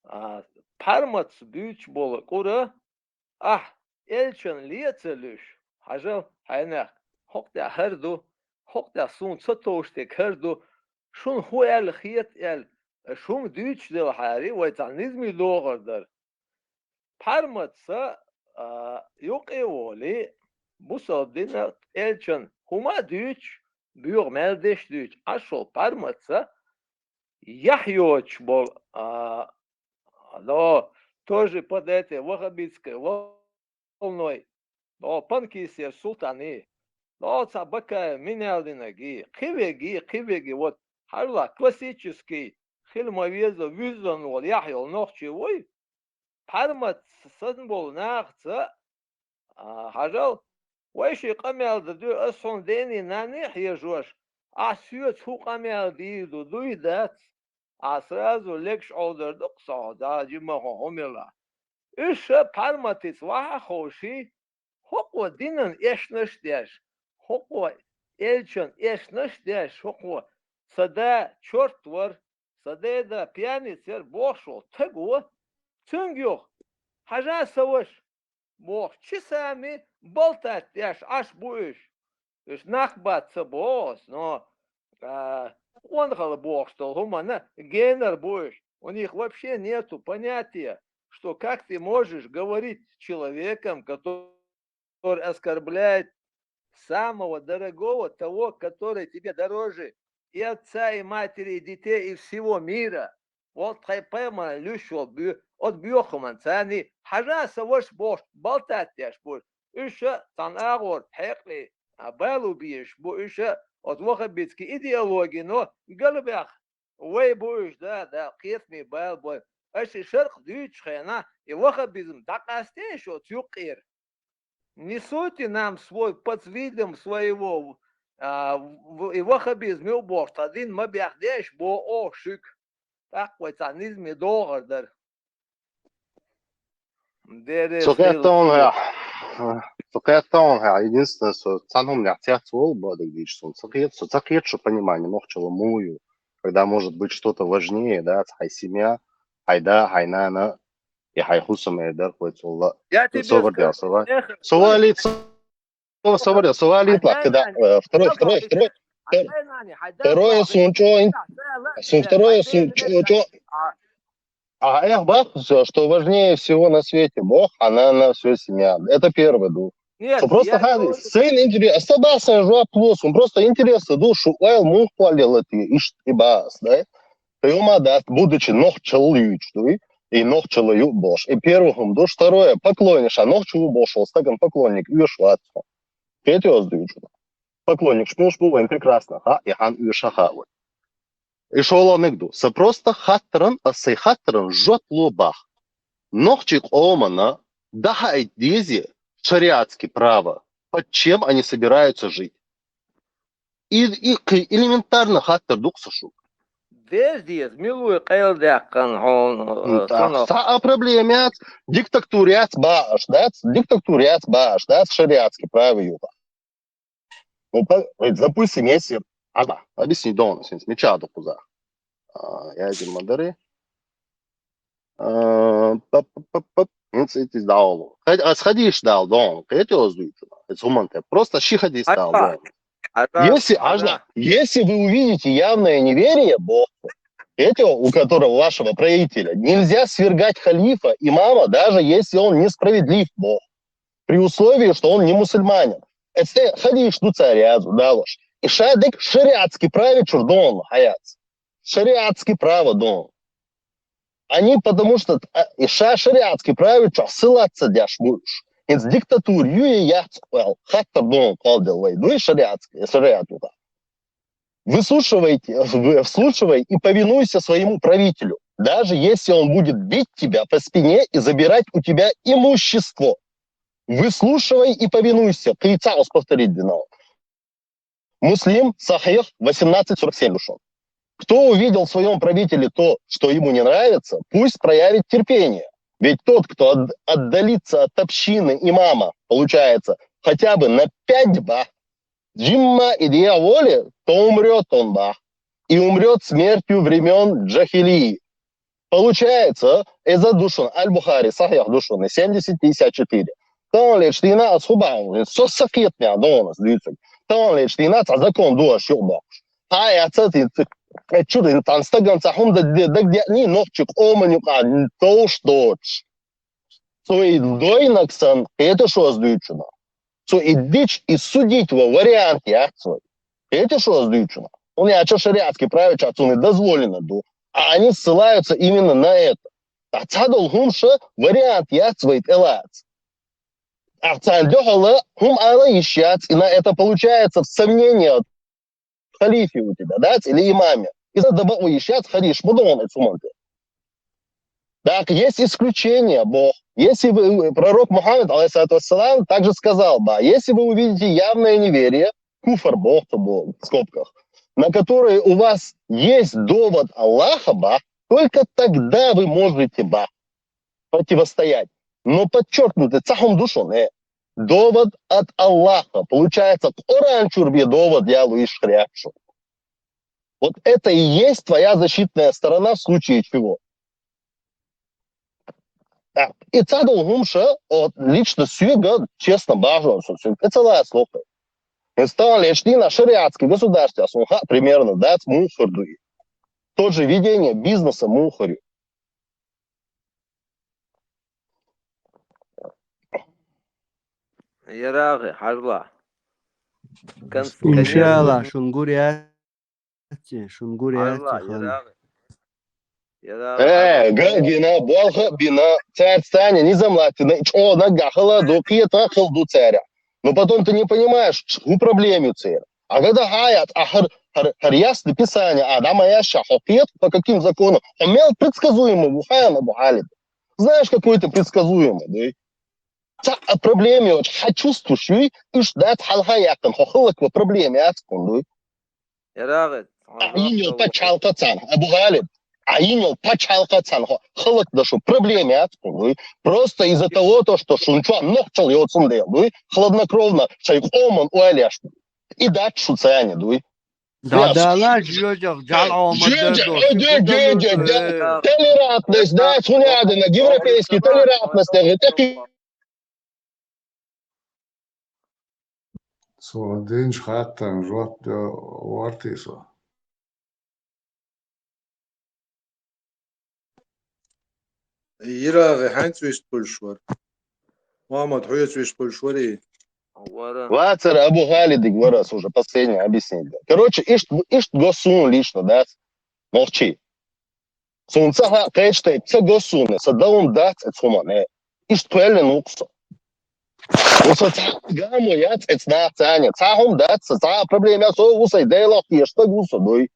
А, пармат с бюч бола кура, Ахь, элчан лецалуьш, хьажал, хьайнах, хӀокху тӀехь хӀара ду, хӀокху тӀехь суна ца товш дерг хӀара ду, шуна хӀун аьлла хета аьлла, шуна дуьйцуш делахьара, вай цхьа низамий догӀар дара. Парматца, а, юкъе а волий, бусалба дина элчан хӀума а дуьйцуш, боьха мел деш а дуьйцуш, Ӏаш волу парматца, яхь йоцуш болу, а, но тоже под этой ваххабитской волной, но Панкисер Султани, но цхьа Бакаев Минялдинаги, кхин веги, кхин веги, вот, хьажал, классический, хила ма веза, вуьззина волу яхь йолу нохчи вуй, Пармат санна болу нахаца, а, хьажал, вай шен къамел дан дуьйцу, ас хьуна дений, нанний хьежош, ахь соьца хӀун къамел дийр ду, дуй дац? Ахь сразу легаш Ӏовдар ду-кх со хьо, да, жимма хьо хӀун мела. Уьш ша парматица вахьа ховший, хӀокхо динан эшнаш а деш, хӀокхо элчан эшнаш а деш, хӀокхо сан да чорт вара, сан деда пьяница яра бохуш волу стаг ву, цуьнга юха, хьажа сан ваша, бохуш, часами болтать деш Ӏаш бу уьш. Уьш нах бац ца боху ас, но, а, къонахалла бохуш долу хӀуманна генар бу уьш. У них вообще нету понятия, что как ты можешь говорить с человеком, который оскорбляет самого дорогого, того, который тебе дороже и отца, и матери, и детей, и всего мира. Вот тхайн пайхамарна луьш волу бу-, оцу боьхаман царний, хьажа сан ваша бохуш, болтать деш бу. Уьш ша цхьана агӀор хьекъале, а, балу безаш бу, уьш ша оцу ваххабитски идеологино галбаьхна вай бу уьш, да, да, кхетаме бала бой. Аша и шарх дуьйцучу хенахь, и ваххабизм дӀакъастийна шу оцу юккъера. Несите нам свой под видом своего, а, в-, и ваххабизм ю бохуш, цхьа дин ма бехдеш, бо оха шуьга. ТӀаккха вай цхьа низаме догӀар дара. Дерриг Со хилла. Кхеттон хьа. Со кхеттон хьа. Единственное, со цхьана хӀуманехь цецволу бо даг дийча суна. Со кхет-, со ца кхета шу понимание нохчалла муха ю. Когда может быть что-то важнее, да, хьайн семья, хьайн да, хьайн нана, и хьайн хӀусамера дар вай цулла. Я тебе Собар дел, скажу, сова. Эхо, Сова слышь, лицо. О, смотри, сова литла, когда, э, второй, второй, второй, второй, второе сун чо, сун второе сун чо, чо. А эх, бах, всё, что важнее всего на свете, Бог, она на всю семья. Это первое, ду. Нет, Что просто я хадис. Сын интерес, оставался же вопрос, он просто интересно, ду, шу айл мух палил эти, иш, и бас, да? Тайома дац, будучи нохчалла юьйцуш дуй, и нохчалла ю бохуш. И первый хӀума душ, второе, поклонишь, а нохча ву бохуш, стаган поклонник, уьш вац. Кхетий оз дуьйцу? Поклонник шпуш бу вайн прекрасно, ха, и хан уьш ха вай. И шолониг ду. Са просто хаттаран, а сай хаттаран жот ло бах. Нохчий къомана дахаить дизе шариатский право, под чем они собираются жить. И, и кхин элементарно хаттар ду-кх со шу. Деза деза, милуй къайладаьккхана хьуна, Ну, э, так, цунах. Цхьа а проблема яц, диктатура яц баааш, дац? Диктатура яц баааш, дац? Шариатский право юха. Ну, по-, ведь, допустим, если, а, объясни, Дон, сенс, меча ду кхуза. А, я один модери. А, пап, пап, пап, пап. Ин ца итис дал. Хад-, ас хадиш дал, Дон. Кхетий оз дуьйцу? Эц хӀуманна тӀе. Просто ши хадис дал, Дон. Если, ажна, если вы увидите явное неверие, Бог, этого, у которого, вашего правителя, нельзя свергать халифа, имама, даже если он несправедлив, Бог, при условии, что он не мусульманин. ЭцтӀе хадиш ду цара язу, далош. И ша дика шариатский право чур дон хьаяц. Шариатский право дон. Они потому что, а, и ша шариатский право чу ссылаться деш буш. Инц диктатура ю и яц, well, хаттар дон калдел вай. Дуй шариатский, шариат юха. Выслушивайте, в-, вслушивай и повинуйся своему правителю, даже если он будет бить тебя по спине и забирать у тебя имущество. Выслушивай и повинуйся. Кхин цхьа оз повторить дина. Муслим, Сахих, восемнадцать сорок семь душон. Кто увидел в своем правителе то, что ему не нравится, пусть проявит терпение. Ведь тот, кто от-, отдалится от общины имама, получается, хотя бы на пять бах, Джимма и Диаволи, то умрет он бах. И умрет смертью времен джахилии. Получается, иза душун, Аль-Бухари, Сахих душун, семьдесят пятьдесят четыре. Тан лечдина ас хубаун, со сакет мя донас дюцик. Тан лечдина ца закон дуаш ю бокш. Ай, ацати, э, чур, тан стаган ца хум да, да, да, да, ни нохчик оманюк, а, тош доч. Цо и дойнаксан, это шо аз дуьйцуна. Цо и дич, и судить во вариант яц вай. Это шо аз дуьйцуна. Он я чё шариатский правил, чё цуны дозволено ду. А они ссылаются именно на это. А цадол хумша вариант яц вай тӀелац. А цан дёхала хум ала ищац, и на это получается сомнение в халифе у тебя, да, или имаме. И за даба у ищац халиф, что он это суманте. Так, есть исключение, Бог. Если вы, пророк Мухаммад, алейхиссалату вассалам, также сказал, да, если вы увидите явное неверие, куфр, Бог, то Бог, в скобках, на которое у вас есть довод Аллаха, ба, только тогда вы можете, ба, противостоять. Но подчеркнуто, цахум душон, э, довод от Аллаха. Получается, Коран чурби довод я луиш хряпшу. Вот это и есть твоя защитная сторона в случае чего. Да. И цадол хумша, вот, лично сюга, честно, бажу, что сюга. Это целая слуха. Инстан лечдина шариатский государство, сунха, примерно, да, мухар дуи. Тот же ведение бизнеса мухарю. Ярагы, харла. Иншалла, шунгур яц, шунгур яц, хан. Э, га-, гина, болха, бина, царь цани, низам латина, чо, на гахала, ду, киета, хал ду царя. Но потом ты не понимаешь, что проблема у царя. А когда хьаяц, а хӀар, хӀар, хӀар ясный писание, а, да, моя ща, хьо кхет, по каким законам? Хьо мел предсказуемо ву хьан, Абу Халид? Знаешь, какой ты предсказуемый, да? Цхьа а проблема йоцуш хьан чувствуешь, юй? Уьш дац хьалха яьккхина, хьо хӀаллакван проблема яц хьуна, дуй? Ярагӏ, Ӏа йина йолу пачхьалкхаца, Абу Халид, Ӏа йина йолу пачхьалкхаца хьо хӀаллакдан шу проблема яц хьуна, дуй? Просто из-за того, то, что шун чохь нохчалла йоцун дела, дуй? Хладнокровно шайн къоман ойла еш. И дац шу царна, дуй? Да, да, ла, жоьжахь, жал Ӏомадда, жоьжахь, дош, жоьжахь, жоьжахь, толерантность, да, цуьнан адамна, европейский толерантность, тӀе Цо динчу хаттарна жоп де варте со. Ирагӏе хьаьнца вист хуьлуш вара? Мухаммад, хьоьца вист хуьлуш варий? Вара. Вацара Абу Халидиг вара, ас уже последнее объяснение. Короче, ишт, ишт го суна лично, да? Нохчий. Суна ца хаьа кхечу тайпа ца го суна, сан дан хӀума дац оцу хӀуманна. Иштта кхоьллина ву-кх со. Ву сан цхьа а гамо яц оцу нахаца цхьаьна. Цхьа а хӀума дац сан, цхьа а проблема яц, со ву сайн Делах теша стаг ву со, дуй.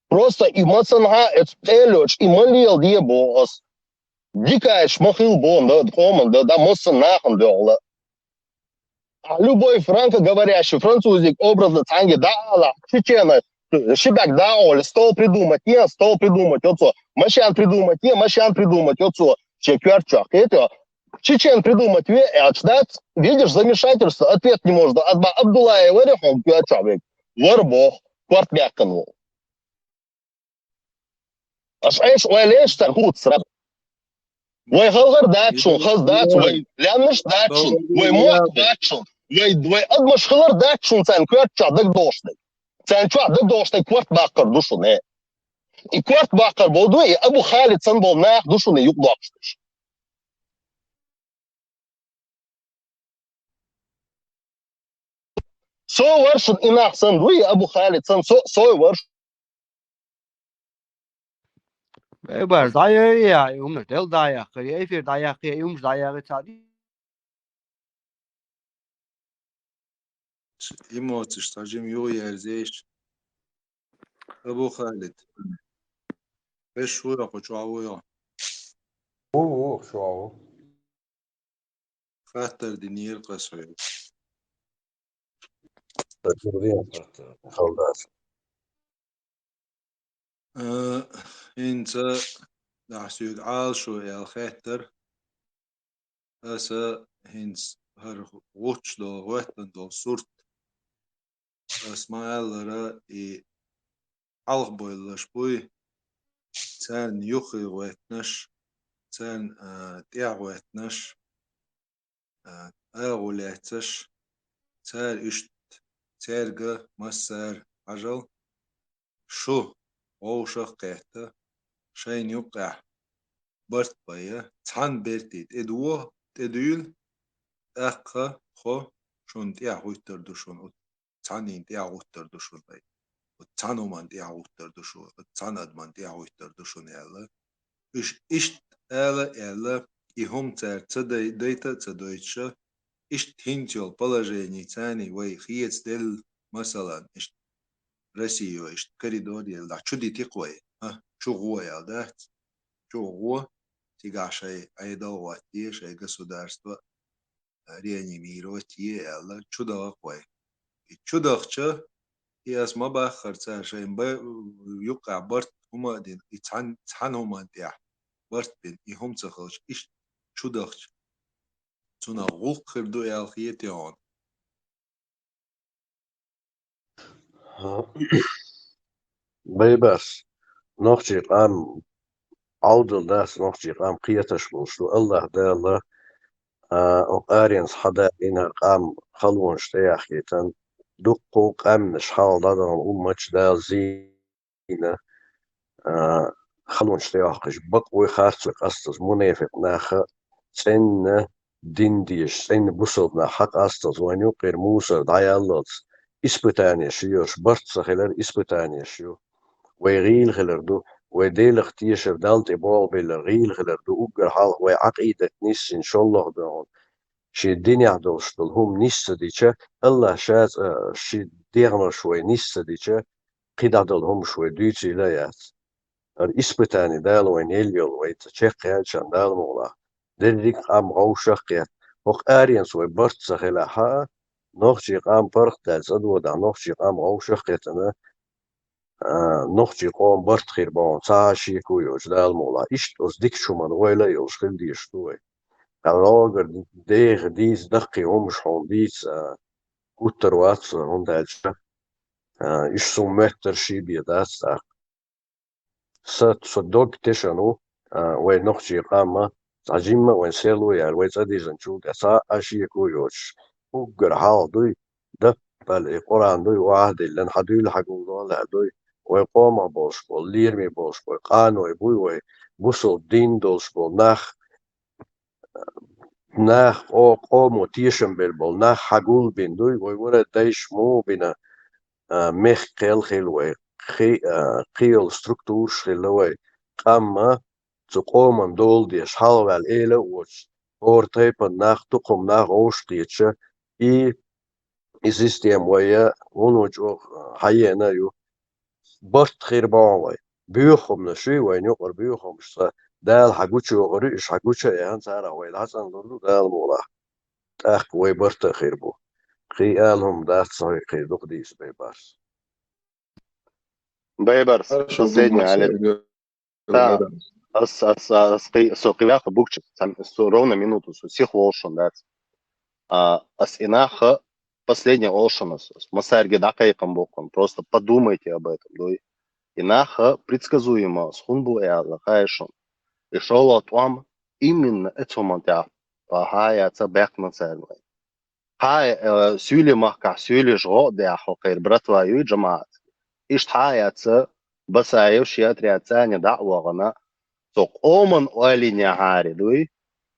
Просто и массанхьа оцу тӀе а лоьцуш, и ма леладе боху ас. Дикаеш ма хила боху, да, къоман, да, да, массанхьа нахана дуьхьал. А любой франкоговорящий французик образно цхьаьнга дӀаала, чечена, ши бӀаьрг дӀа а олий, стол придумать е, стол придумать йо цо, машен придумать е, машен придумать йо цо, шен коьрта чохь, кхетий? Чечен придумать ве аьлча дац, видишь, замешательство, ответ не может дать. Азба Абдуллаев вара хьуна коьрта чохь вега? Вара боху, корта баьккхина волу. Аш айша ойла еш царна хӀуца сразу. Вай хала хир дац шуна, хаза дац, вай лаьмнаш дац шуна, вай мотт дац шуна, вай, вай адамаш хилар дац шуна царна коьрта чохь дагадогӀуш дерг. Царна чохь дагадогӀуш дерг корта баккхар ду шуна, э. И корта баккхар боху ду, и Абу Халид санна болу нах ду шуна юкъадоккхуш дерш. Со вара шуна и нах санна, вуй, Абу Халид санна, со, со вара шуна. Эй, баш, дӀаяхъя, и хӀуманаш дел дӀаяхъя, и эфир дӀаяхъя, и хӀуманаш дӀаяхъя, ца ди. Эмоциш цхьа жима юхаерзийша. Абу Халид. Эш ву йо, кху чохь ву йо? Ву, ву, чохь ву. Хаттар динера кхо соьга. Халдас. Э, хӀинца дахьа соьга Ӏалашо аьлла хеттара. Аса хӀинца хӀара гӀуттуш долу, гӀоьттина долу сурт. Ас ма-аллара, и хьалхабевлларш буй, царна юххе гӀоьттинарш, царна, а, тӀаьхьа гӀоьттинарш, а, агӀо лаьцнарш, цара иштта, цаьрга массара хьажал, шу вовшах а кхетта, шайна юккъехь барт байа, цхьана берте тӀедуо-, тӀедуьйла, тӀаккха хьо шуна тӀаьхьа гӀуьттур ду шуна, оцу цхьаннина тӀаьхьа гӀуттур ду шуна вай. Оцу цхьана хӀуманна тӀаьхьа гӀуттур ду шуна, оцу цхьана адамна тӀаьхьа гӀуттур ду шуна аьлла. Уьш иштта ала аьлла, и хӀума цара ца дай-, дайта а ца дойтуша, иштта хӀинца йолу положение царний вай хецаделла, масалан, иштта Россио иштта коридор елла, чу дити-кх вай, а, чу гӀо аьлла дац? Чу гӀо, цигахь шайн Ӏедал гӀоттае, шайн государство реанимировать е аьлла, чу даха-кх вай. И чу дахча, и ас ма баххара цара шайн ба-, юккъехь барт хӀума а дина, и цхьан-, цхьана хӀуманна тӀехь барт бина, и хӀума ца хилча, иштта чу дахча, цунах гӀуллакх хир ду аьлла хетий хьуна? Байбас, нохчий къам, Ӏовдал дац нохчий къам кхеташ болуш ду. АллахӀ Дала, а, оцу аренца хьадаийна къам халонаш тӀеяххийтан, дуккха къаьмнаш хьалха дӀадахана умматаш Дала зийна, а, халонаш тӀейоккхуш, бакъ вуй, харц вуй къастаза, мунепикъ наха цӀенна дин дезаш, цӀенна бусалба нах хьакъастаза, вайн юккъера мусар дӀаяллалц, испытанеш ю ерш, барт ца хилар испытанеш ю. Вай гӀийла хилар ду, вай Делах тешар, Далла тӀе болх биллар гӀийла хилар ду, уггар хьалха вай Ӏакъидат ниссина шолгӀа бевлла. шен динехь долуш долу хӀума нис ца дича, АллахӀа Ша цкъа шен дегӀанаш вай нис ца дича, кхидӀа долу хӀумаш вай дуьйцийла а яц. ХӀара испытани Дала вайна елла йолу, вай цкъа чекхъяьллачарна Дала мукъалахь, дерриг а къам вовшах а кхетта. ХӀокху аренца вай барт ца хилахь а, нохчийн къам паргӀатдаьлла цӀа додахь, нохчийн къам вовшах а кхеттина, а, нохчийн къоман барт хир бу хьуна, цхьа а шеко йоцуш, Дала мукъалахь. Иштта оцу дикачу хӀуманна ойла а йолуш хила дезаш ду вай. Ткъа логар деха дийца даккхий хӀумаш хьуна дийца, а, гуттар а вац, хӀунда аьлча, а, уьш суна моьттура ши бен дац тӀаккха. Сан, сан дог тешна ву, а, вай нохчийн къам а, цхьа жимма а вайн серло яьлла, вай цӀа дижначул тӀаьхьа цхьа а шеко йоцуш, уггар хьалха дуй, даппалла и Къуръан дуй, охьадиллина, хьан дуьйла хьан гулдолла дуй, вай къомах болуш болу, лераме болуш болу къаной буй вай, бусалба дин долуш болу нах, нах, къо-, къомо тешам бер болу нах хьан гулбина дуй, вай вара дайша муха бина, а, мехкан кхел хилла вай, кхи-, а, кхин йолу структураш хилла вай, къам а цу къоман дола деш, хьалхаваьлла эла а воцуш, хӀора тайпана нах, тукхам нах вовшахкхеташ, и, и система вай а, вуно чӀогӀа хьаеана а ю. Барт хир бу хьуна вай. Боьха хӀуманаш ю вайна юкъара боьха хӀуманаш, цкъа Дала хьан гучуйохур ю, уьш хьан гучу а яхна, царах вай дӀацӀанлур ду Дала мукъалахь. ТӀаккха вай барт а хир бу. Кхин ала хӀума дац, со хӀокху дукха дийца, Байбарс. Байбарс, последний, Олег. Да. Ас, ас, ас, кхи-, со кхин ваха букча, со ровно минуту, со сиха волуш дац. А, ас и наха последний олуш ас, ас массаьрга дӀакхайкхам боккхун, просто подумайте об этом, дуй. И наха предсказуемо ас хӀун бу аьлла, хаьий шуна. И шолгӀа тӀом именно эцу хӀуман тӀехь, а, хьа а яьлла баьккхина царна вай. Хьа, э, суьйле махкахь суьйлеш гӀо а даьхьа, хӀокхеран братва юй, жамаӀат. Иштта хьа а яьлла, Басаев шен отряд цӀарна дӀа а вахана, цу къоман ойланехьара дуй,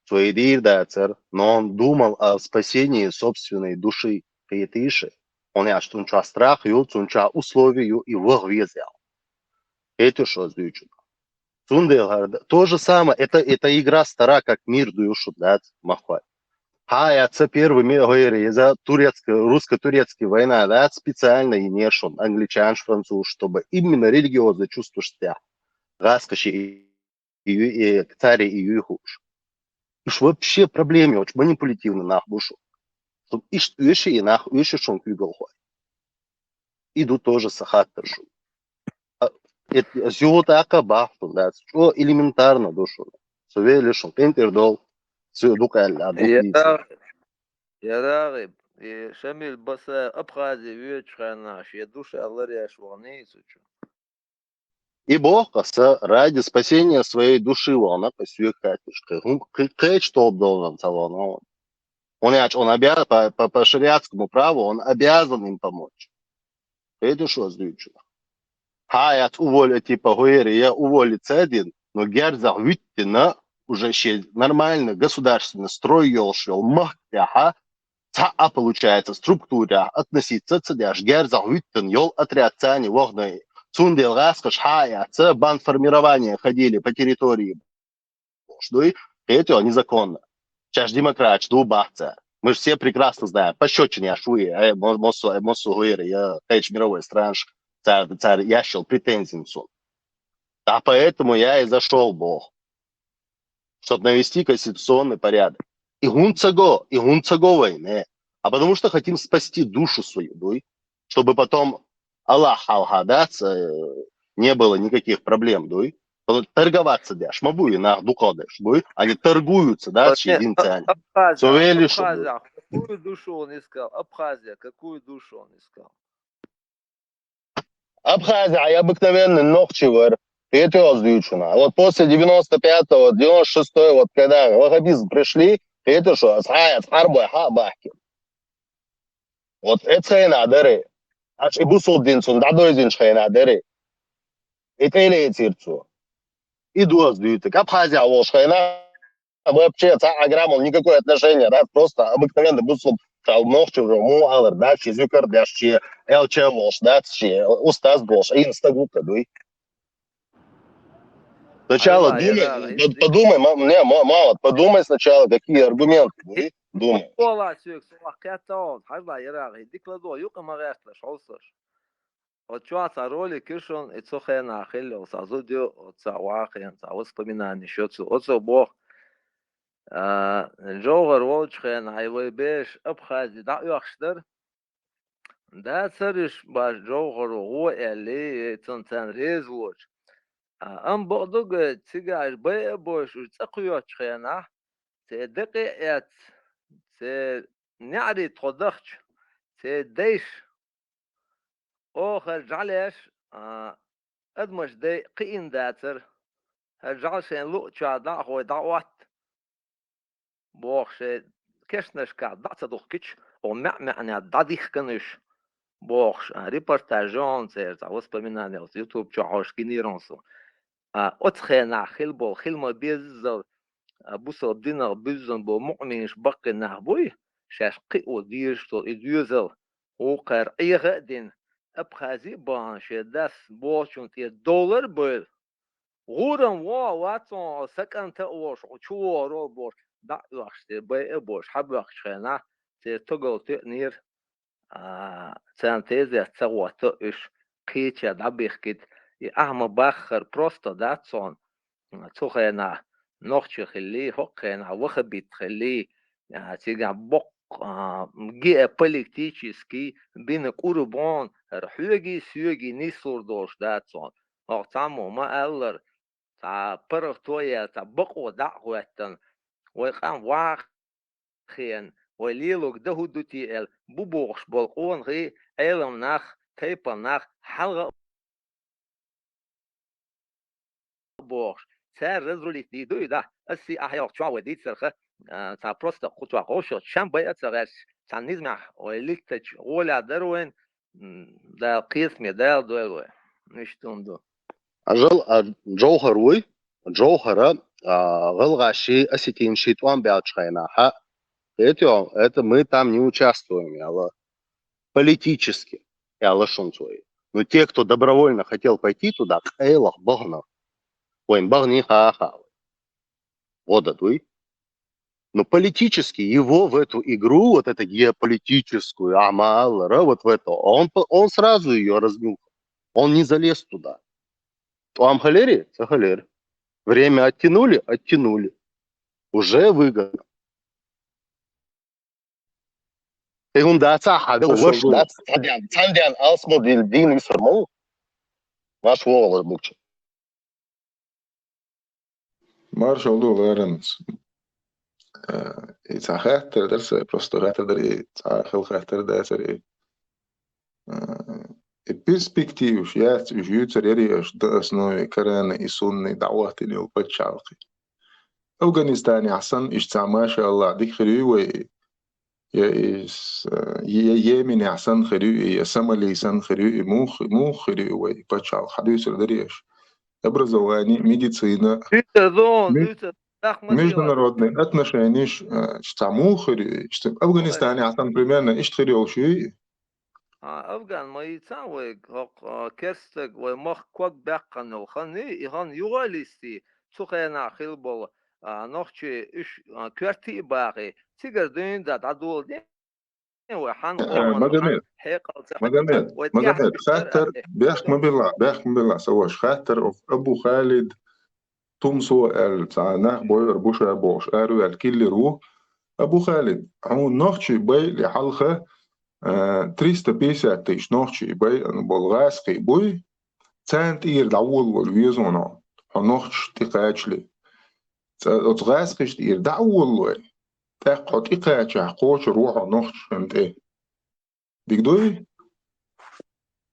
цо и дийр дацара, но он думал о спасении собственной души, кхетий шу. ХӀунда аьлча цунна чохь страх ю, цунна чохь условия ю, и ваха веза аьлла. Кхетий шу ас дуьйцург? Цундела хӀара д-, то же самое, это, это игра стара, как мир, дуй шуна, дац, махкахой. Хьа а яьлла, первый ми-, хӀара иза турецкая, русско-турецкая война, дац, специально йинера шуна англичанаш, французаш, чтобы именно религиозный чувстваш тӀехь гӀазкхаша и, и, и, цара и юй хууш. Уьш вообще проблема йоцуш, манипулятивный нах бу шу. Чтобы иштта оьшу и нах, оьшу шуна куьйгалхой. И ду тоже сан хаттар шуна. А, эт-, ас юха тӀаккха бахьа шуна дац. ЧӀо элементарно ду шуна. Со велла шуна къинтӀера долу. Со дукха аьлла, а дукха дийца. Я РагӀиб, и Шамиль Басаев Абхазе воьдучу хенахь шен душа ларъеш вахана цу чу. И боху аса, ради спасения своей души вахана, кхин соьга хаьттича, кхин хӀун, кхин кхечу тоба долу ца вахана. Он яьлча, он обя-, по, по, по шариатскому праву он обязан им помочь. Кхетий шу ас дуьйцург? Хьа а яьлла уволить, типа, хӀара я уволить ца дина, но герзах вуьттина, уже шен нормальный государственный строй йолуш йолу махка тӀехь, цхьа а, получается, структурехь относиться ца деш, герзах вуьттина йолу отряд царна вахана. Цундела гӀазкхаша хьа а яьлла, бандформирование ходили по территории. Дуй, это незаконно. Сейчас демократия, ду бац цара. Мы же все прекрасно знаем. Пощёчина я шуи, э, мо-, мосо, э, мосо гуйра, я третий мировой стран, цара, цара яшил претензий су. А поэтому я и зашёл, боху, чтобы навести конституционный порядок. И хӀунда ца го, и хӀунда ца го вайна. А потому что хотим спасти душу свою, дуй. Чтобы потом Аллах хьалха дац, э, не было никаких проблем, дуй. Потом торговаться деш ма буй, нах дукха деш буй. Они торгуются, да, Вот с нет, единицами. Абхазия, Со велла шу Абхазия, какую душу он искал? Абхазия, какую душу он искал? Абхазия, а я обыкновенный нохчи вара. Кхетий ас дуьйцург? Вот после девяносто пятого, девяносто шестой, вот когда ваххабизм пришли, кхетий шу, асхьа, асхьа арбой хьа а бахкина. Вот эцу хенахь дара. Аш и бусулба дин цунна дӀадойзинчу хенахь дара. И тӀе а лецира цо. И ду ас дуьйцург. Абхазия волуш хенахь вообще цхьа а грамм никакое отношение, да, просто обыкновенный бусулба, цхьа нохчи уже муха алар, да, ши зуькар деш, ши элча волуш, да, ши устаз волуш, и стаг ву-кх, дуй. Сначала Айла, думай, айла, под-, подумай, ма-, не, ма-, мало, подумай сначала, какие аргументы, дуй. Думаю. Ола соьга со вахкхетта ола, хьажа ярагӀа, дикла до, юкъа ма гӀерталаш, хьовсалаш. Оцу чохь цхьа ролик ю шуна, и цу хенахь хилла йолу цхьа зуда ю, оцу цхьа вахана, цхьа воспоминанеш ю цу. Оцо боху, а, Джовхар волчу хенахь, и вай бераш Абхази дӀаоьхуш дара. Дацара уьш баш Джовхаро гӀо аьллий, цунна царна реза воцуш. А, амма бакъду, цигахь уьш байа а бойуш, уьш цӀа кхоьхучу хенахь, церан декъе а эцна, церан неӀарий тхо дахча, церан дайша, оха хӀара жӀаьлеш, а, адамаш дай кхиъна дацара, хӀара жӀаьла шайн луъучохь дӀа а хой, дӀаотта, бохуш, шайн кешнашкахь дӀа а ца духкича, оха маьӀ-маьӀнехь дӀадихкина уьш, бохуш, а, репортаж ю хьуна церан цхьа воспоминани, оцу YouTube чохь хьовсуш гинера хьуна со. А, оцу хенахь хилла болу, хила ма-беззара, а, бусалба динах буьззина болу муъминаш баккхий нах буй, шаьш кхио дезаш долу и доьзал, вукхара Ӏеха а дина, Абхази а бахана, шен дас бохучунна тӀера довлар а бевлла. ГӀурам вогӀу вац хьуна, хьо сан кӀанта а волуш, хьо чу вогӀур ву бохуш, дӀа а оьхуш, церан байа а бойуш, хьабоьхкучу хенахь, церан стогал тоьънера, а, царна тезет ца хӀотто уьш, кхеча дӀабихкийта. И ахьа ма-баххара просто дац хьуна, цу хенахь нохчи хиллий, хӀокху хенахь ваххабит хиллий, а, цигахь боккха, а, геополитический бина кӀур бу хьуна, хӀара хьоьгий, соьгий нислур долуш дац хьуна. ХӀокху цхьаммо ма-аллара, цхьа паргӀато а яьлла, цхьа бакъо дӀа а хӀоьттина, вай къам вахана, вай лелорг дан хӀун ду те аьлла, бу бохуш болу къонахий, Ӏеламнах, тайпаннах, хьалха а бохуш, цара разрулить дийр ду и, да? Аса и ахьа йоккху чохь вай дийцарха, а, цхьа просто кху чохь вовшах, шен байа а ца гӀерташ, цхьана низамехь вай литтачу гӀолехь дара вайн, м, Дала кхетаме, Дала дойла вай. Иштта хӀума ду. Ажал, а, Джовхар вуй? Джовхара, а, гӀалгӀашший, осетиншший тӀом баьллачу хенахь, это, это мы там не участвуем, аьлла, политически, аьлла шуна цо. Но те, кто добровольно хотел пойти туда, къайлаха бахана, вайн бахний хаахаа. ГӀо дан дуй? Но политически его в эту игру, вот эту геополитическую, ахьа ма-аллара, вот в это, он, по- он сразу ее разнюхал. Он не залез туда. ТӀом хилира? Ца хилира. Время оттянули? Оттянули. Уже выгодно. И хӀунда дац ахьа, Хорошо, ваша, да, цхьаьна, цхьаьна алсмо дийна, дийна висар ма ву. Ваш вогӀалар букча. Маршалла ду ларанца. Э, и цхьа хаттар дара сай, просто хаттар дара, и цхьа хала хаттар дацара, и, э, и перспективаш яц, уьш юьйцур яра аш, да, основе Корана и Сунны дӀахӀоттийна йолу пачхьалкхе. Афганистанехь санна, иштта цхьа, машааллахӀ, дика хир ю вай, я и с-, я Йеменехь санна хир ю, я Сомали санна хир ю, и муха, муха хир ю вай пачхьалкх, хьадуьйцур дарий аш? Образование, медицина, Уьйтар зон, ми-, уьйтар, нах ма международные отношения, э, цхьа муха хир ю, иштта Афганистанехь санна примерно иштта хир йолуш юй? А, афган ма йийцан вайга, хӀокху, а, керстаг вай махка ког баьккхина йолу хан, и хан юха а листи, цу хенахь хилла болу, а, нохчий уьш, а, коьртий а бахий, цигара дуьйна дан дӀадоладе вай хьан Э, къоман, Магомед, хьан хьекъал ца Магомед, вай Магомед, тӀаьхьа хаттар, бехк ма билла, бехк ма билла, сан ваша, хаттар, Абу Халид Тумсо аьлла, цхьа нах бойур бу ша бохуш, араваьлла киллир ву. Абу Халид, хьуна нохчий байъале хьалха, а, триста пятьдесят тысяч нохчий байъина болу гӀазкхий буй, царна тӀера дӀаволавала веза хьуна хьо нохчаш тӀекхачале. Цкъа оцу гӀазкхашна тӀера дӀа а волалой, тӀаккха хьо тӀекхачахь кхочур ву хьо нохчашна тӀе. Дика дуй?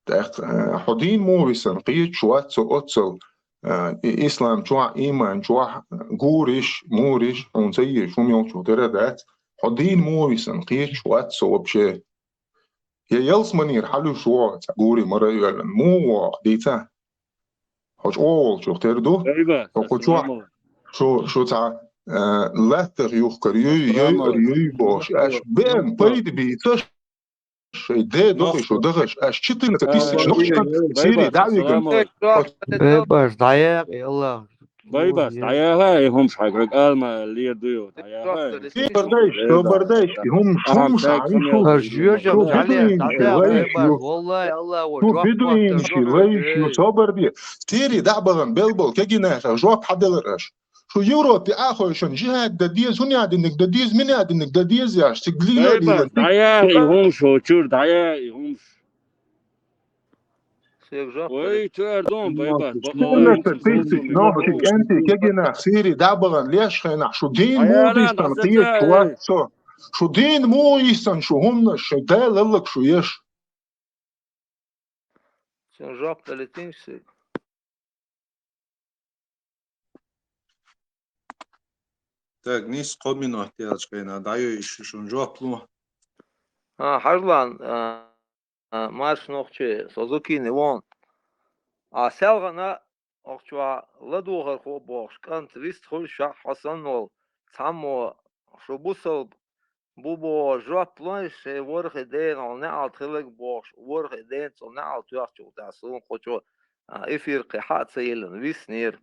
ТӀаккха, э, хьо дийна муха висина кхеташ вац со оццал, э, и-, ислам чохь, ийман чохь, гуриш, муриш, хьуна ца езаш хӀума йолчух тера а дац, хьо дийна муха висина кхеташ вац со вообще. Я ялсманера хьалуьйш ву хьо, цхьа гури мара а йоьллина, муха ву хьо, дийца? Хьо чӀогӀа волчух тера ду? Айба, хьо кху чохь, салам алейкум. Шу, шу цхьа, э, латтах юхкар юй, юй, юй бохуш, аш бен пайда бийцаш, шайн де дохуш шу дахаш, аш четырнадцать тысяч нохчан Сири дӀавиган. Вебаш, дӀаякъи, Аллах, Байбас, дӀаяхьа, и хӀумаш хьайга ала ма лер ду ю, дӀаяхьа. Собардайш, собардайш, и хӀумаш, хӀумаш хьайга. Ар жоьжал, дӀале, дӀале, Байбас, валлахӀи, Аллах ва, жоп бедуинаш, лайш, собарде. Сири дӀабахана белбол кегийнахьа жоп хьаделар аш. Шу Европе Ӏахойшан жихӀад да деза, хӀунядинниг да деза, минядинниг да деза яш, циг лила Байбас, дӀаяхьа, и хӀумаш, чур, дӀаяхьа, и хӀумаш. Ой, чу ардон, Байбас, четырнадцать тысяч нохчий кӀентий кегийнах Сири дӀабахана леш хенахь, шу дийна муха дийсан кхеташ вац со. Шу дийна муха йийсан шу хӀуманаш, шу Дала лаллаг шу еш. Цун жоп далитинча цига. Так, нийса кхо минот яьлча хенахь, дӀайой иш шун жоп лу. А, хьажлан, а, а, марш нохчий, со Зукини вон. А, селгана, охчо ладугӀархо бохуш, кӀант вист хуьлуш, хьо санна волу, цхьаммо шу бусалба бу бохуш жоп лой, шайн ворхӀе дена неӀалт хиларг бохуш, ворхӀе дена цо неӀалт тоьхначул тӀаьхьа суна кху чу, а, эфир кхин хьа а ца йиллина, виснера.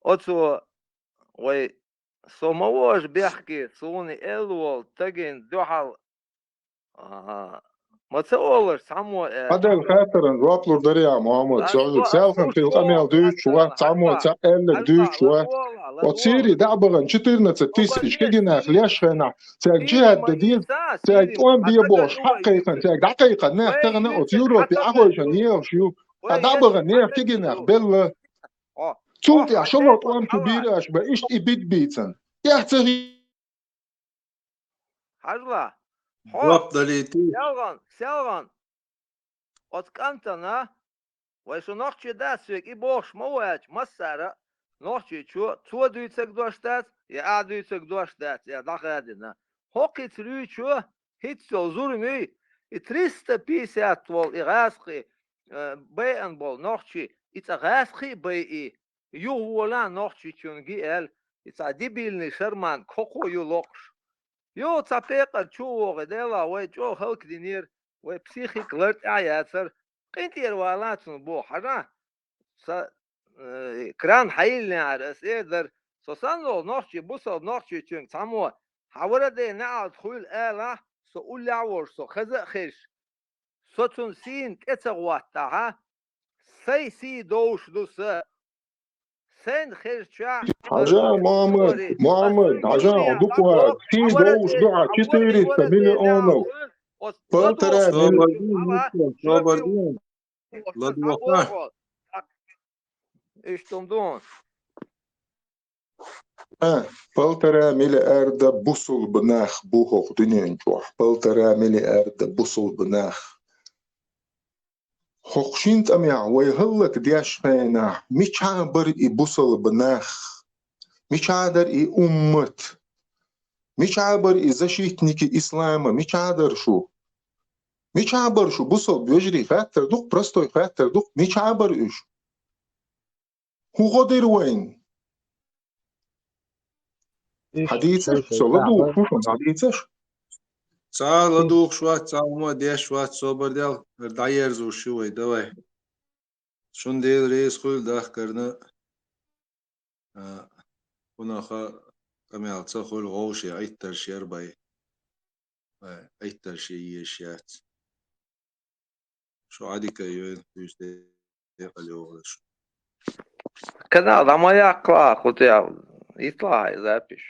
Оцо вай, со ма вожа бехке, суна и элла волу тагина дуьхьал, а, ма ца олуш цхьаммо аьлла. Хьан дагахь хаттаран жоп лур дарий, Мухьаммад? Селхан тил къамел дуьйцуш вац, цхьаммо цхьа аьлларг дуьйцуш вац. Оцу Сири дӀа а бахана четырнадцать тысяч кегийнах леш хенахь, цаьрга жихӀад дан деза, цаьрга тӀом бе бохуш, хьакхайкхина, цаьрга дӀакхайкхина нах тахана оцу Европе Ӏахойшан ехаш ю. Ткъа дӀа а бахана нехан кегийнах белла. Цул тӀаьхьа шолгӀа тӀом чу бийр аша бан, иштта и бид бийцан. Эхь ца хи- Хьажла, хьо, жоп далийти. Селган, селган. Оцу кӀантана, вай шу нохчий дац вега, и бохуш ма ву аьлча, массара а нохчийчо, цо дуьйцург дош дац, я ахь дуьйцург дош дац, я дӀахадина. ХӀокхуьца руьйчо, хӀинццул зурмий, и триста пятьдесят волу и гӀазкхий, э, байъан болу нохчий, и цкъа гӀазкхий а байъий, юхаволахь нохчийчунна ги аьлла, и цхьа дебильный шарман кхокхо ю локхуш. Йо, цхьа пекъар чу а вогӀий, Дела, вай чӀогӀа хӀаллакдинера, вай психика лартӀехь а яцара, къинтӀера вала цунна боху, хьажа, сан, э, кран хьайиллинехьара ас эр дара, со санна волу нохчий, бусалба нохчийчуьнга цхьаммо, хьан вара де неӀалт хуьйла алахь, со уллехь а волуш, со хаза а хезаш, со цунна сийна тӀе ца гӀоттахьа, сайн сий довш ду сан. Сайна хезчохь, хьажа, Мухьаммад, Мухьаммад, хьажа, хьо дукха вац, сий довш ду хьан четыреста миллионов. Полтора миллиона. Собар дин, собар дин. ЛадогӀа. Иштта ду. А, полтора миллиарда бусулба нах бу хӀокху дуьнен чохь. Полтора миллиарда бусулба нах. ХӀокху шина тӀамехь вай хӀаллакдеш хенахь, мичахь бара и бусулба нах? Мичахь дара и уммат? Мичахь бара и защитники ислама? Мичахь дара шу? Мичахь бара шу, бусулба вежарий, хаттар ду-кх, простой хаттар ду-кх, мичахь бара уьш? ХӀун гӀо дира вайна? Хьадийцаш, со ладугӀуш ву шуна, хьадийцаш? Цхьа а ладугӀуш вац, цхьа а хӀума деш вац, собар дел, дӀаерзуш ю вай, давай. Шун Дела реза хуьлда дахкарна, а, кхунах къамел ца хуьлу, вовшийн Ӏиттарш яра бай. Ай, Ӏиттарш езаш яц. Шу Ӏадика йойла, дуьйцу декъала йогӀуш. Канал дӀа ма яккхалахь, кху тӀехь йитлахь хьайн запись.